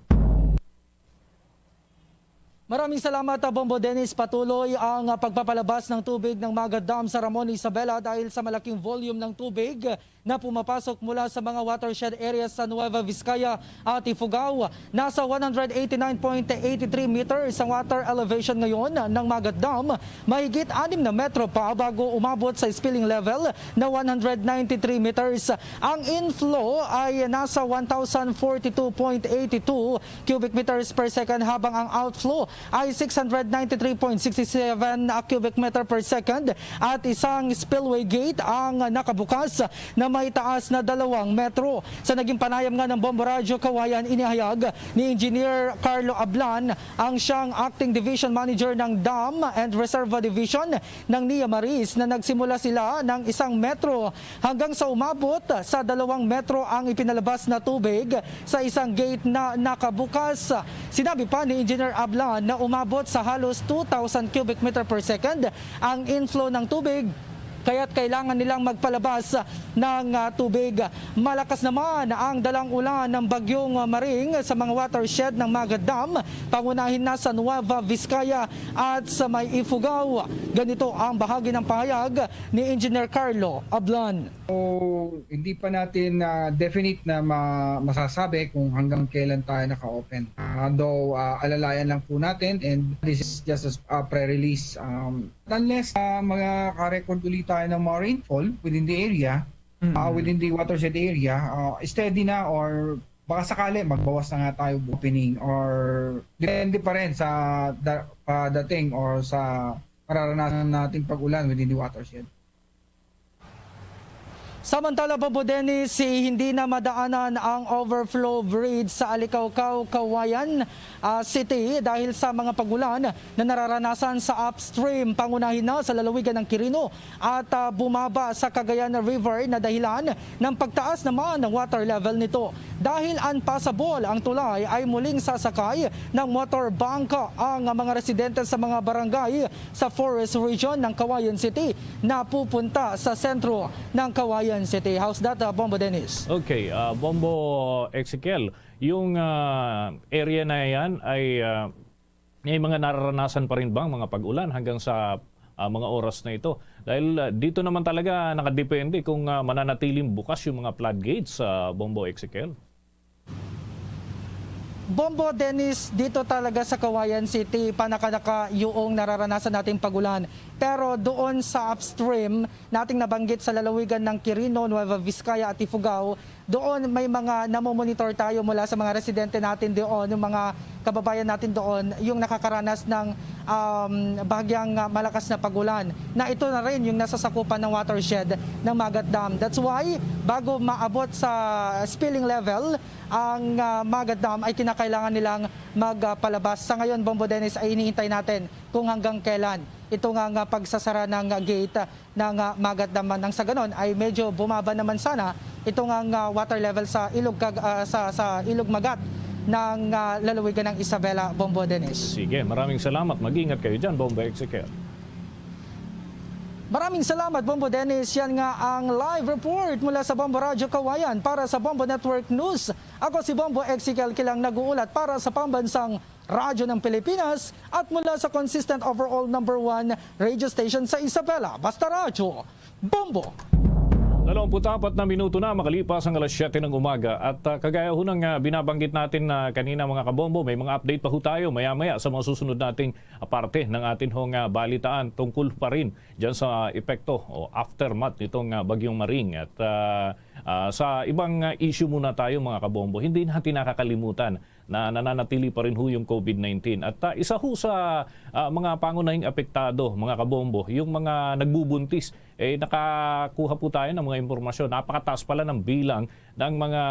Maraming salamat, ah, Bombo Dennis. Patuloy ang, ah, pagpapalabas ng tubig ng Magat Dam sa Ramon, Isabela dahil sa malaking volume ng tubig na pumapasok mula sa mga watershed areas sa Nueva Vizcaya at Ifugao. Nasa one hundred eighty-nine point eighty-three meters ang water elevation ngayon ng Magat Dam. Mahigit anim na metro pa bago umabot sa spilling level na one hundred ninety-three meters. Ang inflow ay nasa one thousand forty-two point eighty-two cubic meters per second, habang ang outflow ay six hundred ninety-three point six seven cubic meter per second, at isang spillway gate ang nakabukas na may taas na dalawang metro. Sa naging panayam nga ng Bombo Radyo Kawayan, inihayag ni Engineer Carlo Ablan, ang siyang acting division manager ng Dam and Reserva Division ng Nia Maris, na nagsimula sila ng isang metro hanggang sa umabot sa dalawang metro ang ipinalabas na tubig sa isang gate na nakabukas. Sinabi pa ni Engineer Ablan na umabot sa halos two thousand cubic meter per second ang inflow ng tubig, kaya't kailangan nilang magpalabas ng, ah, tubig. Malakas naman ang dalang ulan ng Bagyong Maring sa mga watershed ng Magat Dam, pangunahin na sa Nueva Vizcaya at sa may Ifugao. Ganito ang bahagi ng pahayag ni Engineer Carlo Ablan. So, hindi pa natin, ah, definite na ma- masasabi kung hanggang kailan tayo naka-open. Ah, though, ah, alalayan lang po natin, and this is just a, a pre-release. Um, unless, ah, maka-record ulit tayo ng mga rainfall within the area, ah, within the watershed area, ah, steady na, or baka sakali magbawas na nga tayo opening, or depende pa rin sa da- padating or sa mararanasan nating pag-ulan within the watershed. Samantala, Bombo Dennis, hindi na madaanan ang overflow bridge sa Alicaucao, Cauayan, ah, City dahil sa mga pagulan na nararanasan sa upstream, pangunahin na sa lalawigan ng Quirino at, ah, bumaba sa Cagayan River na dahilan ng pagtaas naman ng water level nito. Dahil unpassable ang tulay, ay muling sasakay ng motor bank ang mga residente sa mga barangay sa Forest Region ng Cauayan City na pupunta sa sentro ng Cauayan City. How's that, uh, Bombo Dennis? Okay, ah, Bombo Ezekiel, yung, ah, area na yan ay, ah, may mga nararanasan pa rin bang mga pag-ulan hanggang sa, ah, mga oras na ito? Dahil, ah, dito naman talaga nakadepende kung, ah, mananatiling bukas yung mga floodgates, ah, Bombo Ezekiel. Bombo Dennis, dito talaga sa Cauayan City, panakanaka yung nararanasan nating pagulan. Pero doon sa upstream, nating nabanggit sa lalawigan ng Quirino, Nueva Vizcaya at Ifugao, doon may mga namomonitor tayo mula sa mga residente natin doon, yung mga kababayan natin doon, yung nakakaranas ng, um, bahagyang, uh, malakas na pagulan, na ito na rin yung nasasakupan ng watershed ng Magat Dam. That's why, bago maabot sa spilling level, ang, ah, Magat Dam ay kinakailangan nilang magpalabas. Sa ngayon, Bombo Dennis, ay iniintay natin kung hanggang kailan ito nga, nga pagsasara ng gate ng, ah, Magat Dam. Nang sa ganon ay medyo bumaba naman sana ito nga, nga water level sa Ilog Cag-, ah, sa, sa Ilog Magat ng, ah, lalawigan ng Isabela, Bombo Dennis. Sige, maraming salamat. Mag-ingat kayo dyan, Bombo Ezekiel. Maraming salamat, Bombo Dennis. Yan nga ang live report mula sa Bombo Radyo Kawayan para sa Bombo Network News. Ako si Bombo Ezekiel Kilang, nag-uulat para sa Pambansang Radyo ng Pilipinas at mula sa consistent overall number one radio station sa Isabela, Basta Radyo, Bombo. Dalawampu't apat na minuto na makalipas ang alas siyete ng umaga. At, ah, kagaya ho ng, ah, binabanggit natin na kanina, mga kabombo, may mga update pa ho tayo maya-maya sa mga susunod nating, ah, parte ng atin hong, ah, balitaan tungkol pa rin dyan sa epekto o aftermath nitong, ah, Bagyong Maring. At, ah, ah, sa ibang, ah, issue muna tayo, mga kabombo. Hindi natin nakakalimutan na nananatili pa rin ho yung COVID nineteen. At, ah, isa ho sa, ah, mga pangunahing apektado, mga kabombo, yung mga nagbubuntis. Eh, nakakuha po tayo ng mga impormasyon. Napakataas pala ng bilang ng mga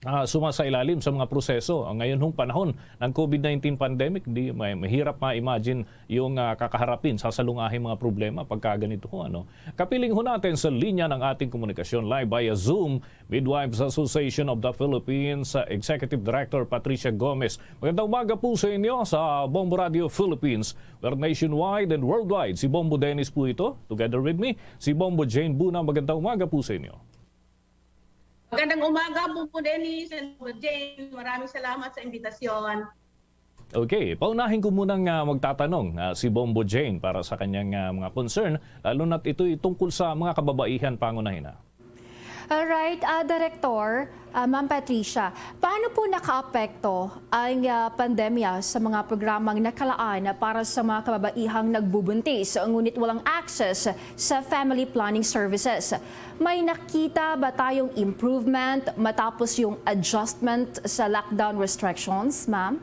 ah, sumasailalim sa mga proseso. Ang ngayon hong panahon ng COVID nineteen pandemic, di, may, mahirap ma-imagine yung, ah, kakaharapin sa salungahing mga problema pagka ganito ho, ano. Kapiling ho natin sa linya ng ating komunikasyon live via Zoom, Midwives Association of the Philippines, ah, Executive Director Patricia Gomez. Magandang umaga po sa inyo sa Bombo Radio Philippines. We're nationwide and worldwide. Si Bombo Dennis po ito. Together with me, si Bombo Jane Buna. Magandang umaga po sa inyo. Magandang umaga, Bombo Dennis and Bombo Jane. Maraming salamat sa imbitasyon. Okay, paunahin ko munang, ah, magtatanong, ah, si Bombo Jane para sa kanyang, ah, mga concern, lalo na't ito'y tungkol sa mga kababaihan, pangunahin na. Alright, ah, Director, ah, Ma'am Patricia, paano po nakaapekto ang, ah, pandemya sa mga programang nakalaan para sa mga kababaihang nagbubuntis ngunit walang access sa family planning services? May nakita ba tayong improvement matapos yung adjustment sa lockdown restrictions, ma'am?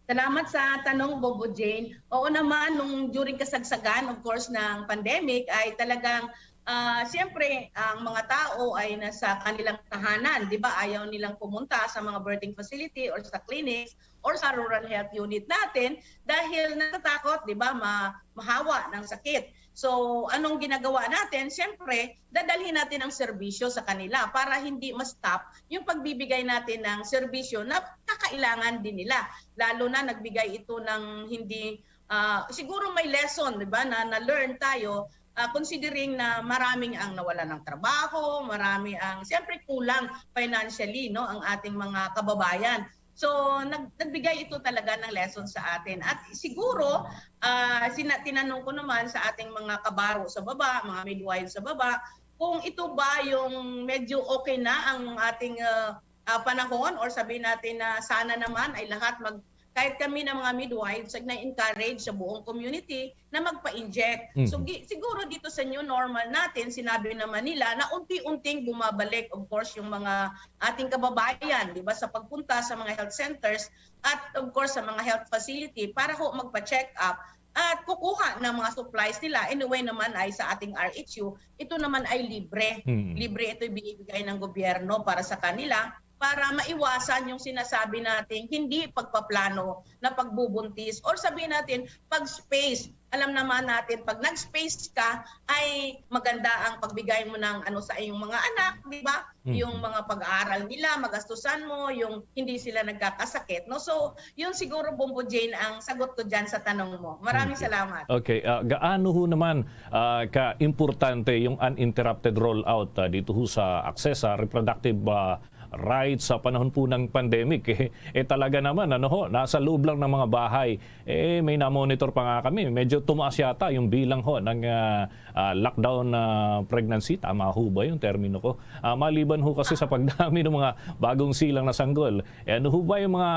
Salamat sa tanong, Bombo Jane. Oo naman, nung during kasagsagan, of course, ng pandemic, ay talagang, ah, siyempre, ang mga tao ay nasa kanilang tahanan, di ba? Ayaw nilang pumunta sa mga birthing facility or sa clinics or sa rural health unit natin dahil natatakot, di ba, ma mahawa ng sakit. So, anong ginagawa natin? Siyempre, dadalhin natin ang serbisyo sa kanila para hindi ma-stop yung pagbibigay natin ng serbisyo na kakailangan din nila. Lalo na nagbigay ito ng hindi, ah, siguro may lesson, di ba, na na-learn tayo, ah, considering na maraming ang nawala ng trabaho, marami ang, siyempre, kulang financially, no, ang ating mga kababayan. So, nag nagbigay ito talaga ng lesson sa atin. At siguro, ah, sina tinanong ko naman sa ating mga kabaro sa baba, mga midwife sa baba, kung ito ba yung medyo okay na ang ating, ah, ah, panahon, or sabihin natin na sana naman ay lahat mag kahit kami na mga midwives, nag-encourage sa buong community na magpa-inject. So, Mhm. gi siguro dito sa new normal natin, sinabi naman nila na unti-unting bumabalik, of course, yung mga ating kababayan, di ba, sa pagpunta sa mga health centers at, of course, sa mga health facility para ho magpa-check up at kukuha ng mga supplies nila. Anyway naman ay sa ating R H U, ito naman ay libre. Mhm. Libre ito binibigay ng gobyerno para sa kanila para maiwasan yung sinasabi nating hindi pagpaplano na pagbubuntis, or sabihin natin, pag-space. Alam naman natin, pag nag-space ka, ay maganda ang pagbigay mo ng ano sa iyong mga anak, di ba? Mhm. Yung mga pag-aaral nila, magastusan mo, yung hindi sila nagkakasakit, no? So, yun siguro, Bombo Jane, ang sagot ko dyan sa tanong mo. Maraming Okay. salamat. Okay, ah, gaano ho naman, ah, ka-importante yung uninterrupted rollout, ah, dito ho sa access sa reproductive, ah, rights sa panahon po ng pandemic? Eh, eh, talaga naman, ano ho, nasa loob lang ng mga bahay. Eh, may na-monitor pa nga kami. Medyo tumaas yata yung bilang ho ng, ah, ah, lockdown na pregnancy. Tama ho ba yung termino ko? Ah, maliban ho kasi sa pagdami ng mga bagong silang na sanggol, eh, ano ho ba yung mga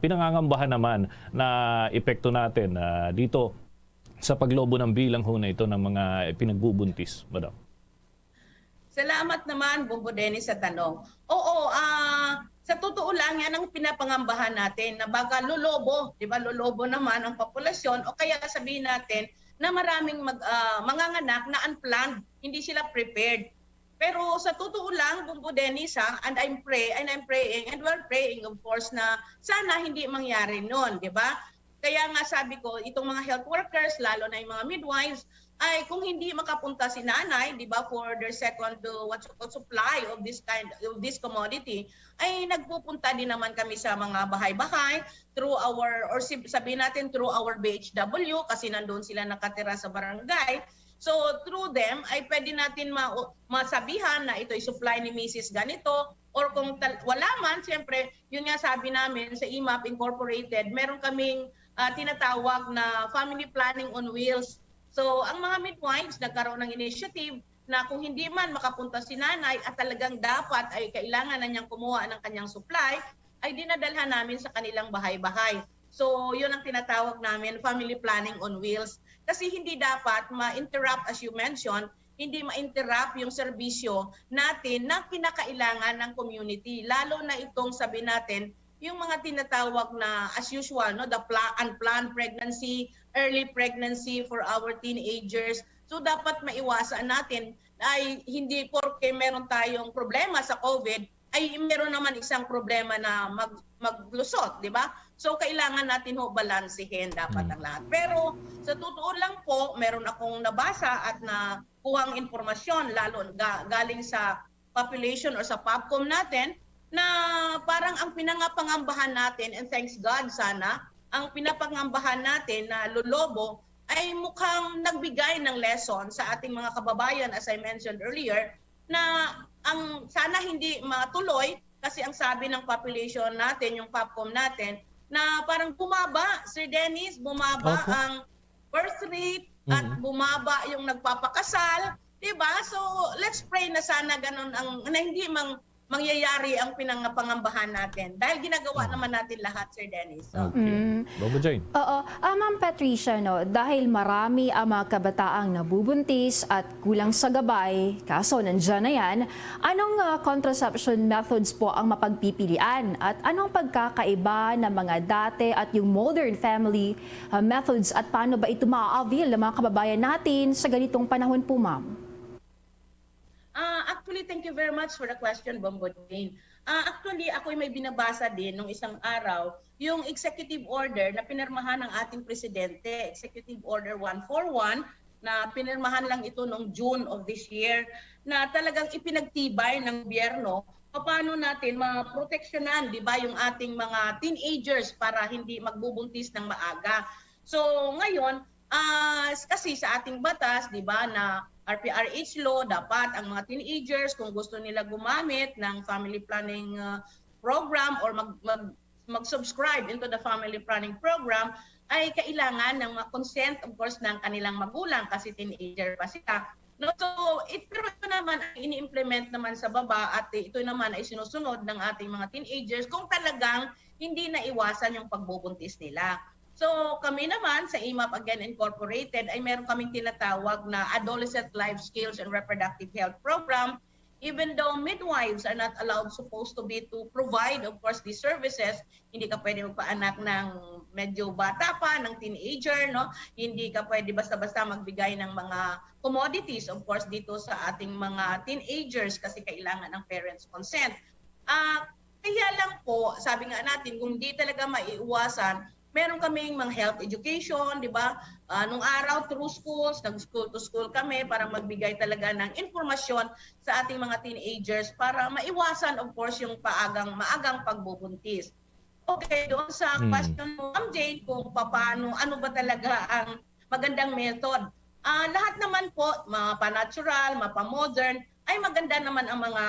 pinangangambahan naman na epekto natin, ah, dito sa paglobo ng bilang ho na ito ng mga pinagbubuntis, madam? Salamat naman, Bombo Dennis, sa tanong. Oo, ah, sa totoo lang, yan ang pinapangambahan natin, na baka lolobo, di ba, lolobo naman ang populasyon, o kaya sabihin natin na maraming mag, ah, manganganak na unplanned, hindi sila prepared. Pero sa totoo lang, Bombo Dennis, ha, and I'm pray, and I'm praying, and we're praying, of course, na sana hindi mangyari nun, di ba? Kaya nga sabi ko, itong mga health workers, lalo na yung mga midwives, ay kung hindi makapunta si nanay, di ba, for their second, uh, what you call, supply of this kind, of this commodity, ay nagpupunta din naman kami sa mga bahay-bahay through our, or si- sabihin natin through our B H W, kasi nandun sila nakatira sa barangay. So through them, ay pwede natin ma masabihan na ito'y supply ni Misis ganito, or kung tal wala man, siyempre, yun nga sabi namin sa I M A P Incorporated, meron kaming, ah, tinatawag na Family Planning on Wheels. So ang mga midwives nagkaroon ng initiative na kung hindi man makapunta si nanay at talagang dapat ay kailangan na niyang kumuha ng kanyang supply, ay dinadalhan namin sa kanilang bahay-bahay. So yun ang tinatawag namin Family Planning on Wheels. Kasi hindi dapat ma-interrupt, as you mentioned, hindi ma-interrupt yung serbisyo natin na kinakailangan ng community. Lalo na itong, sabi natin, yung mga tinatawag na, as usual, no, the pla- unplanned pregnancy, early pregnancy for our teenagers. So dapat maiwasan natin ay hindi porke meron tayong problema sa COVID, ay meron naman isang problema na mag-, maglusot, di ba? So, kailangan natin ho balansehin dapat ang lahat. Pero sa totoo lang po, meron akong nabasa at nakuhang impormasyon, lalo ga-, galing sa population or sa POPCOM natin, na parang ang pinangapangambahan natin, and thanks God sana, ang pinapangambahan natin na lolobo ay mukhang nagbigay ng lesson sa ating mga kababayan, as I mentioned earlier, na ang sana hindi matuloy kasi ang sabi ng population natin, yung POPCOM natin, na parang bumaba, Sir Dennis, bumaba Opo. ang birth rate at Mm. bumaba yung nagpapakasal, di ba? So, let's pray na sana ganun ang, na hindi mang, mangyayari ang pinangapangambahan natin dahil ginagawa Mm. naman natin lahat, Sir Dennis. So, Okay. Mm. Baba Jane. Oo. Ah, Ma'am Patricia, no, dahil marami ang mga kabataang nabubuntis at kulang sa gabay, kaso nandiyan na yan, anong, ah, contraception methods po ang mapagpipilian? At anong pagkakaiba ng mga dati at yung modern family, ah, methods at paano ba ito maa-avail ng mga kababayan natin sa ganitong panahon po, ma'am? Ah, actually, thank you very much for the question, Bombo Jane. Ah, actually, ako'y may binabasa din nung isang araw, yung executive order na pinirmahan ng ating presidente, Executive Order one four one, na pinirmahan lang ito noong June of this year, na talagang ipinagtibay ng gobyerno paano natin maproteksyonan, di ba, yung ating mga teenagers para hindi magbubuntis ng maaga. So, ngayon, ah, s-, kasi sa ating batas, di ba, na R P R H law, dapat ang mga teenagers, kung gusto nila gumamit ng family planning, ah, program or mag-, mag-, mag-subscribe into the family planning program, ay kailangan ng mga consent, of course, ng kanilang magulang kasi teenager pa sila. No? So, it, pero ito naman ay ini-implement naman sa baba at ito naman ay sinusunod ng ating mga teenagers kung talagang hindi naiwasan yung pagbubuntis nila. So, kami naman sa AMAP Again Incorporated ay meron kaming tinatawag na Adolescent Life Skills and Reproductive Health Program. Even though midwives are not allowed, supposed to be to provide, of course, these services, hindi ka pwede magpaanak ng medyo bata pa, ng teenager, no? Hindi ka pwede basta-basta magbigay ng mga commodities, of course, dito sa ating mga teenagers kasi kailangan ng parents' consent. Ah, kaya lang po, sabi nga natin, kung di talaga maiiwasan, meron kaming mga health education, di ba? Ah, nung araw, through schools, nag-school to school kami para magbigay talaga ng impormasyon sa ating mga teenagers para maiwasan, of course, yung paagang, maagang pagbubuntis. Okay, doon sa Hmm. question mo, Ma'am Jane, kung papaano, ano ba talaga ang magandang method? Ah, lahat naman po, mapa-natural, mapa-modern, ay maganda naman ang mga,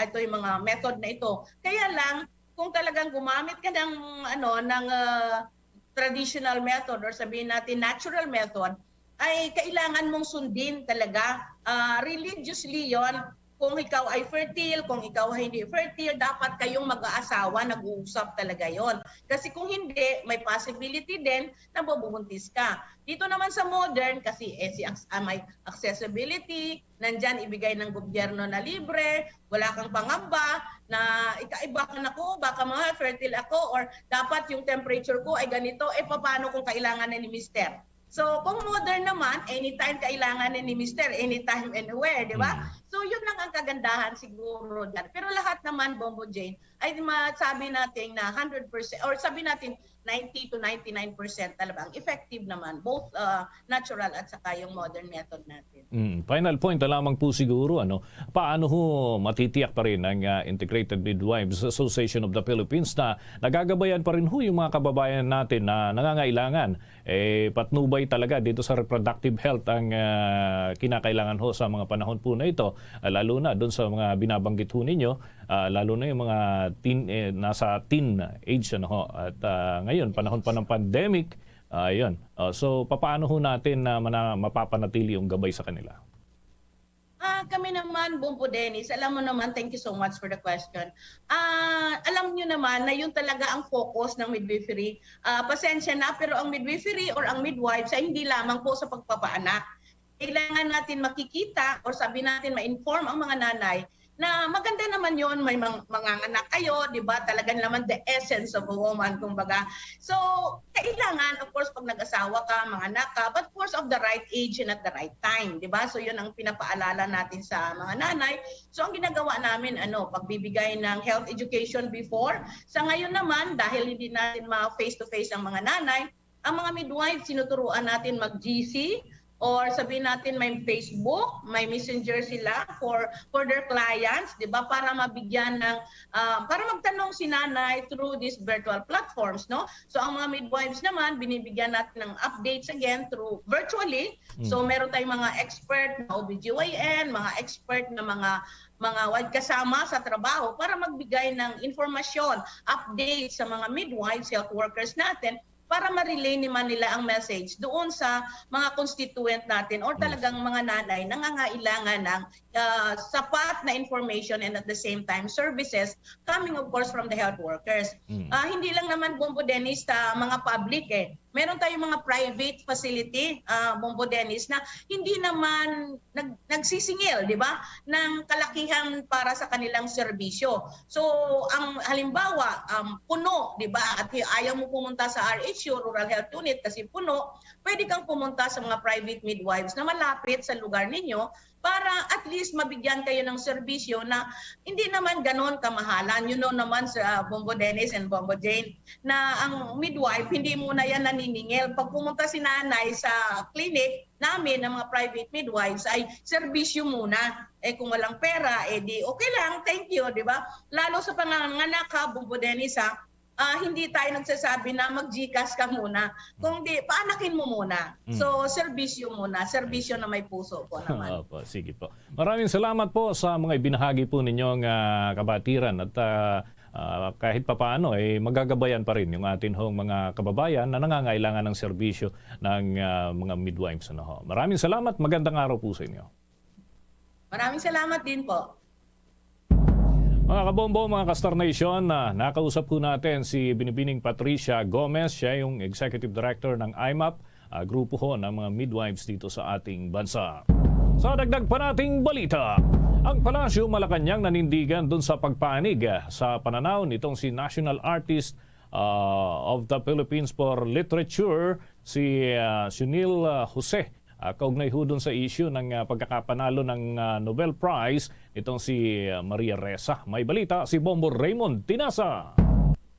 ito yung mga method na ito. Kaya lang, kung talagang gumamit ka ng, ano, ng, ah, traditional method or sabihin natin natural method, ay kailangan mong sundin talaga, ah, religiously yon. Kung ikaw ay fertile, kung ikaw ay hindi fertile, dapat kayong mag-aasawa, nag-uusap talaga yon. Kasi kung hindi, may possibility din na mabubuntis ka. Dito naman sa modern, kasi eh, si ac-, ah, may accessibility, nandyan ibigay ng gobyerno na libre, wala kang pangamba na ikaiba ka na ko, baka mga fertile ako, or dapat yung temperature ko ay ganito, eh paano kung kailangan na ni mister? So, kung modern naman, anytime kailangan na ni mister, anytime, anywhere, di ba? Mm. So, yun lang ang kagandahan siguro dyan. Pero lahat naman, Bombo Jane, ay masabi natin na hundred percent, or sabi natin, ninety to ninety-nine percent talaga ang effective naman, both, ah, natural at saka yung modern method natin. Mm, final point na lamang po siguro, ano, paano ho matitiyak pa rin ang, ah, Integrated Midwives Association of the Philippines na nagagabayan pa rin ho yung mga kababayan natin na nangangailangan? Eh, patnubay talaga dito sa reproductive health ang, ah, kinakailangan ho sa mga panahon po na ito, ah, lalo na doon sa mga binabanggit ho ninyo, ah, lalo na yung mga teen, eh, nasa teen age, ano ho. At, ah, ngayon, panahon pa ng pandemic, ah, yun. Ah, so, papaano ho natin na mana-, mapapanatili yung gabay sa kanila? Ah, kami naman, Bombo Dennis, alam mo naman, thank you so much for the question. Ah, alam nyo naman na yun talaga ang focus ng midwifery. Ah, pasensya na, pero ang midwifery or ang midwife sa hindi lamang po sa pagpapaanak. Kailangan natin makikita or sabi natin ma-inform ang mga nanay na maganda naman yon, may mang-, manganganak kayo, di ba? Talaga naman the essence of a woman, kumbaga. So, kailangan, of course, pag nag-asawa ka, manganak ka, but of course, of the right age and at the right time, di ba? So, yun ang pinapaalala natin sa mga nanay. So, ang ginagawa namin, ano, pagbibigay ng health education before. Sa ngayon naman, dahil hindi natin ma-face-to-face ang mga nanay, ang mga midwife, sinuturuan natin mag-G C, or sabihin natin may Facebook, may Messenger sila for for their clients, 'di ba, para mabigyan ng, ah, para magtanong si nanay through these virtual platforms, no? So ang mga midwives naman, binibigyan natin ng updates again through virtually. So Mm. meron tayong mga expert na O B G Y N, mga expert na mga mga wad kasama sa trabaho para magbigay ng informasyon, update sa mga midwives, health workers natin para ma-relay naman nila ang message doon sa mga constituent natin or Yes. talagang mga nanay nangangailangan ng, ah, sapat na information and at the same time services coming, of course, from the health workers. Mm. Ah, hindi lang naman, Bombo Dennis, sa mga public eh. Meron tayong mga private facility, ah, Bombo Dennis, na hindi naman nag-, nagsisingil, di ba, ng kalakihan para sa kanilang serbisyo. So, ang halimbawa, um, puno, di ba, at hi-, ayaw mo pumunta sa R H U, Rural Health Unit, kasi puno, pwede kang pumunta sa mga private midwives na malapit sa lugar ninyo para at least mabigyan kayo ng serbisyo na hindi naman ganon kamahalan. You know naman, sa Bombo Dennis and Bombo Jane, na ang midwife, hindi muna yan naniningil. Pag pumunta si nanay sa clinic namin, ng mga private midwives, ay serbisyo muna. Eh, kung walang pera, eh di okay lang, thank you, di ba? Lalo sa panganganak, ha, Bombo Dennis, ha, ah, hindi tayo nagsasabi na mag-GCash ka muna. Kung di, paanakin mo muna. Mm. So, serbisyo muna. Serbisyo I see. na may puso po naman. Opo, sige po. Maraming salamat po sa mga ibinahagi po ninyong, ah, kabatiran at, ah, ah, kahit papaano, eh, magagabayan pa rin yung atin hong mga kababayan na nangangailangan ng serbisyo ng, ah, mga midwives, ano ho. Maraming salamat. Magandang araw po sa inyo. Maraming salamat din po. Mga kabombo, mga ka-Star Nation, ah, nakausap po natin si Binibining Patricia Gomez. Siya yung Executive Director ng I M A P, ah, grupo ho ng mga midwives dito sa ating bansa. Sa dagdag pa nating balita, ang Palasyo Malacañang nanindigan dun sa pagpanig, ah, sa pananaw nitong si National Artist, ah, of the Philippines for Literature, si, ah, Sunil, ah, Jose, ah, kaugnay ho dun sa issue ng, ah, pagkakapanalo ng, ah, Nobel Prize nitong si, ah, Maria Ressa. May balita si Bombo Raymond Tinasa.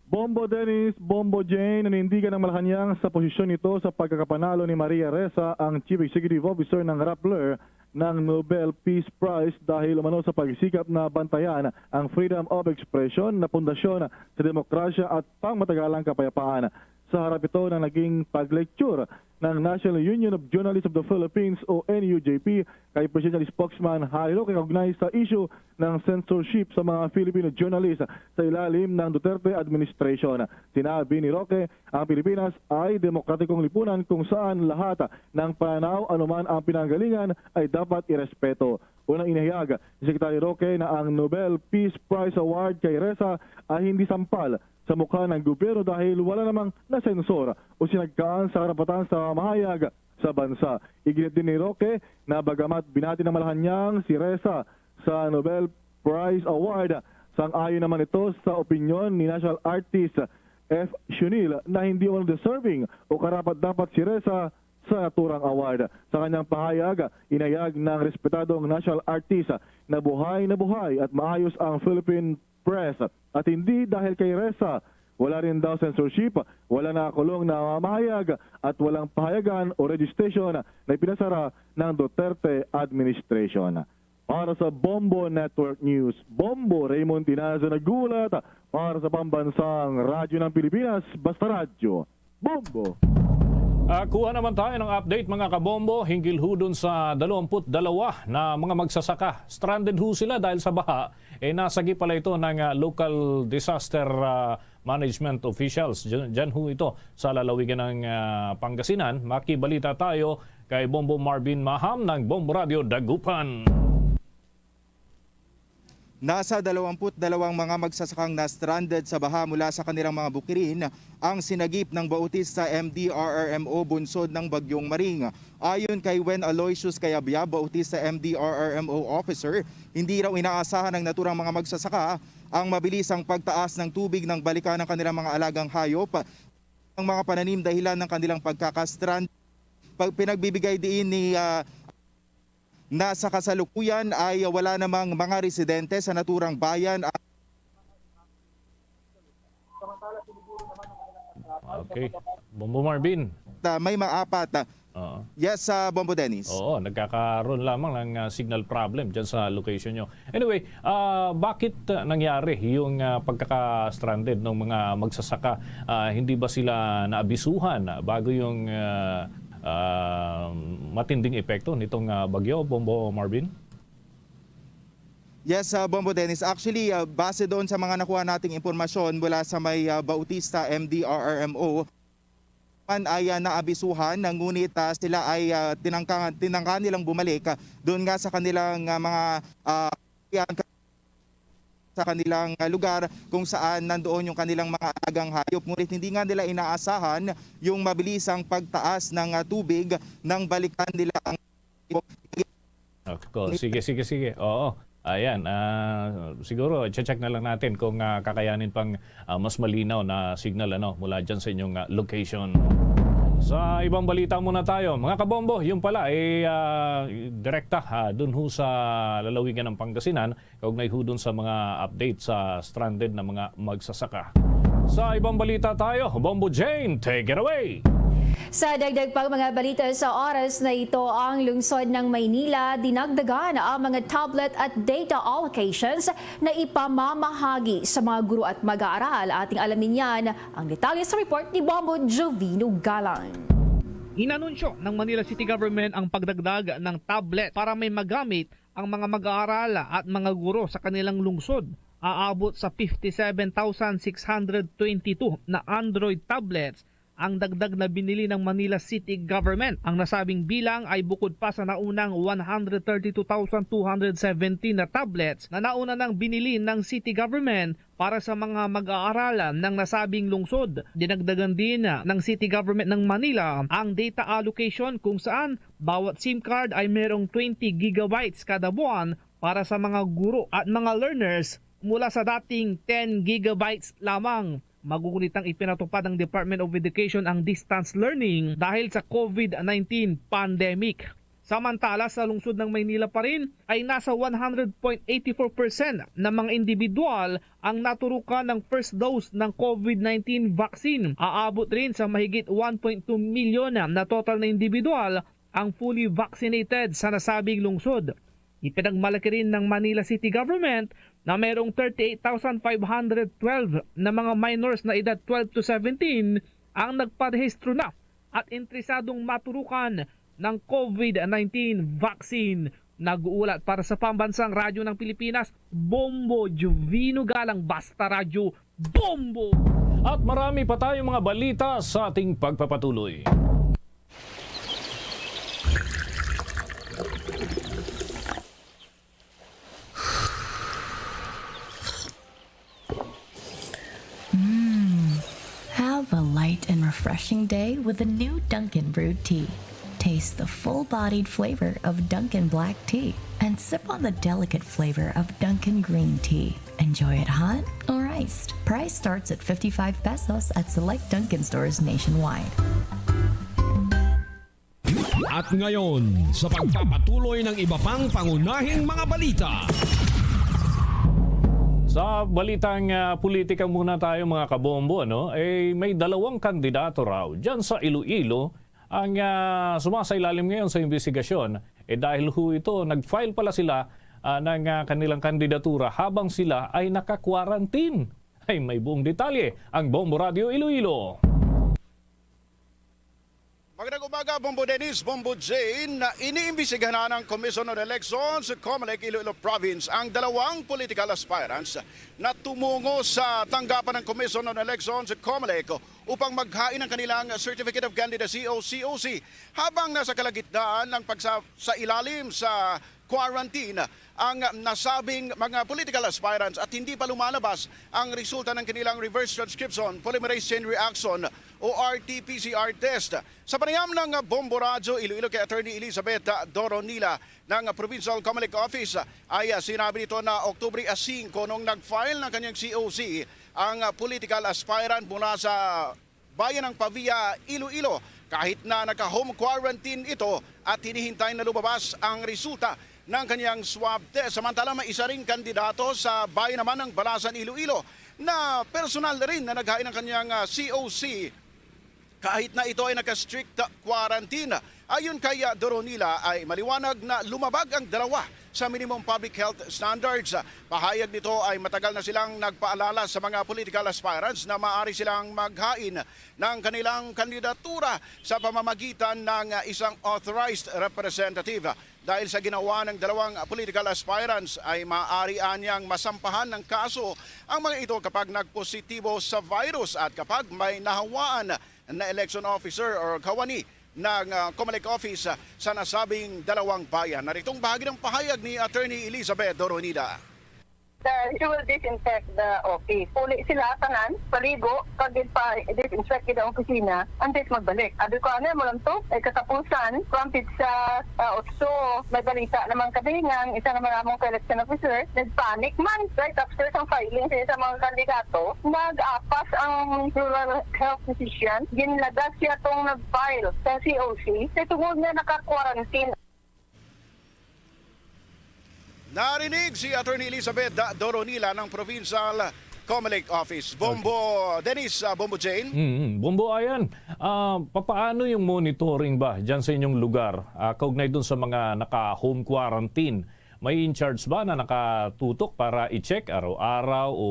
Bombo Dennis, Bombo Jane, nanindigan ang Malacañang sa posisyon nito sa pagkakapanalo ni Maria Ressa, ang Chief Executive Officer ng Rappler, ng Nobel Peace Prize dahil umano sa pagsikap na bantayan ang freedom of expression na pundasyon sa demokrasya at pangmatagalang kapayapaan. Sa harap ito ng naging pag-lecture ng National Union of Journalists of the Philippines o N U J P kay Presidential Spokesman Harry Roque kaugnay sa issue ng censorship sa mga Filipino journalist sa ilalim ng Duterte administration. Sinabi ni Roque, ang Pilipinas ay demokratikong lipunan kung saan lahat ng pananaw, anuman ang pinanggalingan, ay dapat irespeto. Unang inihayag ni Secretary Roque na ang Nobel Peace Prize Award kay Ressa ay hindi sampal sa mukha ng gobyerno dahil wala namang nasensor o sinagkaan sa karapatan sa mamahayag sa bansa. Iginit din ni Roque na bagamat binati ng Malacañang si Ressa sa Nobel Prize Award, sang-ayon naman ito sa opinyon ni National Artist F. Shunil na hindi umano deserving o karapat-dapat si Ressa sa naturang award. Sa kanyang pahayag, inayag ng respetadong national artist na buhay na buhay at maayos ang Philippine press at hindi dahil kay Ressa. Wala rin daw censorship, wala nakakulong na mamahayag at walang pahayagan o registration na ipinasara ng Duterte administration. Para sa Bombo Network News, Bombo Raymond Tinazo nag-uulat para sa Pambansang Radyo ng Pilipinas, Basta Radyo, Bombo. Ah, kuha naman tayo ng update, mga kabombo, hinggil ho dun sa dalawampu't dalawa na mga magsasaka. Stranded ho sila dahil sa baha. Eh, nasagi pala ito ng, ah, local disaster, ah, management officials. Diyan, diyan ho ito sa lalawigan ng, ah, Pangasinan. Makibalita tayo kay Bombo Marvin Maham ng Bombo Radio Dagupan. Nasa dalawampu't dalawang mga magsasakang na-stranded sa baha mula sa kanilang mga bukirin ang sinagip ng Bautista M D R R M O bunsod ng Bagyong Maring. Ayon kay Wen Aloysius Cayabia, Bautista M D R R M O officer, hindi raw inaasahan ng naturang mga magsasaka ang mabilisang pagtaas ng tubig nang balikan ang kanilang mga alagang hayop, ang mga pananim dahilan ng kanilang pagkakastrand. Pag pinagbibigay diin ni, ah, na sa kasalukuyan ay wala namang mga residente sa naturang bayan. Okay. Bombo Marvin. Ah, may maapat. Ah, Oo. Yes, sa Bombo Dennis. Oo, nagkakaroon lamang ng ah, signal problem dyan sa location nyo. Anyway, ah, bakit ah, nangyari yung ah, pagkaka-stranded ng mga magsasaka? Ah, hindi ba sila naabisuhan bago yung ah, ah, matinding epekto nitong ah, bagyo, Bombo Marvin? Yes, uh, Bombo Dennis. Actually, uh, base doon sa mga nakuha nating impormasyon mula sa may uh, Bautista M D R R M O, man ay uh, naabisuhan, ngunit uh, sila ay uh, tinangka, tinangka nilang bumalik uh, doon nga sa kanilang uh, mga uh, sa kanilang uh, lugar kung saan nandoon yung kanilang mga alagang hayop. Ngunit hindi nga nila inaasahan yung mabilisang pagtaas ng uh, tubig nang balikan nila ang Ako, sige, sige, sige. Oo. Ayan, ah, siguro check na lang natin kung ah, kakayanin pang ah, mas malinaw na signal ano mula diyan sa inyong ah, location. Sa ibang balita muna tayo, mga kabombo, yung pala eh ah, direkta ha, dun ho sa lalawigan ng Pangasinan, kaugnay ho dun sa mga update sa stranded na mga magsasaka. Sa ibang balita tayo, Bombo Jane, take it away! Sa dagdag pang mga balita sa oras na ito, ang lungsod ng Maynila dinagdagan ang mga tablet at data allocations na ipamamahagi sa mga guro at mag-aaral. Ating alamin yan ang detalye sa report ni Bombo Jovino Galang. Inanunsyo ng Manila City Government ang pagdagdag ng tablet para may magamit ang mga mag-aaral at mga guro sa kanilang lungsod. Aabot sa fifty-seven thousand six hundred twenty-two na Android tablets ang dagdag na binili ng Manila City Government. Ang nasabing bilang ay bukod pa sa naunang one hundred thirty-two thousand two hundred seventeen na tablets na nauna nang binili ng City Government para sa mga mag-aaral ng nasabing lungsod. Dinagdagan din ng City Government ng Manila ang data allocation kung saan bawat SIM card ay merong twenty gigabytes kada buwan para sa mga guro at mga learners mula sa dating ten gigabytes lamang. Magugunit ang ipinatupad ng Department of Education ang distance learning dahil sa COVID nineteen pandemic. Samantala, sa lungsod ng Maynila pa rin ay nasa one hundred point eighty four percent na mga individual ang naturukan ng first dose ng COVID nineteen vaccine. Aabot rin sa mahigit one point two million na total na individual ang fully vaccinated sa nasabing lungsod. Ipinagmalaki rin ng Manila City Government na mayroong thirty-eight thousand five hundred twelve na mga minors na edad twelve to seventeen ang nagparehistro na at interesadong maturukan ng COVID nineteen vaccine. Nag-uulat para sa Pambansang Radyo ng Pilipinas, Bombo Jovino Galang, Basta Radyo, Bombo! At marami pa tayong mga balita sa ating pagpapatuloy. Have a light and refreshing day with a new Dunkin' brewed tea. Taste the full-bodied flavor of Dunkin' black tea and sip on the delicate flavor of Dunkin' green tea. Enjoy it hot or iced. Price starts at fifty-five pesos at select Dunkin' stores nationwide. At ngayon, sa pagpapatuloy ng iba pang pangunahing mga balita. Sa balitang ah, politika muna tayo, mga kabombo, no? Eh, may dalawang kandidato raw dyan sa Iloilo ang ah, sumasailalim ngayon sa imbestigasyon. Eh, dahil ho ito, nag-file pala sila ah, ng ah, kanilang kandidatura habang sila ay naka-quarantine. Ay, may buong detalye ang Bombo Radio Iloilo. Magandang umaga, Bombo Dennis, Bombo Jane. Iniimbestigahan na ng Commission on Elections, COMELEC, Iloilo Province ang dalawang political aspirants na tumungo sa tanggapan ng Commission on Elections, COMELEC, upang maghain ng kanilang Certificate of Candidacy o C O C, habang nasa kalagitnaan ng pagsa sa ilalim sa quarantine ang nasabing mga political aspirants at hindi pa lumalabas ang resulta ng kanilang reverse transcription polymerase chain reaction o R T P C R test. Sa panayam ng Bombo Radyo Iloilo kay Attorney Elizabeth Doronila ng Provincial Comelec Office, ay sinabi nito na Oktubre singko nung nag-file ng kanyang C O C ang political aspirant mula sa bayan ng Pavia, Iloilo, kahit na naka-home quarantine ito at hinihintay na lumabas ang resulta ng kanyang swab test. Samantala, may isa ring kandidato sa bayan naman ng Balasan, Iloilo, na personal rin na naghain ng kanyang, ah, C O C, kahit na ito ay naka-strict quarantine. Ayon kay, ah, Doronila, ay maliwanag na lumabag ang dalawa sa minimum public health standards. Pahayag nito ay matagal na silang nagpaalala sa mga political aspirants na maaari silang maghain ng kanilang kandidatura sa pamamagitan ng, ah, isang authorized representative. Dahil sa ginawa ng dalawang political aspirants, ay maaari anyang masampahan ng kaso ang mga ito kapag nagpositibo sa virus at kapag may nahawaan na election officer or kawani ng, ah, Comelec office, ah, sa nasabing dalawang bayan. Narito ang bahagi ng pahayag ni Attorney Elizabeth Doronida. The, she will disinfect the office. Uli sila tanan, paligo, pag pa-disinfect gid ang opisina, until magbalik. Abi ko, ano mo lang to? Ay katapusan, trumpet sa uh, otso, may balita naman kami nga ang isa naman namong election officer, nagpanic man. Right after sang filing sa isa mga kandidato, nag-apas ang rural health physician, ginlagas siya tong nag-file sa C O C, kay tungod nga naka-quarantine. Narinig si Attorney Elizabeth Da- Doronila ng Provincial Comelec Office. Bombo Dennis, ah, Bombo Jane. Mm, Bombo Ayan, ah, papaano yung monitoring ba dyan sa inyong lugar? Ah, kaugnay dun sa mga naka-home quarantine, may in-charge ba na nakatutok para i-check araw-araw o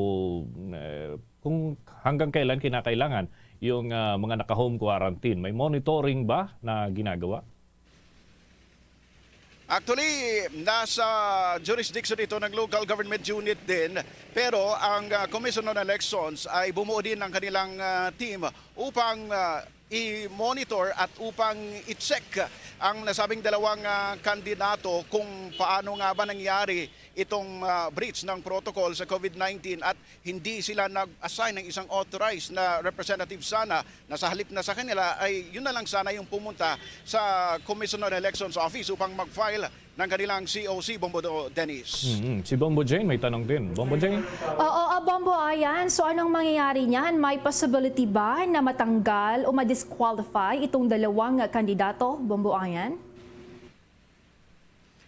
eh, kung hanggang kailan kinakailangan yung ah, mga naka-home quarantine? May monitoring ba na ginagawa? Actually, nasa jurisdiction ito ng local government unit din, pero ang ah, Commission on Elections ay bumuo din ng kanilang ah, team upang ah, i-monitor at upang i-check ang nasabing dalawang ah, kandidato kung paano nga ba nangyari itong ah, breach ng protocol sa COVID nineteen at hindi sila nag-assign ng isang authorized na representative sana na sa halip na sa kanila ay yun na lang sana yung pumunta sa Commission on Elections Office upang mag-file ng kanilang C O C, Bombo Do- Dennis. Mm, Si Bombo Jane may tanong din. Bombo Jane? Oo, ah, Bombo Ayan. So anong mangyayari niyan? May possibility ba na matanggal o ma-disqualify itong dalawang kandidato, Bombo Ayan?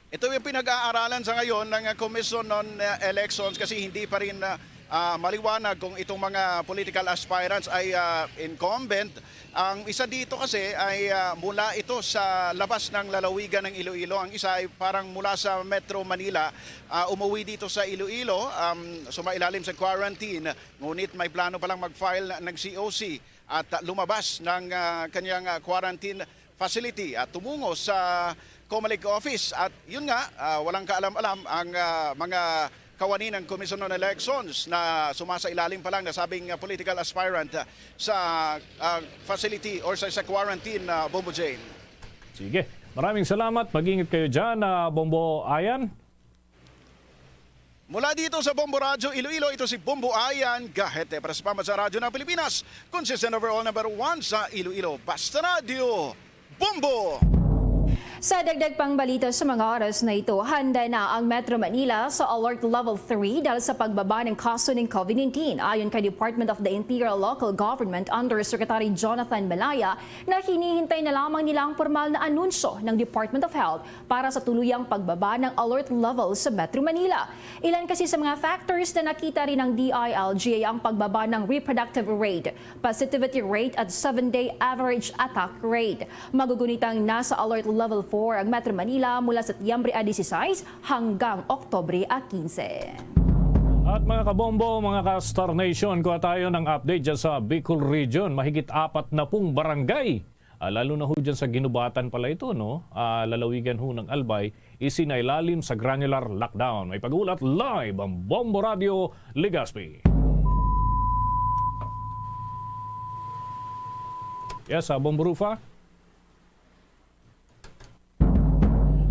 Ito yung pinag-aaralan sa ngayon ng Commission on uh, Elections kasi hindi pa rin uh, uh, maliwanag kung itong mga political aspirants ay uh, incumbent. Ang isa dito kasi ay uh, mula ito sa labas ng lalawigan ng Iloilo. Ang isa ay parang mula sa Metro Manila, uh, umuwi dito sa Iloilo, um, sumailalim sa quarantine. Ngunit may plano palang mag-file ng C O C at uh, lumabas ng uh, kanyang uh, quarantine facility at tumungo sa Comelec office at yun nga, ah, walang kaalam-alam ang ah, mga kawani ng Commission on Elections na sumasailalim pa lang nasabing ah, political aspirant ah, sa ah, facility or sa, sa quarantine, ah, Bombo Jane. Sige. Maraming salamat. Mag-ingat kayo dyan, ah, Bombo Ayan. Mula dito sa Bombo Radyo Iloilo, ito si Bombo Ayan Gahete para sa Pambansang Radyo ng Pilipinas. Consistent overall number one sa Iloilo. Basta Radyo, Bombo! Sa dagdag pang balita sa mga oras na ito, handa na ang Metro Manila sa Alert Level three dahil sa pagbaba ng kaso ng COVID nineteen. Ayon kay Department of the Interior Local Government Undersecretary Jonathan Malaya, na hinihintay na lamang nila ang pormal na anunsyo ng Department of Health para sa tuluyang pagbaba ng alert level sa Metro Manila. Ilan kasi sa mga factors na nakita rin ng D I L G A ang pagbaba ng reproductive rate, positivity rate at seven-day average attack rate. Magugunitang nasa alert level four ang Metro Manila mula Setyembre a dieciséis hanggang Oktubre a quince. At mga kabombo, mga ka-Star Nation, kuha tayo ng update dyan sa Bicol Region. Mahigit apat na pung barangay, ah, lalo na ho dyan sa Guinobatan pala ito, no? Ah, lalawigan ho ng Albay, isinailalim sa granular lockdown. May pag-ulat live ang Bombo Radio Legazpi. Yes, ah, Bombo Rufa.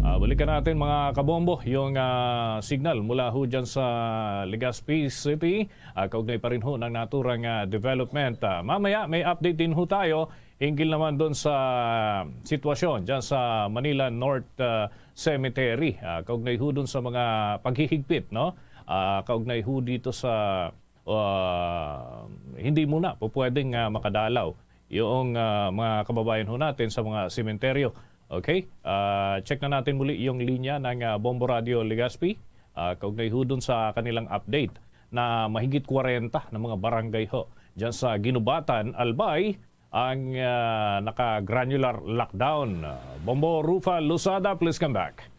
Ah, balik Ka natin, mga kabombo, yung, ah, signal mula ho dyan sa Legazpi City. Ah, kaugnay pa rin ho ng naturang, ah, development. Ah, mamaya may update din ho tayo hinggil naman doon sa sitwasyon dyan sa Manila North, ah, Cemetery. Ah, kaugnay ho doon sa mga paghihigpit, no? Ah, kaugnay ho dito sa, ah, hindi muna po pwedeng, ah, makadalaw yung, ah, mga kababayan ho natin sa mga sementeryo. Okay? Ah, check na natin muli yung linya ng, ah, Bombo Radio Legazpi. Ah, kaugnay ho dun sa kanilang update na mahigit kwarenta na mga barangay ho dyan sa Guinobatan, Albay, ang, ah, naka-granular lockdown. Ah, Bombo Rufa Lozada, please come back.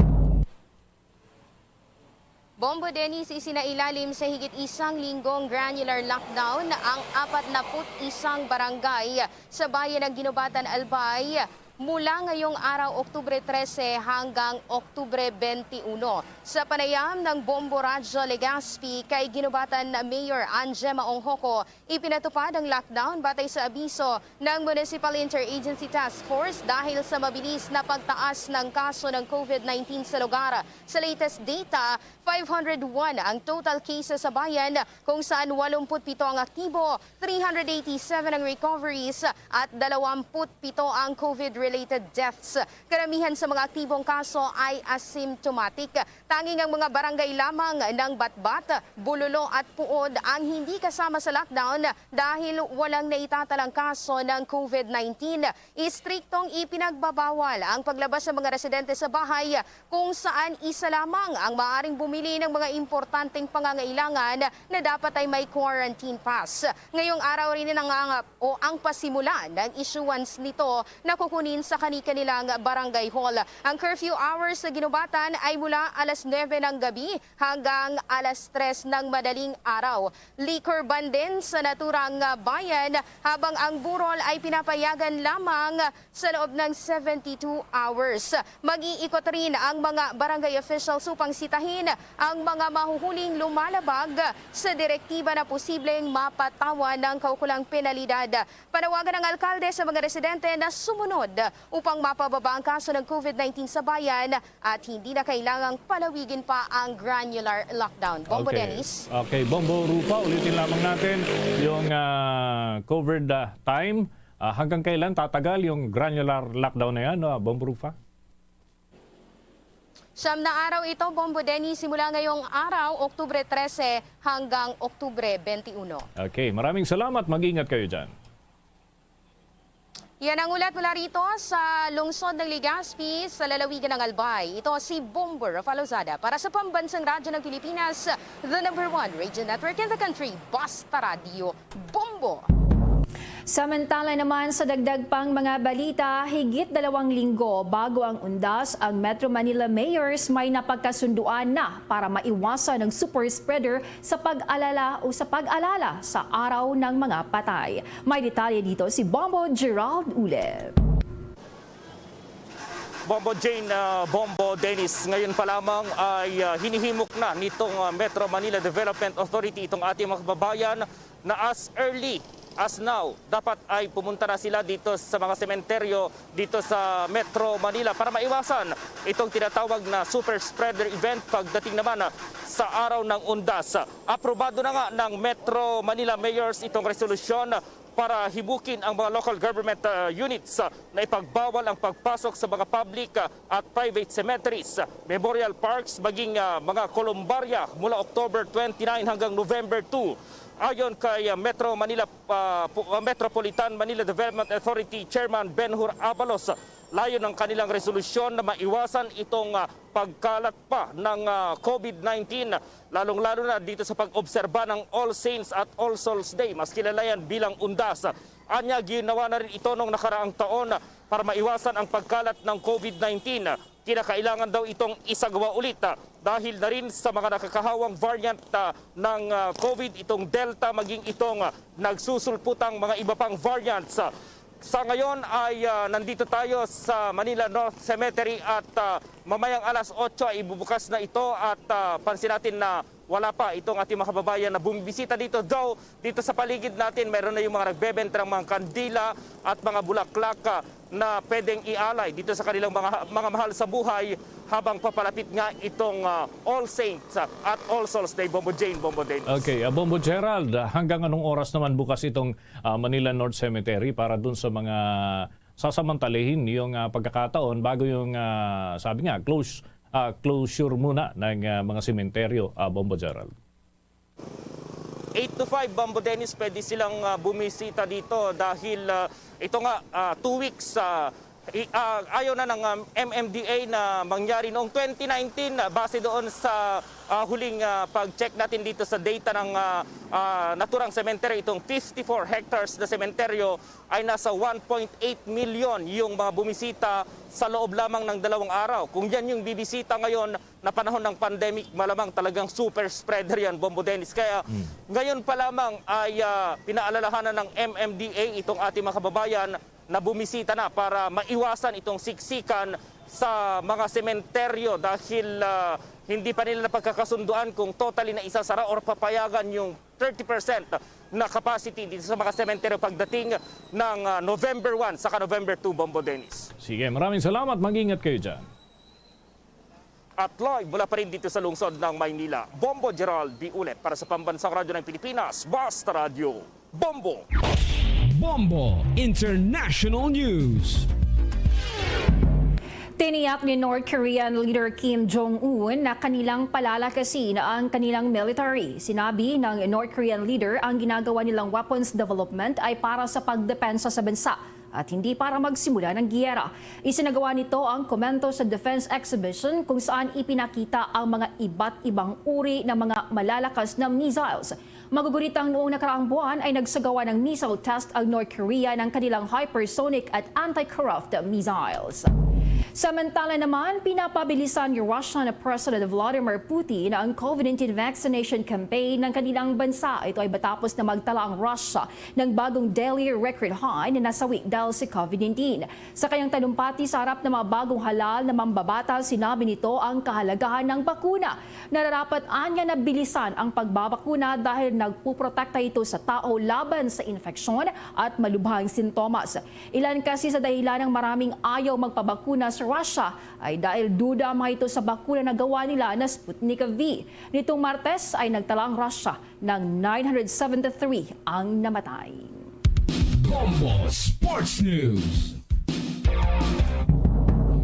Bombo Dennis, isinailalim sa higit isang linggong granular lockdown ang apat na put isang barangay sa bayan ng Guinobatan, Albay, mula ngayong araw, Oktubre trese, hanggang Oktubre twenty-one. Sa panayam ng Bombo Radyo Legazpi kay Guinobatan Mayor Ann Gemma Ongjoco, ipinatupad ang lockdown batay sa abiso ng Municipal Interagency Task Force dahil sa mabilis na pagtaas ng kaso ng COVID nineteen sa lugar. Sa latest data, five hundred one ang total cases sa bayan, kung saan walumput pito ang aktibo, three hundred eighty-seven ang recoveries, at dalawamput pito ang COVID-related deaths. Karamihan sa mga aktibong kaso ay asymptomatic. Tanging ang mga barangay lamang ng Batbat, Bulolo at Puod ang hindi kasama sa lockdown dahil walang naitatalang kaso ng COVID nineteen. Istriktong ipinagbabawal ang paglabas sa mga residente sa bahay kung saan isa lamang ang maaaring bumili ng mga importanteng pangangailangan na dapat ay may quarantine pass. Ngayong araw rin ang, ang, o ang pasimula ng issuance nito na kukunin sa kani-kanilang barangay hall. Ang curfew hours sa Guinobatan ay mula alas nuebe ng gabi hanggang alas tres ng madaling araw. Liquor ban din sa naturang bayan, habang ang burol ay pinapayagan lamang sa loob ng seventy-two hours. Mag-iikot rin ang mga barangay officials upang sitahin ang mga mahuhuling lumalabag sa direktiba na posibleng mapatawan ng kaukulang penalidad. Panawagan ng alkalde sa mga residente na sumunod upang mapababa ang kaso ng COVID nineteen sa bayan at hindi na kailangang palawigin pa ang granular lockdown. Bombo Okay. Dennis. Okay, Bombo Rufa, ulitin lamang natin yung, ah, covered, ah, time. Ah, hanggang kailan tatagal yung granular lockdown na yan, ah, Bombo Rufa? Siyam na araw ito, Bombo Dennis, simula ngayong araw, Oktubre trese, hanggang Oktubre twenty-one. Okay, maraming salamat. Mag-ingat kayo dyan. Yan ang ulat mula rito sa lungsod ng Legazpi, sa lalawigan ng Albay. Ito si Bombo Rafa Lozada para sa Pambansang Radyo ng Pilipinas, the number one radio network in the country, Basta Radyo Bombo. Samantala naman, sa dagdag pang mga balita, higit dalawang linggo bago ang undas, ang Metro Manila Mayors may napagkasunduan na para maiwasan ang super spreader sa pag-alala o sa pag-alala sa Araw ng mga Patay. May detalye dito si Bombo Gerald Ulep. Bombo Jane, ah, Bombo Dennis, ngayon pa lamang ay, ah, hinihimok na nitong, ah, Metro Manila Development Authority itong ating mga kababayan na as early as now, dapat ay pumunta na sila dito sa mga sementeryo dito sa Metro Manila para maiwasan itong tinatawag na super spreader event pagdating naman, ah, sa araw ng undas. Aprobado na nga ng Metro Manila Mayors itong resolusyon para himukin ang mga local government, ah, units, ah, na ipagbawal ang pagpasok sa mga public, ah, at private cemeteries, memorial parks, maging, ah, mga kolumbarya mula October twenty-nine hanggang November two. Ayon kay, ah, Metro Manila, ah, po- ah, Metropolitan Manila Development Authority Chairman Benhur Abalos, layon ng kanilang resolusyon na maiwasan itong, ah, pagkalat pa ng, ah, COVID nineteen, lalong-lalo na dito sa pag-obserba ng All Saints at All Souls Day, mas kilala yan bilang Undas. Anya, ginawa na rin ito noong nakaraang taon para maiwasan ang pagkalat ng COVID nineteen. Kinakailangan daw itong isagawa ulit, ah, dahil na rin sa mga nakakahawang variant, ah, ng, ah, COVID, itong Delta, maging itong, ah, nagsusulputang mga iba pang variants. Sa ngayon ay, ah, nandito tayo sa Manila North Cemetery at, ah, mamayang alas otso ay ibubukas na ito at, ah, pansin natin na wala pa itong ating mga kababayan na bumibisita dito. Though, dito sa paligid natin, mayroon na yung mga nagbebenta ng mga kandila at mga bulaklak, ah, na pwedeng ialay dito sa kanilang mga, mga mahal sa buhay. habang papalapit nga itong, ah, All Saints, ah, at All Souls Day, Bombo Jane, Bombo Dennis. Okay, ah, Bombo Gerald, ah, hanggang anong oras naman bukas itong, ah, Manila North Cemetery para dun sa mga sasamantalahin yung, ah, pagkakataon bago yung, ah, sabi nga, close, ah, closure muna ng, ah, mga sementeryo, ah, Bombo Gerald? Eight to five, Bombo Dennis, pwede silang, ah, bumisita dito dahil, ah, ito nga, ah, two weeks, ah, i- ah, ayaw na ng, um, M M D A na mangyari noong twenty nineteen, ah, base doon sa, ah, huling, ah, pag-check natin dito sa data ng, ah, ah, naturang sementeryo, itong fifty-four hectares na sementeryo ay nasa one point eight million yung mga bumisita sa loob lamang ng dalawang araw. Kung yan yung bibisita ngayon, na panahon ng pandemic, malamang talagang super spreader yan, Bombo Dennis. Kaya ngayon pa lamang ay, ah, pinaalalahanan ng M M D A itong ating mga kababayan na bumisita na para maiwasan itong siksikan sa mga sementeryo dahil, ah, hindi pa nila napagkakasunduan kung totally na isasara or papayagan yung thirty percent na capacity dito sa mga sementeryo pagdating ng, ah, November one saka November two, Bombo Dennis. Sige, maraming salamat. Mag-ingat kayo dyan. At live mula pa rin dito sa lungsod ng Maynila, Bombo Gerald Biulet para sa Pambansang Radyo ng Pilipinas, Basta Radyo, Bombo! Bombo International News. Tiniyak ni North Korean leader Kim Jong-un na kanilang palalakasin ang kanilang military. Sinabi ng North Korean leader ang ginagawa nilang weapons development ay para sa pagdepensa sa bansa at hindi para magsimula ng giyera. Isinagawa nito ang komento sa defense exhibition kung saan ipinakita ang mga iba't ibang uri ng mga malalakas na missiles. Maguguritang noong nakaraang buwan ay nagsagawa ng missile test ang North Korea ng kanilang hypersonic at anti-aircraft missiles. Samantala naman, pinapabilisan ni Russian President Vladimir Putin ang COVID nineteen vaccination campaign ng kanilang bansa. Ito ay matapos na magtala ang Russia ng bagong daily record high na nasawi dahil sa COVID nineteen. Sa kanyang talumpati sa harap ng mga bagong halal na mambabatas, sinabi nito ang kahalagahan ng bakuna. Nararapat anya na bilisan ang pagbabakuna dahil nagpuprotekta ito sa tao laban sa infeksyon at malubhang sintomas. Ilan kasi sa dahilan ng maraming ayaw magpabakuna sa Russia ay dahil duda ang mga ito sa bakuna na gawa nila na Sputnik V. Nitong Martes ay nagtala ang Russia ng nine hundred seventy-three ang namatay. Bombo Sports News.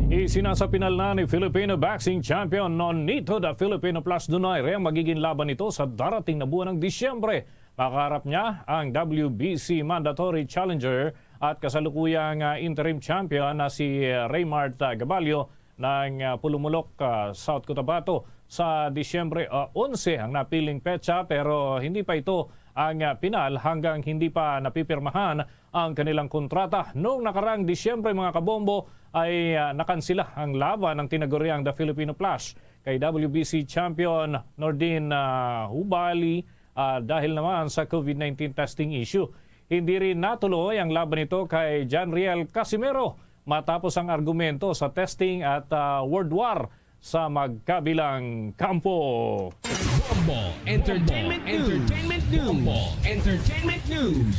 Isinasapinal na ni Filipino boxing champion Nonito the Filipino Plus Donaire ang magiging laban nito sa darating na buwan ng Disyembre. Makaharap niya ang W B C Mandatory Challenger at kasalukuyang, ah, interim champion na si, ah, Raymart, ah, Gabalio ng, ah, Pulumulok, ah, South Cotabato sa Disyembre, ah, onse ang napiling petsa, pero hindi pa ito ang, ah, pinal hanggang hindi pa napipirmahan ang kanilang kontrata. Noong nakaraang Disyembre, mga kabombo, ay, ah, nakansila ang laban ng tinaguriang The Filipino Flash kay W B C champion Nordin, ah, Hubali, ah, dahil naman sa COVID nineteen testing issue. Hindi rin natuloy ang laban nito kay Janriel Casimero matapos ang argumento sa testing at, ah, word war sa magkabilang kampo. Bombo Entertainment News. Entertainment News. Bombo Entertainment News.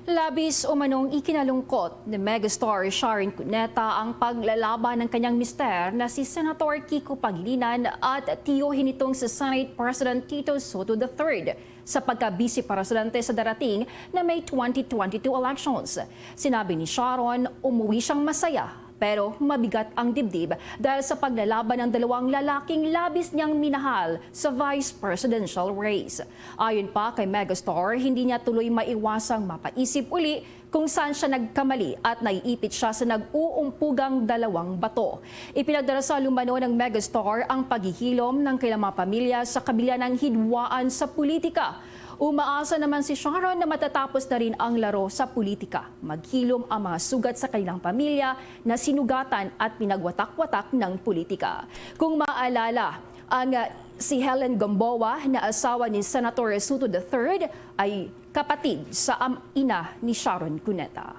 Labis umanong ikinalungkot ni megastar Sharon Cuneta ang paglalaban ng kanyang mister na si Senator Kiko Pangilinan at tiyuhin nitong si Senate President Tito Sotto the third sa pagka-Vice Presidente sa darating na May twenty twenty-two elections. Sinabi ni Sharon, umuwi siyang masaya pero mabigat ang dibdib dahil sa paglalaban ng dalawang lalaking labis niyang minahal sa vice presidential race. Ayon pa kay megastar, hindi niya tuloy maiwasang mapaisip uli kung saan siya nagkamali at naiipit siya sa nag-uumpugang dalawang bato. Ipinagdarasal umano ng megastar ang paghihilom ng kailang mga pamilya sa kabila ng hidwaan sa politika. Umaasa naman si Sharon na matatapos na rin ang laro sa politika. Maghilom ang mga sugat sa kanilang pamilya na sinugatan at pinagwatak-watak ng politika. Kung maalala, ang, ah, si Helen Gamboa na asawa ni Senator Sotto the third ay kapatid sa am-, ina ni Sharon Cuneta.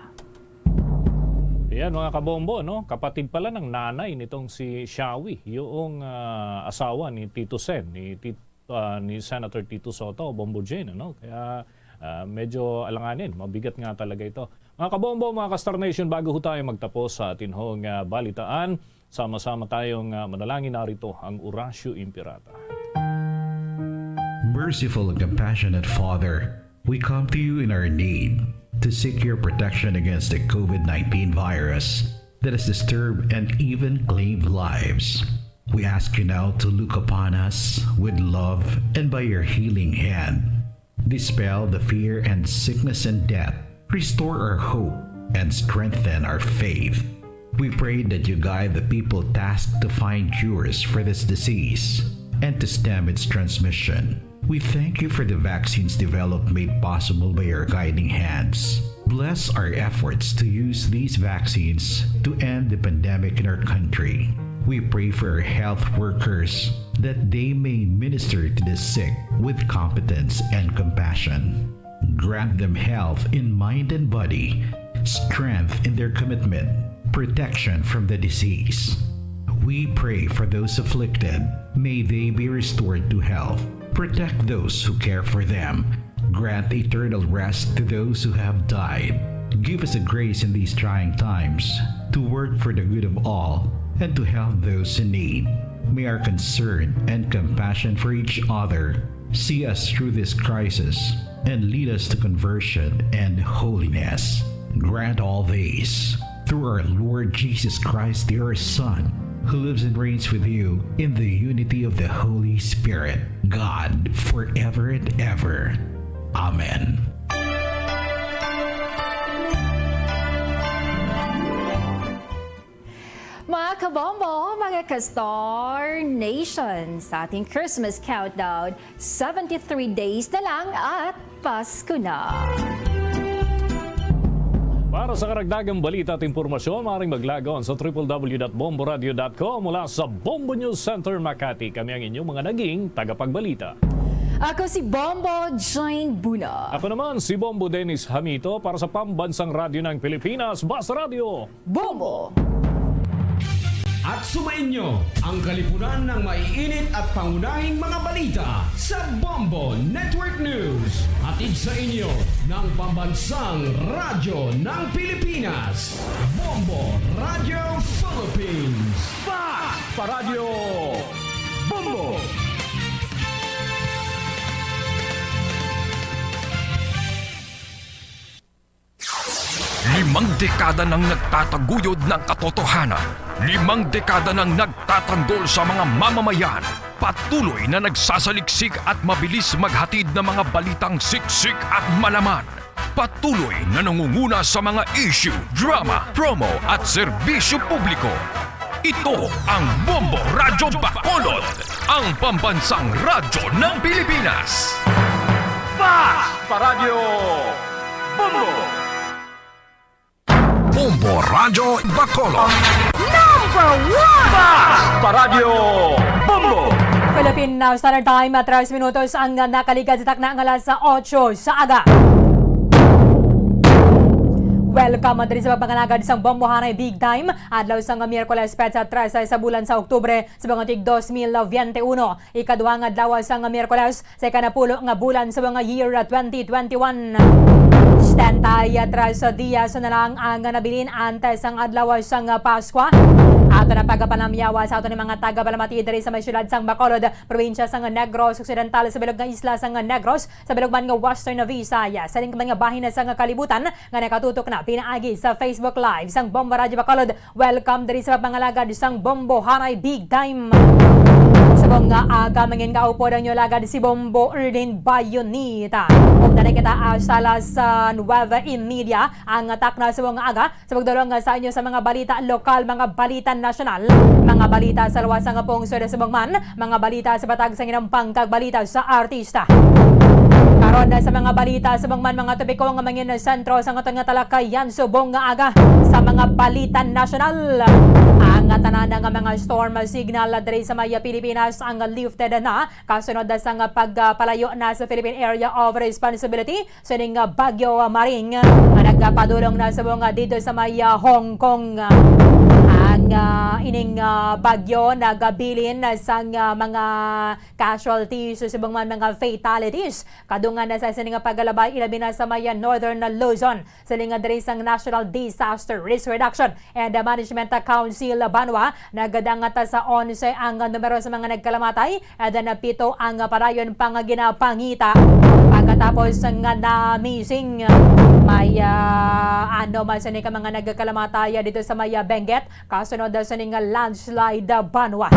Yan, mga kabombo, no? Kapatid pala ng nanay nitong si Shawi, yung, ah, asawa ni Tito Sen, ni Tit-, ah, ni Senator Tito Sotto, Bombo Jane, ano? Kaya, ah, medyo alanganin, mabigat nga talaga ito. Mga kabombo, mga ka-Star Nation, bago ho tayo magtapos sa atin hong, ah, balitaan, Sama-sama tayong, ah, manalangin. Narito ang Oratio Imperata. Merciful and compassionate Father, we come to you in our need to seek your protection against the COVID nineteen virus that has disturbed and even claimed lives. We ask you now to look upon us with love and by your healing hand, dispel the fear and sickness and death. Restore our hope and strengthen our faith. We pray that you guide the people tasked to find cures for this disease and to stem its transmission. We thank you for the vaccines developed made possible by your guiding hands. Bless our efforts to use these vaccines to end the pandemic in our country. We pray for our health workers that they may minister to the sick with competence and compassion. Grant them health in mind and body, strength in their commitment, protection from the disease. We pray for those afflicted. May they be restored to health. Protect those who care for them. Grant eternal rest to those who have died. Give us the grace in these trying times to work for the good of all and to help those in need. May our concern and compassion for each other see us through this crisis and lead us to conversion and holiness. Grant all this through our Lord Jesus Christ, your Son, who lives and reigns with you in the unity of the Holy Spirit, God, forever and ever. Amen. Mga kabombo, mga ka-Star Nation, sa ating Christmas countdown, seventy-three days na lang at Pasko na. Para sa karagdagang balita at impormasyon, maaaring maglagon sa triple W dot bombo radio dot com. Mula sa Bombo News Center, Makati, kami ang inyong mga naging tagapagbalita. Ako si Bombo Jane Buna. Ako naman si Bombo Dennis Hamito para sa Pambansang Radyo ng Pilipinas, Basta Radyo. Bombo! At sumainyo ang kalipunan ng maiinit at pangunahing mga balita sa Bombo Network News. Hatid sa inyo ng Pambansang Radyo ng Pilipinas, Bombo Radio Philippines. Fast pa Radyo Bombo! Limang dekada nang nagtataguyod ng katotohanan. Limang dekada nang nagtatanggol sa mga mamamayan. Patuloy na nagsasaliksik at mabilis maghatid ng mga balitang siksik at malaman. Patuloy na nangunguna sa mga issue, drama, promo at serbisyo publiko. Ito ang Bombo Radyo Bacolod, ang pambansang radyo ng Pilipinas. Fast pa Radyo Bombo! Bombo Radyo Bacolod. Number one! Fast pa Radyo Bombo! Philippine, uh, Standard Time, uh, tres minutos ang, uh, nakaligad sa takna nga alas otso sa aga. Welcome diri sa pagpangalagad sang Bombohanay Big Time, adlaw sang Miyerkules, petsa trese sa bulan sa Oktubre, sa mga tig dos mil biyente uno, ikaduha nga adlaw sang Miyerkules sa ikanapulo nga bulan sa mga year twenty twenty-one. Setenta y tres dias na lang ang nabilin antes sang adlaw sang Paskwa. Ato na pagapanamyawa sa ato ni mga tagapalamati diri sa may siyudad sang Bacolod, probinsya sang Negros Occidental, sa bilog nga isla sang Negros, sa bilog man nga Western Visayas, sa ining mga bahin sang kalibutan nga nakatutok na pinaagi sa Facebook Live sang Bombo Radyo Bacolod. Welcome diri sa pangalagad sang Bombohanay Big Time. Subong nga aga, mangin kaupod ang inyo lagad, si Bombo Erlin Bayonita. Ug dali kita hasta alas nuwebe y media ang takna subong nga aga. Subong dulong nga sa inyo sa mga balita lokal, mga balita nasyonal, mga balita sa luwas nga pungsod, subong man mga balita sa patag sang inampang kag balita sa artista. Karon na sa mga balita, subong man mga topiko nga mangin sentro sa aton nga talakayan subong nga aga sa mga balita nasyonal. Ang tanan nga mga storm signal diri sa may Pilipinas ang lifted na kasunod sa nga pagpalayo na sa Philippine Area of Responsibility sining, ah, Bagyo Maring, ah, nga nagpadulong na subong, ah, dito sa may, ah, Hong Kong. Ah, Ang, ah, ining, ah, bagyo nagabilin sang, ah, mga casualties, subong man mga fatalities. Kadungan na sa sini nga paglalabay, ilabi na sa may, ah, Northern Luzon. Siling nga diri sang National Disaster Risk Reduction and Management Council Banwa, nagadangat sa onse ang numero sa mga nagkalamatay, and then pito ang padayon pa nga ginapangita. Pagkatapos nga na-missing, may, ah, ano man sini ka mga nagkalamatay dito sa may, ah, Benguet, kasunod sa ning landslide, ah, Banwa.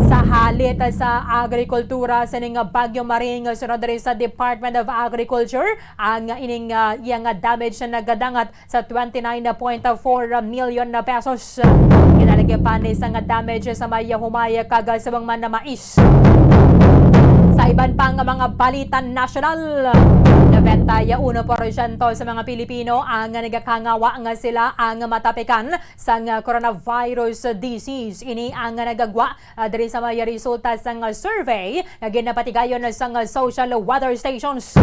Sa halit sa agrikultura, sa ning Bagyo Maring, sunod diri sa Department of Agriculture, ang ining, ah, iyang damage na nagadangat sa twenty-nine point four million na pesos. Ginalagyapan ni sa nga damage sa may humay kag subong man na mais. Sa iban pa nga mga balita nasyonal, nobenta y uno porsyento sa mga Pilipino ang nagakangawa nga sila ang matapikan sang coronavirus disease. Ini ang nagagwa, ah, diri sa may resulta sang survey nga ginapatigayon sang social weather stations.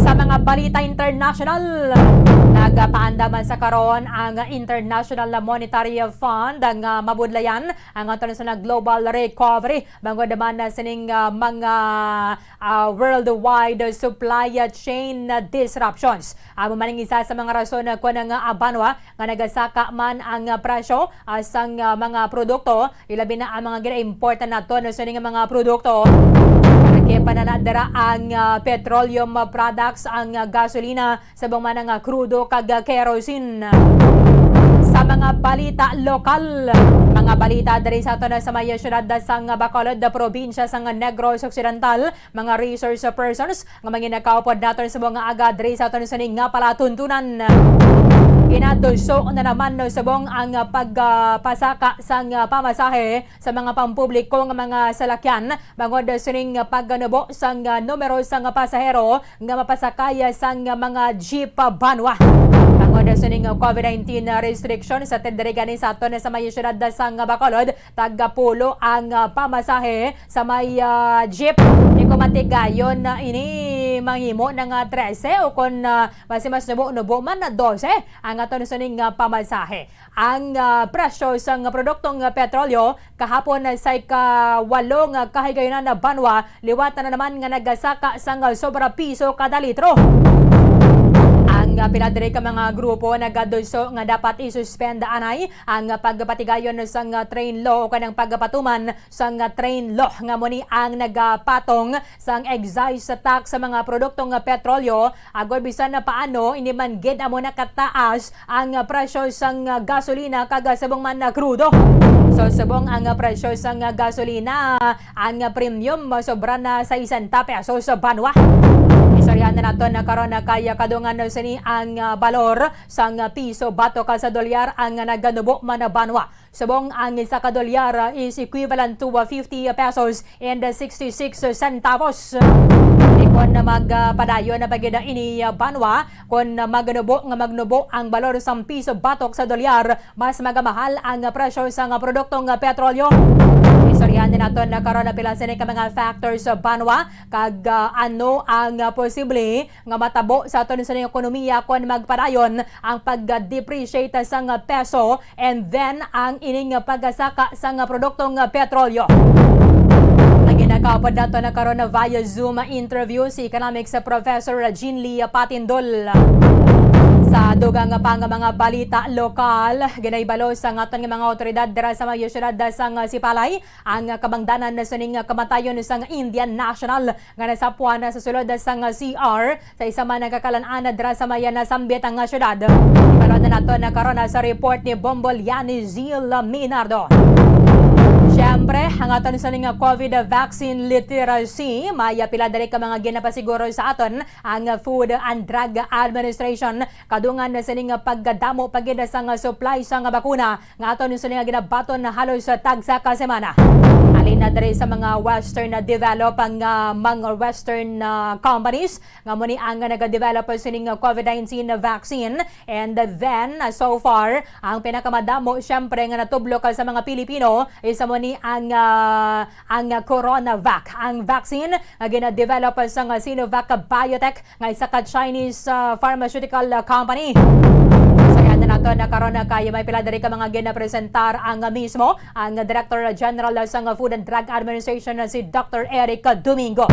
Sa mga balita international, nagapaandam man sa karon ang International Monetary Fund nga mabudlayan ang aton sa global recovery bangod naman na sining, ah, mga, ah, worldwide supply chain disruptions. Amo man ang isa sa mga rason, ah, kuwan nga, ah, Banwa, nga nagasaka man ang, ah, presyo, ah, sang, ah, mga produkto, ilabi na ang mga gina-import naton sa ning mga produkto. Lakip na na dira ang, ah, petroleum products, ang, ah, gasolina, subong man ang, ah, krudo kag, ah, kerosene. Sa mga balita lokal, mga balita diri sa aton sa may siyudad sang Bacolod, probinsya sang Negros Occidental, mga resource persons nga manginakaupod naton subong nga aga diri sa aton sining nga palatuntunan. Ginaduso na naman, no, subong ang pagpasaka sang pamasahe sa mga pampubliko nga mga salakyan bangod sining pagganubo sang numero sang pasahero nga mapasakay sang mga jeep, Banwa. Bangod sining COVID nineteen restriction sa tindirigan sa aton sa may siyudad sang Bacolod, tagpulo ang, ah, pamasahe sa may, ah, jeep. Di ko matigayon na ini manghimo na nga trese o kon, ah, mas, mas nubo-nubo man na dose ang aton sining, ah, pamasahe. Ang, ah, presyo sang produktong petrolyo kahapon sa ikawalo nga kahigayunan na Banwa, liwat na naman nga nagasaka sang sobra piso kada litro. Ang, ah, pila diri ka mga grupo nagaduso nga dapat i-suspend anay ang pagpatigayon sang train law o kanang pagpatuman sang train law nga amo ni ang nagapatong sang excise tax sa mga produktong petrolyo, agod bisan na paano, hindi man gid amo nakataas ang presyo sang gasolina kag subong man na krudo. So, subong ang presyo sang gasolina, ang premium sobra na sesenta pesos sa Banwa. Istoryahan na naton na karon na kay kadungan sini ang, ah, balor sang piso batok sa dolyar ang naganubo man na Banwa. Subong ang isa ka dolyar, ah, is equivalent to, ah, fifty pesos and sixty-six centavos. Ikon na mag, ah, padayon na pagid ini, ah, Banwa, kon, ah, magnubo nga magnubo ang balor sang piso batok sa dolyar, mas magamahal ang presyo sang produktong petrolyo. Istoryahan din naton na karon na pila sini ka mga factors sa Banwa kag, ah, ano ang, ah, posible nga matabo sa aton sa ekonomiya kon magpadayon ang pag-depreciate sang peso and then ang ining pagasaka sang produktong petrolyo. Ang ginakaupod nato na karon via Zoom interview si Economics Professor Jean Lee Patindol. Sa dugang pa nga mga balita lokal, ginahibalo sa aton nga mga awtoridad dira sa may siyudad sang Sipalay ang kabangdanan sining kamatayon sang Indian national nga nasapwan sa sulod sang C R sa isa man nga kakalan-an dira sa may nasambit nga syudad. Karon na nato na karon sa report ni Bombo Liani Zil Minardo. Siyempre, ang aton sining COVID vaccine literacy, may pila diri ka mga ginapasiguro sa aton ang Food and Drug Administration. Kadungan sining pagkadamo pa gid sang supply sang bakuna nga aton sini nga ginabaton na halos tagsa ka semana. Halin na diri sa mga Western na develop ang, ah, mga Western, ah, companies nga amo ni ang nagadevelop sining COVID nineteen vaccine. And then, ah, so far, ang pinakamadamo, siyempre, nga natublo ka sa mga Pilipino is amo ni ang, ah, ang CoronaVac, ang vaccine nga ginadevelop sang Sinovac Biotech nga isa ka Chinese, ah, pharmaceutical, ah, company. Sayan na nato na karon na kay may pila diri ka mga ginapresentar ang mismo ang Director General sang Food and Drug Administration na si Doctor Eric Domingo.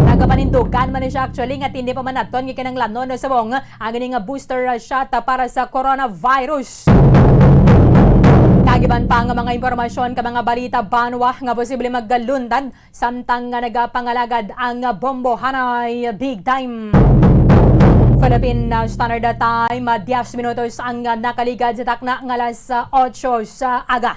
Nagapanindugan man ni siya actually nga hindi pa man naton nga kinahanglanon subong ang ini nga booster shot para sa coronavirus. Kag iban pa nga mga impormasyon ka mga balita banwa nga posible magluntad samtang nga nagapangalagad ang bombohanay big time. Philippine, uh, Standard Time, uh, diyes minutos ang, uh, nakaligad sa takna nga alas, uh, otso sa aga.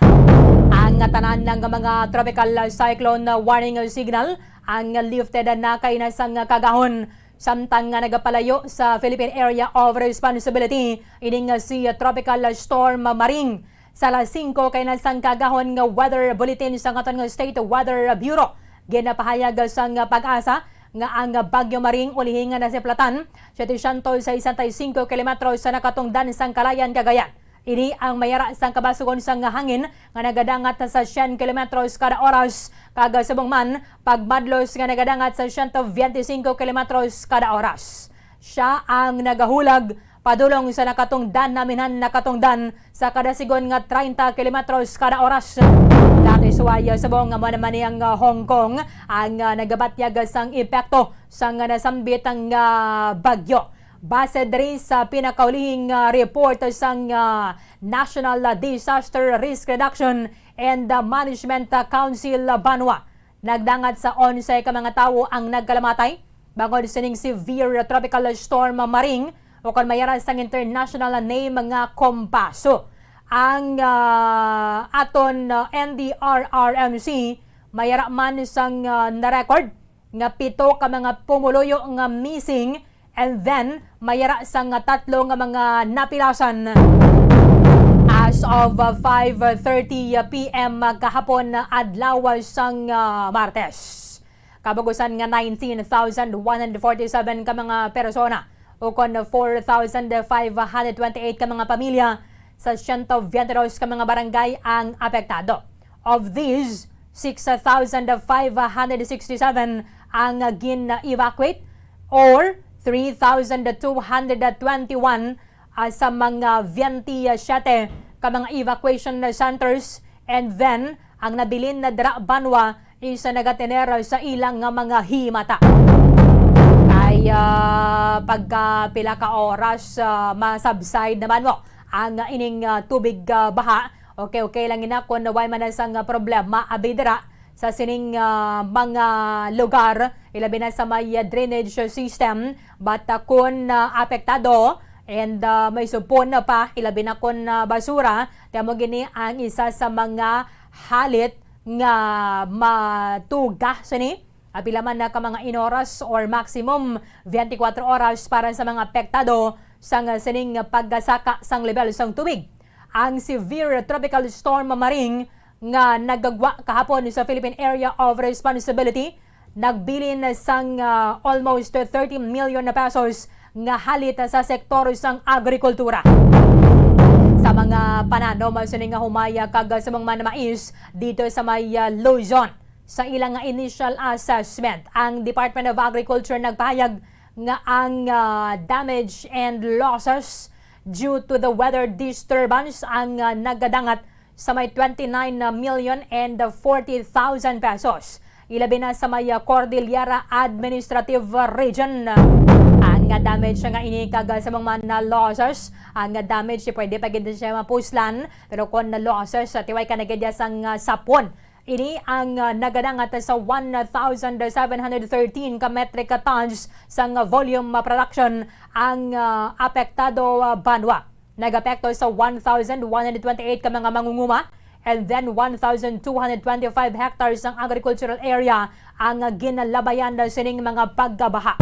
Ang tanan nga mga tropical, uh, cyclone, uh, warning signal ang lifted na kaina sang kagahon. Samtang nga nagapalayo sa Philippine Area of Responsibility ining, uh, si Tropical Storm Maring. Sa alas singko kay nasang kagahon nga weather bulletin sa aton nga State Weather Bureau. Ginapahayag sang PAGASA nga ang Bagyo Maring ulihi nga nasiplatan siyete siyento sesenta y cinco kilometro sa nakatungdan sang Kalayan, Cagayan. Ini ang mayara sang kabasugon sang hangin nga nagadangat sa siyam kilometros kada oras, kag subong man pagmadlos nga nagadangat sa siyento biyente singko kilometros kada oras. Siya ang nagahulag padulong sa nakatungdan naminhan nakatungdan sa kada sigon nga treinta kilometros kada oras. That is why, uh, subong nga mo naman niyang, uh, Hong Kong ang, uh, nagabatyag sang epekto sang, uh, nasambit ang, uh, bagyo. Base diri sa pinakaulihing, uh, report sang, uh, National, uh, Disaster Risk Reduction and, uh, Management, uh, Council, uh, banwa, nagdangat sa onse ka mga tawo ang nagkalamatay bangod sining severe tropical storm Maring, o kon mayara sang international name nga Kompaso. Ang, ah, aton, ah, N D R R M C mayara man sang, ah, na-record nga pito ka mga pumuluyo nga missing, and then mayara sang tatlo nga mga napilasan as of, ah, five thirty p m kahapon, ah, adlaw sang, ah, Martes. Kabugusan nga nineteen thousand one hundred forty-seven ka mga persona, ukon four thousand five hundred twenty-eight ka mga pamilya sa siyento biyente dos ka mga barangay ang apektado. Of these, six thousand five hundred sixty-seven ang gin-evacuate, or three thousand two hundred twenty-one, ah, sa mga biyente siyete ka mga evacuation centers, and then ang nabilin na dira banwa is nagatener sa ilang nga mga himata. Kay, ah, pagka pila ka oras, ah, masubside naman mo ang ining, ah, tubig, ah, baha. Okay, okay lang ina kung way man na sang, ah, problema abi dira sa sining, ah, mga lugar, ilabi na sa may, ah, drainage system. But, ah, kun, ah, apektado and, ah, may supon na pa, ilabi na kun, ah, basura, kaya mo gini ang isa sa mga halit nga matuga sini. Apila man na ka mga inoras or maximum twenty-four oras para sa mga apektado sang sining pagkasaka sang level sang tubig. Ang severe tropical storm Maring nga nagagwa kahapon sa Philippine Area of Responsibility, nagbilin sang, ah, almost thirty million na pesos nga halit sa sektor sang agrikultura. Sa mga pananom sini nga humaya kag sa mga mais dito sa may, ah, Luzon, sa ilang nga initial assessment, ang Department of Agriculture nagpahayag nga ang, ah, damage and losses due to the weather disturbance ang, ah, nagadangat sa may twenty-nine million and forty thousand pesos. Ilabi na sa may, ah, Cordillera Administrative Region. Ang, ah, damage nga ini kag, ah, sa mga man, ah, losses, ang, ah, damage pwede pa gid siya mapuslan, pero kung na losses, ah, tiway ka na gid sang, ah, sapon. Ini ang, ah, nagadangat sa one thousand seven hundred thirteen ka metric tons sang volume, ah, production ang, ah, apektado, ah, banwa. Nagapekto sa one thousand one hundred twenty-eight ka mga mangunguma, and then one thousand two hundred twenty-five hectares ang agricultural area ang ginalabayan na sining mga pagkabaha.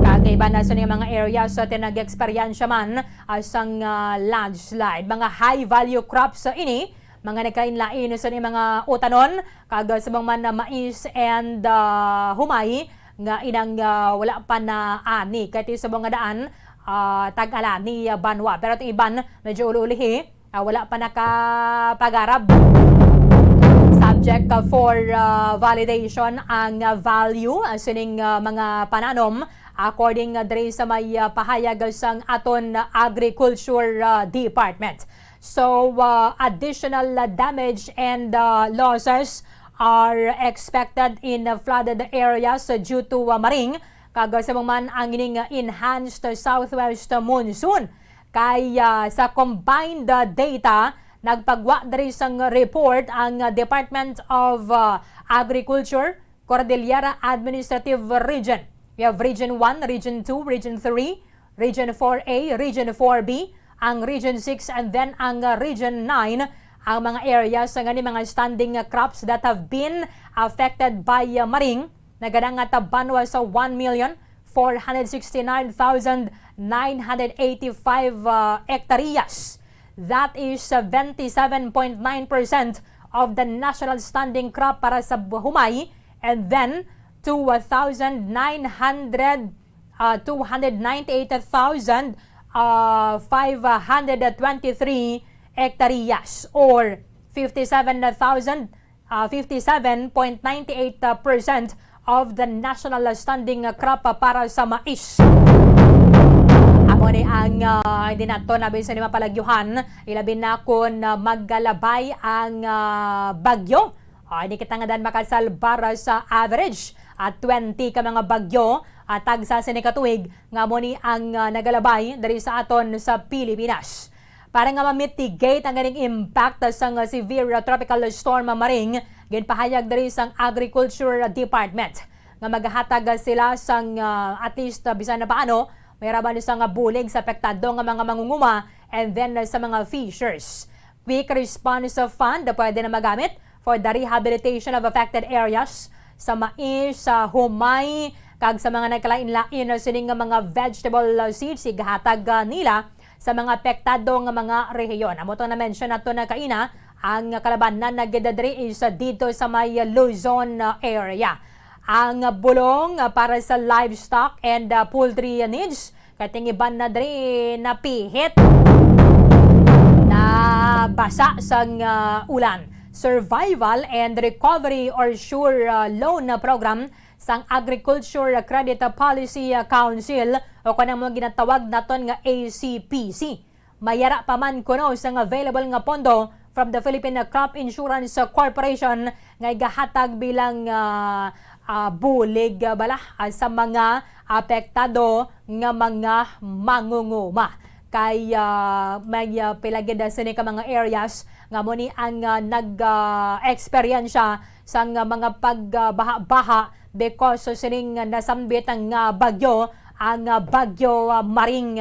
Kag iban na sining mga area sa tinag-eksperyensya man, ah, sang, ah, landslide. Mga high value crops sa ini, mga nagkainlain sa ni mga utanon, kag subong man na mais and, ah, humay, nga inang, ah, wala pa na ani. Kay ti subong nga daan, ah, tag-alani, ah, banwa. Pero ti iban, medyo uli-ulihi, ah, wala pa nakapagarab. Subject, ah, for, ah, validation ang, ah, value, ah, sining, ah, mga pananom according, uh, diri sa may, uh, pahayag sang aton, uh, Agriculture, uh, Department. So, uh, additional, uh, damage and, uh, losses are expected in, uh, flooded areas, uh, due to, uh, maring, kag, uh, sa man ang ining, uh, enhanced southwest monsoon. Kay, ah, sa combined, ah, data, nagpagwa diri sang report ang, ah, Department of, ah, Agriculture, Cordillera Administrative Region. We have Region one, Region two, Region three, Region four A, Region four B, ang Region six, and then ang, ah, Region nine, ang mga areas nga ni mga standing, ah, crops that have been affected by, ah, maring. Nagadangat ang banwa sa one million four hundred sixty-nine thousand nine hundred eighty-five, uh, hectareas. That is seventy-seven point nine percent of the national standing crop para sa humay, and then two thousand nine hundred, uh, two hundred ninety-eight thousand, uh, five hundred twenty-three hectareas, or fifty-seven thousand ah, fifty-seven point nine eight percent of the national standing crop para sa mais. Amo ni ang, ah, hindi nato na bisan ni mapalagyuhan, ilabi na kon, ah, magkalabay ang, ah, bagyo. Ah, hindi kita nga dan makasalbar sa average, ah, twenty ka mga bagyo, ah, tagsa sini ka tuig nga amo ni ang, ah, nagalabay diri sa aton sa Pilipinas. Para nga ma-mitigate ang ganing impact sang severe tropical storm Maring, ginpahayag diri sang Agriculture Department nga magahatag sila sang, ah, at least, ah, bisan na paano, may raban sang bulig sa apektado nga mga mangunguma and then, ah, sa mga fishers. Quick Response Fund pwede na magamit for the rehabilitation of affected areas sa mais, sa humay, kag sa mga nagkalain-lain na sining nga mga vegetable, uh, seeds igahatag, uh, nila sa mga apektado nga mga rehiyon. Amo tong na-mention nato na kaina, ang kalabanan na gid diri is, uh, dito sa may Luzon, uh, area. Ang bulong, uh, para sa livestock and, uh, poultry needs, kay ting iban na diri napihit, nabasa sang, ah, ulan. Survival and Recovery or SURE, ah, Loan Program sang Agriculture Credit Policy, ah, Council, o kanang mga ginatawag naton nga A C P C. Mayara pa man kuno sang available nga pondo from the Philippine Crop Insurance Corporation nga igahatag bilang, ah, ah, bulig, ah, bala, ah, sa mga apektado nga mga mangunguma. Kay, ah, may, ah, pila gid sini ka mga areas nga mo ni ang, ah, nag, ah, eksperyensya sang, ah, mga pagbaha-baha because sining nasambit nga bagyo, ang, ah, Bagyo, ah, Maring.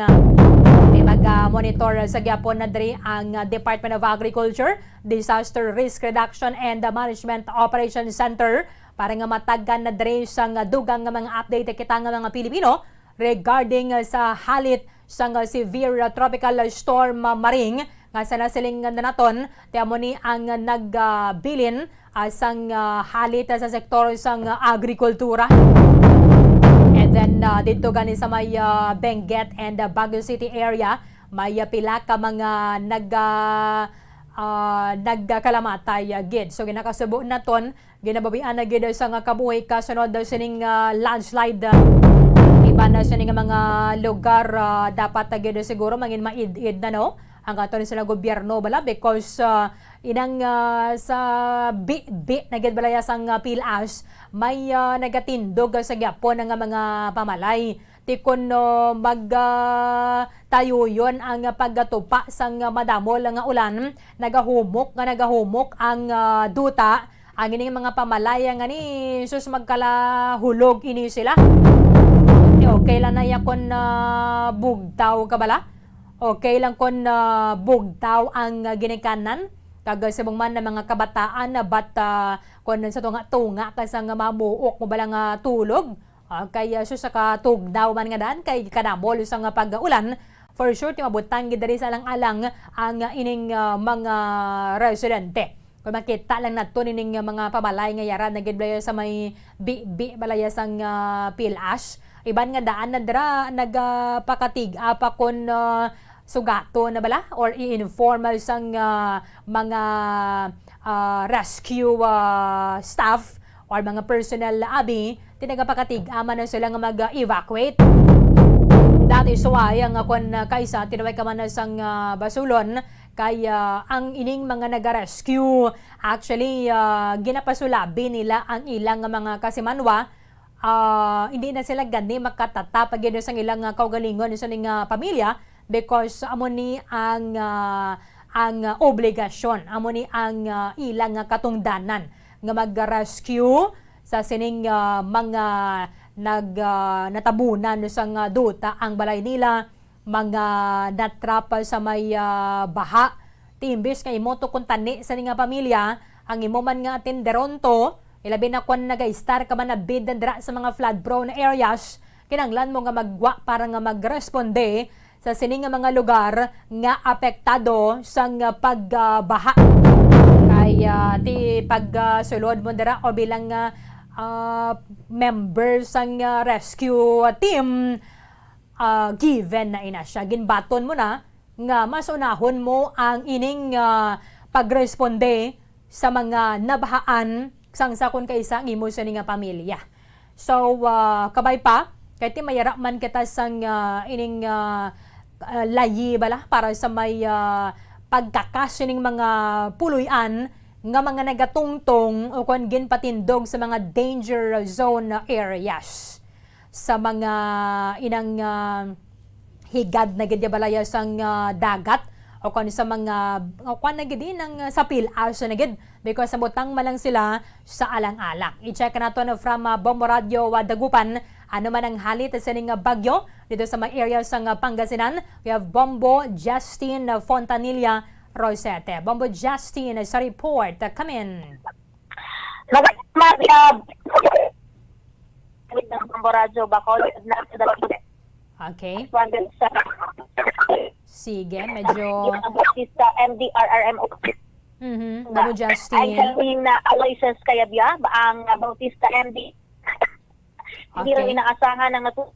May mag, ah, monitor sa gyapon na diri ang, ah, Department of Agriculture, Disaster Risk Reduction and Management Operations Center para nga matagan na diri sang dugang nga mga update kita nga mga Pilipino regarding, ah, sa halit sang, ah, severe, ah, tropical storm, ah, Maring nga sa nasiling na naton, ti amo ni ang nagbilin, ah, sang, ah, halit, ah, sa sektor sang, ah, agrikultura. And then, ah, dito gani sa may, ah, Benguet and, ah, Baguio City area, may, ah, pila ka mga nag, ah, ah, nagkalamatay, ah, gid. So, ginakasubo naton, ginabawian na gid sang kabuhi kasunod sining, ah, landslide. Iban na sining mga lugar, ah, dapat na gid siguro mangin maid-id na, no? Ang aton sila gobyerno bala, because, ah, inang, ah, sa bi-, bi na gid balaya sang, ah, PLAS, may, ah, nagatindog sa gyapon nga mga pamalay. Ti kon, ah, mag, ah, tayuyon ang pagatupa sang madamol nga ulan, nagahumok nga nagahumok ang, ah, duta. Ang ining mga pamalay nga ni, sus, magkalahulog ini sila. Ti okay lang na ya kon, ah, bugtaw ka bala. Okay lang kon, ah, bugtaw ang, ah, ginikanan. Kag subong man na mga kabataan, ah, but, ah, kon sa tunga-tunga ka sang mamuok mo bala nga tulog, ah, kay, ah, sus, sa katugnaw man nga daan, kay kadamol sang pag-ulan, for sure, ti mabutang gid diri sa alang-alang ang, ah, ining, ah, mga residente. Kung makita lang nato nining, ah, mga pamalay nga yara na gid balaya sa may bi-, bi-, balaya sang, ah, PLAS, iban nga daan na dira nagapakatig-a pa kon, ah, sugato na bala or i-inform sang, ah, mga, ah, rescue, ah, staff or mga personnel abi, Di nagapakatig-a man na sila nga mag-evacuate. That is why ang, ah, kwan, ah, kaisa, tinawag ka man na sang, ah, basulon, kay, ah, ang ining mga naga-rescue, actually, ah, ginapasulabi nila ang ilang mga kasimanwa. Ah, hindi na sila gani makatatap gid sang ilang, ah, kaugalingon sa ning, ah, pamilya because amo ni ang, ah, ang, ah, obligasyon, amo ni ang, ah, ilang, ah, katungdanan nga mag-rescue sa sining, ah, mga nag, ah, natabunan sang, ah, duta ang balay nila, mga natrap sa may, ah, baha. Ti imbis nga imo to kuntani sa ning, ah, pamilya, ang imo man nga atenderon to, ilabi na kon nag-istar ka man na bid dira sa mga flood-prone areas, kinahanglan mo nga maggwa para nga magresponde sa sini nga mga lugar nga apektado sang pagbaha. Kay, ah, ti pagsulod mo dira o bilang, ah, ah, member sang, ah, rescue team, ah, given na ina siya. Ginbaton mo na nga mas unahon mo ang ining, ah, pagresponde sa mga nabahaan sang sa kon kaisa ang imo sini nga pamilya. So, ah, kabay pa, kay ti mayara man kita sang, ah, ining, ah, ah, layi bala para sa may, ah, pagkakas sining mga puloy-an nga mga nagatungtong o kon ginpatindog sa mga danger zone areas, sa mga inang, ah, higad na gid ya balaya sang, ah, dagat o kon sa mga, o kon na gid inang, ah, sa pilas na gid because sa butang man lang sila sa alang-alang. I-check nato na from, ah, Bombo Radio, ah, Dagupan, ano man ang halit sa ning, ah, bagyo dito sa mga area sang, ah, Pangasinan. We have Bombo Justin, ah, Fontanilla Rosete. Bombo Justin, ah, sa report. Ah, come in. Magandang umaga. Ng Bombo Radyo Bacolod, na sa Dalag. Okay. Respondent sa Sige, medyo Bautista M D R R M O. Mhm. Bombo Justin. Angelina Aloysius Cayabia, ang Bautista M D. Hindi Okay. Raw inaasahan ang natu-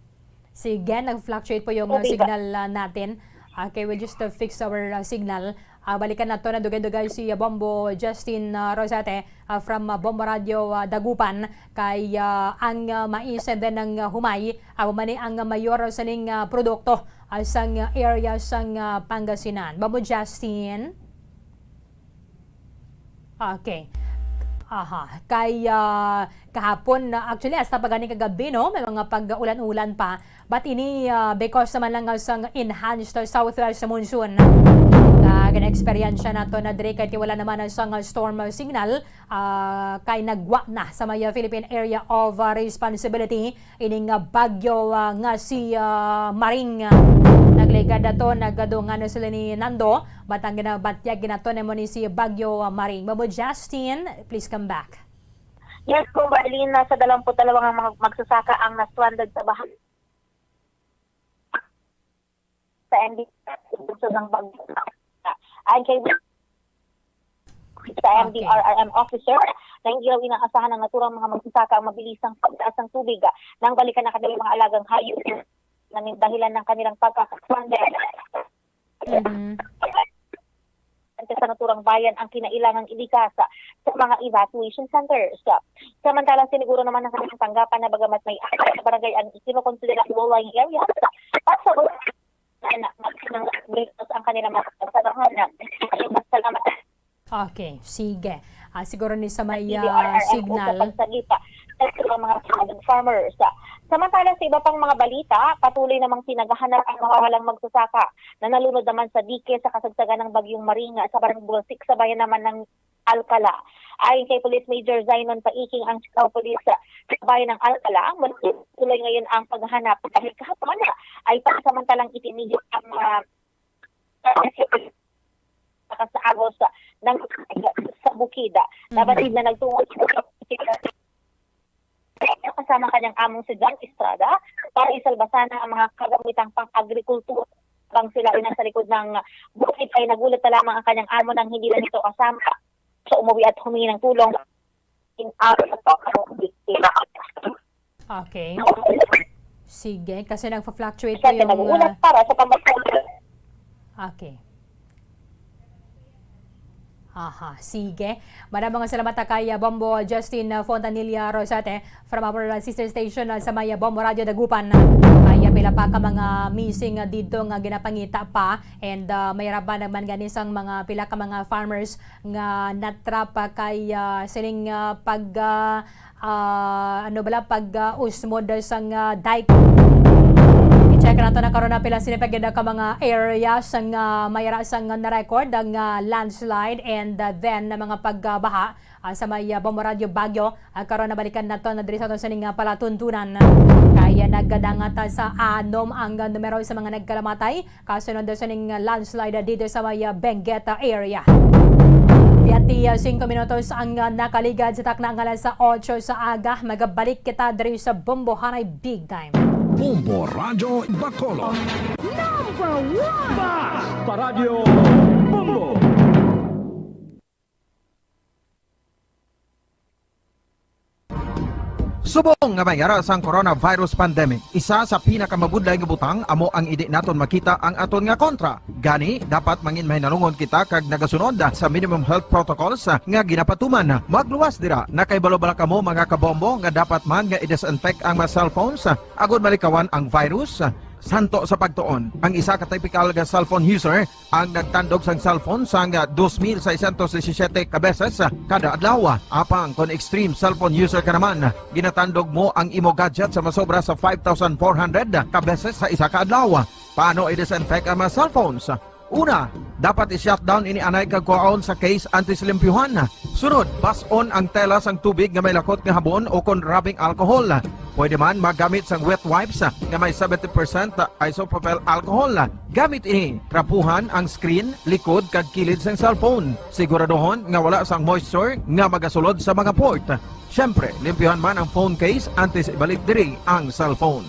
Sige, nag-fluctuate po yung, uh, Tubig. Signal, uh, natin. Okay, we'll just, uh, fix our, uh, signal. Uh, balikan nato na dugay-dugay si, uh, Bombo Justin, uh, Rosate, uh, from, uh, Bombo Radio, uh, Dagupan. Kay, uh, ang, uh, mais and then ang, uh, humay, uh, mani ang, uh, mayor sa ning, uh, produkto, uh, sang, uh, area sang, uh, Pangasinan. Bombo Justin? Okay. Aha. Kay, ah, kahapon, ah, actually, hasta pa gani kagabi, no? May mga pag-ulan-ulan pa. But ini, ah, because naman lang nga sang enhanced southwest monsoon, ah, gina-eksperyensya nato na diri kay ti wala naman ang sang storm signal, ah, kay nagwa na sa may Philippine Area of, ah, Responsibility. Ining, ah, bagyo, ah, nga si, ah, Maring, ah, nagligad ato, nagdungan na sila ni Nando, but ang ginabatyag ginato nimo ni si Bagyo, ah, Maring. Bombo Justin, please come back. Yes, Bombo Arlene, nasa dalawampu't dalawa nga mga magsasaka ang na-stranded sa baha sa M D R, sa ng bagyo. Ayon kay sa Okay. M D R R M officer, na hindi raw inaasahan ng naturang mga magsasaka ang mabilisang pagtaas ng tubig, ah, nang balikan ang kanilang mga alagang hayop na may dahilan ng kanilang pagkakaswande. Mhm. Sa naturang bayan ang kinailangang ilikas sa mga evacuation centers. Samantala, siniguro naman ng kanilang tanggapan na bagamat may apat na barangay ang ikinokonsidera low-lying areas, at sa na, na, na, ang kanilang mga kasamahan. Salamat. Okay, sige. Ah, siguro ni sa may, ah, signal. Sa mga farmers. Samantala, sa iba pang mga balita, patuloy namang pinaghahanap ang mawawalang magsasaka na nalunod naman sa dike sa kasagsagan ng Bagyong Maring sa Barangay Bulsik sa bayan naman ng Alcala. Ayon kay Police Major Zinon Paiking, ang Siargao Police sa bayan ng Alcala, tuloy ngayon ang paghahanap dahil kahapon ay pansamantalang itinigil ang, ah, sa agos ng, sa bukid. Mhm. Nabatid na nagtungo kasama kanyang among si John Estrada para isalba sana ang mga kagamitang pang-agrikultura. Habang sila ay nasa likod ng bukid ay nagulat na lamang ang kanyang amo nang hindi na nito kasama sa umuwi at humingi ng tulong. In our Okay. Sige, kasi nagfa-fluctuate po yung, nag-uulat ah, para sa pambansang Okay. Aha, sige. Madamo nga salamat ta kay, ah, Bombo Justin, ah, Fontanilla Rosete from our, ah, sister station, ah, sa may, ah, Bombo Radio Dagupan. Kay, ah, pila pa ka mga missing, ah, dito nga ginapangita pa. And, ah, may raban naman gani sang mga pila ka mga farmers nga natrap, ah, kay, ah, sining, ah, pag, ah, ah, ano bala, pag, ah, usmod sang, ah, dike. I-check nato na karon na pila sini pa gid ka mga areas nga may ra sang na-record ang, ah, landslide and, ah, then na mga pagbaha, ah, sa may, ah, Bombo Radio Baguio. Ah, karon nabalikan nato na diri sa aton sining, ah, palatuntunan. Kaya nagdangat, ah, sa anom ang, ah, numero sa mga nagkalamatay. Kasunod sining landslide dito sa may, ah, Benguet, ah, area. Piyati, ah, singko minutos ang, ah, nakaligad sa takna nga alas otso sa aga. Magabalik kita diri sa Bombo Hanay Big Time. Bombo Radyo Bacolod. Number one! Basta Radyo Bombo! Subong nga may ara sang coronavirus pandemic, isa sa pinakamabudlay nga butang amo ang indi naton makita ang aton nga kontra. Gani, dapat mangin mahinalungon kita kag nagasunod sa minimum health protocols nga ginapatuman. Magluwas dira, nakahibalo bala kamo, mga kabombo, nga dapat man nga i-disinfect ang mga cellphones agud malikawan ang virus? Santo sa pagtuon, ang isa ka typical nga cellphone user ang nagtandog sang cellphone sang dos mil seiscientos disisiete ka beses kada adlaw. Apang kon extreme cellphone user ka naman, ginatandog mo ang imo gadget sa masobra sa five thousand four hundred ka beses sa isa ka adlaw. Paano i-disinfect ang mga cellphones? Una, dapat i-shutdown ini anay kag kuhaon sa case antes limpyuhan. Sunod, bas-on ang tela sang tubig nga may lakot nga habon o kon rubbing alcohol. Pwede man magamit sang wet wipes nga may seventy percent isopropyl alcohol. Gamit ini, trapuhan ang screen, likod, kag kilid sang cellphone. Siguraduhon nga wala sang moisture nga magasulod sa mga port. Siyempre, limpyuhan man ang phone case antes ibalik diri ang cellphone.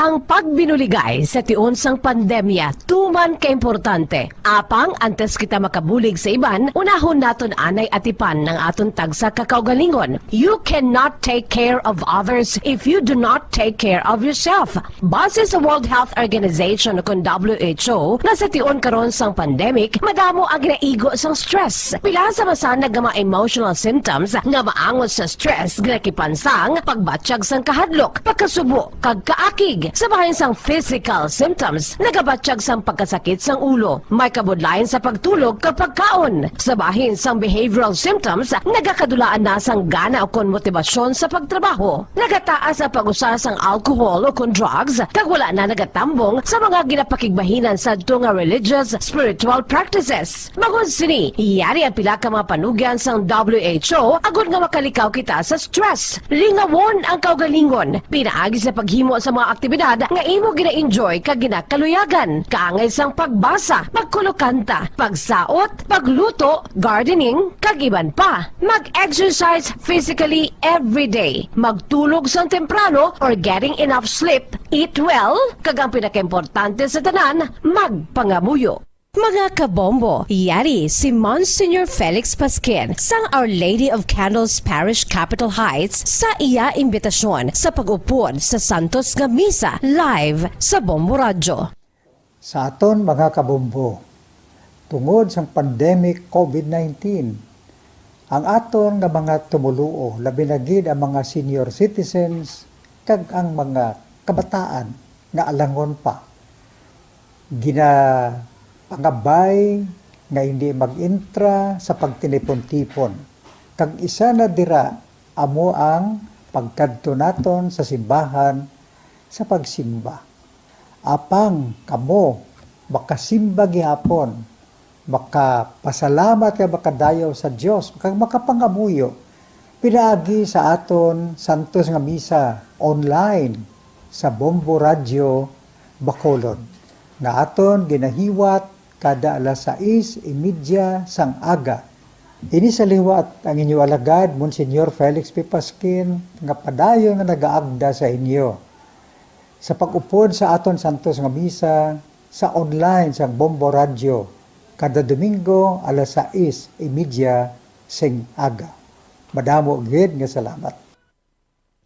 Ang pagbinuligay sa tion sang pandemya tuman ka importante. Apang antes kita makabulig sa iban, unahon naton anay atipan ang aton tagsa ka kaugalingon. You cannot take care of others if you do not take care of yourself. Base sa World Health Organization, ukon W H O, nga sa tion karon sang pandemic, madamo ang ginaigo sang stress. Pila sa masanag nga mga emotional symptoms nga maangot sa stress, ginakipan sang pagbatyag sang kahadlok, pagkasubo, kag kaakig. Sa bahin sang physical symptoms, nagabatyag sang pagkasakit sang ulo, may kabudlayan sa pagtulog kag pagkaon. Sa bahin sang behavioral symptoms, nagakadulaan na sang gana ukon motibasyon sa pagtrabaho. Nagataas ang pag-usa sang alcohol ukon drugs, kag wala na nagatambong sa mga ginapakigbahinan sadto nga religious, spiritual practices. Bangod sini, yari ang pila ka mga panugyan sang W H O agod nga makalikaw kita sa stress. Lingawon ang kaugalingon pinaagi sa paghimo sa mga aktibidad nga imo gina-enjoy kag ginakaluyagan, kaangay sang pagbasa, pagkulokanta, pagsaot, pagluto, gardening, kag iban pa. Mag-exercise physically every day. Magtulog sang temprano or getting enough sleep. Eat well, kag ang pinakaimportante sa tanan, magpangamuyo. Mga kabombo, yari si Monsignor Felix Pasquin sang Our Lady of Candles Parish, Capitol Heights, sa iya imbitasyon sa pag-upod sa Santos nga Misa live sa Bombo Radyo. Sa aton mga kabombo, tungod sang pandemic covid nineteen, ang aton nga mga tumoluo, labi na gid ang mga senior citizens kag ang mga kabataan nga alangon pa, ginapangabay nga hindi mag-intra sa pagtinipon-tipon. Kag isa na dira amo ang pagkadto naton sa simbahan sa pagsimba. Apang kamo makasimba gihapon, makapasalamat kag makadayaw sa Dios, kag makapangamuyo pinaagi sa aton santos nga misa online sa Bombo Radyo Bacolod, nga aton ginahiwat kada alas sais y media sang aga. Ini sa liwat ang inyo alagad, Monsignor Felix P. Pasquin, nga padayon nga nagaagda sa inyo sa pag-upod sa aton santos nga misa sa online sang Bombo Radyo kada Domingo alas sais y media sing aga. Madamo gid nga salamat.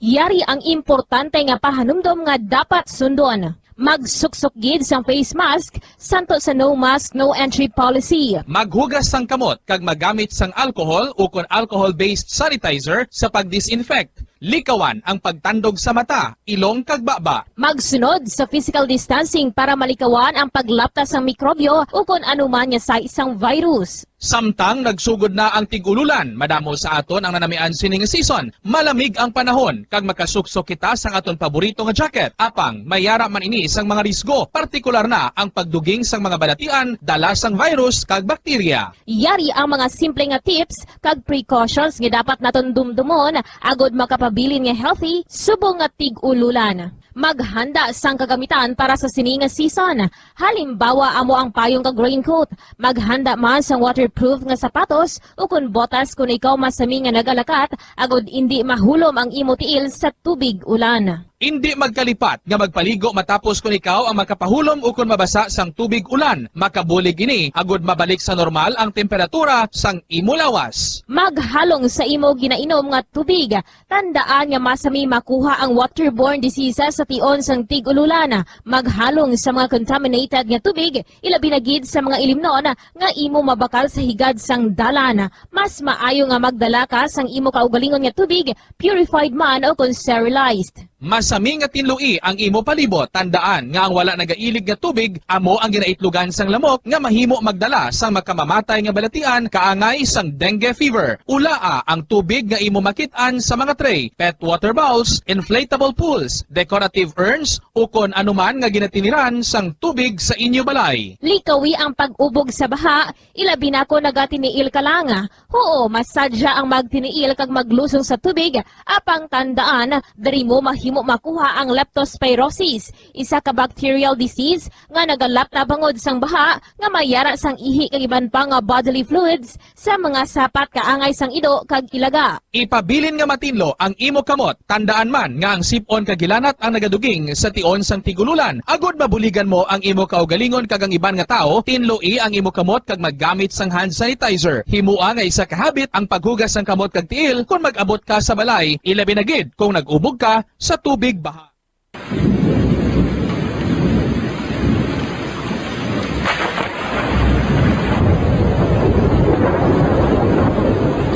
Yari ang importante nga pahanumdom nga dapat sundon. Magsuksok gid sang face mask, santo sa no mask, no entry policy. Maghugas sang kamot kag magamit sang alcohol ukon alcohol-based sanitizer sa pag-disinfect. Likawan ang pagtandog sa mata, ilong kag baba. Magsunod sa physical distancing para malikawan ang paglapta sang mikrobyo ukon anuman nga size sang virus. Samtang nagsugod na ang tig-ululan, madamo sa aton ang nanamian sini nga season. Malamig ang panahon kag makasuksok kita sang aton paborito nga jacket. Apang may yara man ini sang mga risgo, partikular na ang pagduging sang mga balatian dala sang virus kag bakterya. Yari ang mga simple nga tips kag precautions nga dapat naton dumdumon agod makapabilin nga healthy subong nga tig-ululan. Maghanda sang kagamitan para sa sini nga season. Halimbawa, amo ang payong kag raincoat. Maghanda man sang waterproof nga sapatos ukon botas kon ikaw masami nga nagalakat, agod indi mahulom ang imo tiil sa tubig ulan. Indi magkalipat nga magpaligo matapos kon ikaw ang makapahulom ukon mabasa sang tubig ulan. Makabulig ini agod mabalik sa normal ang temperatura sang imo lawas. Maghalong sa imo ginainom nga tubig. Tandaan nga masami makuha ang waterborne diseases sa tion sang tig-ululan. Maghalong sa mga contaminated nga tubig, ilabi na gid sa mga ilimnon nga imo mabakal sa higad sang dalan. Mas maayo nga magdala ka sang imo kaugalingon nga tubig, purified man o kon sterilized. Masami nga tinloi ang imo palibot. Tandaan nga ang wala nagailig nga tubig amo ang ginaitlogan sang lamok nga mahimo magdala sang makamamatay nga balatian kaangay sang dengue fever. Ulaa ang tubig nga imo makit-an sa mga tray, pet water bowls, inflatable pools, decorative urns, ukon anuman nga ginatiniran sang tubig sa inyo balay. Likawi ang pag-ubog sa baha, ilabi na kon nagatiniil ka lang. Huo, masadya ang magtiniil kag maglusong sa tubig, apang tandaan, diri mo mahimo makuha ang leptospirosis, isa ka bacterial disease nga nagalapta bangod sang baha nga may yara sang ihi kag iban pa nga bodily fluids sa mga sapat kaangay sang ido kag ilaga. Ipabilin nga matinlo ang imo kamot. Tandaan man nga ang sip-on kag hilanat ang nagaduging sa tion sang tig-ululan. Agod mabuligan mo ang imo kaugalingon kag ang iban nga tawo, tinloi ang imo kamot kag maggamit sang hand sanitizer. Himoa nga isa ka habit ang paghugas sang kamot kag tiil kon mag-abot ka sa balay, ilabi na gid kon nag-ubog ka sa tubig baha.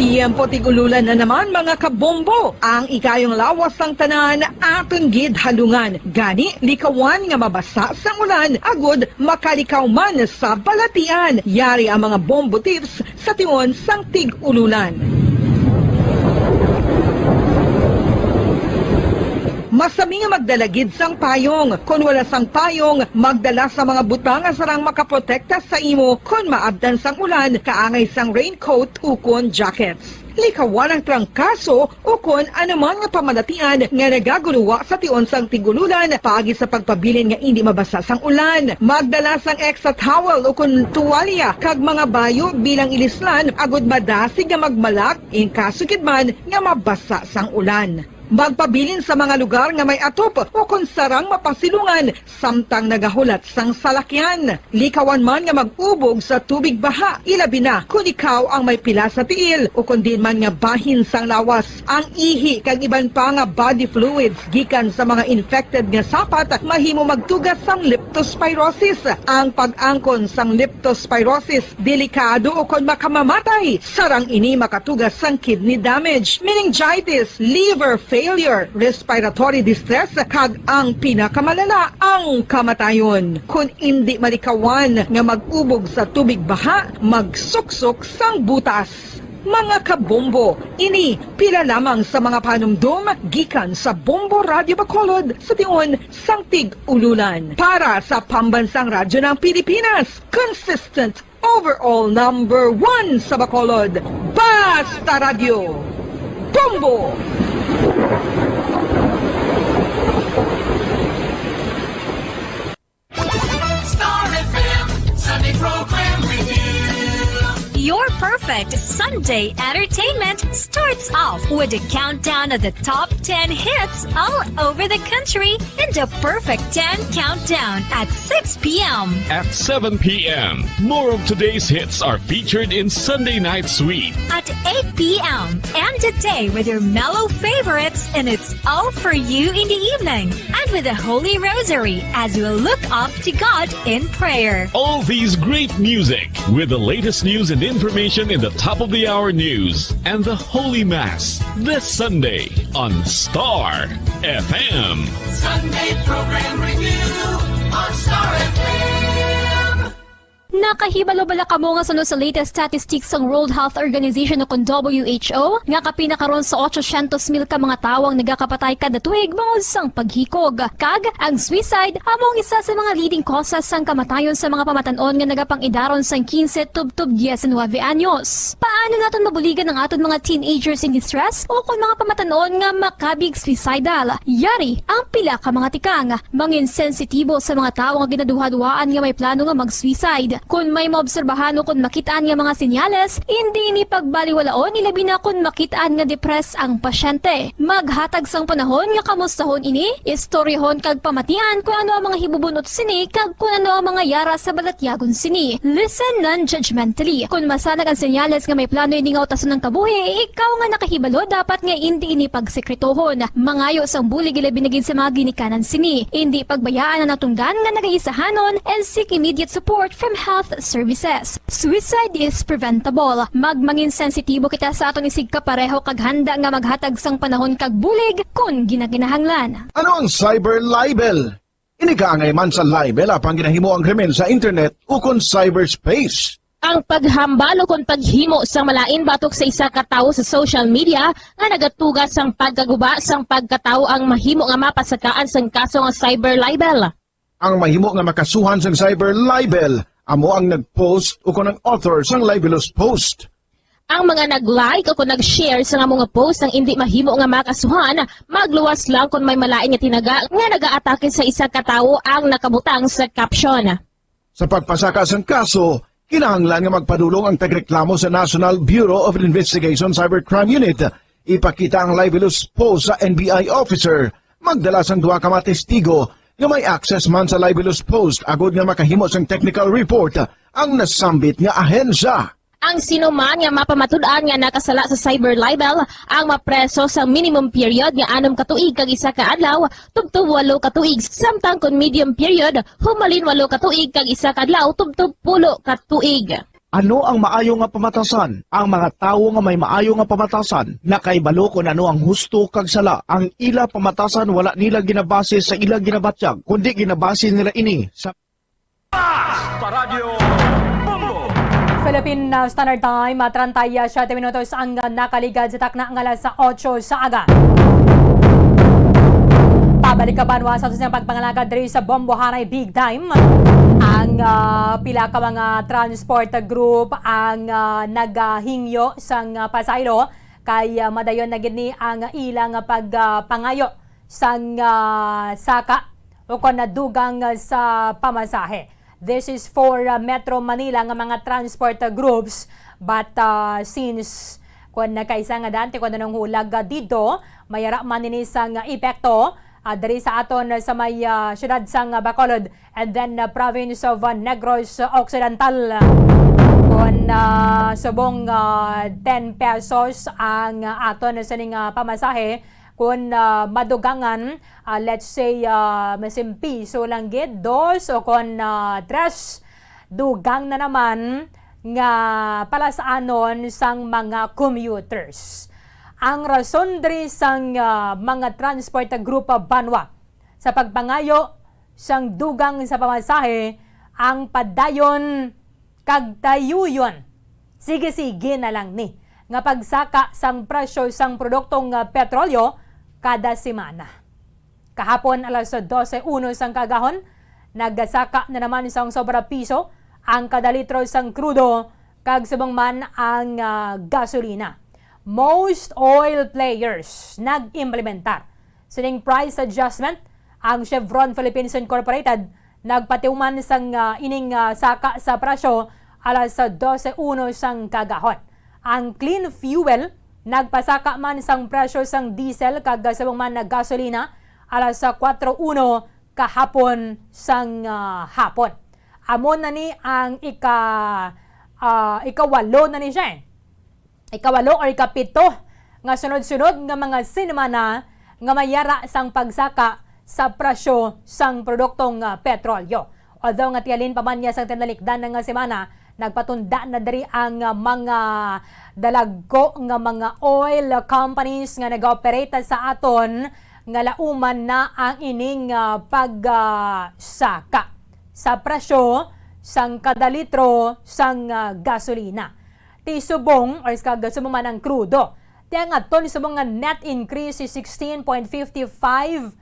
Tiyempo tig-ululan na naman, mga kabombo. Ang ikayong lawas sang tanan aton gid halungan. Gani, likawan nga mabasa sang ulan agud makalikaw man sa balatian. Yari ang mga bombo tips sa tion sang tig-ululan. Masami nga magdala gid sang payong. Kon wala sang payong, magdala sa mga butang nga sarang makaprotekta sa imo kon maabtan sang ulan, kaangay sang raincoat ukon jackets. Likawan ang trangkaso ukon anuman nga pamalatian nga nagaguluwa sa tion sang tig-ululan paagi sa pagpabilin nga indi mabasa sang ulan. Magdala sang extra towel ukon tuwalya kag mga bayo bilang ilislan agud madasig nga magmalak in kaso gid man nga mabasa sang ulan. Magpabilin sa mga lugar nga may atop ukon sarang mapasilungan samtang nagahulat sang salakyan. Likawan man nga mag-ubog sa tubig baha, ilabi na kon ikaw ang may pila sa tiil ukon diin man nga bahin sang lawas. Ang ihi kag iban pa nga body fluids gikan sa mga infected nga sapat mahimo magtuga sang leptospirosis. Ang pag-angkon sang leptospirosis delikado ukon makamamatay. Sarang ini makatuga sang kidney damage, meningitis, liver failure, respiratory distress, kag ang pinakamalala, ang kamatayon. Kon indi malikawan nga mag-ubog sa tubig baha, magsuksok sang butas. Mga kabombo, ini pila lamang sa mga panumdom gikan sa Bombo Radyo Bacolod sa tion sang tig-ululan. Para sa Pambansang Radyo ng Pilipinas, consistent overall number one sa Bacolod, Basta Radyo, Bombo! Star F M, Sunday Program Review. Your perfect Sunday entertainment starts off with a countdown of the top ten hits all over the country in the Perfect ten Countdown at six p.m. At seven p.m., more of today's hits are featured in Sunday Night Sweet. At eight p.m., end the day with your mellow favorites, and it's all for you in the evening. And with the Holy Rosary as we look up to God in prayer. All these great music with the latest news and information in the top of the hour news and the Holy Mass this Sunday on Star F M. Sunday Program Review on Star F M. Nakahibalo bala kamo nga suno sa latest statistics sang World Health Organization o kon W H O, nga kapin na karon sa ochocientos mil ka mga tawo ang nagakapatay kada tuig bangod sang paghikog? Kag ang suicide amo ang isa sa mga leading causes sang kamatayon sa mga pamatan-on nga nagapang-idaron sang quince tubtob diecinuebe anyos. Paano naton mabuligan ang aton mga teenagers in distress o kon mga pamatan-on nga makabig suicidal? Yari ang pila ka mga tikang. Mangin sensitibo sa mga tawo nga ginaduhaduhaan nga may plano nga mag-suicide. Kon may maobserbahan o kon makit-an nga mga senyales, indi ini pagbaliwalaon, ilabi na kon makit-an nga depressed ang pasyente. Maghatag sang panahon nga kamustahon ini, istoryahon kag pamatian kon ano ang mga hibubun-ot sini kag kon ano ang mga yara sa balatyagon sini. Listen non-judgmentally. Kon masanag ang senyales nga may plano ini nga utason ang kabuhi, ikaw nga nakahibalo dapat nga indi ini pagsekretohon. Mangayo sang bulig, ilabi na gid sa mga ginikanan sini. Indi pagbayaan ang natungdan nga nagaisahanon and seek immediate support from health services. Suicide is preventable. Magmangin sensitibo kita sa aton isigkapareho kag handa nga maghatag sang panahon kag bulig kon ginakinahanglan. Ano ang cyber libel? Ini kaangay man sa libel apang ginahimo ang krimen sa internet ukon cyberspace. Ang paghambal ukon paghimo sang malain batok sa isa ka tawo sa social media nga nagatuga sang pagkaguba sang pagkatawo ang mahimo nga mapasakaan sang kaso nga cyber libel. Ang mahimo nga makasuhan sang cyber libel amo ang nag-post ukon ang author sang libelous post. Ang mga nag-like o kon nag-share sa amo nga post ang indi mahimo nga makasuhan, magluwas lang kon may malain nga tinaga nga nagaatake sa isa ka tawo ang nakabutang sa caption. Sa pagpasaka sang kaso, kinahanglan nga magpadulong ang tagreklamo sa National Bureau of Investigation Cybercrime Unit. Ipakita ang libelous post sa N B I officer. Magdala sang duha ka mga testigo nga may access man sa libelous post agod nga makahimo sang technical report ang nasambit nga ahensya. Ang sino man nga mapamatud-an nga nakasala sa cyber libel ang mapreso sa minimum period nga anom ka tuig kag isa ka adlaw tubtob walo ka tuig, samtang kon medium period, humalin walo ka tuig kag isa ka adlaw tubtob pulo ka tuig. Ano ang maayo nga pamatasan? Ang mga tawo nga may maayo nga pamatasan nakahibalo kon ano ang husto kag sala. Ang ila pamatasan wala nila ginabase sa ila ginabatyag, kundi ginabase nila ini sa Paradyo Bombo. Philippine, uh, Standard Time, uh, treinta y siete minutos ang, uh, nakaligad sa takna nga alas otso sa aga. Pabalik ka banwa sa aton pagpangalagad diri sa Bombohanay Big Time. Ang, uh, pila ka mga transport group ang, uh, nagahingyo sang, uh, pasahero kay, uh, madayon na gid ni ang ilang pagpangayo sang, ah, saka o kon dugang sa pamasahe. This is for, ah, Metro Manila nga mga transport, ah, groups. But, ah, since kon nagkaisa nga dante kon anong hulag, ah, dito, may ara man ini sang epekto, ah, diri sa aton, ah, sa may, ah, siyudad sang, ah, Bacolod and then, ah, province of, ah, Negros Occidental. Kon, ah, subong, ah, ten pesos ang, ah, aton sining, ah, pamasahe, kon, ah, madugangan, ah, let's say, ah, masin piso lang gid, dos o kon, ah, tres, dugang na naman nga palasaanon sang mga commuters. Ang rason diri sang, ah, mga transport group banwa sa pagpangayo sang dugang sa pamasahe ang padayon kag tayuyon, sige-sige na lang ni nga pagsaka sang presyo sang produktong, ah, petrolyo kada semana. Kahapon, alas dose uno sang kaagahon, nagsaka na naman sang sobra piso ang kada litro sang krudo kag subong man ang, ah, gasolina. Most oil players nag-implementar sining price adjustment. Ang Chevron Philippines Incorporated nagpatiuman sang, ah, ining, ah, saka sa presyo alas dose uno sang kagahon. Ang clean fuel nagpasaka man sang presyo sang diesel kag subong man nga gasolina alas kuwatro uno kahapon sang, ah, hapon. Amo na ni ang ika-, ah, ikawalo na ni siya, eh. Ikawalo or ikapito nga sunod-sunod nga mga sinimana nga may yara sang pagsaka sa presyo sang produktong, ah, petrolyo. Although nga tihalin pa man niya sang tinalikdan nga semana, nagpatunda na diri ang, ah, mga dalagko nga mga oil companies nga nag-ooperate sa aton nga lauman na ang ining, ah, pag, ah, saka sa presyo sang kada litro sang, ah, gasolina. Ti subong or sa kag-, subong man ang krudo, ti ang aton subong nga net increase is sixteen point fifty five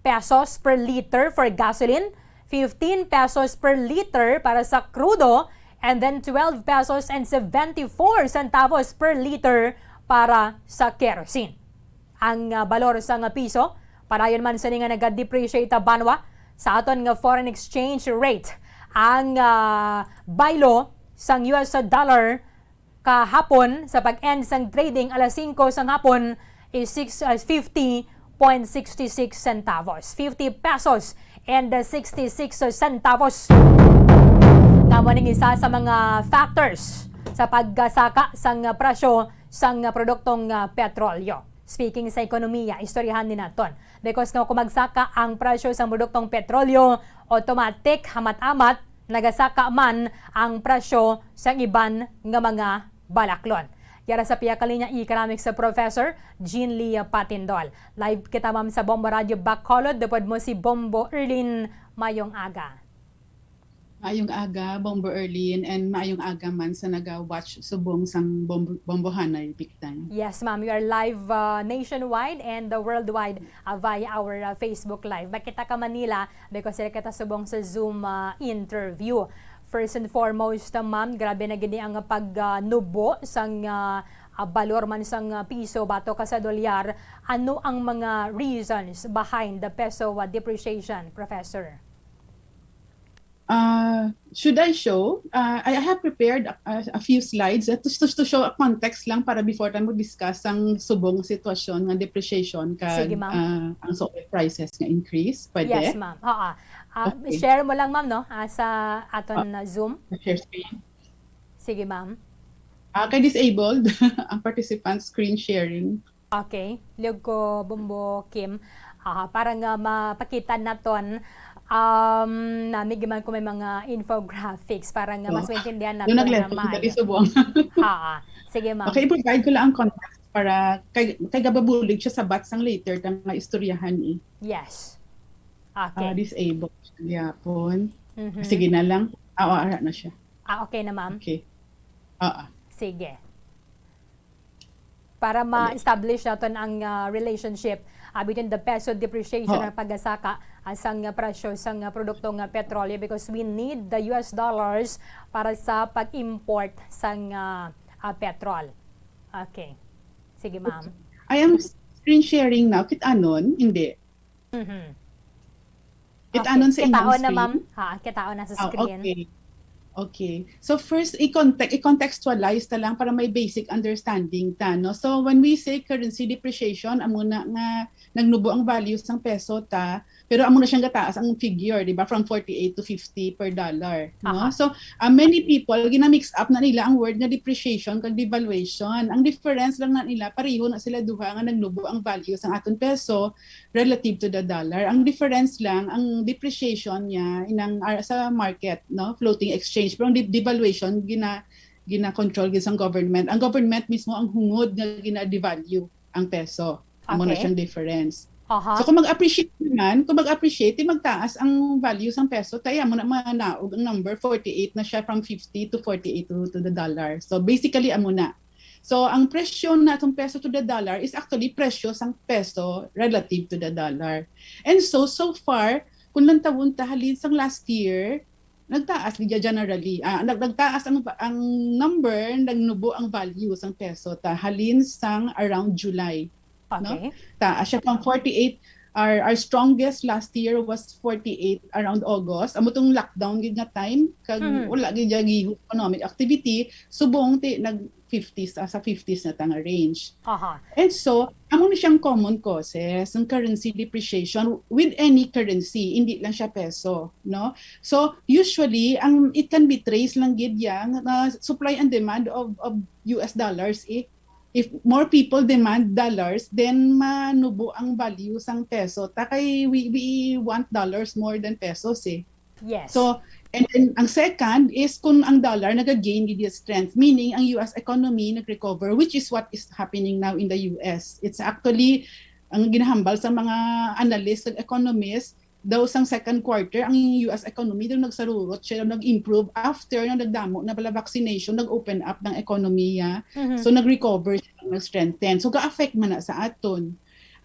pesos per liter for gasoline, fifteen pesos per liter para sa krudo, and then twelve pesos and seventy four centavos per liter para sa kerosene. Ang, ah, balor sang piso, padayon man sini nga naga-depreciate ang banwa sa aton nga foreign exchange rate. Ang, ah, baylo sang U S dollar kahapon sa pag-end sang trading alas singko sang hapon is six, ah, fifty point sixty six centavos. Fifty pesos and sixty six centavos. Nga mo ning isa sa mga factors sa pagkasaka sang presyo sang produktong, ah, petrolyo. Speaking sa ekonomiya, istoryahan ni naton. Because nga kung magsaka ang presyo sang produktong petrolyo, automatic, hamat-amat, nagasaka man ang presyo sang iban nga mga balaklon. Yara sa pihak kang linya, economics professor Jean Lee Patindol. Live kita, ma'am, sa Bombo Radio Bacolod. Upod mo si Bombo Erlin. Mayong aga. Maayong aga, Bombo Erlin, and maayong aga man sa naga-watch subong sang Bombo-, Bombohanay big time. Yes, ma'am. We are live, uh, nationwide and, uh, worldwide, uh, via our, uh, Facebook Live. Makita ka Manila, because sila kita subong sa Zoom, uh, interview. First and foremost, uh, ma'am, grabe na gid ni ang pag, uh, nubo sang, uh, uh, balor man sang, uh, piso batok sa dolyar. Ano ang mga reasons behind the peso, uh, depreciation, Professor? Uh, should I show? Uh, I have prepared a, a, a few slides, uh, to, to, to show a context lang para before tayo mag-discuss ang subong sitwasyon nga depreciation kag, Sige, ma'am. Uh, ang sa oil prices nga increase. Pwede? Yes, ma'am. Oo. Ah, Okay. Share mo lang, ma'am, no? Ah, sa aton, ah, Zoom. Share screen. Sige, ma'am. Ah, kay disabled ang participant screen sharing. Okay. Liog ko, Bombo Kim. Ah, para nga mapakita naton, um, nami giman ko may mga infographics para nga mas maintindihan naton nga maayo. Dali subong. Ah, ah. Sige, ma'am. Okay, i-provide ko lang ang context para kay, kay gababulig siya sa bat sang later ta nga istoryahan, eh. Yes. Okay. Ah, disabled. Yapon. Mhm. Sige na lang. Ah, oh, ara na siya. Ah, okay na, ma'am. Okay. Ah, ah. Sige. Para ma-establish naton ang, ah, relationship, ah, between the peso depreciation Oo. Ang pagasaka, ah, sang, ah, presyo sang, ah, produkto nga petrolyo, because we need the U S dollars para sa pag-import sang, ah, ah, petrol. Okay. Sige, ma'am. I am screen sharing now. Kit-anon? Hindi. Mhm. Kit-anon sa inyong screen? Okay. Kitaon na, ma'am. Ha, kitaon na sa screen. Ah, okay. Okay. So first, i-context, i-contextualize ta lang para may basic understanding ta, no? So when we say currency depreciation, amo na nga nagnubo ang value sang peso ta, pero amo na siyang gataas ang figure, di ba? From forty-eight to fifty per dollar, no? Aha. So, ah, many people, ginamix up na nila ang word nga depreciation kag devaluation. Ang difference lang na nila, pareho na sila duha nga nagnubo ang value sang aton peso, relative to the dollar. Ang difference lang, ang depreciation niya inang, ah, sa market, no, floating exchange, pero ang de-, devaluation gina-, gina-control gid sang government. Ang government mismo ang hungod nga gina-devalue ang peso. Amo na Okay. Siyang difference. Aha. So, kung mag-appreciate naman, kung mag-appreciate, di magtaas ang value sang peso, kaya mo na manaog ang number, forty-eight na siya, from fifty to forty-eight to, to the dollar. So, basically, amo na. So, ang presyo natong peso to the dollar is actually presyo sang peso relative to the dollar. And so, so far, kung lantawon ta halin sang last year, nagtaas gid siya generally. Ah, nag-, nagtaas ang, ang number, nagnubo ang value sang peso ta halin sang around July, no? Okay. Taas siya from forty-eight, our, our strongest last year was forty-eight around August. Amo tong lockdown gid nga time, kag Mhm. wala gid gyud economic activity, subong ti nag fifties, ah, sa fifties na ta nga range. Aha. And so, amo ni siyang common causes ng currency depreciation with any currency, hindi lang siya peso, no? So, usually, ang it can be traced lang gid yan na supply and demand of, of U S dollars. Eh. If more people demand dollars, then manubo ang value sang peso. Ta kay we, we want dollars more than pesos eh. Yes. So, and then ang second is kung ang dollar naga-gain gid yung strength, meaning ang U S economy nag-recover, which is what is happening now in the U S. It's actually ang ginahambal sa mga analysts ug economists daw sang second quarter ang U S economy daw nagsarurot siya, nag-improve after na nagdamo na bala vaccination, nag-open up ng ekonomiya. Mhm. So nag-recover siya, nag-strengthen. So ga-affect man na sa aton.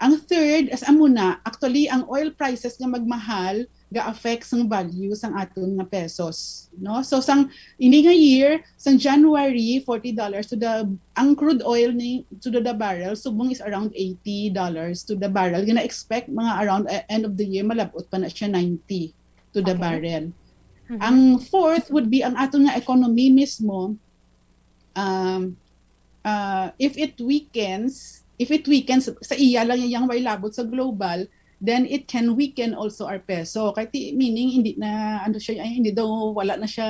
Ang third, as amo na, actually ang oil prices nga magmahal ga-affect sang value sang aton nga pesos, no? So sang ini nga year, sang January, forty dollars to the, ang crude oil ni to the, the barrel subong is around eighty dollars to the barrel. Gina-expect mga around, eh, end of the year malab-ot pa na siya ninety to the Okay. barrel. Mhm. Ang fourth would be ang aton nga economy mismo. Um, uh, if it weakens, if it weakens sa iya lang yang way labot sa global, then it can weaken also our peso. Kay ti, meaning hindi na ano siya, ay, hindi daw, wala na siya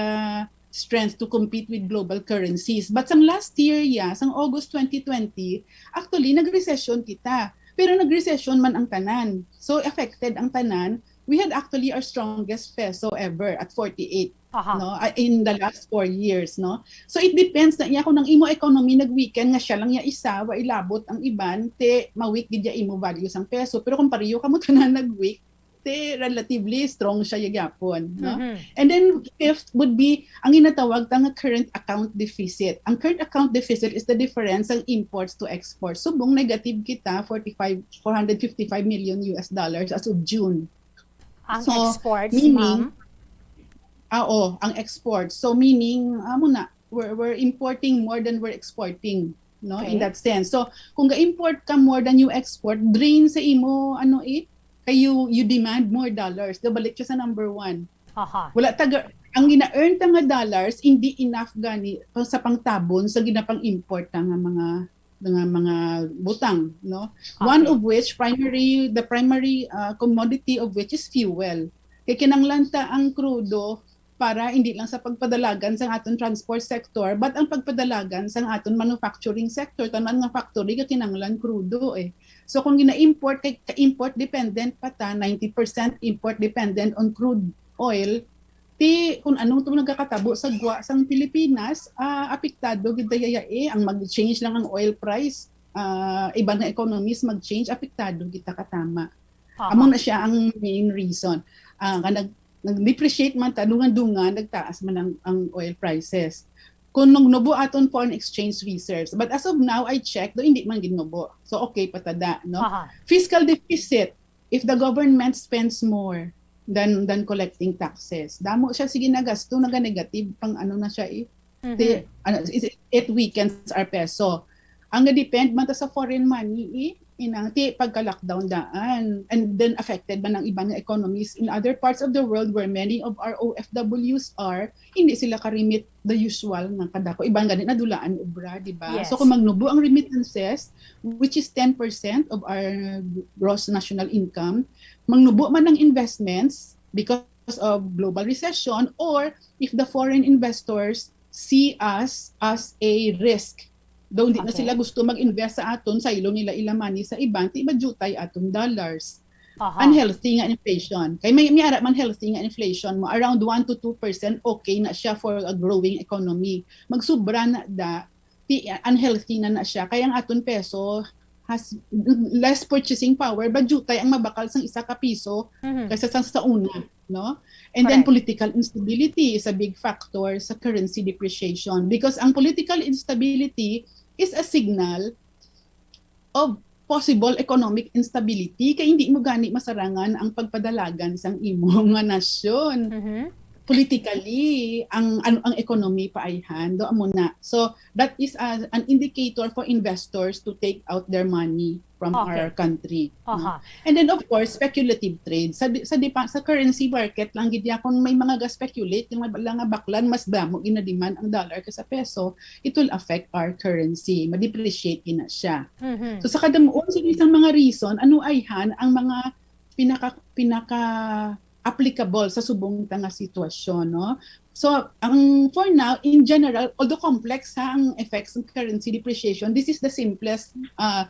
strength to compete with global currencies. But sang last year, yeah, sang August twenty twenty, actually nag-recession kita. Pero nag-recession man ang tanan. So affected ang tanan. We had actually our strongest peso ever at forty-eight, Aha. no, ah, in the last four years, no. So it depends na iya kung ang imo economy nag-weaken nga siya lang ya isa, wa ilabot ang iban, te ma-weak gid ya imo value sang peso. Pero kung pareho kamo tanan nag-weak, te relatively strong siya ya gyapon, no. Mhm. And then fifth would be ang ginatawag ta nga current account deficit. Ang current account deficit is the difference ng imports to exports. Subong negative kita, forty-five, four hundred fifty-five million U S dollars as of June. Ang So, exports, meaning, ma'am? Ah, oo, ang export. So meaning, amo na, we're, we're importing more than we're exporting, no? In Okay. that sense. So kung ga-import ka more than you export, drain sa imo, ano eh, kay you, you demand more dollars. Gabalik siya sa number one. Aha. Wala taga, ang gina-earn ta nga dollars, hindi enough gani pa sa pangtabon sa ginapang-import ta nga mga, nga mga butang, no? One Okay. of which, primary, the primary uh, commodity of which is fuel. Kay kinanglan ta ang krudo para hindi lang sa pagpadalagan sang aton transport sector, but ang pagpadalagan sang aton manufacturing sector. Tanan nga factory ka kinanglan krudo eh. So kung gina-import, kay ka-import dependent pa ta, ninety percent import dependent on crude oil, ti kung anong to nagakatabo sa gwa sang Pilipinas, ah, apektado gid ta ya eh. Ang mag-change lang ang oil price, ah, iban nga economies mag-change, apektado gid ta katama. Aha. Amo na siya ang main reason. Ah, nga nag, nag-depreciate man ta, dungan-dungan, nagtaas man ang, ang oil prices. Kung nagnubo aton foreign exchange reserves. But as of now, I checked, do hindi man ginubo. So okay pa tada, no? Aha. Fiscal deficit, if the government spends more than than collecting taxes, damo siya sige nagasto, naga-negative pang ano na siya eh. Mhm. Ti-, ano, it, it weakens our peso. Ang depend man ta sa foreign money eh, inang ti pagka-lockdown daan, and then affected man ang iban nga economies in other parts of the world where many of our O F Ws are, hindi sila ka-remit the usual nga kadako. Iban gani nadulaan obra, di ba? Yes. So kung magnubo ang remittances, which is ten percent of our gross national income, magnubo man ang investments because of global recession, or if the foreign investors see us as a risk, though hindi na Okay. sila gusto mag-invest sa aton, saylo nila ila money sa iban, ti madutay aton dollars. Aha. Unhealthy nga inflation. Kay may, may ara man healthy nga inflation mo, around one to two percent, okay na siya for a growing economy. Magsubra na da, ti, unhealthy na na siya. Kaya ang aton peso has less purchasing power, madutay ang mabakal sang isa ka piso Mhm. kaysa sa, sa una, no? And then Correct. Political instability is a big factor sa currency depreciation, because ang political instability is a signal of possible economic instability, kay hindi mo gani masarangan ang pagpadalagan sang imo nga nasyon. Mhm. politically ang ang, ang economy pa ayhan do amo na. So that is a, an indicator for investors to take out their money from Okay. our country. No? Aha. And then of course speculative trade sa di- sa dipa, sa currency market lang gid ya, kung may mga ga-speculate yung mga nga baklan mas damo gina-demand ang dollar kaysa peso, it will affect our currency, ma-depreciate gina siya. Mhm. So sa kadamuon sa isang mga reason ano ayhan ang mga pinaka pinaka applicable sa subong ta nga sitwasyon, no? So, ang for now, in general, although complex ha ang effects ng currency depreciation, this is the simplest uh,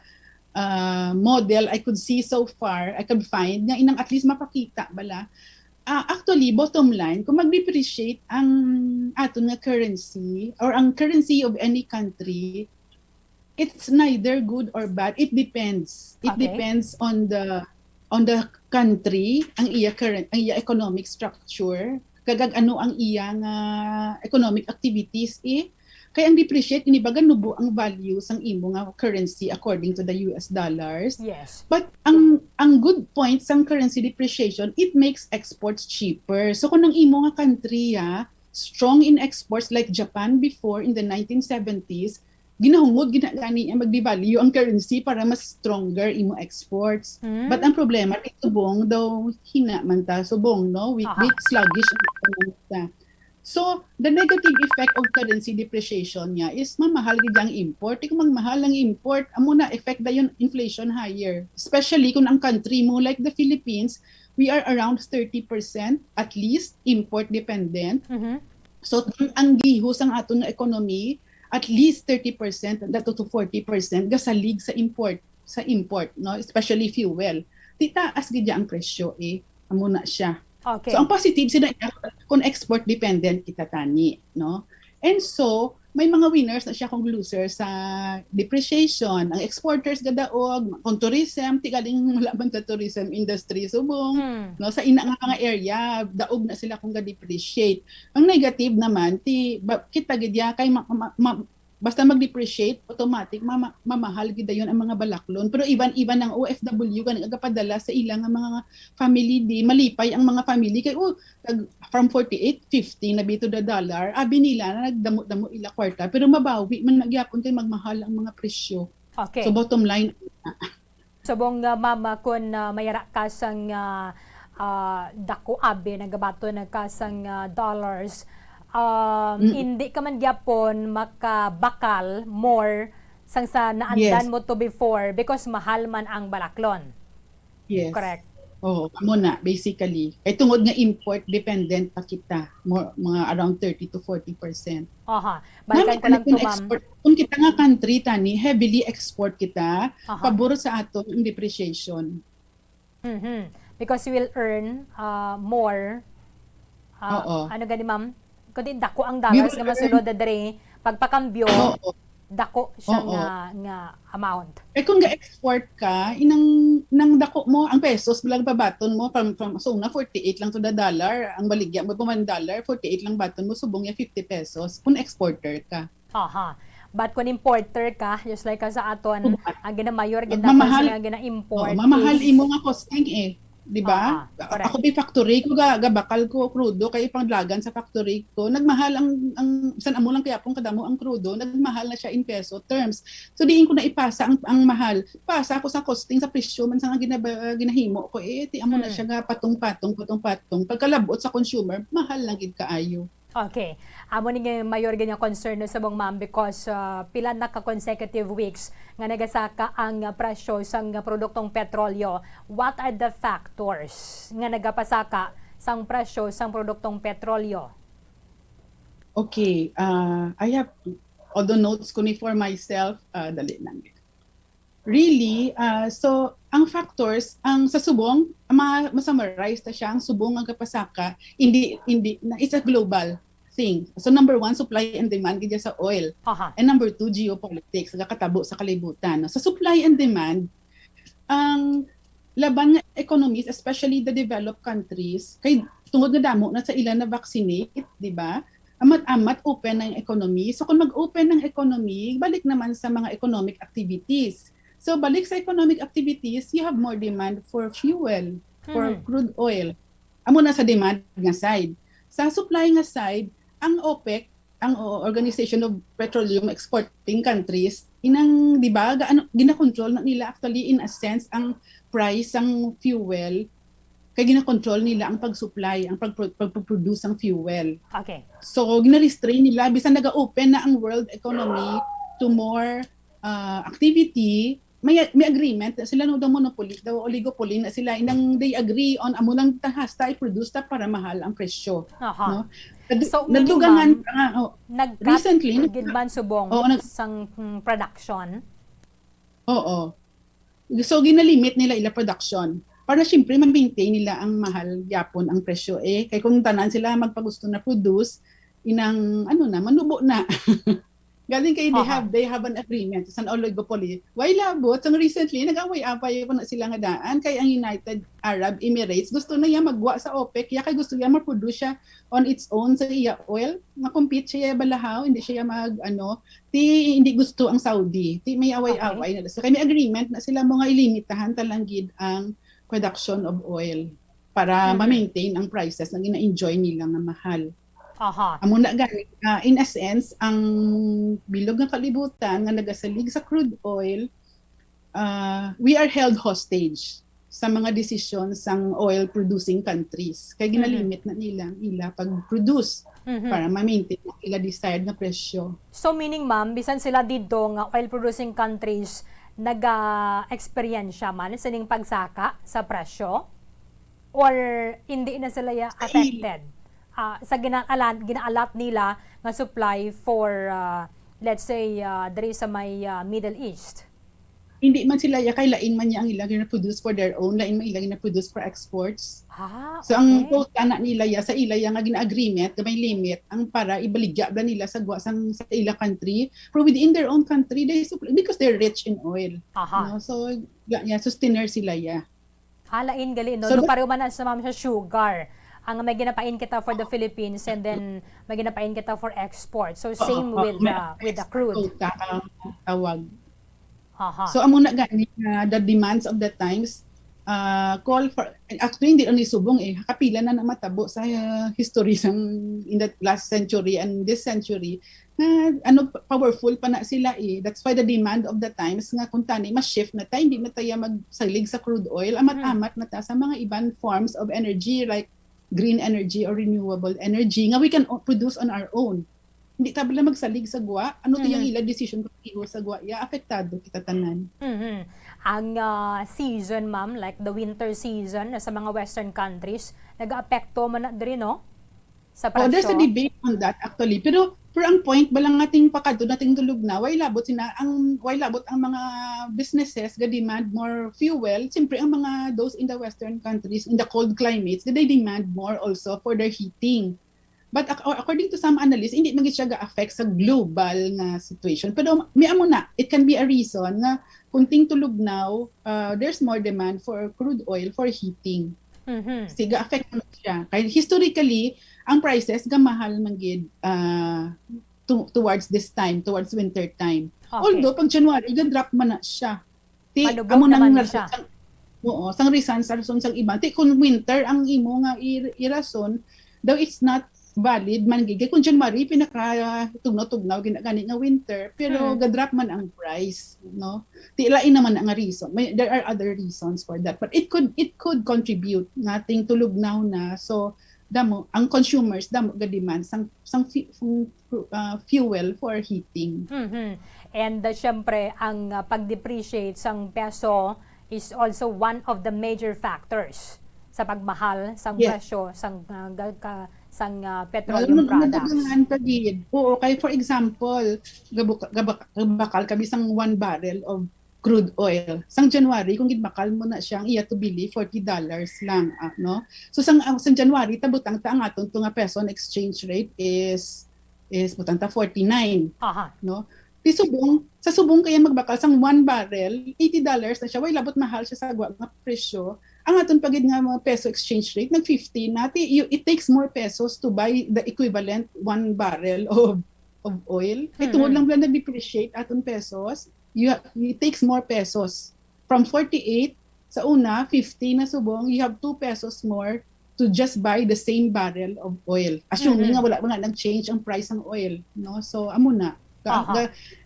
uh, model I could see so far, I could find, nga inang at least mapakita bala. Ah, actually, bottom line, kung mag-depreciate ang aton nga currency or ang currency of any country, it's neither good or bad. It depends. It Okay. depends on the on the country, ang iya current, ang iya economic structure, kag ano ang iya nga economic activities eh. Kay ang depreciate ini baga nubo ang value sang imo nga currency according to the U S dollars. Yes. But ang ang good point sang currency depreciation, it makes exports cheaper. So kung ang imo nga country ah, strong in exports like Japan before in the nineteen seventies, ginahungod gina gani niya mag-devalue ang currency para mas stronger imo exports. Hmm. But ang problema, kay subong daw hina man ta, subong, no? Weak, Aha. weak, sluggish ang ekonomiya. So, the negative effect of currency depreciation niya is mamahal gid ang import. Kung magmahal ang import, amo na effect dayon inflation higher. Especially kung ang country mo, like the Philippines, we are around thirty percent at least import dependent. Mhm. So ang, ang gihos ang aton nga economy, at least thirty percent dato to forty percent gasalig sa import, sa import, no, especially fuel. Di taas gid ya ang presyo eh. Amo na siya. Okay. So ang positive sila kung export dependent kita tani, no? And so may mga winners na siya kung loser sa depreciation. Ang exporters gadaog, kung tourism, ti galing wala man sa tourism industry subong. Hmm. No, sa ina nga mga area, daog na sila kung ga-depreciate. Ang negative naman, ti ba, kita gid ya kay ma, ma, ma, basta mag-depreciate, automatic mama, mamahal gid dayon ang mga balaklon. Pero even even ang O F W gani nagapadala sa ila nga mga family di malipay ang mga family kay oh, tag, from forty-eight, fifty na bito the dollar. Abi nila na nagdamo-damo ila kwarta pero mabawi man na gyapon kay magmahal ang mga presyo. Okay. So bottom line, Subong nga mama kun ah, mayara ka sang ah, ah, dako abi nagabaton na ka sang ah, dollars. Um, Mm. Hindi ka man gyapon makabakal more sang sa naandan Yes. mo to before because mahal man ang balaklon. Yes. Correct. Oo, amo na basically. Kay tungod nga import dependent pa kita, more, mga around thirty to forty percent. Aha. Ma'am, Balikan ko lang kung to, ma'am. export, kung kita nga country tani, heavily export kita, Aha. pabor sa aton ang depreciation. Mhm. Because you will earn uh, more. Uh, Oo. Ano gani, ma'am? Kundi dako ang We dollars will nga masulod diri, pagpakambyo, Oo. dako siya Oo. nga nga amount. Eh kung ga-export ka, inang nang dako mo ang pesos lang pabaton mo from from so na forty-eight lang to the dollar, ang baligya mo pa man dollar, forty-eight lang baton mo subong ya fifty pesos kung exporter ka. Aha. But kung importer ka, just like ka sa aton, Ubat. Ang ginamayor Ang gid naton mamahal- sa gina-import. Oo, mamahal is- imo nga costing eh, di ba? Ah, correct. Ako may factory ko ga, gabakal ko krudo kay panglagan sa factory ko. Nagmahal ang ang san amo lang kaya pong kadamo ang krudo, nagmahal na siya in peso terms. So diin ko na ipasa ang ang mahal. Pasa ako sa costing sa presyo man sa nga ginaba, ginahimo ko eh, ti amo na Hmm. siya nga patong-patong patong-patong. Pagkalabot sa consumer, mahal lang gid kaayo. Okay. Amo ni nga mayor gid nga concern no, subong, ma'am, because uh, pila na ka consecutive weeks nga nagasaka ang uh, presyo sang uh, produktong petrolyo. What are the factors nga nagapasaka sang presyo sang produktong petrolyo? Okay, uh, I have all the notes ko ni for myself. Uh, dali lang. Really, uh, so ang factors, ang sa subong, ma masummarize ta siya, ang subong nga gapasaka, hindi, hindi, na, it's a global thing. So number one, supply and demand gid sa oil. Aha. And number two, geopolitics, gakatabo sa kalibutan. No? Sa supply and demand, ang laban nga economies, especially the developed countries, kay tungod nga damo na sa ila na vaccinate, di ba? Amat-amat open na yung economy. So kung mag-open ng economy, balik naman sa mga economic activities. So balik sa economic activities, you have more demand for fuel, for Mhm. crude oil. Amo na sa demand nga side. Sa supply nga side, ang OPEC, ang o- Organization of Petroleum Exporting Countries, inang, di ba, ga- ano, ginakontrol na nila actually in a sense ang price sang fuel, kay ginakontrol nila ang pag-supply, ang pag- pagproduce sang fuel. Okay. So, gina-restrain nila, bisan naga-open na ang world economy to more uh, activity, may may agreement na sila, no, daw monopoly, daw oligopoly na sila, inang they agree on amo lang ta hasta i-produce ta para mahal ang presyo. Aha. No? Nadu- So, meaning, nadugangan ma'am, pa nga, oh, Nag-cut recently, nag- gid man subong Oo, nag- sang mm, production? Oo. So, ginalimit nila ila production. Para siyempre, ma-maintain nila ang mahal gyapon ang presyo eh. Kay kung tanan sila magpagusto na produce, inang ano na, manubo na. Galing kay they Aha. have they have an agreement sa oligopoly. Why labot? Sang recently, nag-away-away pa na sila nga daan kay ang United Arab Emirates gusto na iya magwa sa OPEC, ya kay gusto iya ma-produce siya on its own sa iya oil. Ma-compete siya balahaw, hindi siya mag ano, ti hindi gusto ang Saudi. Ti may away-away na. So kay may agreement na sila mga ilimitahan talang gid ang production of oil para Mhm. ma-maintain ang prices na gina-enjoy nila nga mahal. Aha. Amo na gani, ah, in a sense, ang bilog nga kalibutan nga nagasalig sa crude oil, ah, we are held hostage sa mga desisyon sang oil producing countries. Kay Mhm. ginalimit na nila ang ila pag-produce Mhm. para ma-maintain ang ila desired nga presyo. So meaning, ma'am, bisan sila didto nga oil producing countries naga-eksperyensya man sining pagsaka sa presyo, or hindi na sila ya Sa il- affected ah, sa ginaalat, ginaalat nila nga supply for, ah, let's say, ah, diri sa may ah, Middle East? Hindi man sila ya kay lain man niya ang ila gina-produce for their own, lain man ila gina-produce for exports. Ah, So ang okay. quota na nila ya sa ila ya nga gina-agreement nga may limit ang para ibaligya ba nila sa gwa sang sa ila country, pero within their own country they supply because they're rich in oil. Aha. No? So ya, ya sustainer sila ya. Ah, lain gali, no? So, No, that- pareho man na sa, ma'am, sa sugar. Ang may ginapain kita for the Philippines and then may ginapain kita for export. So same Oo, with may the with the crude. Quota ang tawag. Aha. So amo na gani nga the demands of the times uh, call for, actually hindi lang ni subong eh, kapila na namatabo sa uh, history sang in the last century and this century nga ano, powerful pa na sila eh. That's why the demand of the times nga kung tani ma-shift na ta, hindi na tayo magsalig sa crude oil, amat-amat na ta sa mga iban forms of energy like green energy or renewable energy nga we can o- produce on our own. Hindi ta bala magsalig sa gwa. Ano to yung Mhm. ila decision kung igo sa gwa? Ya, apektado kita tanan. Mhm. Ang ah, season, ma'am, like the winter season na sa mga western countries, nag-aapekto man na diri, no? Sa Oh, there's a presyo. Debate on that actually. Pero for ang point, balang ating pakadto nating tulog na, why labot sina ang why labot ang mga businesses ga demand more fuel? Siyempre ang mga those in the western countries, in the cold climates, they demand more also for their heating. But ac- according to some analysts, hindi man gid siya ga-affect sa global nga situation. Pero may amo na, it can be a reason nga kung ting tulog now, uh, there's more demand for crude oil for heating. Mhm. Sige, affect mo siya. Kaya historically, ang prices gamahal man gid ah, to- towards this time, towards winter time. Okay. Although pag January, ga-drop man na siya. Ti Manubog amo nang naman rason siya. sang, oo, sang reason sa rason sang iba. Ti kung winter ang imo nga i- irason, daw it's not valid man gid. Kung January pinaka tugnaw-tugnaw gina- gani nga winter, pero Hmm. ga-drop man ang price, no? Ti lain naman ang reason. May there are other reasons for that, but it could it could contribute nga ting tulog now na. So damo ang consumers damo ga-demand sang sang, fu- sang uh, fuel for heating. Mhm. And uh, syempre, ang uh, pag-depreciate sang peso is also one of the major factors sa pagmahal sang Yes. presyo sang uh, ga- ka- sang uh, Lalo petroleum na products. nadagangan pa gid. Oo, kay for example, gabuka, gabak, gabakal kami sang one barrel of crude oil. Sang January, kung gidbakal mo na siya, ang iya to bili, forty dollars lang, ah, no? So, sang, ang- sang January, tabutang ta ang aton to nga peso ang exchange rate is, is butang ta forty-nine, Aha. no? Di subong, sa subong kaya magbakal sang one barrel, eighty dollars na siya. Way labot mahal siya sa gwa nga presyo. Ang aton pa gid nga mga peso exchange rate, nag fifty na. Ti- you- It takes more pesos to buy the equivalent one barrel of of oil. Kay tungod Mhm. lang ba nag-depreciate aton pesos, you ha- it takes more pesos. From forty-eight, sa una, fifty na subong, you have two pesos more to just buy the same barrel of oil, assuming nga wala nga nag-change ang price ng oil, no? So amo na. Ka- Aha. Nga,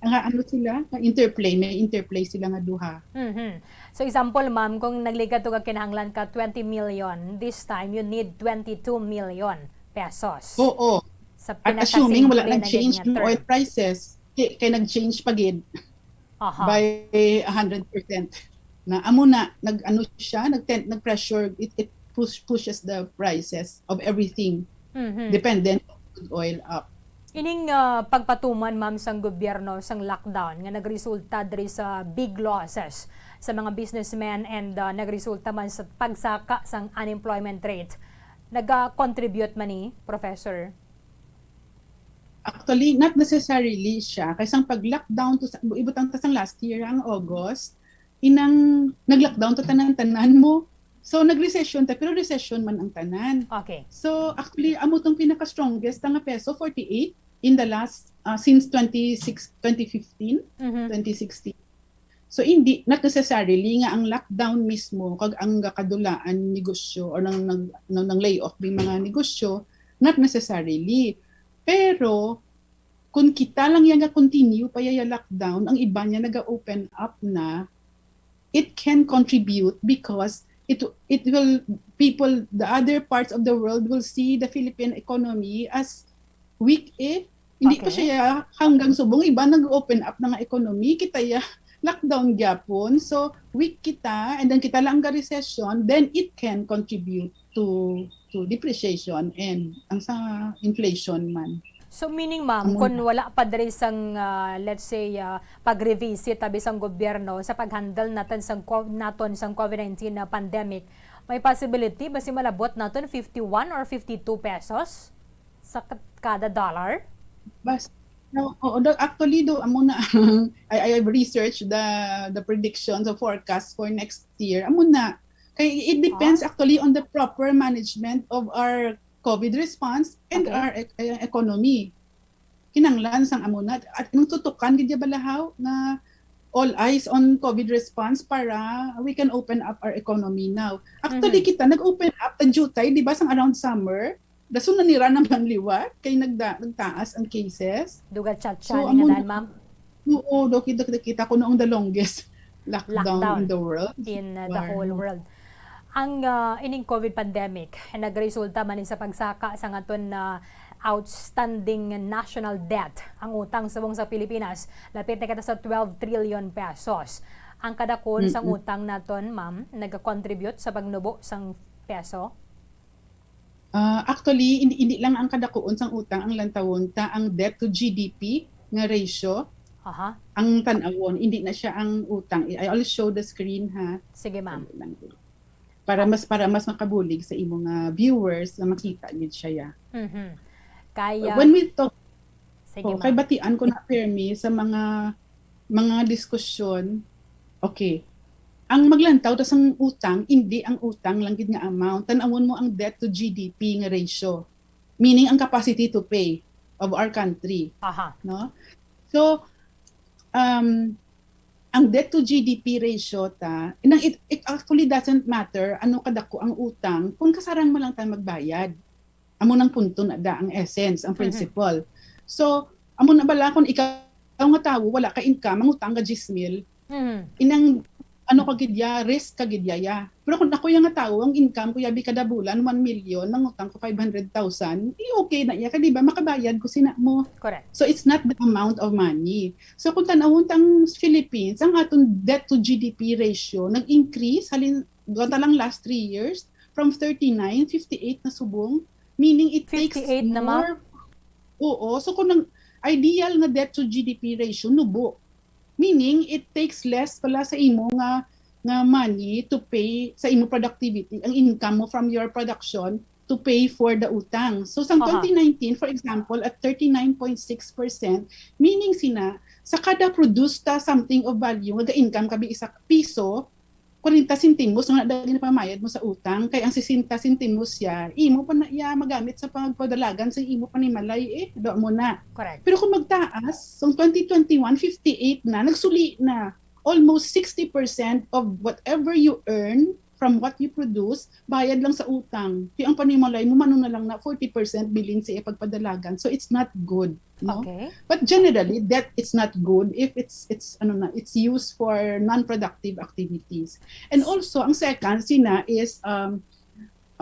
nga ano sila, nga interplay, may interplay sila nga duha. Mhm. So example, ma'am, kung nagligat to ka kinahanglan ka twenty million, this time you need twenty-two million pesos. Oo. Sa At assuming wala pinakasimple na nag-change gid nga ang oil term. Prices, kay, kay nag-change pa gid Aha. By a hundred percent. Na amo na, nag-ano siya, nag-, nag-pressure, it, it push, pushes the prices of everything Mhm. dependent on crude oil up. Ining, ah, pagpatuman, ma'am, sang gobyerno sang lockdown nga nagresulta diri sa big losses sa mga businessmen and, ah, nagresulta man sa pagsaka sang unemployment rate. Naga-contribute man ni, Professor? Actually, not necessarily siya. Kay sang pag-lockdown to sa, ibutang ta sang last year, ang August, inang nag-lockdown to tanan-tanan mo. So, nag-recession ta, pero recession man ang tanan. Okay. So, actually, amo tong pinaka-strongest nga peso, forty-eight, in the last, ah, since twenty-six, twenty fifteen, Mhm. twenty sixteen. So, hindi, not necessarily nga ang lockdown mismo kag ang gakadulaan negosyo or nang, nang, nang, nang layoff bing mga negosyo, not necessarily. Pero, kung kita lang yan nga continue pa yaya lockdown, ang iba niya naga-open up na, it can contribute because it, it will, people, the other parts of the world will see the Philippine economy as weak eh. Hindi pa Okay. siya hanggang subong iba nag-open up na nga economy, kita ya lockdown gyapon. So weak kita and then kita lang ga recession, then it can contribute to to depreciation and ang sa inflation man. So meaning, ma'am, Amo kung na. wala pa diri sang, ah, let's say, ah, pag-revisit tabi sang gobyerno sa pag-handle natin sang co-, naton sang COVID nineteen na pandemic, may possibility ba si malabot naton fifty-one or fifty-two pesos sa k-, kada dollar? Bas, no, oo, do, actually, do, amo na ang, I, I have researched the, the predictions of forecast for next year. Amo na. Kay it depends Ah. actually on the proper management of our COVID response and Okay. our e-, e-, economy. Kinanglan sang amo na. At ang tutukan gid ya balahaw nga all eyes on COVID response para we can open up our economy now. Actually, Mhm. kita nag-open up, tagdiutay, di ba, sang around summer, dason na nira naman liwat, kay nagda-, nagtaas ang cases. Duga chat So, siya amo nga na. daan, ma'am. Oo, do, kita, kita ko noong the longest lockdown Lockdown in the world. in, uh, the Wow. whole world. Ang, uh, ining COVID pandemic, nagresulta man ni sa pagsaka sa aton na outstanding national debt. Ang utang subong sa Pilipinas, lapit na kita sa twelve trillion pesos. Ang kadakon sang Mm-mm. utang naton, ma'am, nagakontribute sa pagnubo sang peso? Ah, actually, hindi, hindi lang ang kadakuon sang utang ang lantawon, ta ang debt to G D P nga ratio Aha. ang tan-awon, hindi na siya ang utang. I, I'll show the screen, ha. Sige, ma'am. Dali lang. Para mas, para mas makabulig sa imo nga viewers nga makita gid siya, ya. Mhm. Kaya When we talk, Sige, oh, kay ma'am. batian ko na, permi, sa mga, mga diskusyon. Okay. Ang maglantaw ta sang utang, hindi ang utang lang gid nga amount. Tan-awon mo ang debt to G D P nga ratio. Meaning ang capacity to pay of our country, Aha. no? So, um, ang debt to G D P ratio ta, nang it, it actually doesn't matter ano kadako ang utang kung kasarang mo lang ta magbayad. Amo nang punto na da, ang essence, ang Mhm. principle. So, amo na bala kung ikaw nga tawo, wala ka income, mangutang ka diyes mil, Mhm. inang ano ka gid ya, risk ka gid ya, ya. Pero kung ako ya nga tawo, ang income ko ya bi kada bulan, one million, mangutang ko five hundred thousand, di okay na ya, kay di ba, makabayad ko sina mo. Correct. So, it's not the amount of money. So, kung tan-awon tang Philippines, ang aton debt to G D P ratio nag-increase, halin, duha ta lang last three years, from thirty-nine, fifty-eight na subong. Meaning, it takes Fifty-eight na, ma'am? more. Oo. So, kung ang ideal nga debt to G D P ratio, nubo. Meaning, it takes less pala sa imo nga, nga money to pay sa imo productivity, ang income mo from your production to pay for the utang. So, sang Aha. twenty nineteen, for example, at thirty-nine point six percent, meaning sina, sa kada produce ta something of value, nga ga-income ka bi isa piso, kwarenta sentimos nga na ginapamayad mo sa utang, kay ang sesenta sentimos siya, imo pa na iya magamit sa pagpadalagan sa imo panimalay, eh, do mo na. Correct. Pero kung magtaas, sang twenty twenty-one, fifty-eight na, nagsuli na. Almost sixty percent of whatever you earn from what you produce, bayad lang sa utang. Kaya ang panimalay mo, mano na lang na forty percent bilin sa ipagpadalagan. So it's not good. No? Okay. But generally, debt is not good if it's it's ano na, it's used for non-productive activities. And also, ang second sina is um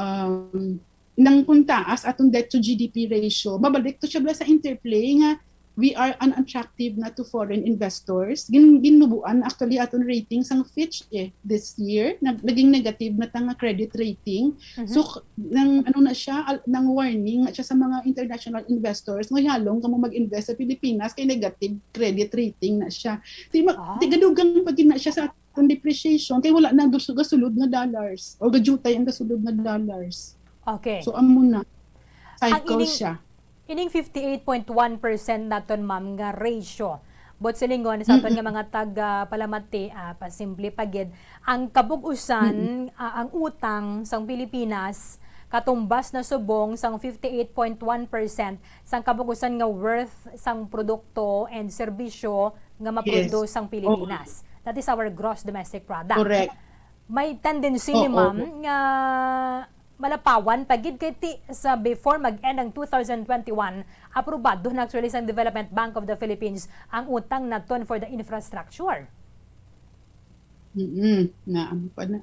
um nang kung taas atong debt to G D P ratio, mabalik to siya bala sa interplay nga we are unattractive na to foreign investors. Gin ginubuan actually atong rating sang Fitch eh this year, nag, naging negative na ta nga credit rating. Mhm. So k- nang ano na siya, al- nang warning na siya sa mga international investors nga halong kamo mag-invest sa Pilipinas kay negative credit rating na siya. Di, ma- Ah. di gadugang pa gid na siya sa atong depreciation kay wala na gas- gasulod nga dollars o gajutay ang gasulod nga dollars. Okay. So amo na. Ang Cycle ining- siya. Ining fifty-eight point one percent naton, ma'am, nga ratio. But silingon sa aton nga mga tag-, ah, palamati, ah, pasimple pa gid, ang kabug-usan, ah, ang utang sang Pilipinas katumbas na subong sang fifty-eight point one percent sang kabug-usan nga worth sang produkto and serbisyo nga maproduce sang Pilipinas. That is our gross domestic product. Correct. May tendency ni Oo. Ma'am nga malapawan pa gid kay ti sa before mag-end ang two thousand twenty-one, aprobado na actually sang Development Bank of the Philippines ang utang naton for the infrastructure. Mm-mm. Na, ano pa na?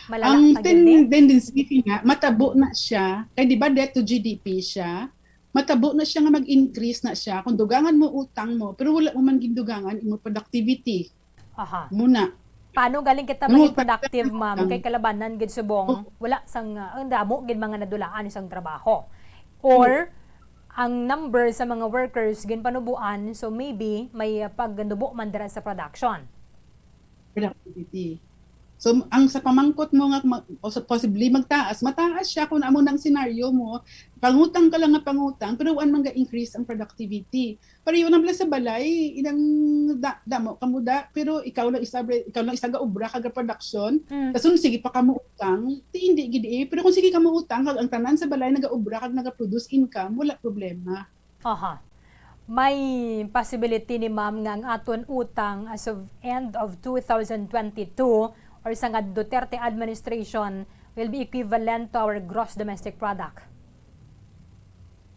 Malala Ang pa gid ni. ten- tendency nga, matabo na siya. Kay di ba debt to G D P siya? Matabo na siya nga mag-increase na siya. Kung dugangan mo utang mo, pero wala mo man gindugangan imo productivity. Aha. Muna. Paano galing kita Nangutang maging productive, ma'am? lang. Kay kalabanan gid subong, wala sang, ah, ang damo gid mga nadulaan sang trabaho. Or, ang number sa mga workers ginpanubuan, so maybe may, ah, pagnubo man dira sa production. Productivity. So, ang sa pamangkot mo nga ma- o sa possibly magtaas, mataas siya kung amo nang senaryo mo. Pangutang ka lang nga pangutang, pero wala man ga-increase ang productivity. Pareho na bala sa balay, inang da, damo ka muda, pero ikaw lang isa, ikaw lang isa ga obra kag production. Mm. Kaso sige pa ka mo utang, ti hindi gid eh. Pero kung sige ka mo utang, kag ang tanan sa balay nagaobra kag nagaproduce income, wala problema. Aha. May possibility ni ma'am nga ang aton utang as of end of two thousand twenty-two or sa nga Duterte administration will be equivalent to our gross domestic product?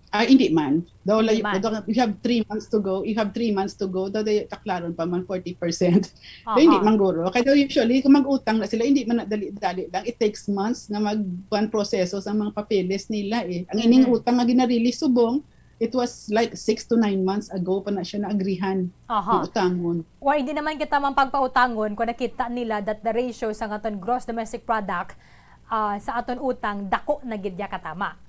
Ah, hindi man. Daw Hindi like, man. Daw, you have three months to go. You have three months to go. Daw, daw, taklaron pa man forty percent. Aha. Hindi man guro. Kaya daw usually, kung mag-utang na sila, hindi man na dali-dali lang. It takes months na mag-, kuwan, proseso sa mga papeles nila eh. Ang ining Mhm. utang nga ginarelease subong, it was like six to nine months ago pa na siya naagrihan Aha. ng utangon. Or hindi naman kita man pagpautangon kung nakita nila that the ratio sa aton gross domestic product, ah, sa aton utang, dako na gid ya katama.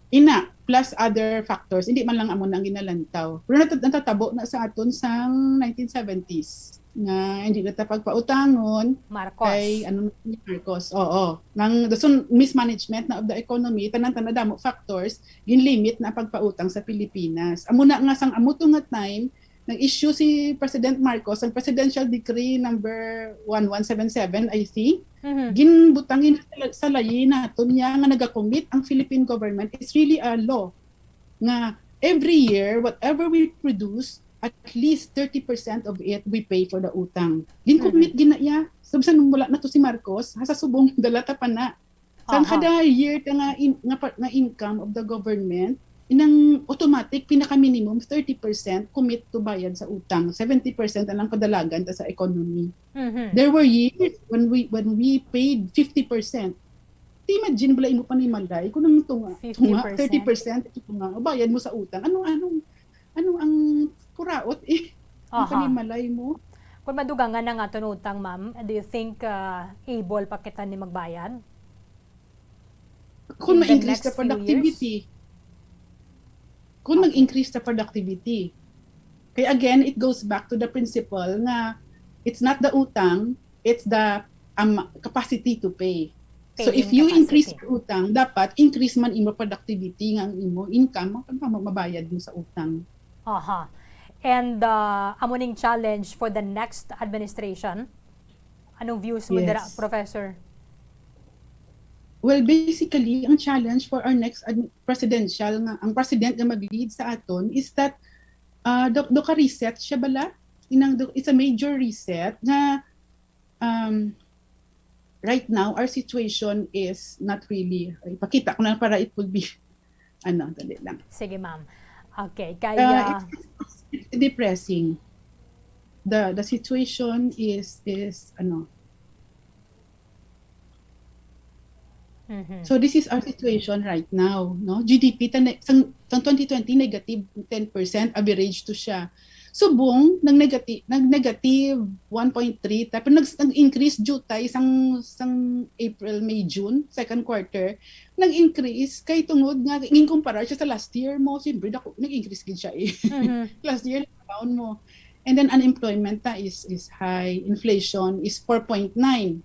Ina, plus other factors, hindi man lang amo na ang ginalantaw. Pero nat- natatabo na sa aton sang nineteen seventies nga hindi na ta pagpautangon Marcos. kay ano ni Marcos. Oo. Nang dason mismanagement na of the economy, tanan-tanan damo factors, ginlimit na ang pagpautang sa Pilipinas. Amo na nga sang amo to nga time, nag-issue si President Marcos ng Presidential Decree number one one seven seven, I think. Mhm. Ginbutang in sa layi naton niya nga nagakommit ang Philippine government. It's really a law nga every year, whatever we produce, at least thirty percent of it we pay for the utang. Ginkommit gid na iya. Sabi sa nung wala na to si Marcos, ha, sa subong dala ta pa na. Sa Aha. Kada year ta nga, in, nga, pa- nga income of the government, inang automatic, pinaka-minimum, thirty percent commit to bayad sa utang. Seventy percent ang kadalagan ta sa economy. Mhm. There were years when we when we paid fifty percent. Imagine bala imo panimalay kung nang tunga, tunga Fifty percent. thirty percent ito tunga, bayad mo sa utang. Ano ano ano ang puraot eh? Ang Aha. Panimalay mo. Kung madugangan ang aton utang, ma'am, do you think, ah, able pa kita ni magbayad? Kung In the ma-increase next the few productivity. Kung Okay. mag-increase the productivity. Kaya again, it goes back to the principle nga it's not the utang, it's the um, capacity to pay. So if Paying you increase capacity. Your utang, dapat increase man imo productivity nga ang imo income, ma- ma- mabayad mo sa utang. Aha. And, uh, amo ning challenge for the next administration? Anong views mo dira, Yes. Professor? Well, basically, ang challenge for our next admi- presidential nga ang president nga mag-lead sa aton is that uh, do, do ka reset siya bala? Inang do, it's a major reset nga um, right now, our situation is not really, ipakita ko na para it will be, ano, dali lang. Sige, ma'am. Okay, Uh, kaya... it's, it's depressing. The the situation is is ano. Mhm. So this is our situation right now, no? G D P ta ne- sang, sang twenty twenty, negative ten percent average to siya. Subong nag negative, nag negative one point three ta, pero nag, nag-increase jutay sang sang April, May, June, second quarter, nag-increase kay tungod nga ginkumpara siya sa last year mo, siyempre dako, nag-increase gid siya eh. Mhm. Last year, down mo. And then unemployment na is is high, inflation is four point nine.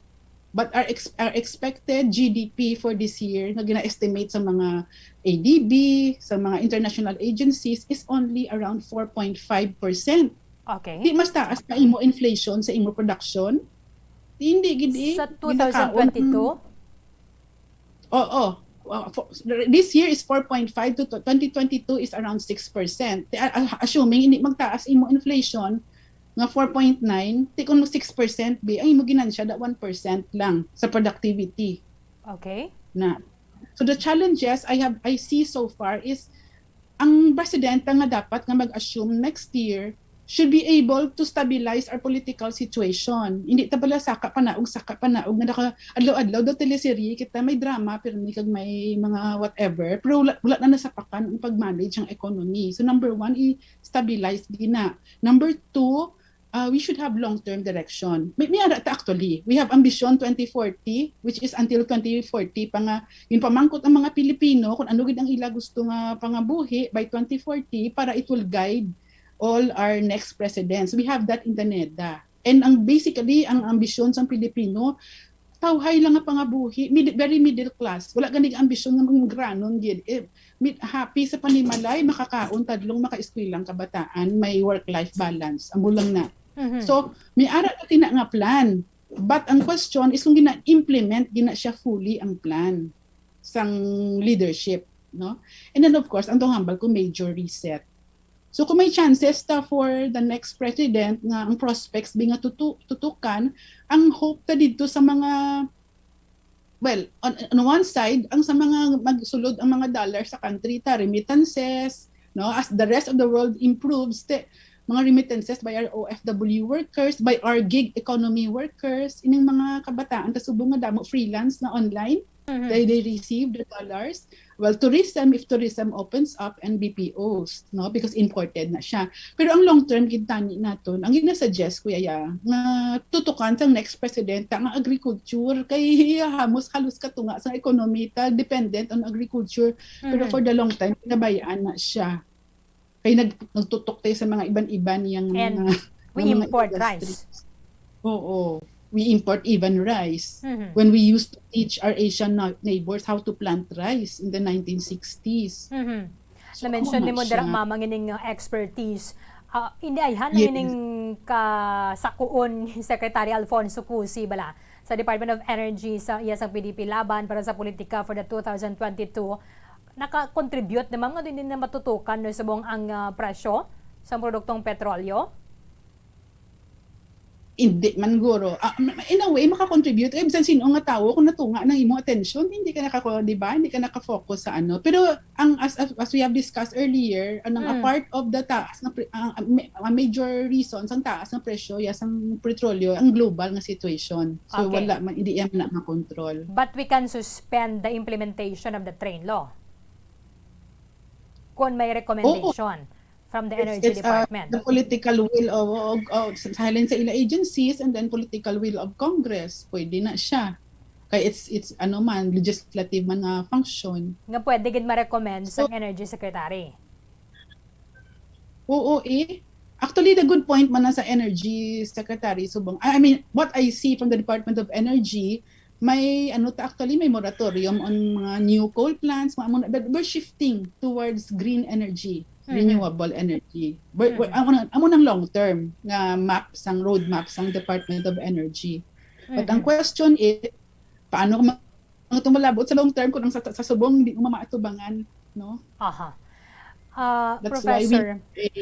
But our ex- our expected G D P for this year nga gina-estimate sa mga A D B, sa mga international agencies is only around four point five percent. Okay. Di mas taas pa imo inflation sa imo production? Hindi gid eh. Sa Ginakaon twenty twenty-two? Oo. Uh, for, this year is four point five to twenty twenty-two is around six percent. Te- a- a- Assuming hindi magtaas imo inflation nga four point nine, ti kung six percent bi, ay mo ginansya da one percent lang sa productivity Okay. na. So the challenges I have I see so far is ang presidente nga dapat nga mag-assume next year should be able to stabilize our political situation. Hindi ta bala saka panaog, saka panaog nga naka adlaw-adlaw daw teleserye kita, may drama pirmi kag may mga whatever, pero wala, wala na nasapakan ang pag-manage ang economy. So number one, i-stabilize gina. Number two, uh, we should have long-term direction. May, may ara ta actually. We have Ambition twenty forty, which is until twenty forty pa nga yung pamangkot ang mga Pilipino kung ano gid ang ila gusto nga pangabuhi by twenty forty para it will guide all our next presidents. We have that in the NEDA. And ang basically, ang ambisyon sang Pilipino, tawhay lang nga pangabuhi, mid, very middle class. Wala gani ang ambisyon nga mangranon gid. Eh, mid, happy sa panimalay, makakaon tadlong makaeskwela ang kabataan, may work-life balance. Amo lang na. Mhm. So, may ara na tina nga plan. But ang question is kung gina-implement gina siya fully ang plan sang leadership, no? And then of course, ang tong hambal ko, major reset. So kung may chances ta for the next president nga ang prospects bi nga tutu- tutukan, ang hope ta didto sa mga, well, on, on one side, ang sa mga magsulod ang mga dollar sa country ta, remittances, no? As the rest of the world improves, te, mga remittances by our O F W workers, by our gig economy workers, ining mga kabataan ta subong nga damo freelance na online, Mhm. they, they receive the dollars. Well, tourism, if tourism opens up and B P Os, no, because imported na siya. Pero ang long term gid tani naton, ang ginasuggest ko, Yaya, nga tutukan sang next presidente ang agriculture kay hamos halos katunga sa economy ta dependent on agriculture. Pero Mhm. for the long time, pinabayaan na siya. Kay nag, nagtutok tayo sa mga iban-iban yang And mga, we nga mga import industries. Rice. Oo. We import even rice. Mhm. When we used to teach our Asian na- neighbors how to plant rice in the nineteen sixties. Mhm. So, Na-mention amo nimo na dira, siya. Ma'am, ang ining, uh, expertise. Ah, indi ayhan na Yes. ining kasakuon ni Secretary Alfonso Cusi bala sa Department of Energy sa iya sang P D P Laban para sa Politika for the two thousand twenty-two. Naka-contribute na, ma'am, nga din na matutukan no subong ang, ah, presyo sa produktong petrolyo? Hindi man guro. Ah, in a way, makakontribute. Eh, bisan sino nga tawo, kung natunga ng imong atensyon, hindi ka nakako-, di ba? Hindi ka nakafocus sa ano. Pero ang, as, as, as we have discussed earlier, anong a Mm. part of the taas nga pre-, ang, ang ma-, ang major reasons ang taas nga presyo, yes, ang petrolyo, ang global nga situation. So, Okay. wala man, hindi yan na makontrol. But we can suspend the implementation of the train law kung may recommendation from the It's, Energy it's, uh, Department. the political will of, of, of, sa, sa halin sa ila agencies and then political will of Congress. Pwede na siya. Kay it's, it's ano man, legislative man nga function. Nga pwede gid ma-recommend So, sang Energy Secretary. Oo eh. Actually, the good point man na sa Energy Secretary subong. I I mean, what I see from the Department of Energy, may ano ta actually, may moratorium on mga new coal plants, mga amo na, but we're shifting towards green energy, Mhm. renewable energy. We're, we're, Mhm. amo na, amo nang long term nga map sang roadmap sang Department of Energy. But ang Mhm. question is, paano kung mga tumalabot sa long term kung ang sa, sa subong hindi mo maatubangan, no? Aha. Ah, That's why we Professor, pray.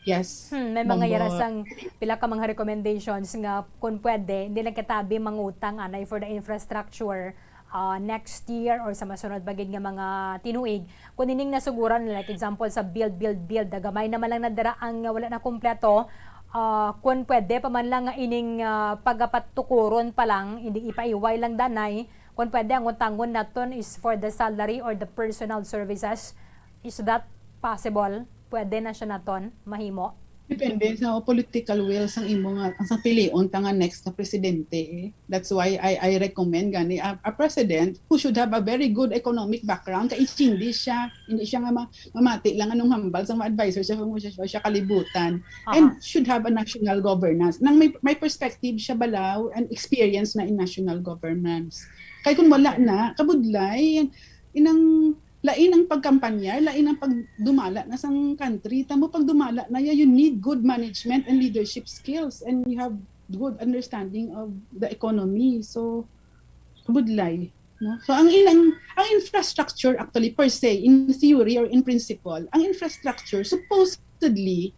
Yes. Hmm, may mga Bombo. Yarasang pila ka mga recommendations nga kung pwede, hindi lang kita bi mangutang anay for the infrastructure, ah, next year or sa masunod pa gid nga mga tinuig. Kung ining nasuguran, like example sa build, build, build, na gamay naman lang na dira ang wala na kompleto, ah, kung pwede pa man lang nga ining, ah, pagapatukuron pa lang, hindi ipaiway lang danay, kung pwede ang utangon naton is for the salary or the personal services. Is that possible? Pwede na siya naton mahimo? Depende sa political will sang imo nga, ang sa pilion ta nga next na presidente. Eh. That's why I I recommend gani a, a president who should have a very good economic background. Kay hindi siya, hindi siya nga ma- mamati lang anong hambal sang mga advisor siya kung siya, siya kalibutan. And Aha. Should have a national governance. Nang may, may perspective siya balaw and experience na in national governance. Kay kung wala na, kabudlay, inang lain ang pagkampanya, lain ang pagdumala na sang country. Tamo pagdumala na ya, you need good management and leadership skills and you have good understanding of the economy. So, kabudlay. No? So, ang inang, ang infrastructure actually per se, in theory or in principle, ang infrastructure supposedly,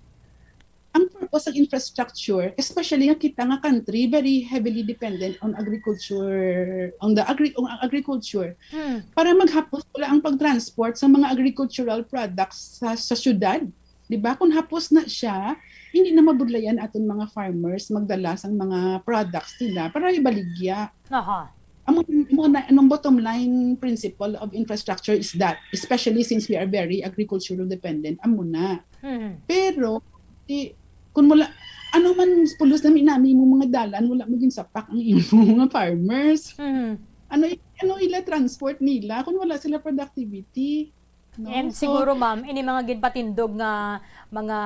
ang purpose ng infrastructure, especially nga kita nga country, very heavily dependent on agriculture, on the agri on agriculture, Hmm. para maghapos wala ang pag-transport sa mga agricultural products sa, sa syudad. Di ba? Kung hapos na siya, hindi na mabudlayan aton mga farmers magdala sang mga products nila para ibaligya. Aha. Amo amo na anong bottom line principle of infrastructure is that, especially since we are very agricultural dependent, amo na. Mhm. Pero, di, kung wala, ano man pulos na minami mo mga dalan, wala mo ginsapak ang imo mga farmers. Mhm. Ano i- ano ila transport nila kung wala sila productivity? No? And So, siguro, ma'am, ini mga ginpatindog nga mga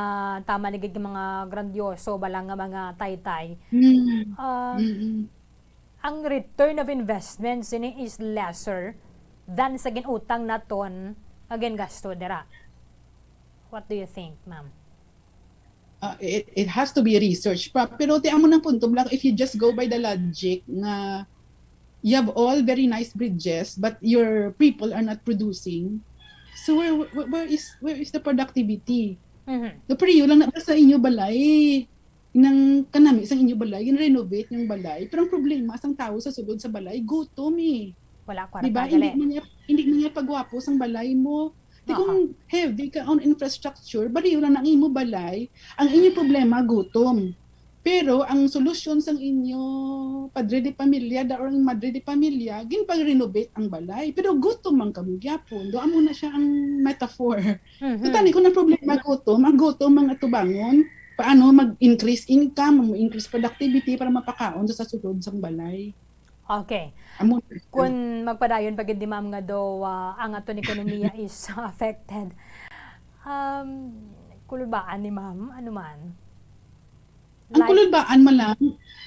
tama ni gid nga mga grandioso bala nga mga taytay. mm, Ah, mm-mm. ang return of investment sini is lesser than sa ginutang naton nga gingasto dira. What do you think, ma'am? Uh, it, it has to be researched pa. Pero ti amo nang punto lang, if you just go by the logic nga you have all very nice bridges but your people are not producing, so where where, where is where is the productivity? Mhm. No, priyo lang na sa inyo balay, nang kanami sa inyo balay, gin-renovate yung balay. Pero ang problema sang tao sa sulod sa balay, gutom eh. Wala Di ba? kwarta Hindi gali. mo niya hindi mo niya pagwapo sang balay mo. Di Aha. Kung heavy ka on infrastructure, bariyo lang ang imo balay, ang inyo problema gutom. Pero ang solusyon sang inyo padre de pamilya da or ang madre de pamilya, ginpag-renovate ang balay. Pero gutom man kamo gyapon. Do amo na siya ang metaphor. Mhm. So tani kung ang problema gutom, ang gutom ang atubangon, paano mag-increase income, mag-increase productivity para mapakaon sa, sa sulod sang balay. Okay. Amo Kung magpadayon pa gid ni ma'am nga do, ah, ang aton ekonomiya is affected. Um, kulbaan ni ma'am, ano man? Ang kulubaan man lang,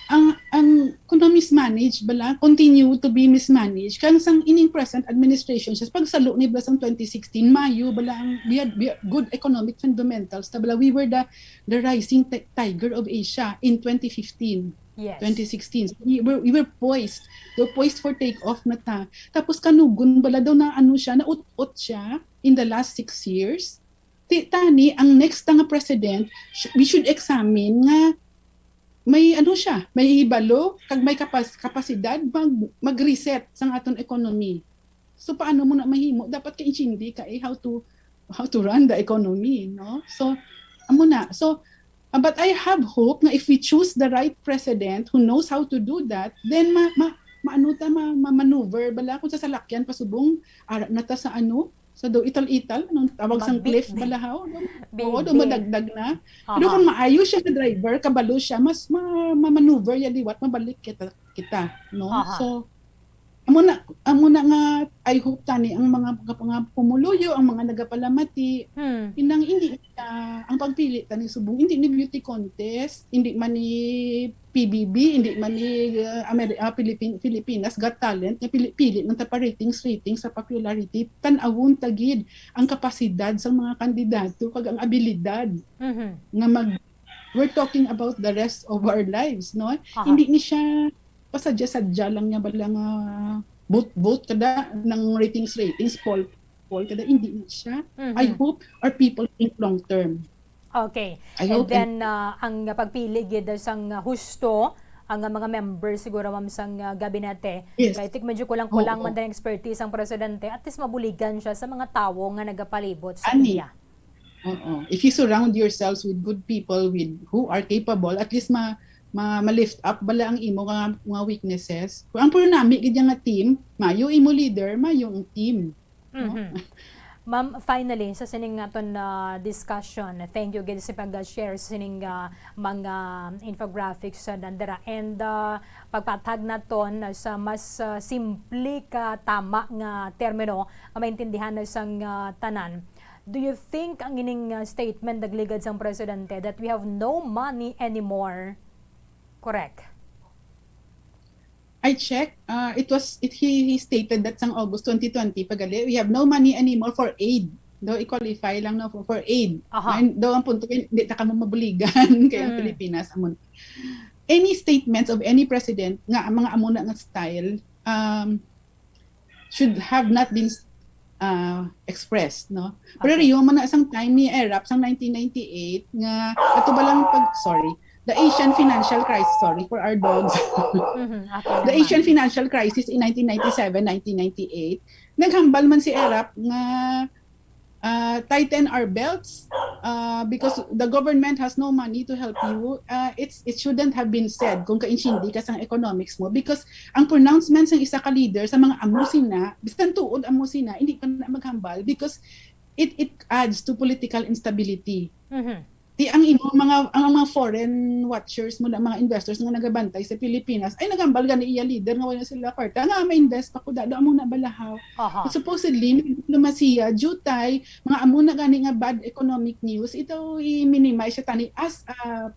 ang ang kuno mismanage bala, continue to be mismanaged. Kang sang ining present administration, siya pagsalo ni bala sang twenty sixteen, mayo bala ang we had, we had good economic fundamentals. Ta bala, we were the the rising ti- tiger of Asia in twenty fifteen. Yes. twenty sixteen. So, we were we were poised. We were poised for take off na ta. Tapos kanugon bala daw na ano siya, naut-ot siya in the last six years. Ti tani ang next nga president, sh- we should examine nga may ano siya, may hibalo kag may kapas kapasidad mag mag-reset sang aton economy. So paano mo na mahimo? Dapat ka-intindi ka eh how to how to run the economy, no? So amo na. So uh, but I have hope nga if we choose the right president who knows how to do that, then ma, ma maano ta ma, ma maneuver bala kung sa salakyan pasubong ara na ta sa ano sa do ital-ital anong tawag sang Magbit- cliff bala haw do, oo do Bit-bit. madagdag na pero Aha. kung maayo siya nga driver kabalo siya mas ma, ma maneuver ya liwat mabalik kita kita no Aha. So amo na amo na nga I hope tani ang mga mga pumuluyo ang mga nagapalamati Hmm. inang hindi uh, ang pagpili tani subong hindi ni beauty contest hindi man ni P B B hindi man ni uh, Ameri- uh, Pilipin Pilipinas Got Talent nga pili pili ng tapa ratings ratings sa popularity tan-awon ta gid ang kapasidad sa mga kandidato kag ang abilidad Mhm. nga mag we're talking about the rest of our lives no Aha. Hindi ni siya pasadya-sadya lang niya bala nga vote vote kada ng ratings ratings poll poll kada hindi na siya Mhm. I hope our people think long term Okay. I And hope then, ah, ang pagpili gid sang, ah, husto, ang, ah, mga members siguro, ma'am, sang, ah, gabinete. Yes. Kay tik medyo kulang-kulang Oo. man din expertise ang presidente, at least mabuligan siya sa mga tawo nga nagapalibot sa Ani. iya. Oo. If you surround yourselves with good people, with, who are capable, at least ma-, ma-, ma-lift up bala ang imo nga, nga weaknesses. Kung ang puro nami gid nga team, mayo imo leader, mayo ang team. No? Mhm. Ma'am, finally, sa sining aton, ah, discussion, thank you gid sa pag-share sa sining, ah, mga infographics sa dandera. And, ah, pagpatag naton sa mas, ah, simple ka tama nga termino nga maintindihan na sang, ah, tanan. Do you think ang ining, ah, statement nagligad sang presidente that we have no money anymore? Correct. I check, uh, it was, it, he, he stated that sang August twenty twenty, pagali, we have no money anymore for aid. Daw i-qualify lang, no, for, for aid. Aha. And daw ang punto, hindi ta kamo mabuligan kay ang Mm. Pilipinas, amo. Any statements of any president nga ang mga amo na nga style, um, should have not been, uh, expressed, no? Pero Okay. Rio man na sang time ni Erap sang nineteen ninety-eight nga ato ba lang pag, sorry, the Asian financial crisis, sorry for our dogs. Mhm, okay The naman. Asian financial crisis in nineteen ninety-seven, nineteen ninety-eight, naghambal man si Erap nga, uh, tighten our belts, uh, because the government has no money to help you. Uh, it's, it shouldn't have been said kung kaintindi ka sang economics mo, because ang pronouncement sang isa ka leader sa mga amo sina, bisan tuod amo sina, hindi pa na maghambal because it, it adds to political instability. Mhm. Di ang imong mga, ang mga foreign watchers mo na mga investors nga nagabantay sa Pilipinas, ay naghambal gani iya leader nga wala sila kwarta. Nga ma-invest pa ko, dado amo na balahaw. Aha. But supposedly, diplomasiya, jutay, mga amo na gani nga bad economic news, ito i-minimize siya tani as a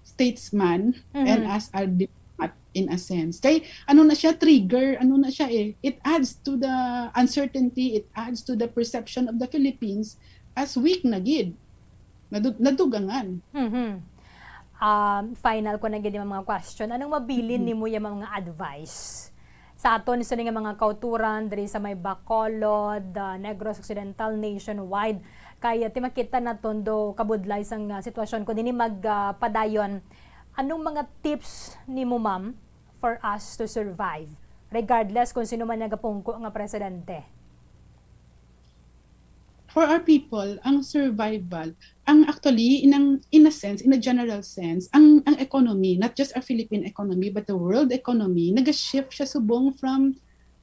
statesman and Mhm. as a diplomat in a sense. Kay ano na siya, trigger, ano na siya eh, it adds to the uncertainty, it adds to the perception of the Philippines as weak na gid. Nadu-, nadugangan. Mhm. Um, final ko na gid yung mga question. Anong mabilin Mhm. nimo yung mga advice sa aton sini nga mga kauturan diri sa may Bacolod, ah, Negros Occidental, nationwide? Kay, ah, ti makita naton do kabudlay sang, ah, sitwasyon. Kung dini mag, ah, padayon, anong mga tips nimo, ma'am, for us to survive, regardless kung sino man nagapungko nga presidente? For our people, ang survival, ang actually, in ang, in a sense, in a general sense, ang, ang economy, not just our Philippine economy, but the world economy, naga-shift siya subong from,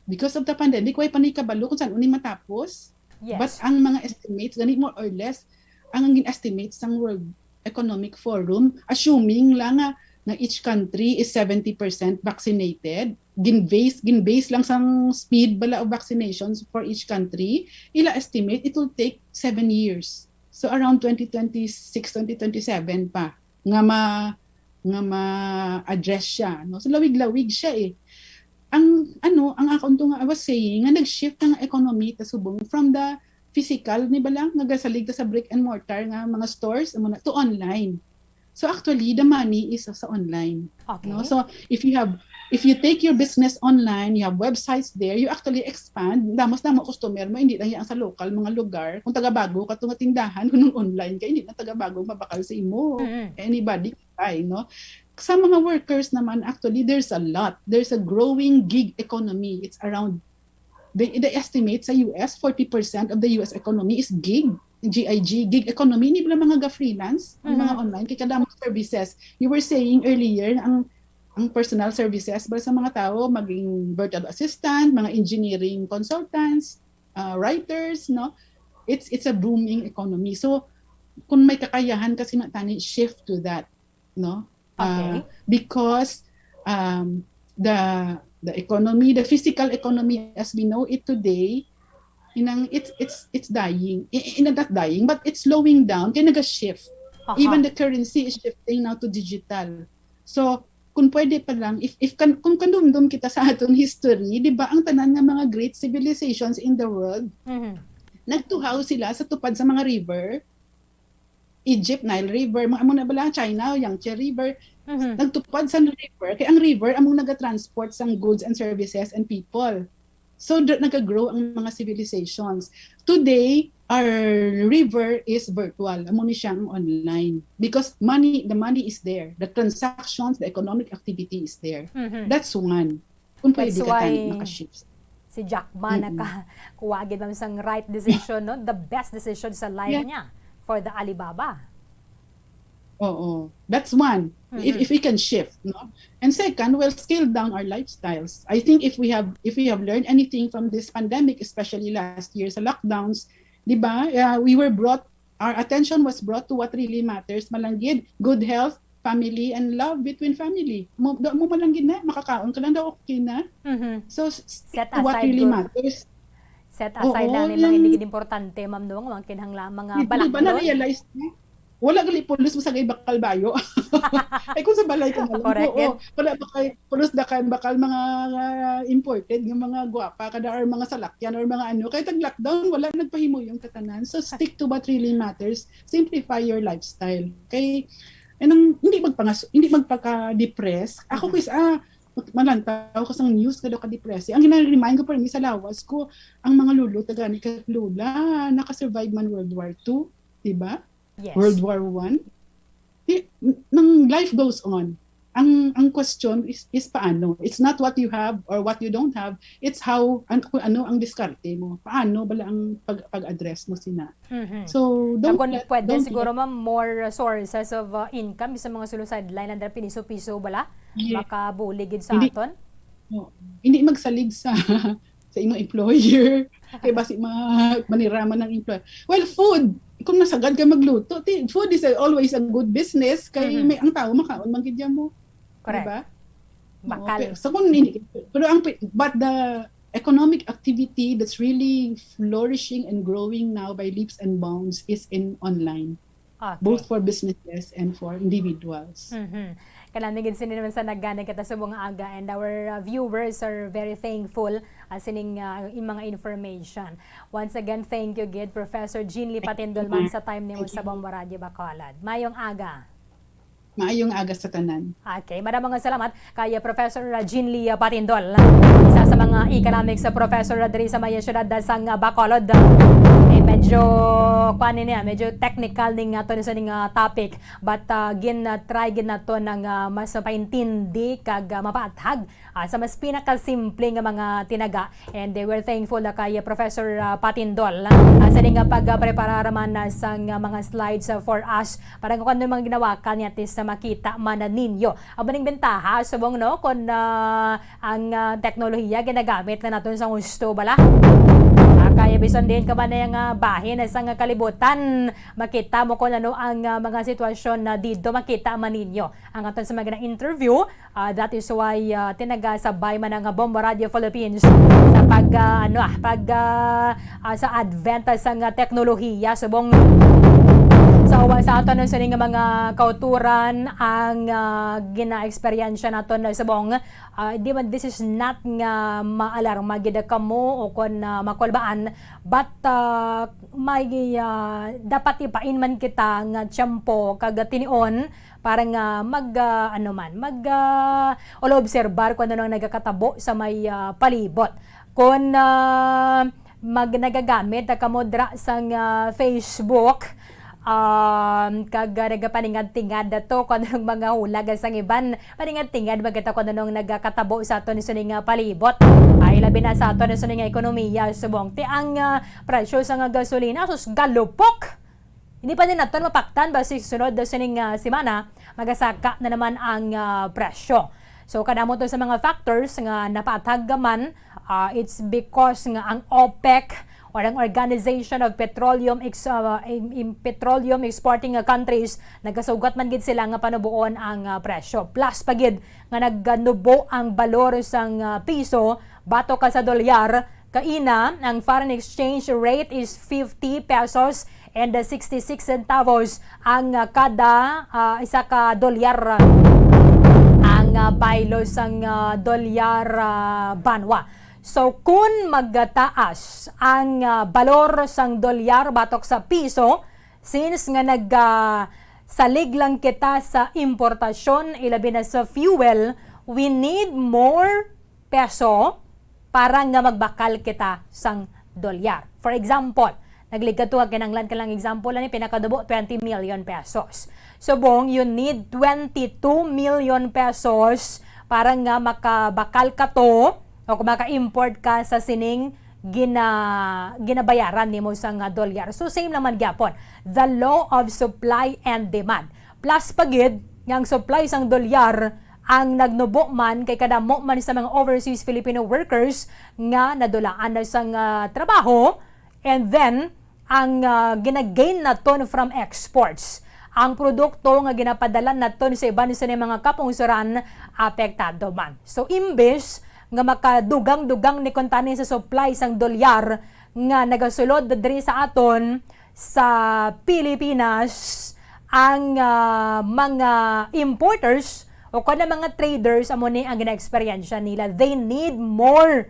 because of the pandemic, way pa ni kabalo kung saan ni matapos. Yes. But ang mga estimates, gani more or less, ang gin-estimate sang World Economic Forum, assuming lang nga, nga each country is seventy percent vaccinated, gin-base, gin-base lang sang speed bala of vaccinations for each country, ila estimate it will take seven years. So around twenty twenty-six, twenty twenty-seven pa nga ma-, nga ma-address siya, no? So lawig-lawig siya eh. Ang ano, ang akon to nga I was saying nga nag-shift ang economy ta subong from the physical ni bala nga gasalig ta sa brick and mortar nga mga stores, amo na, to online. So actually, the money is sa online. Okay. No? So if you have, if you take your business online, you have websites there, you actually expand. Damos na mo customer mo, hindi lang yan sa local mga lugar. Kung taga-bago ka to nga tindahan, kung online ka, hindi na taga-bago mabakal sa imo. Mm-mm. Anybody can buy, no? Sa mga workers naman, actually, there's a lot. There's a growing gig economy. It's around, they, they estimate sa U S, forty percent of the U S economy is gig, G I G, gig economy. Hindi lang mga ga-freelance, ang mga Mhm. online, kay kadamo services. You were saying earlier na ang, ang personal services, ba sa mga tao, maging virtual assistant, mga engineering consultants, uh, writers, no? It's, it's a booming economy. So, kung may kakayahan kasi na tani, shift to that, no? Uh, Okay. Because, um, the, the economy, the physical economy as we know it today, inang, it's, it's, it's dying. I-, i-, not dying, but it's slowing down. Kaya naga-shift. Aha. Even the currency is shifting now to digital. So, kung pwede pa lang, if, if kan-, kung kanumdum kita sa aton history, di ba, ang tanan nga mga great civilizations in the world, Mhm. nagtuhaw sila sa tupad sa mga river, Egypt, Nile River, mga amo na bala, China, Yangtze River, Mhm. nagtupad sa river, kay ang river among nagatransport sang goods and services and people. So, dra-, nag-grow ang mga civilizations. Today, our river is virtual. Amo ni siya ang online. Because money, the money is there. The transactions, the economic activity is there. Mhm. That's one. Kung pwede That's ka tani why makashift. Si Jack Ma Mm-mm. nakakuha gid, ma'am, sang right decision, no? The best decision sa life Yeah. niya for the Alibaba. Oo. That's one. If, Mhm. if we can shift, no? And second, we'll scale down our lifestyles. I think if we have, if we have learned anything from this pandemic, especially last year sa lockdowns, di ba? Uh, we were brought, our attention was brought to what really matters. Malanggid, good health, family, and love between family. Mo, do mo malanggid na, makakaon ka lang daw, okay na. Mhm. So, s- stick Set to what aside really good. Matters. Set aside Oo, lang yung mga yung hindi gid importante, ma'am, no? Mga kinahanglan, mga Di, di ba balaklon. Na-realize mo? Wala gali pulos mo sa kay bakal bayo. Ay, kung sa balay ka na lang. Correct Oo, din. Wala ba kay pulos da kay bakal mga, ah, imported nga mga gwapa kada or mga salakyan or mga ano. Kay tag lockdown, wala nagpahimo yung katanan. So stick to what really matters. Simplify your lifestyle. Kay anong hindi magpangas hindi magpaka-depress. Ako Mhm. Kis, ah, malantaw ko sang news nga daw ka-depress. Ang gina-remind ko pa rin sa lawas ko, ang mga lolo tagani kay lola, naka-survive man World War Two, di ba? Yes. World War One. Di, n- nang life goes on. Ang ang question is is paano? It's not what you have or what you don't have. It's how an, kung ano ang diskarte mo. Paano bala ang pag pag-address mo sina. Mhm. So don't Kung let, pwede don't siguro, let, ma'am, more, uh, sources of, uh, income sa mga sulu sideline, under piniso-piso bala, Yeah. Makabulig gid sa Hindi, aton. Oo. Hindi magsalig sa sa imong employer. Kay basi ma maniraman ng employer. Well, food. Kung nasagad ka magluto, ti, food is a, always a good business kay Mhm. may ang tao makaon man gid mo. Correct. Diba? Oo, Bakal. Pero, sa kung hindi, pero ang pi- but the economic activity that's really flourishing and growing now by leaps and bounds is in online, Okay. Both for businesses and for individuals. Mhm. Kanami gid sini naman sa nagana kita subong nga aga, and our, uh, viewers are very thankful, uh, sining, uh, in mga information. Once again, thank you gid, Professor Jean Lee Thank you, Patindol, ma'am, ma'am. Sa time nimo Thank sa you. Bombo Radio Bacolod. Mayong aga. Maayong aga sa tanan. Okay, madamo nga salamat kay, uh, Professor, uh, Jean Lee, uh, Patindol, isa sa mga economics, uh, professor, uh, diri sa may siyudad, uh, sang, uh, Bacolod. Eh, medyo, kuan ni niya, medyo technical ning ato ni sining, uh, topic, but, uh, gin, uh, try gid nato nang, uh, mas mapaintindi kag, uh, mapaathag, uh, sa mas pinakasimple nga mga tinaga. And, uh, we're thankful na kay, uh, Professor, uh, Patindol, uh, sa ning, uh, pagpreparar man, uh, sang, uh, mga slides, uh, for us para kung ano mga ginawakan niya, at least na makita man na ninyo. Amo ning bentaha, subong, no, kung, ah, ang, ah, teknolohiya ginagamit na naton sa husto bala. Ah, kaya bisan din ka man na yung, ah, bahin sa nga kalibutan, makita mo kung ano ang, ah, mga sitwasyon na dito, makita man ninyo. Ang aton sa mga interview, ah, that is why, ah, tinagasabay man ang Bombo Radio Philippines sa pag, ah, ano, ah, pag, ah, ah, sa advent, ah, sa nga teknolohiya, subong. So, ah, sa aton ang sining nga mga kauturan, ang, ah, gina-eksperyensya naton na subong, ah, di man, this is not nga maalarma gid kamo o kon, ah, makulbaan, but, ah, may, ah, dapat ipain man kita nga tiyempo kag tinion para nga mag, ah, ano man, mag, ah, o obserbar kung ano ang nagakatabo sa may, ah, palibot. Kung, ah, mag-, nagagamit na kamo dra sang, ah, Facebook, um, kag, ah, nagapaningad-tingad na to kung anong mga hulag sang iban, paningad-tingad magkita kung anong nagakatabo sa aton sa ning, ah, palibot. Ay, labi na sa aton sa ning ekonomiya, subong ti ang, ah, presyo sa nga gasolina, sus, galupok! Hindi pa din naton mapaktan, basi sunod na sining, ah, semana, magasaka na naman ang, ah, presyo. So, kadamo to sa mga factors nga napatag man, ah, it's because nga ang OPEC or ang Organization of Petroleum Ex-, ah, im-, im-, Petroleum Exporting, ah, Countries, nagasugat man gid sila nga panuboon ang, ah, presyo. Plus pa gid nga nagnubo ang balor sang, ah, piso batok ka sa dolyar. Kaina, ang foreign exchange rate is fifty pesos and sixty-six centavos ang, ah, kada, ah, isa ka dolyar. Ang, ah, baylo sang, ah, dolyar, ah, banwa. So, kun magtaas ang, ah, balor sang dolyar batok sa piso, since nga nag, ah, salig lang kita sa importasyon, ilabi na sa fuel, we need more peso para nga magbakal kita sang dolyar. For example, nagligad to, kinahanglan ka lang example ani, pinakanubo twenty million pesos. Subong, you need twenty-two million pesos para nga makabakal ka to o kung maka-import ka sa sining gina-, ginabayaran nimo sa nga dolyar. So, same naman gyapon, the law of supply and demand. Plus pa gid nga ang supply sang dolyar ang nagnubo man kay kadamo man sa mga overseas Filipino workers nga nadulaan na sang, ah, trabaho, and then ang, ah, ginagain naton from exports, ang produkto nga ginapadala naton sa iban sa mga kapungsoran, apektado man. So, imbes nga makadugang-dugang ni kuntani sa supply sang dolyar nga nagasulod diri sa aton sa Pilipinas, ang, ah, mga importers o kon ang mga traders, amo ni ang gina-eksperyensya nila. They need more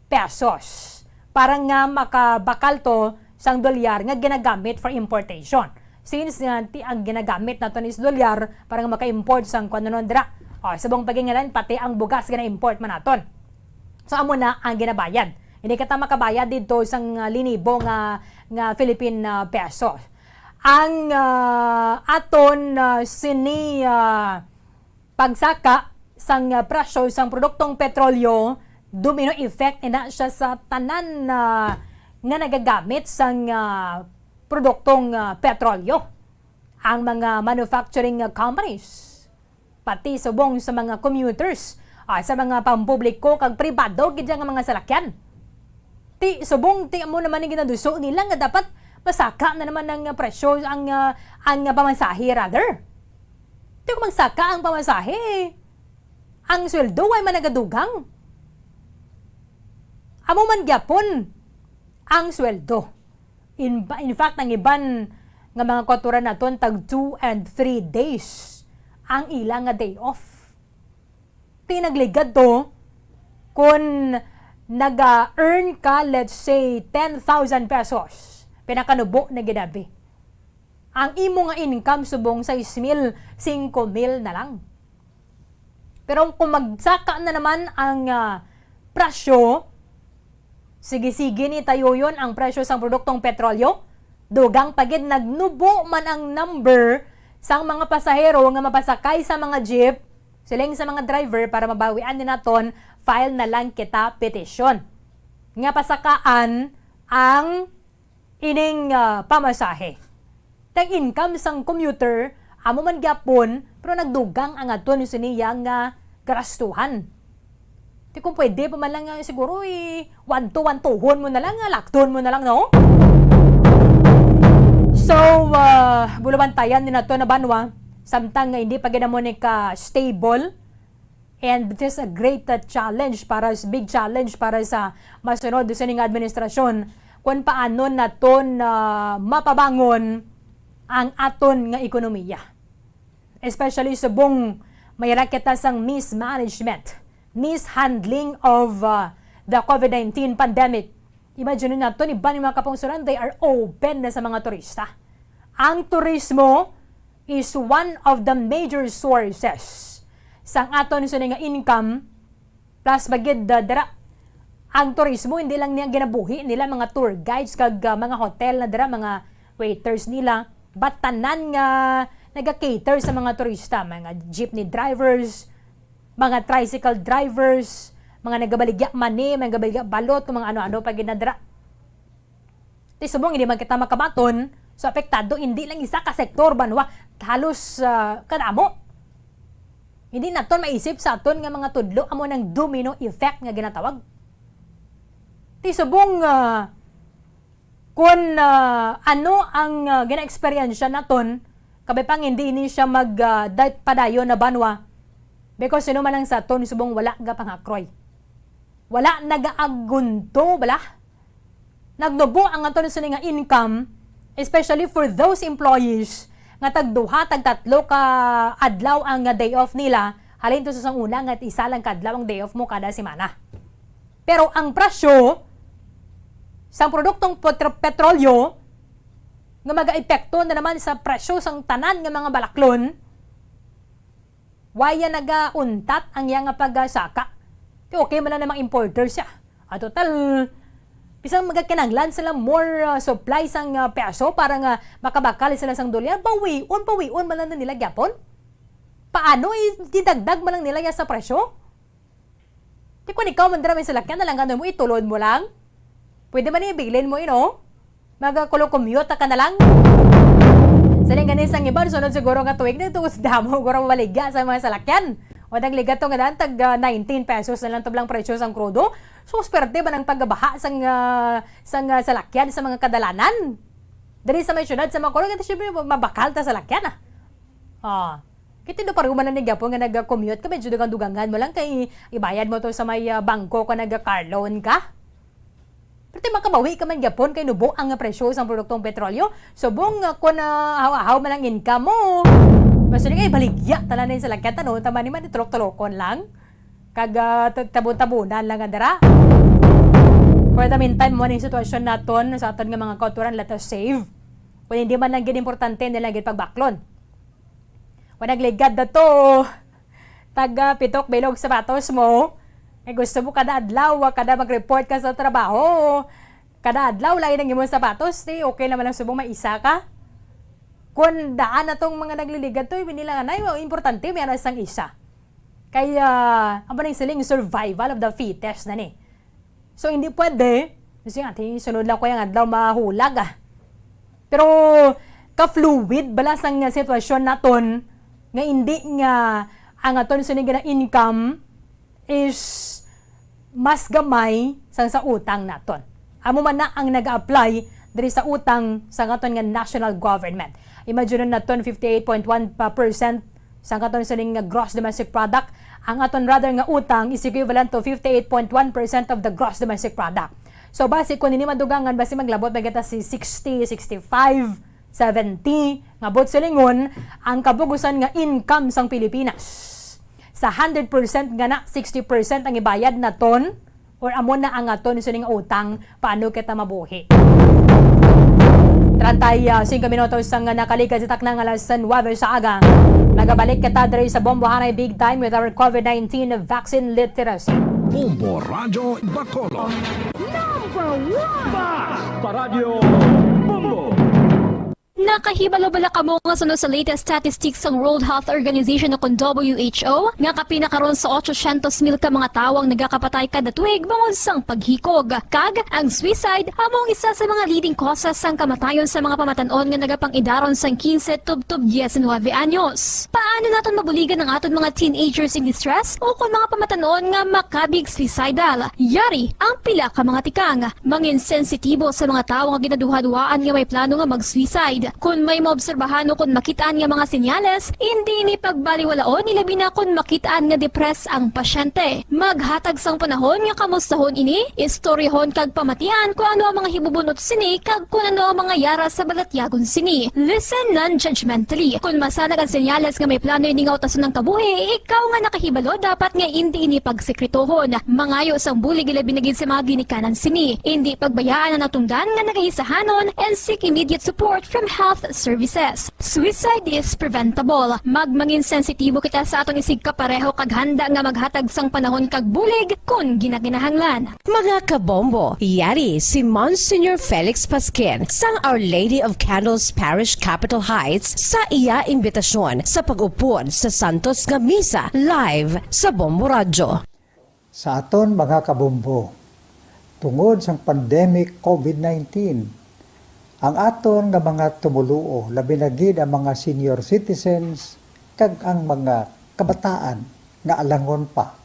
pesos para nga makabakal to sang dolyar nga ginagamit for importation. Since nga ti-, ang ginagamit naton is dolyar para nga maka-import sang kung ano dira. O, subong pa gid nga lang, pati ang bugas gina-import man naton. So, amo na ang ginabayad. Hindi ka ta makabayad dito sang, ah, linibo nga, nga Philippine, ah, peso. Ang, ah, aton, ah, sini, ah, pagsaka sang, ah, presyo sang produktong petrolyo, domino effect ina siya sa tanan, ah, nga nagagamit sang, ah, produktong, ah, petrolyo. Ang mga manufacturing, ah, companies, pati subong sa mga commuters, ah, sa mga pampubliko kag pribado gid nga mga salakyan. Ti subong, ti amo naman ang ginaduso nila nga dapat masaka na naman ang presyo, ang, ah, ang pamasahe, rather. Ti kung magsaka ang pamasahe, ang sweldo way man nagadugang. Amo man gyapon ang sweldo. In, in fact, ang iban nga mga kautoran naton tag two and three days ang ila nga day off. Ti nagligad to, kung naga-earn ka, let's say, ten thousand pesos, pinakanubo na gid abi. Ang imo nga income subong sais mil, singko mil na lang. Pero kung magsaka na naman ang, ah, presyo, sige-sige ni tayuyon ang presyo sang produktong petrolyo, dugang pa gid nagnubo man ang number sang mga pasahero nga mapasakay sa mga jeep, siling sa mga driver, para mabawian ni naton, file na lang kita petisyon nga pasakaan ang ining, ah, pamasahe. Tag income sang commuter, amo man gyapon, pero nagdugang ang aton sini iya nga garastuhan. Ti kung pwede pa man lang nga siguro, eh, one to one tuhon mo na lang, ah, lakton mo na lang, no? So, ah, bulabantayan din nato na banwa, samtang nga hindi pa gid mo ni ka stable, and this is a great, uh, challenge para s-, big challenge para sa masunod sa ning administrasyon, kung paano naton, uh, mapabangon ang aton nga ekonomiya. Especially subong may ra kita sang mismanagement, mishandling of, uh, the COVID nineteen pandemic. Imagine naton, iban nga mga kapungsoran, they are open na sa mga turista. Ang turismo is one of the major sources sang aton sini nga income, plus pa gid, uh, dira ang turismo, hindi lang niya ginabuhi nila mga tour guides kag, uh, mga hotel na dira, mga waiters nila, but tanan nga naga-cater sa mga turista, mga jeepney drivers, mga tricycle drivers, mga nagabaligya mani, mga nagabaligya balot, kung mga ano-ano pa gid na dira. Ti subong hindi man kita makabaton, so apektado hindi lang isa ka sektor, banwa, halos, ah, kadamo. Hindi naton maisip sa aton nga mga tudlo, amo nang domino effect nga ginatawag. Ti subong, ah, kun, ah, ano ang, ah, gina-eksperyensya naton, kabay pang hindi ni siya mag, ah, day-, padayon na banwa, because sino man ang sa aton subong wala gapangakroy. Wala nagaagunto, bala? Nagnubo ang aton sini nga income, especially for those employees nga tagduha, tagtatlo ka adlaw ang day off nila, halin to sa sang una nga isa lang ka adlaw ang day off mo kada semana. Pero ang presyo sang produktong petro-, petrolyo nga magaepekto na naman sa presyo sang tanan nga mga balaklon, wala nagauntat ang iya nga pagsaka. Ti okay man lang na mga importer siya. Ah, total, bisan magakinahanglan sila more, ah, supply sang, ah, peso para nga makabakal sila sang dolyar, bawion, bawion man lang nila gyapon. Paano, idagdag man lang nila ya sa presyo? Di, kung ikaw man dira may salakyan, na lang ano mo, itulod mo lang. Pwede man ibilin mo, you know? Magkulukumyot ka na lang. Siling gani sang iban, sunod siguro nga tuig na ito, damo guro mabaligya sa mga salakyan. O, nagligat to nga daan, tag, ah, nineteen pesos na lang tublang presyo sang krudo. So, swerte ba ng pagbaha sang, ah, sang, ah, salakyan sa mga kadalanan? Diri sa may syudad sa Macolor, ito syempre mabakal ta salakyan, ah. Ah. Kay tindo pareho man lang ni gyapon nga nag-commute ka, medyo dugang-dugangan mo lang kay ibayad mo to sa may, ah, bangko kung nag-car loan ka. Pero ti makabawi ka man gyapon kay nubo ang presyo sang produktong petrolyo. Subong, ah, kung, ah, ahaw-ahaw man ang income mo, mas yun nga, ibaligya tanan sa lagyan, ano, tama ni man, tulok-tulokon lang. Kag, ah, ta-, tabon-tabunan lang nga dara. For the meantime, mo ning sitwasyon naton sa aton nga mga kauturan, let us save. Kung hindi man lang gid importante, hindi lang gid pagbaklon. Kung nagligad na to, taga pitok bilog sapatos mo, eh, gusto mo kada adlaw, kada mag-report ka sa trabaho, kada adlaw, lain ang imong sapatos, eh, okay naman ang subong may isa ka. Kung daan na tong mga nagliligad to, hindi lang anay, importante, may anas sang isa. Kaya, ang pa nang siling, survival of the fittest na ni. So, hindi pwede. Kasi nga, ti, sunod lang ko yung adlaw, mahulag, ah. Pero, ka-fluid bala sang sitwasyon naton nga hindi nga ang aton sini nga income is mas gamay sang sa utang naton. Amo man na ang nag-apply diri sa utang sa aton nga national government. Imagine naton fifty-eight point one percent sang aton sining nga gross domestic product. Ang aton rather nga utang is equivalent to fifty-eight point one percent of the gross domestic product. So, basi kung ini madugangan, basi maglabot na kita si sixty, sixty-five, seventy, nga buot silingon, ang kabugusan nga income sang Pilipinas. Sa hundred percent nga na, sixty percent ang ibayad naton, or amo na ang aton sining utang, paano kita mabuhi? Treinta y cinco minutos ang nakaligad sa takna nga alas nuebe sa aga. Magabalik kita diri sa Bombo Hanay Big Time with our COVID nineteen vaccine literacy. Bombo Radyo Bacolod. Number one! Basta Radyo Bombo! Nakahibalo bala kamo nga suno sa latest statistics sang World Health Organization o kon W H O nga kapin na karon sa otsosyentos mil ka mga tawo ang nagakapatay kada tuig bangod sang paghikog? Kag ang suicide amo ang isa sa mga leading causes sang kamatayon sa mga pamatan-on nga nagapang-idaron sang quince tubtob diecinuebe anyos. Paano naton mabuligan ang aton mga teenagers in distress o kon mga pamatan-on nga makabig suicidal? Yari ang pila ka mga tikang. Mangin sensitibo sa mga tawo nga ginaduhaduhaan nga may plano nga mag-suicide. Kon may maobserbahan o kon makit-an nga mga senyales, indi ini pagbaliwalaon, ilabi na kon makit-an nga depressed ang pasyente. Maghatag sang panahon nga kamustahon ini, istoryahon kag pamatian kon ano ang mga hibubun-ot sini kag kon ano ang mga yara sa balatyagon sini. Listen non-judgmentally. Kon masanag ang senyales nga may plano ini nga utason ang kabuhi, ikaw nga nakahibalo dapat nga indi ini pagsekretohon. Mangayo sang bulig, ilabi na gid sa mga ginikanan sini. Indi pagbayaan ang natungdan nga nagaisahanon and seek immediate support from health services. Suicide is preventable. Magmangin sensitibo kita sa aton isigkapareho kag handa nga maghatag sang panahon kag bulig kon ginakinahanglan. Mga kabombo, yari si Monsignor Felix Pasquin sang Our Lady of Candles Parish, Capitol Heights, sa iya imbitasyon sa pag-upod sa Santos nga Misa live sa Bombo Radyo. Sa aton mga kabombo, tungod sang pandemic COVID nineteen, ang aton nga mga tumoluo, labi na gid ang mga senior citizens kag ang mga kabataan nga alangon pa,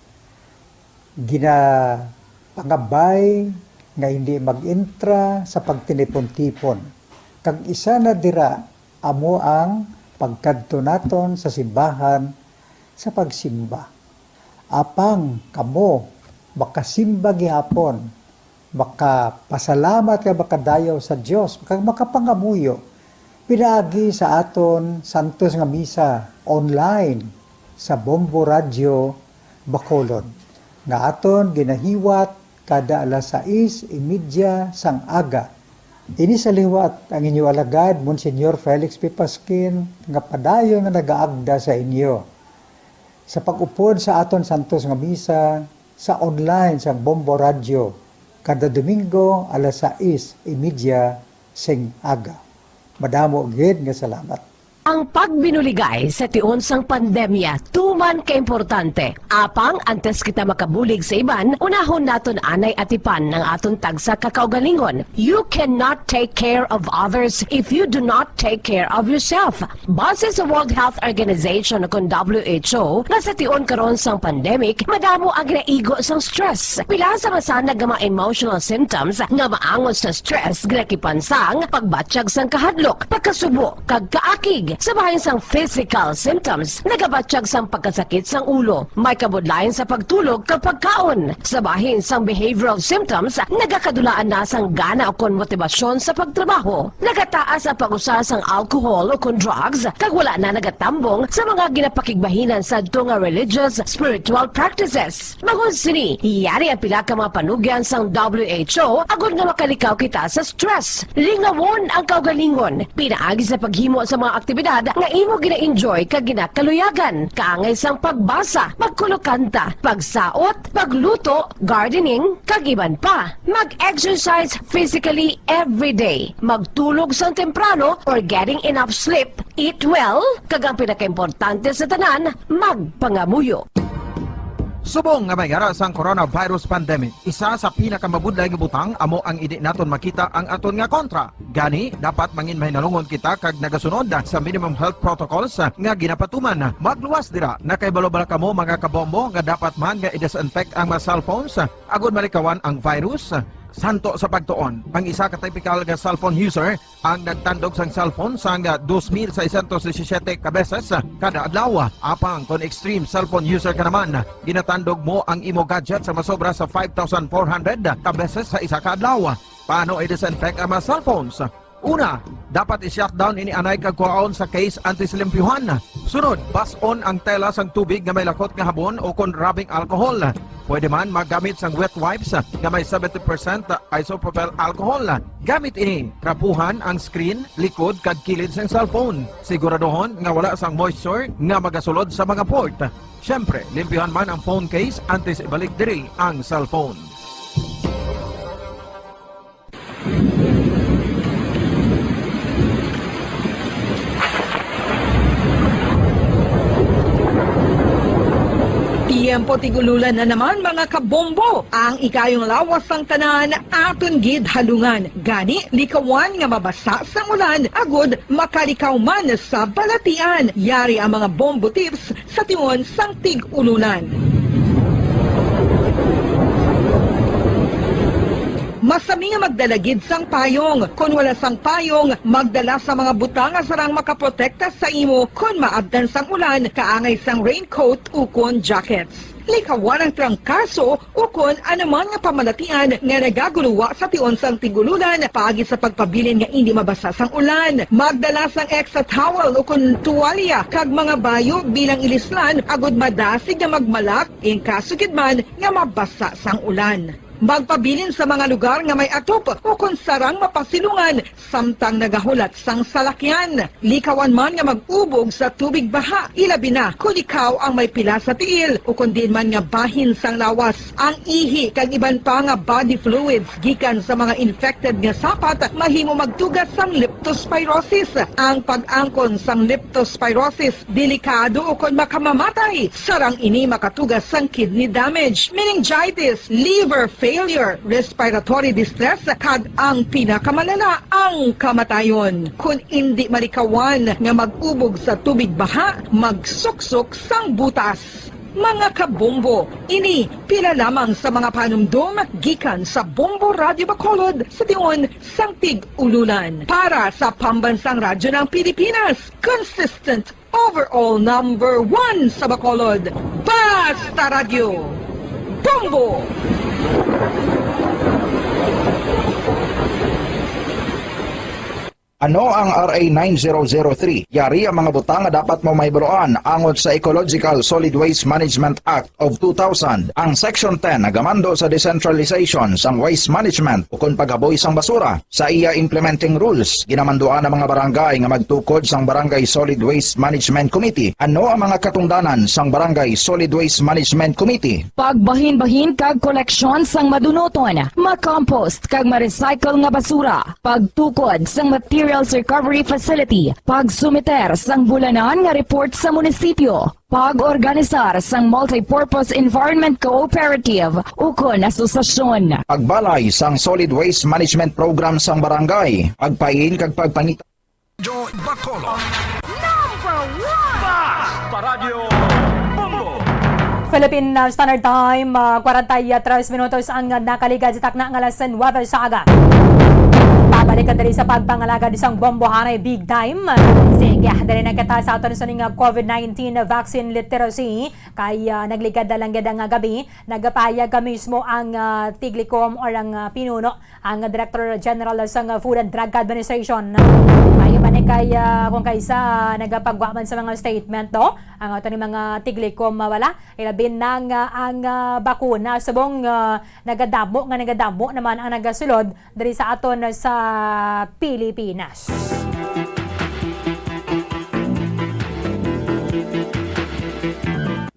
ginapangabay nga hindi mag-intra sa pagtinipon-tipon, kag isa na dira amo ang pagkadto naton sa simbahan sa pagsimba. Apang kamo makasimba gihapon, makapasalamat kag makadayaw sa Dios, kag makapangamuyo pinaagi sa aton santos nga misa online sa Bombo Radyo Bacolod, nga aton ginahiwat kada alas sais y media sang aga. Ini sa liwat ang inyo alagad, Monsignor Felix P. Pasquin, nga padayon nga nagaagda sa inyo sa pag-upod sa aton santos nga misa sa online sang Bombo Radyo Kada Domingo, alas sais y media sing aga. Madamo gid nga salamat. Ang pagbinuligay sa tion sang pandemya tuman kaimportante. Apang antes kita makabulig sa iban, unahon naton anay atipan ang aton tagsa ka kaugalingon. You cannot take care of others if you do not take care of yourself. Base sa World Health Organization, kon W H O, nga sa tion karon sang pandemic, madamo ang ginaigo sang stress. Pila sa masanag nga mga emotional symptoms nga maangot sa stress ginakipan sang pagbatyag sang kahadlok, pagkasubo, kag kaakig. Sa bahin sang physical symptoms, nagabatyag sang pagkasakit sang ulo, may kabudlayan sa pagtulog kag pagkaon. Sa bahin sang behavioral symptoms, nagakadulaan na sang gana ukon motibasyon sa pagtrabaho. Nagataas ang pag-usa sang alcohol ukon drugs, kag wala na nagatambong sa mga ginapakigbahinan sadto nga religious, spiritual practices. Bangod sini, yari ang pila ka mga panugyan sang W H O agod nga makalikaw kita sa stress. Lingawon ang kaugalingon pinaagi sa paghimo sa mga aktibidad nga imo gina-enjoy kag ginakaluyagan, kaangay sang pagbasa, pagkulokanta, pagsaot, pagluto, gardening, kag iban pa. Mag-exercise physically every day. Magtulog sang temprano or getting enough sleep. Eat well, kag ang pinakaimportante sa tanan, magpangamuyo. Subong nga may ara sang coronavirus pandemic, isa sa pinakamabudlay nga butang amo ang indi naton makita ang aton nga kontra. Gani, dapat mangin mahinalungon kita kag nagasunod sa minimum health protocols nga ginapatuman. Magluwas dira, nakahibalo bala kamo, mga kabombo, nga dapat man nga i-disinfect ang mga cellphones agod malikawan ang virus? Santo sa pagtuon, ang isa ka typical nga cellphone user ang nagtandog sang cellphone sang dos mil seiscientos disisiyete ka beses kada adlaw. Apang kon extreme cellphone user ka naman, ginatandog mo ang imo gadget sa masobra sa five thousand four hundred ka beses sa isa ka adlaw. Paano i-disinfect ang mga cellphones? Una, dapat i-shutdown ini anay kag kuhaon sa case antes limpyuhan. Sunod, bas-on ang tela sang tubig nga may lakot nga habon o kon rubbing alcohol. Pwede man maggamit sang wet wipes nga may seventy percent isopropyl alcohol. Gamit ini, trapuhan ang screen, likod kag kilid sang cellphone. Siguraduhon nga wala sang moisture nga magasulod sa mga port. Siyempre, limpyuhan man ang phone case antes ibalik diri ang cellphone. Tiyempo tig-ululan na naman, mga kabombo. Ang ikayong lawas sang tanan aton gid halungan. Gani, likawan nga mabasa sang ulan agud makalikaw man sa balatian. Yari ang mga bombo tips sa tion sang tig-ululan. Masami nga magdala gid sang payong. Kon wala sang payong, magdala sa mga butang nga sarang makaprotekta sa imo kon maabtan sang ulan, kaangay sang raincoat ukon jackets. Likawan ang trangkaso ukon anuman nga pamalatian nga nagaguluwa sa tion sang tig-ululan paagi sa pagpabilin nga indi mabasa sang ulan. Magdala sang extra towel ukon tuwalya kag mga bayo bilang ilislan agud madasig nga magmalak in kaso gid man nga mabasa sang ulan. Magpabilin sa mga lugar nga may atop ukon sarang mapasilungan samtang nagahulat sang salakyan. Likawan man nga mag-ubog sa tubig baha, ilabi na kon ikaw ang may pila sa tiil ukon diin man nga bahin sang lawas. Ang ihi kag iban pa nga body fluids gikan sa mga infected nga sapat mahimo magtuga sang leptospirosis. Ang pag-angkon sang leptospirosis delikado ukon makamamatay. Sarang ini makatuga sang kidney damage, meningitis, liver failure, respiratory distress, kag ang pinakamalala, ang kamatayon. Kon indi malikawan nga mag-ubog sa tubig baha, magsuksok sang butas. Mga kabombo, ini pila lamang sa mga panumdom gikan sa Bombo Radyo Bacolod sa tion sang tig-ululan. Para sa Pambansang Radyo ng Pilipinas, consistent overall number one sa Bacolod. Basta Radyo, Bombo! Ano ang R A nine zero zero three? Yari ang mga butang nga dapat mo mahibaluan angot sa Ecological Solid Waste Management Act of two thousand. Ang Section ten nagamando sa decentralization sang waste management ukon paghaboy sang basura. Sa iya implementing rules, ginamanduan ang mga barangay nga magtukod sang Barangay Solid Waste Management Committee. Ano ang mga katungdanan sang Barangay Solid Waste Management Committee? Pagbahinbahin kag koleksyon sang madunuton, makompost kag ma-recycle nga basura, pagtukod sang materials recovery facility, pagsumiter sang bulanan nga report sa munisipyo, pag-organisar sang multipurpose environment cooperative ukon asosasyon. Pagbalay sang solid waste management program sang barangay, pagpain kag pagpangita. Joy Bacolod. Number one! Basta Radyo Bombo! Philippine, uh, Standard Time, uh, kwarenta y tres minutos ang nakaligad sa takna nga alas nuwebe sa aga. Pabalik ka diri sa pagpangalagad sang Bombo Hanay Big Time. Sige, diri na kita sa aton sa ning, uh, covid nineteen vaccine literacy. Kay, ah, nagligad na lang gid ang, ah, gabi, nagapahayag ka mismo ang, ah, tiglikom or ang, ah, pinuno, ang Director General sang, ah, Food and Drug Administration. Ayo man ni kay, ah, kung kaisa, nagapagwa man sa mga statement, no? Ang ato ni mga tiglikom, ah, wala. Ilabi na nga ang, ah, bakuna, subong, ah, nagadamo nga nagadamo naman ang nagasulod diri sa aton sa Pilipinas.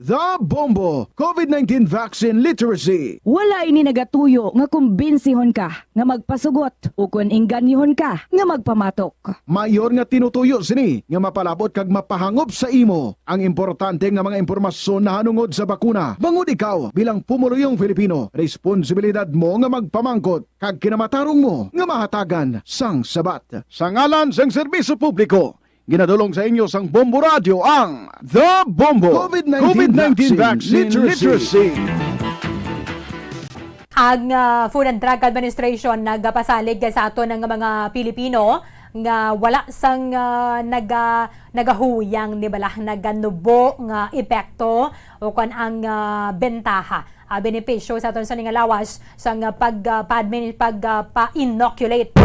The Bombo, covid nineteen Vaccine Literacy. Wala ini nagatuyo nga kumbinsihon ka nga magpasugot ukon ingganyuhon ka nga magpamatok. Mayor nga tinutuyo sini nga mapalabot kag mapahangop sa imo ang importante nga mga impormasyon nahanungod sa bakuna. Bangod ikaw, bilang pumuluyong Filipino, responsibilidad mo nga magpamangkot kag kinamatarong mo nga mahatagan sang sabat. Sa ngalan sang serbisyo publiko, ginadulong sa inyo sang Bombo Radio ang The Bombo covid nineteen vaccine literacy. Ang, ah, Food and Drug Administration nagapasalig sa aton nga mga Pilipino nga wala sang, ah, naga-, nagahuyang ni bala, naganubo nga epekto o kon ang, ah, bentaha, ah, benepisyo sa aton sa ning lawas sang, ah, pag, ah, pa-admin-, pag, ah, pa-inoculate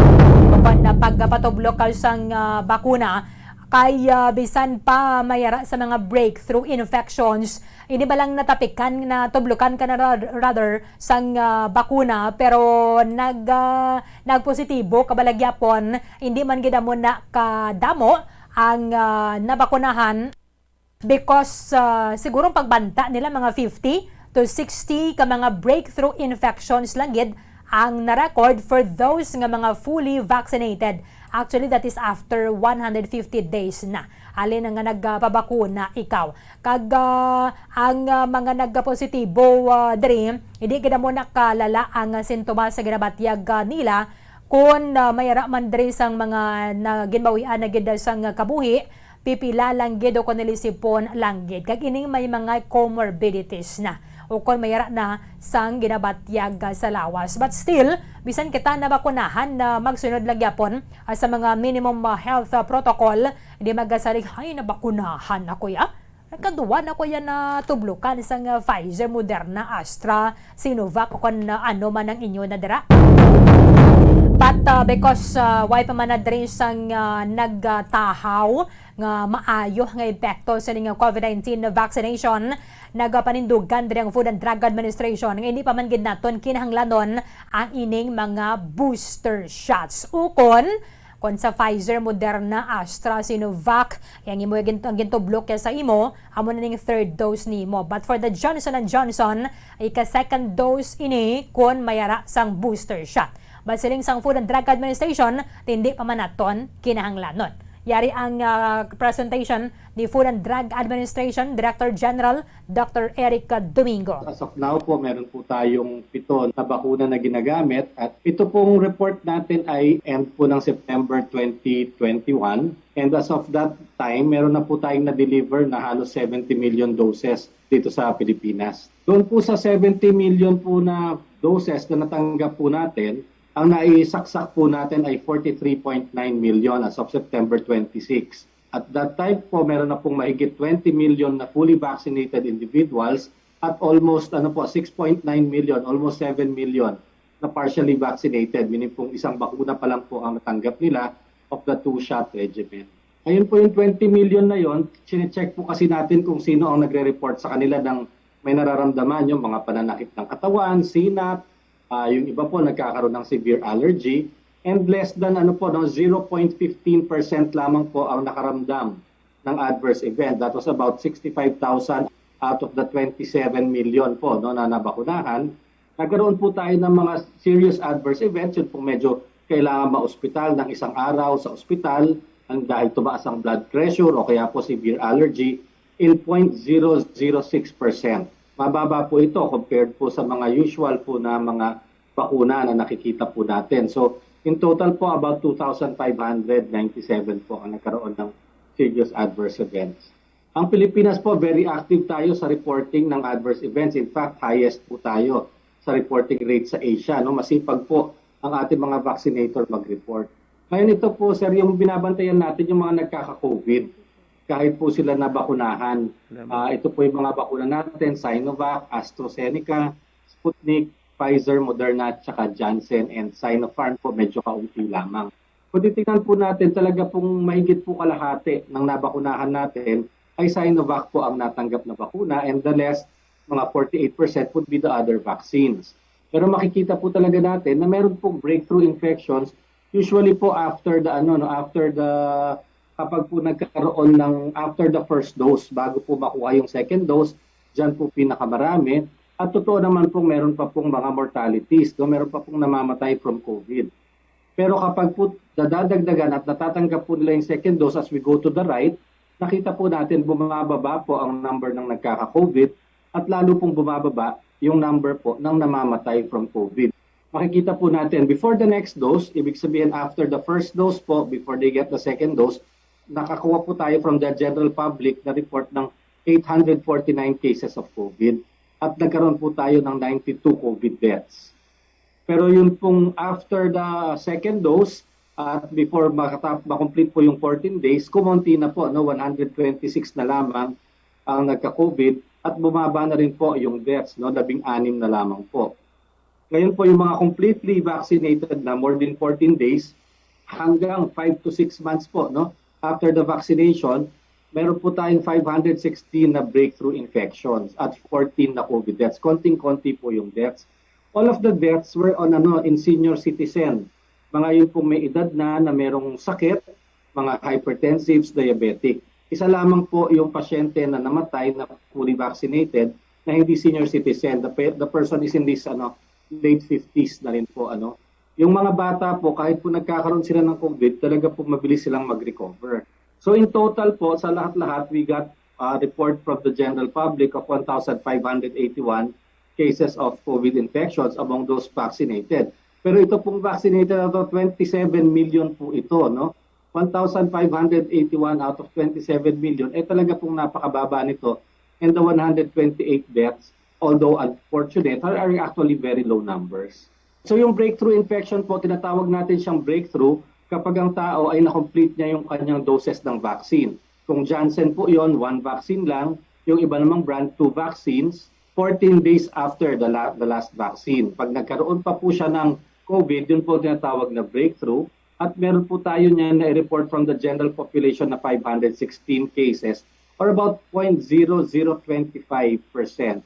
o kon, ah, pagpatublok sang, ah, bakuna kay, ah, bisan pa mayara sa mga breakthrough infections, hindi ba lang natapikan, natublokan ka na ra-, rather, sang, ah, bakuna, pero nag, ah, nagpositibo ka bala gyapon, hindi man gid amo na kadamo ang, ah, nabakunahan because, ah, siguro ang pagbanta nila mga fifty to sixty ka mga breakthrough infections lang gid ang na-record for those nga mga fully vaccinated. Actually, that is after one hundred fifty days na halin nga nagpabakuna ikaw. Kag, ah, ang, ah, mga nagpositibo, ah, diri, hindi gid amo na kalala ang sintomas sa ginabatyag, ah, nila, kun, ah, mayara man diri sang mga na ginbawian na gid sang kabuhi, pipila lang gid o kon ilisipon lang gid. Kag ining may mga comorbidities na o kon mayara na sang ginabatyag, ah, sa lawas. But still, bisan kita nabakunahan, na magsunod lang gyapon, ah, sa mga minimum, ah, health, ah, protocol, hindi magasalig, "Ay, nabakunahan ako, ya." Nagkaduwa na ko yan na tublukan sang, ah, Pfizer, Moderna, Astra, Sinovac, o kon, ah, ano man ang inyo na dira. But, ah, because, ah, way pa man na diri sang, ah, nagtahaw nga maayo nga epekto sa ning covid nineteen vaccination, nagapanindugan diri ang Food and Drug Administration nga hindi pa man gid naton kinahanglanon ang ining mga booster shots. Ukon, kon sa Pfizer, Moderna, Astra, Sinovac, ang imo gin-, ang gintublok ya sa imo, amo na ning third dose nimo. But for the Johnson and Johnson, ika-second dose ini kon mayara sang booster shot. But siling sang Food and Drug Administration, hindi pa man naton kinahanglanon. Yari ang, ah, presentation ni Food and Drug Administration Director General Doctor Eric Domingo. As of now po, meron po tayong pito na bakuna na ginagamit at ito pong report natin ay end po ng September twenty twenty-one. And as of that time, meron na po tayong na-deliver na halos seventy million doses dito sa Pilipinas. Doon po sa seventy million po na doses na natanggap po natin, ang naisaksak po natin ay forty-three point nine million as of September twenty-six. At that time po, meron na pong mahigit twenty million na fully vaccinated individuals at almost, ano po, six point nine million, almost seven million na partially vaccinated, meaning pong isang bakuna pa lang po ang natanggap nila. of the two-shot regimen. Ayun po yung twenty million na yon, chinecheck po kasi natin kung sino ang nagre-report sa kanila ng may nararamdaman, yung mga pananakit ng katawan, sinat, ah, yung iba po nagkakaroon ng severe allergy, and less than ano po, no, zero point fifteen percent lamang po ang nakaramdam ng adverse event. That was about sixty-five thousand out of the twenty-seven million po, no, na nabakunahan. Nagkaroon po tayo ng mga serious adverse events, yun pong medyo kailangan ma-ospital ng isang araw sa ospital, ang dahil tumaas ang blood pressure o kaya po severe allergy, in zero point zero zero six percent. Mababa po ito compared po sa mga usual po na mga bakuna na nakikita po natin. So, in total po, about two thousand five hundred ninety-seven po ang nagkaroon ng serious adverse events. Ang Pilipinas po, very active tayo sa reporting ng adverse events. In fact, highest po tayo sa reporting rate sa Asia. No? Masipag po ang ating mga vaccinator mag-report. Ngayon, ito po, sir, yung binabantayan natin, yung mga nagkaka-COVID, kahit po sila nabakunahan. Ah, ito po yung mga bakuna natin, Sinovac, AstraZeneca, Sputnik, Pfizer, Moderna, tsaka Janssen, and Sinopharm po, medyo kaunti lamang. Kung titingnan po natin, talaga pong mahigit po kalahati ng nabakunahan natin ay Sinovac po ang natanggap na bakuna, and the rest, mga forty-eight percent, would be the other vaccines. Pero makikita po talaga natin na meron pong breakthrough infections, usually po after the, ano, no, after the, kapag po nagkaroon ng, after the first dose, bago po makuha yung second dose, dyan po pinakamarami. At totoo naman pong meron pa pong mga mortalities, no? Meron pa pong namamatay from COVID. Pero kapag po nadadagdagan at natatanggap po nila yung second dose, as we go to the right, nakita po natin bumababa po ang number ng nagkaka-COVID at lalo pong bumababa yung number po ng namamatay from COVID. Makikita po natin, before the next dose, ibig sabihin after the first dose po, before they get the second dose, nakakuha po tayo from the general public na report ng eight hundred forty-nine cases of COVID at nagkaroon po tayo ng ninety-two COVID deaths. Pero yun pong after the second dose, at before makatap, makomplete po yung fourteen days, kumonti na po, no, one hundred twenty-six na lamang ang nagka-COVID at bumaba na rin po yung deaths, no, labing-anim na lamang po. Ngayon po, yung mga completely vaccinated na more than fourteen days, hanggang five to six months po, no, after the vaccination, meron po tayong five hundred sixteen na breakthrough infections at fourteen na COVID deaths. Konting-konti po yung deaths. All of the deaths were on, ano, in senior citizen. Mga yun pong may edad na, na merong sakit, mga hypertensives, diabetic. Isa lamang po yung pasyente na namatay na fully vaccinated na hindi senior citizen. The, pe- the person is in this, ano, late fifties na rin po, ano. Yung mga bata po, kahit po nagkakaroon sila ng COVID, talaga po mabilis silang mag-recover. So in total po, sa lahat-lahat, we got a report from the general public of one thousand five hundred eighty-one cases of COVID infections among those vaccinated. Pero ito pong vaccinated na to, twenty-seven million po ito, no? One thousand five hundred eighty-one out of twenty-seven million, eh, talaga pong napakababa nito. And the one hundred twenty-eight deaths, although unfortunate, are, are actually very low numbers. So yung breakthrough infection po, tinatawag natin siyang breakthrough kapag ang tao ay na-complete niya yung kanyang doses ng vaccine. Kung Janssen po yon, one vaccine lang. Yung iba namang brand, two vaccines, fourteen days after the, la- the last vaccine. Pag nagkaroon pa po siya ng COVID, yun po tinatawag na breakthrough. At meron po tayo niyan na report from the general population na five hundred sixteen cases, or about zero point zero zero twenty-five percent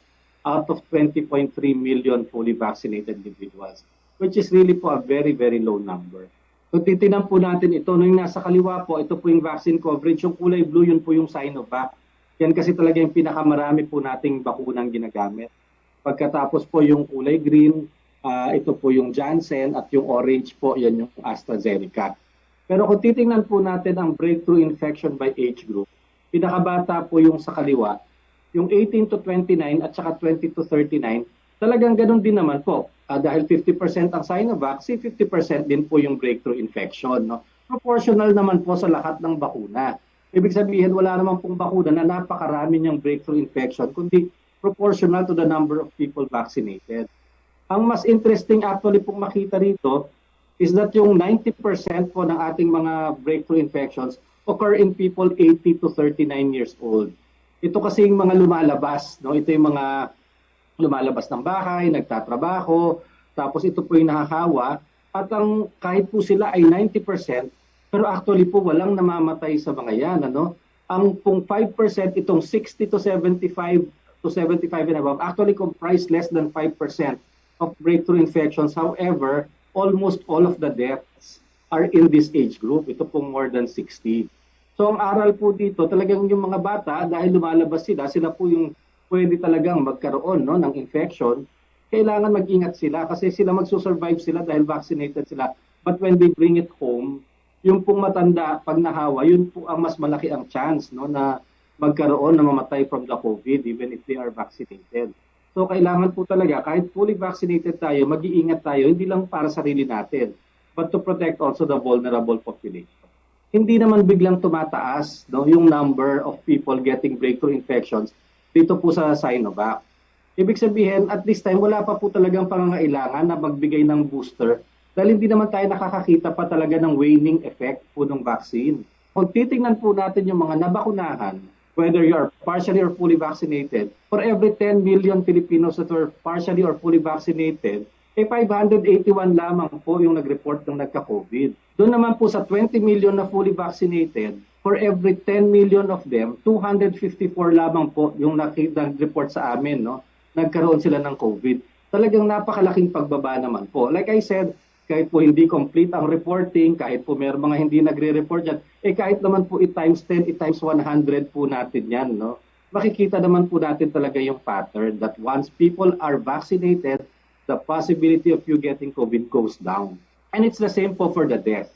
out of twenty point three million fully vaccinated individuals, which is really po a very, very low number. Kung titingnan po natin ito, nung nasa kaliwa po, ito po yung vaccine coverage. Yung kulay blue, yun po yung Sinovac. Yan kasi talaga yung pinakamarami po nating bakunang ginagamit. Pagkatapos po yung kulay green, ah, ito po yung Janssen, at yung orange po, yan yung AstraZeneca. Pero kung titingnan po natin ang breakthrough infection by age group, pinakabata po yung sa kaliwa, yung eighteen to twenty-nine at saka twenty to thirty-nine, talagang ganun din naman po. Ah, dahil fifty percent ang Sinovac, si fifty percent din po yung breakthrough infection. No? Proportional naman po sa lahat ng bakuna. Ibig sabihin, wala naman pong bakuna na napakarami niyang breakthrough infection, kundi proportional to the number of people vaccinated. Ang mas interesting actually pong makita rito is that yung ninety percent po ng ating mga breakthrough infections occur in people eighty to thirty-nine years old. Ito kasi yung mga lumalabas, no? Ito yung mga lumalabas ng bahay, nagtatrabaho, tapos ito po yung nakakawa. At ang, kahit po sila ay ninety percent, Pero actually po, walang namamatay sa mga yan, ano? Ang pong five percent, itong sixty to seventy-five to seventy-five and above, actually comprise less than five percent of breakthrough infections. However, almost all of the deaths are in this age group. Ito pong more than sixty. So, ang aral po dito, talagang yung mga bata, dahil lumalabas sila, sila po yung pwede talagang magkaroon, no, ng infection. Kailangan mag-ingat sila kasi sila magsusurvive sila dahil vaccinated sila. But when they bring it home, yung pong matanda, pag nahawa, yun po ang mas malaki ang chance, no, na magkaroon na mamatay from the COVID even if they are vaccinated. So, kailangan po talaga, kahit fully vaccinated tayo, mag-iingat tayo, hindi lang para sarili natin, but to protect also the vulnerable population. Hindi naman biglang tumataas, no, yung number of people getting breakthrough infections dito po sa Sinovac. Ibig sabihin, at this time, wala pa po talagang pangangailangan na magbigay ng booster dahil hindi naman tayo nakakakita pa talaga ng waning effect po ng vaccine. Kung titingnan po natin yung mga nabakunahan, whether you are partially or fully vaccinated, for every ten million Filipinos that were partially or fully vaccinated, eh, five hundred eighty-one lamang po yung nag-report ng nagka-COVID. Doon naman po sa twenty million na fully vaccinated, for every ten million of them, two hundred fifty-four lamang po yung naki-, nag-report sa amin, no? Nagkaroon sila ng COVID. Talagang napakalaking pagbaba naman po. Like I said, kahit po hindi complete ang reporting, kahit po may mga hindi nagre-report yan, eh, kahit naman po i-times ten, i-times one hundred po natin yan, no? Makikita naman po natin talaga yung pattern that once people are vaccinated, the possibility of you getting COVID goes down. And it's the same po for the death.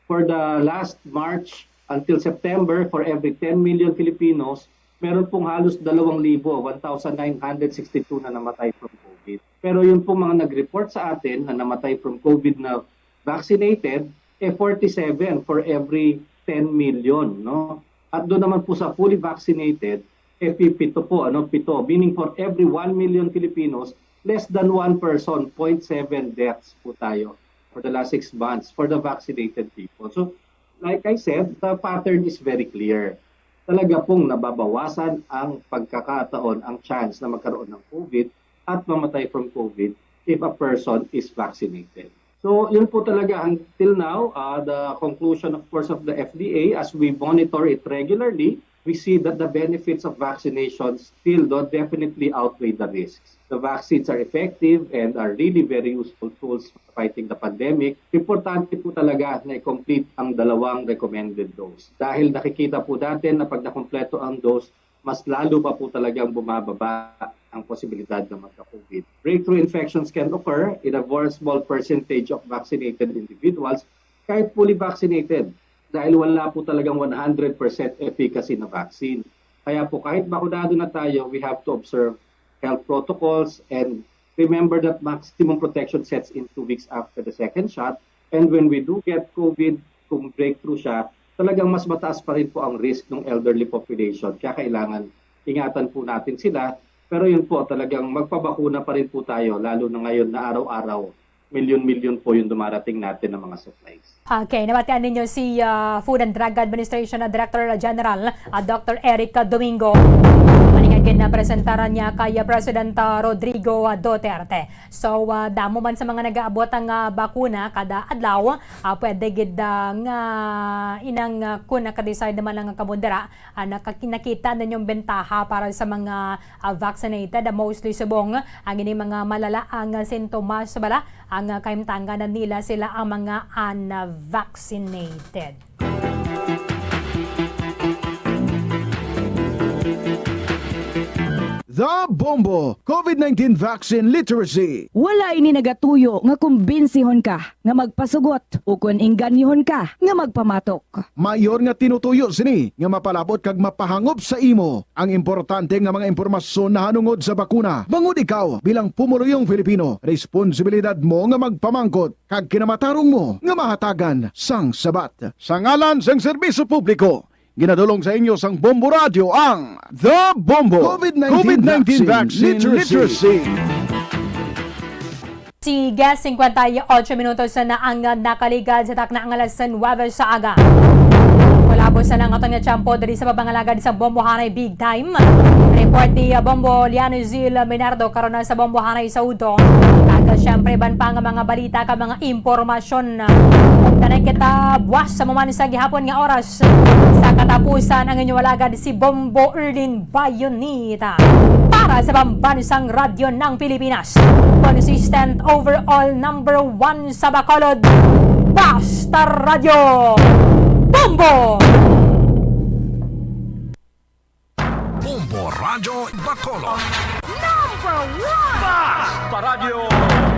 For the last March until September, for every ten million Filipinos, meron pong halos dalawang libo, one thousand nine hundred sixty-two na namatay from COVID. Pero yung pong mga nag-report sa atin na namatay from COVID na vaccinated, eh, forty-seven for every ten million, no? At doon naman po sa fully vaccinated, eh, pi-, pito po, ano, pito. Meaning, for every one million Filipinos, less than one person, point seven deaths po tayo for the last six months for the vaccinated people. So, like I said, the pattern is very clear. Talaga pong nababawasan ang pagkakataon, ang chance na magkaroon ng COVID at mamatay from COVID if a person is vaccinated. So, yun po talaga until now, uh, the conclusion, of course, of the F D A, as we monitor it regularly, we see that the benefits of vaccinations still do definitely outweigh the risks. The vaccines are effective and are really very useful tools for fighting the pandemic. Importante po talaga na i-complete ang dalawang recommended dose. Dahil nakikita po natin na pag nakumpleto ang dose, mas lalo pa po talagang bumababa ang posibilidad na magka-COVID. Breakthrough infections can occur in a very small percentage of vaccinated individuals, kahit fully vaccinated, dahil wala po talagang one hundred percent efficacy na vaccine. Kaya po, kahit bakunado na tayo, we have to observe health protocols and remember that maximum protection sets in two weeks after the second shot. And when we do get COVID, kung breakthrough siya, talagang mas mataas pa rin po ang risk ng elderly population. Kaya kailangan ingatan po natin sila. Pero yun po, talagang magpabakuna pa rin po tayo, lalo na ngayon na araw-araw, milyon-milyon po yung dumarating natin ng mga supplies. Okay, nabatian ninyo si, ah, Food and Drug Administration, ah, Director General, ah, Doctor Eric Domingo. Malingan gid na presentaran niya kay, ah, President, ah, Rodrigo, ah, Duterte. So, ah, damo man sa mga nagaabot ang, ah, bakuna kada adlaw, ah, pwede gid, ah, nga inang, ah, kun naka-decide naman ang kabundira, ah, nakaki-, nakita ninyong bentaha para sa mga, ah, vaccinated, ah, mostly subong ang ini mga malala ang sintomas bala ang, ah, kahimtangan na nila sila ang mga unvaccinated. The Bombo, COVID nineteen Vaccine Literacy. Wala ini nagatuyo nga kumbinsihon ka nga magpasugot ukon inganyohon ka nga magpamatok. Mayor nga tinutuyo sini nga mapalabot kag mapahangop sa imo ang importante nga mga impormasyon nahanungod sa bakuna. Bangod ikaw bilang pumuluyong Filipino, responsibilidad mo nga magpamangkot kag kinamatarong mo nga mahatagan sang sabat. Sa ngalan sang serbisyo publiko, ginadulong sa inyo sang Bombo Radio ang The Bombo COVID nineteen Vaccine Literacy. Sige, singkwenta y ocho minutos na ang nakaligad sa takna nga alas nuwebe sa aga. Kulabos na lang aton nga tiyempo diri sa pagpangalagad sa Bombohanay Big Time. Report ni Bombo Liano Zil Minardo karon na sa Bombohanay sa Udon. Kag Siyempre, iban pa nga mga balita ka mga impormasyon. Ug danay kita buwas sa maman sa gihapon nga oras. Sa katapusan, ang inyong alagad si Bombo Erlin Bayonita para sa Pambansang Radyo ng Pilipinas. Consistent overall number one sa Bacolod. Basta Radyo. Bombo! Bombo Radyo Bacolod. Number one! Basta Radyo!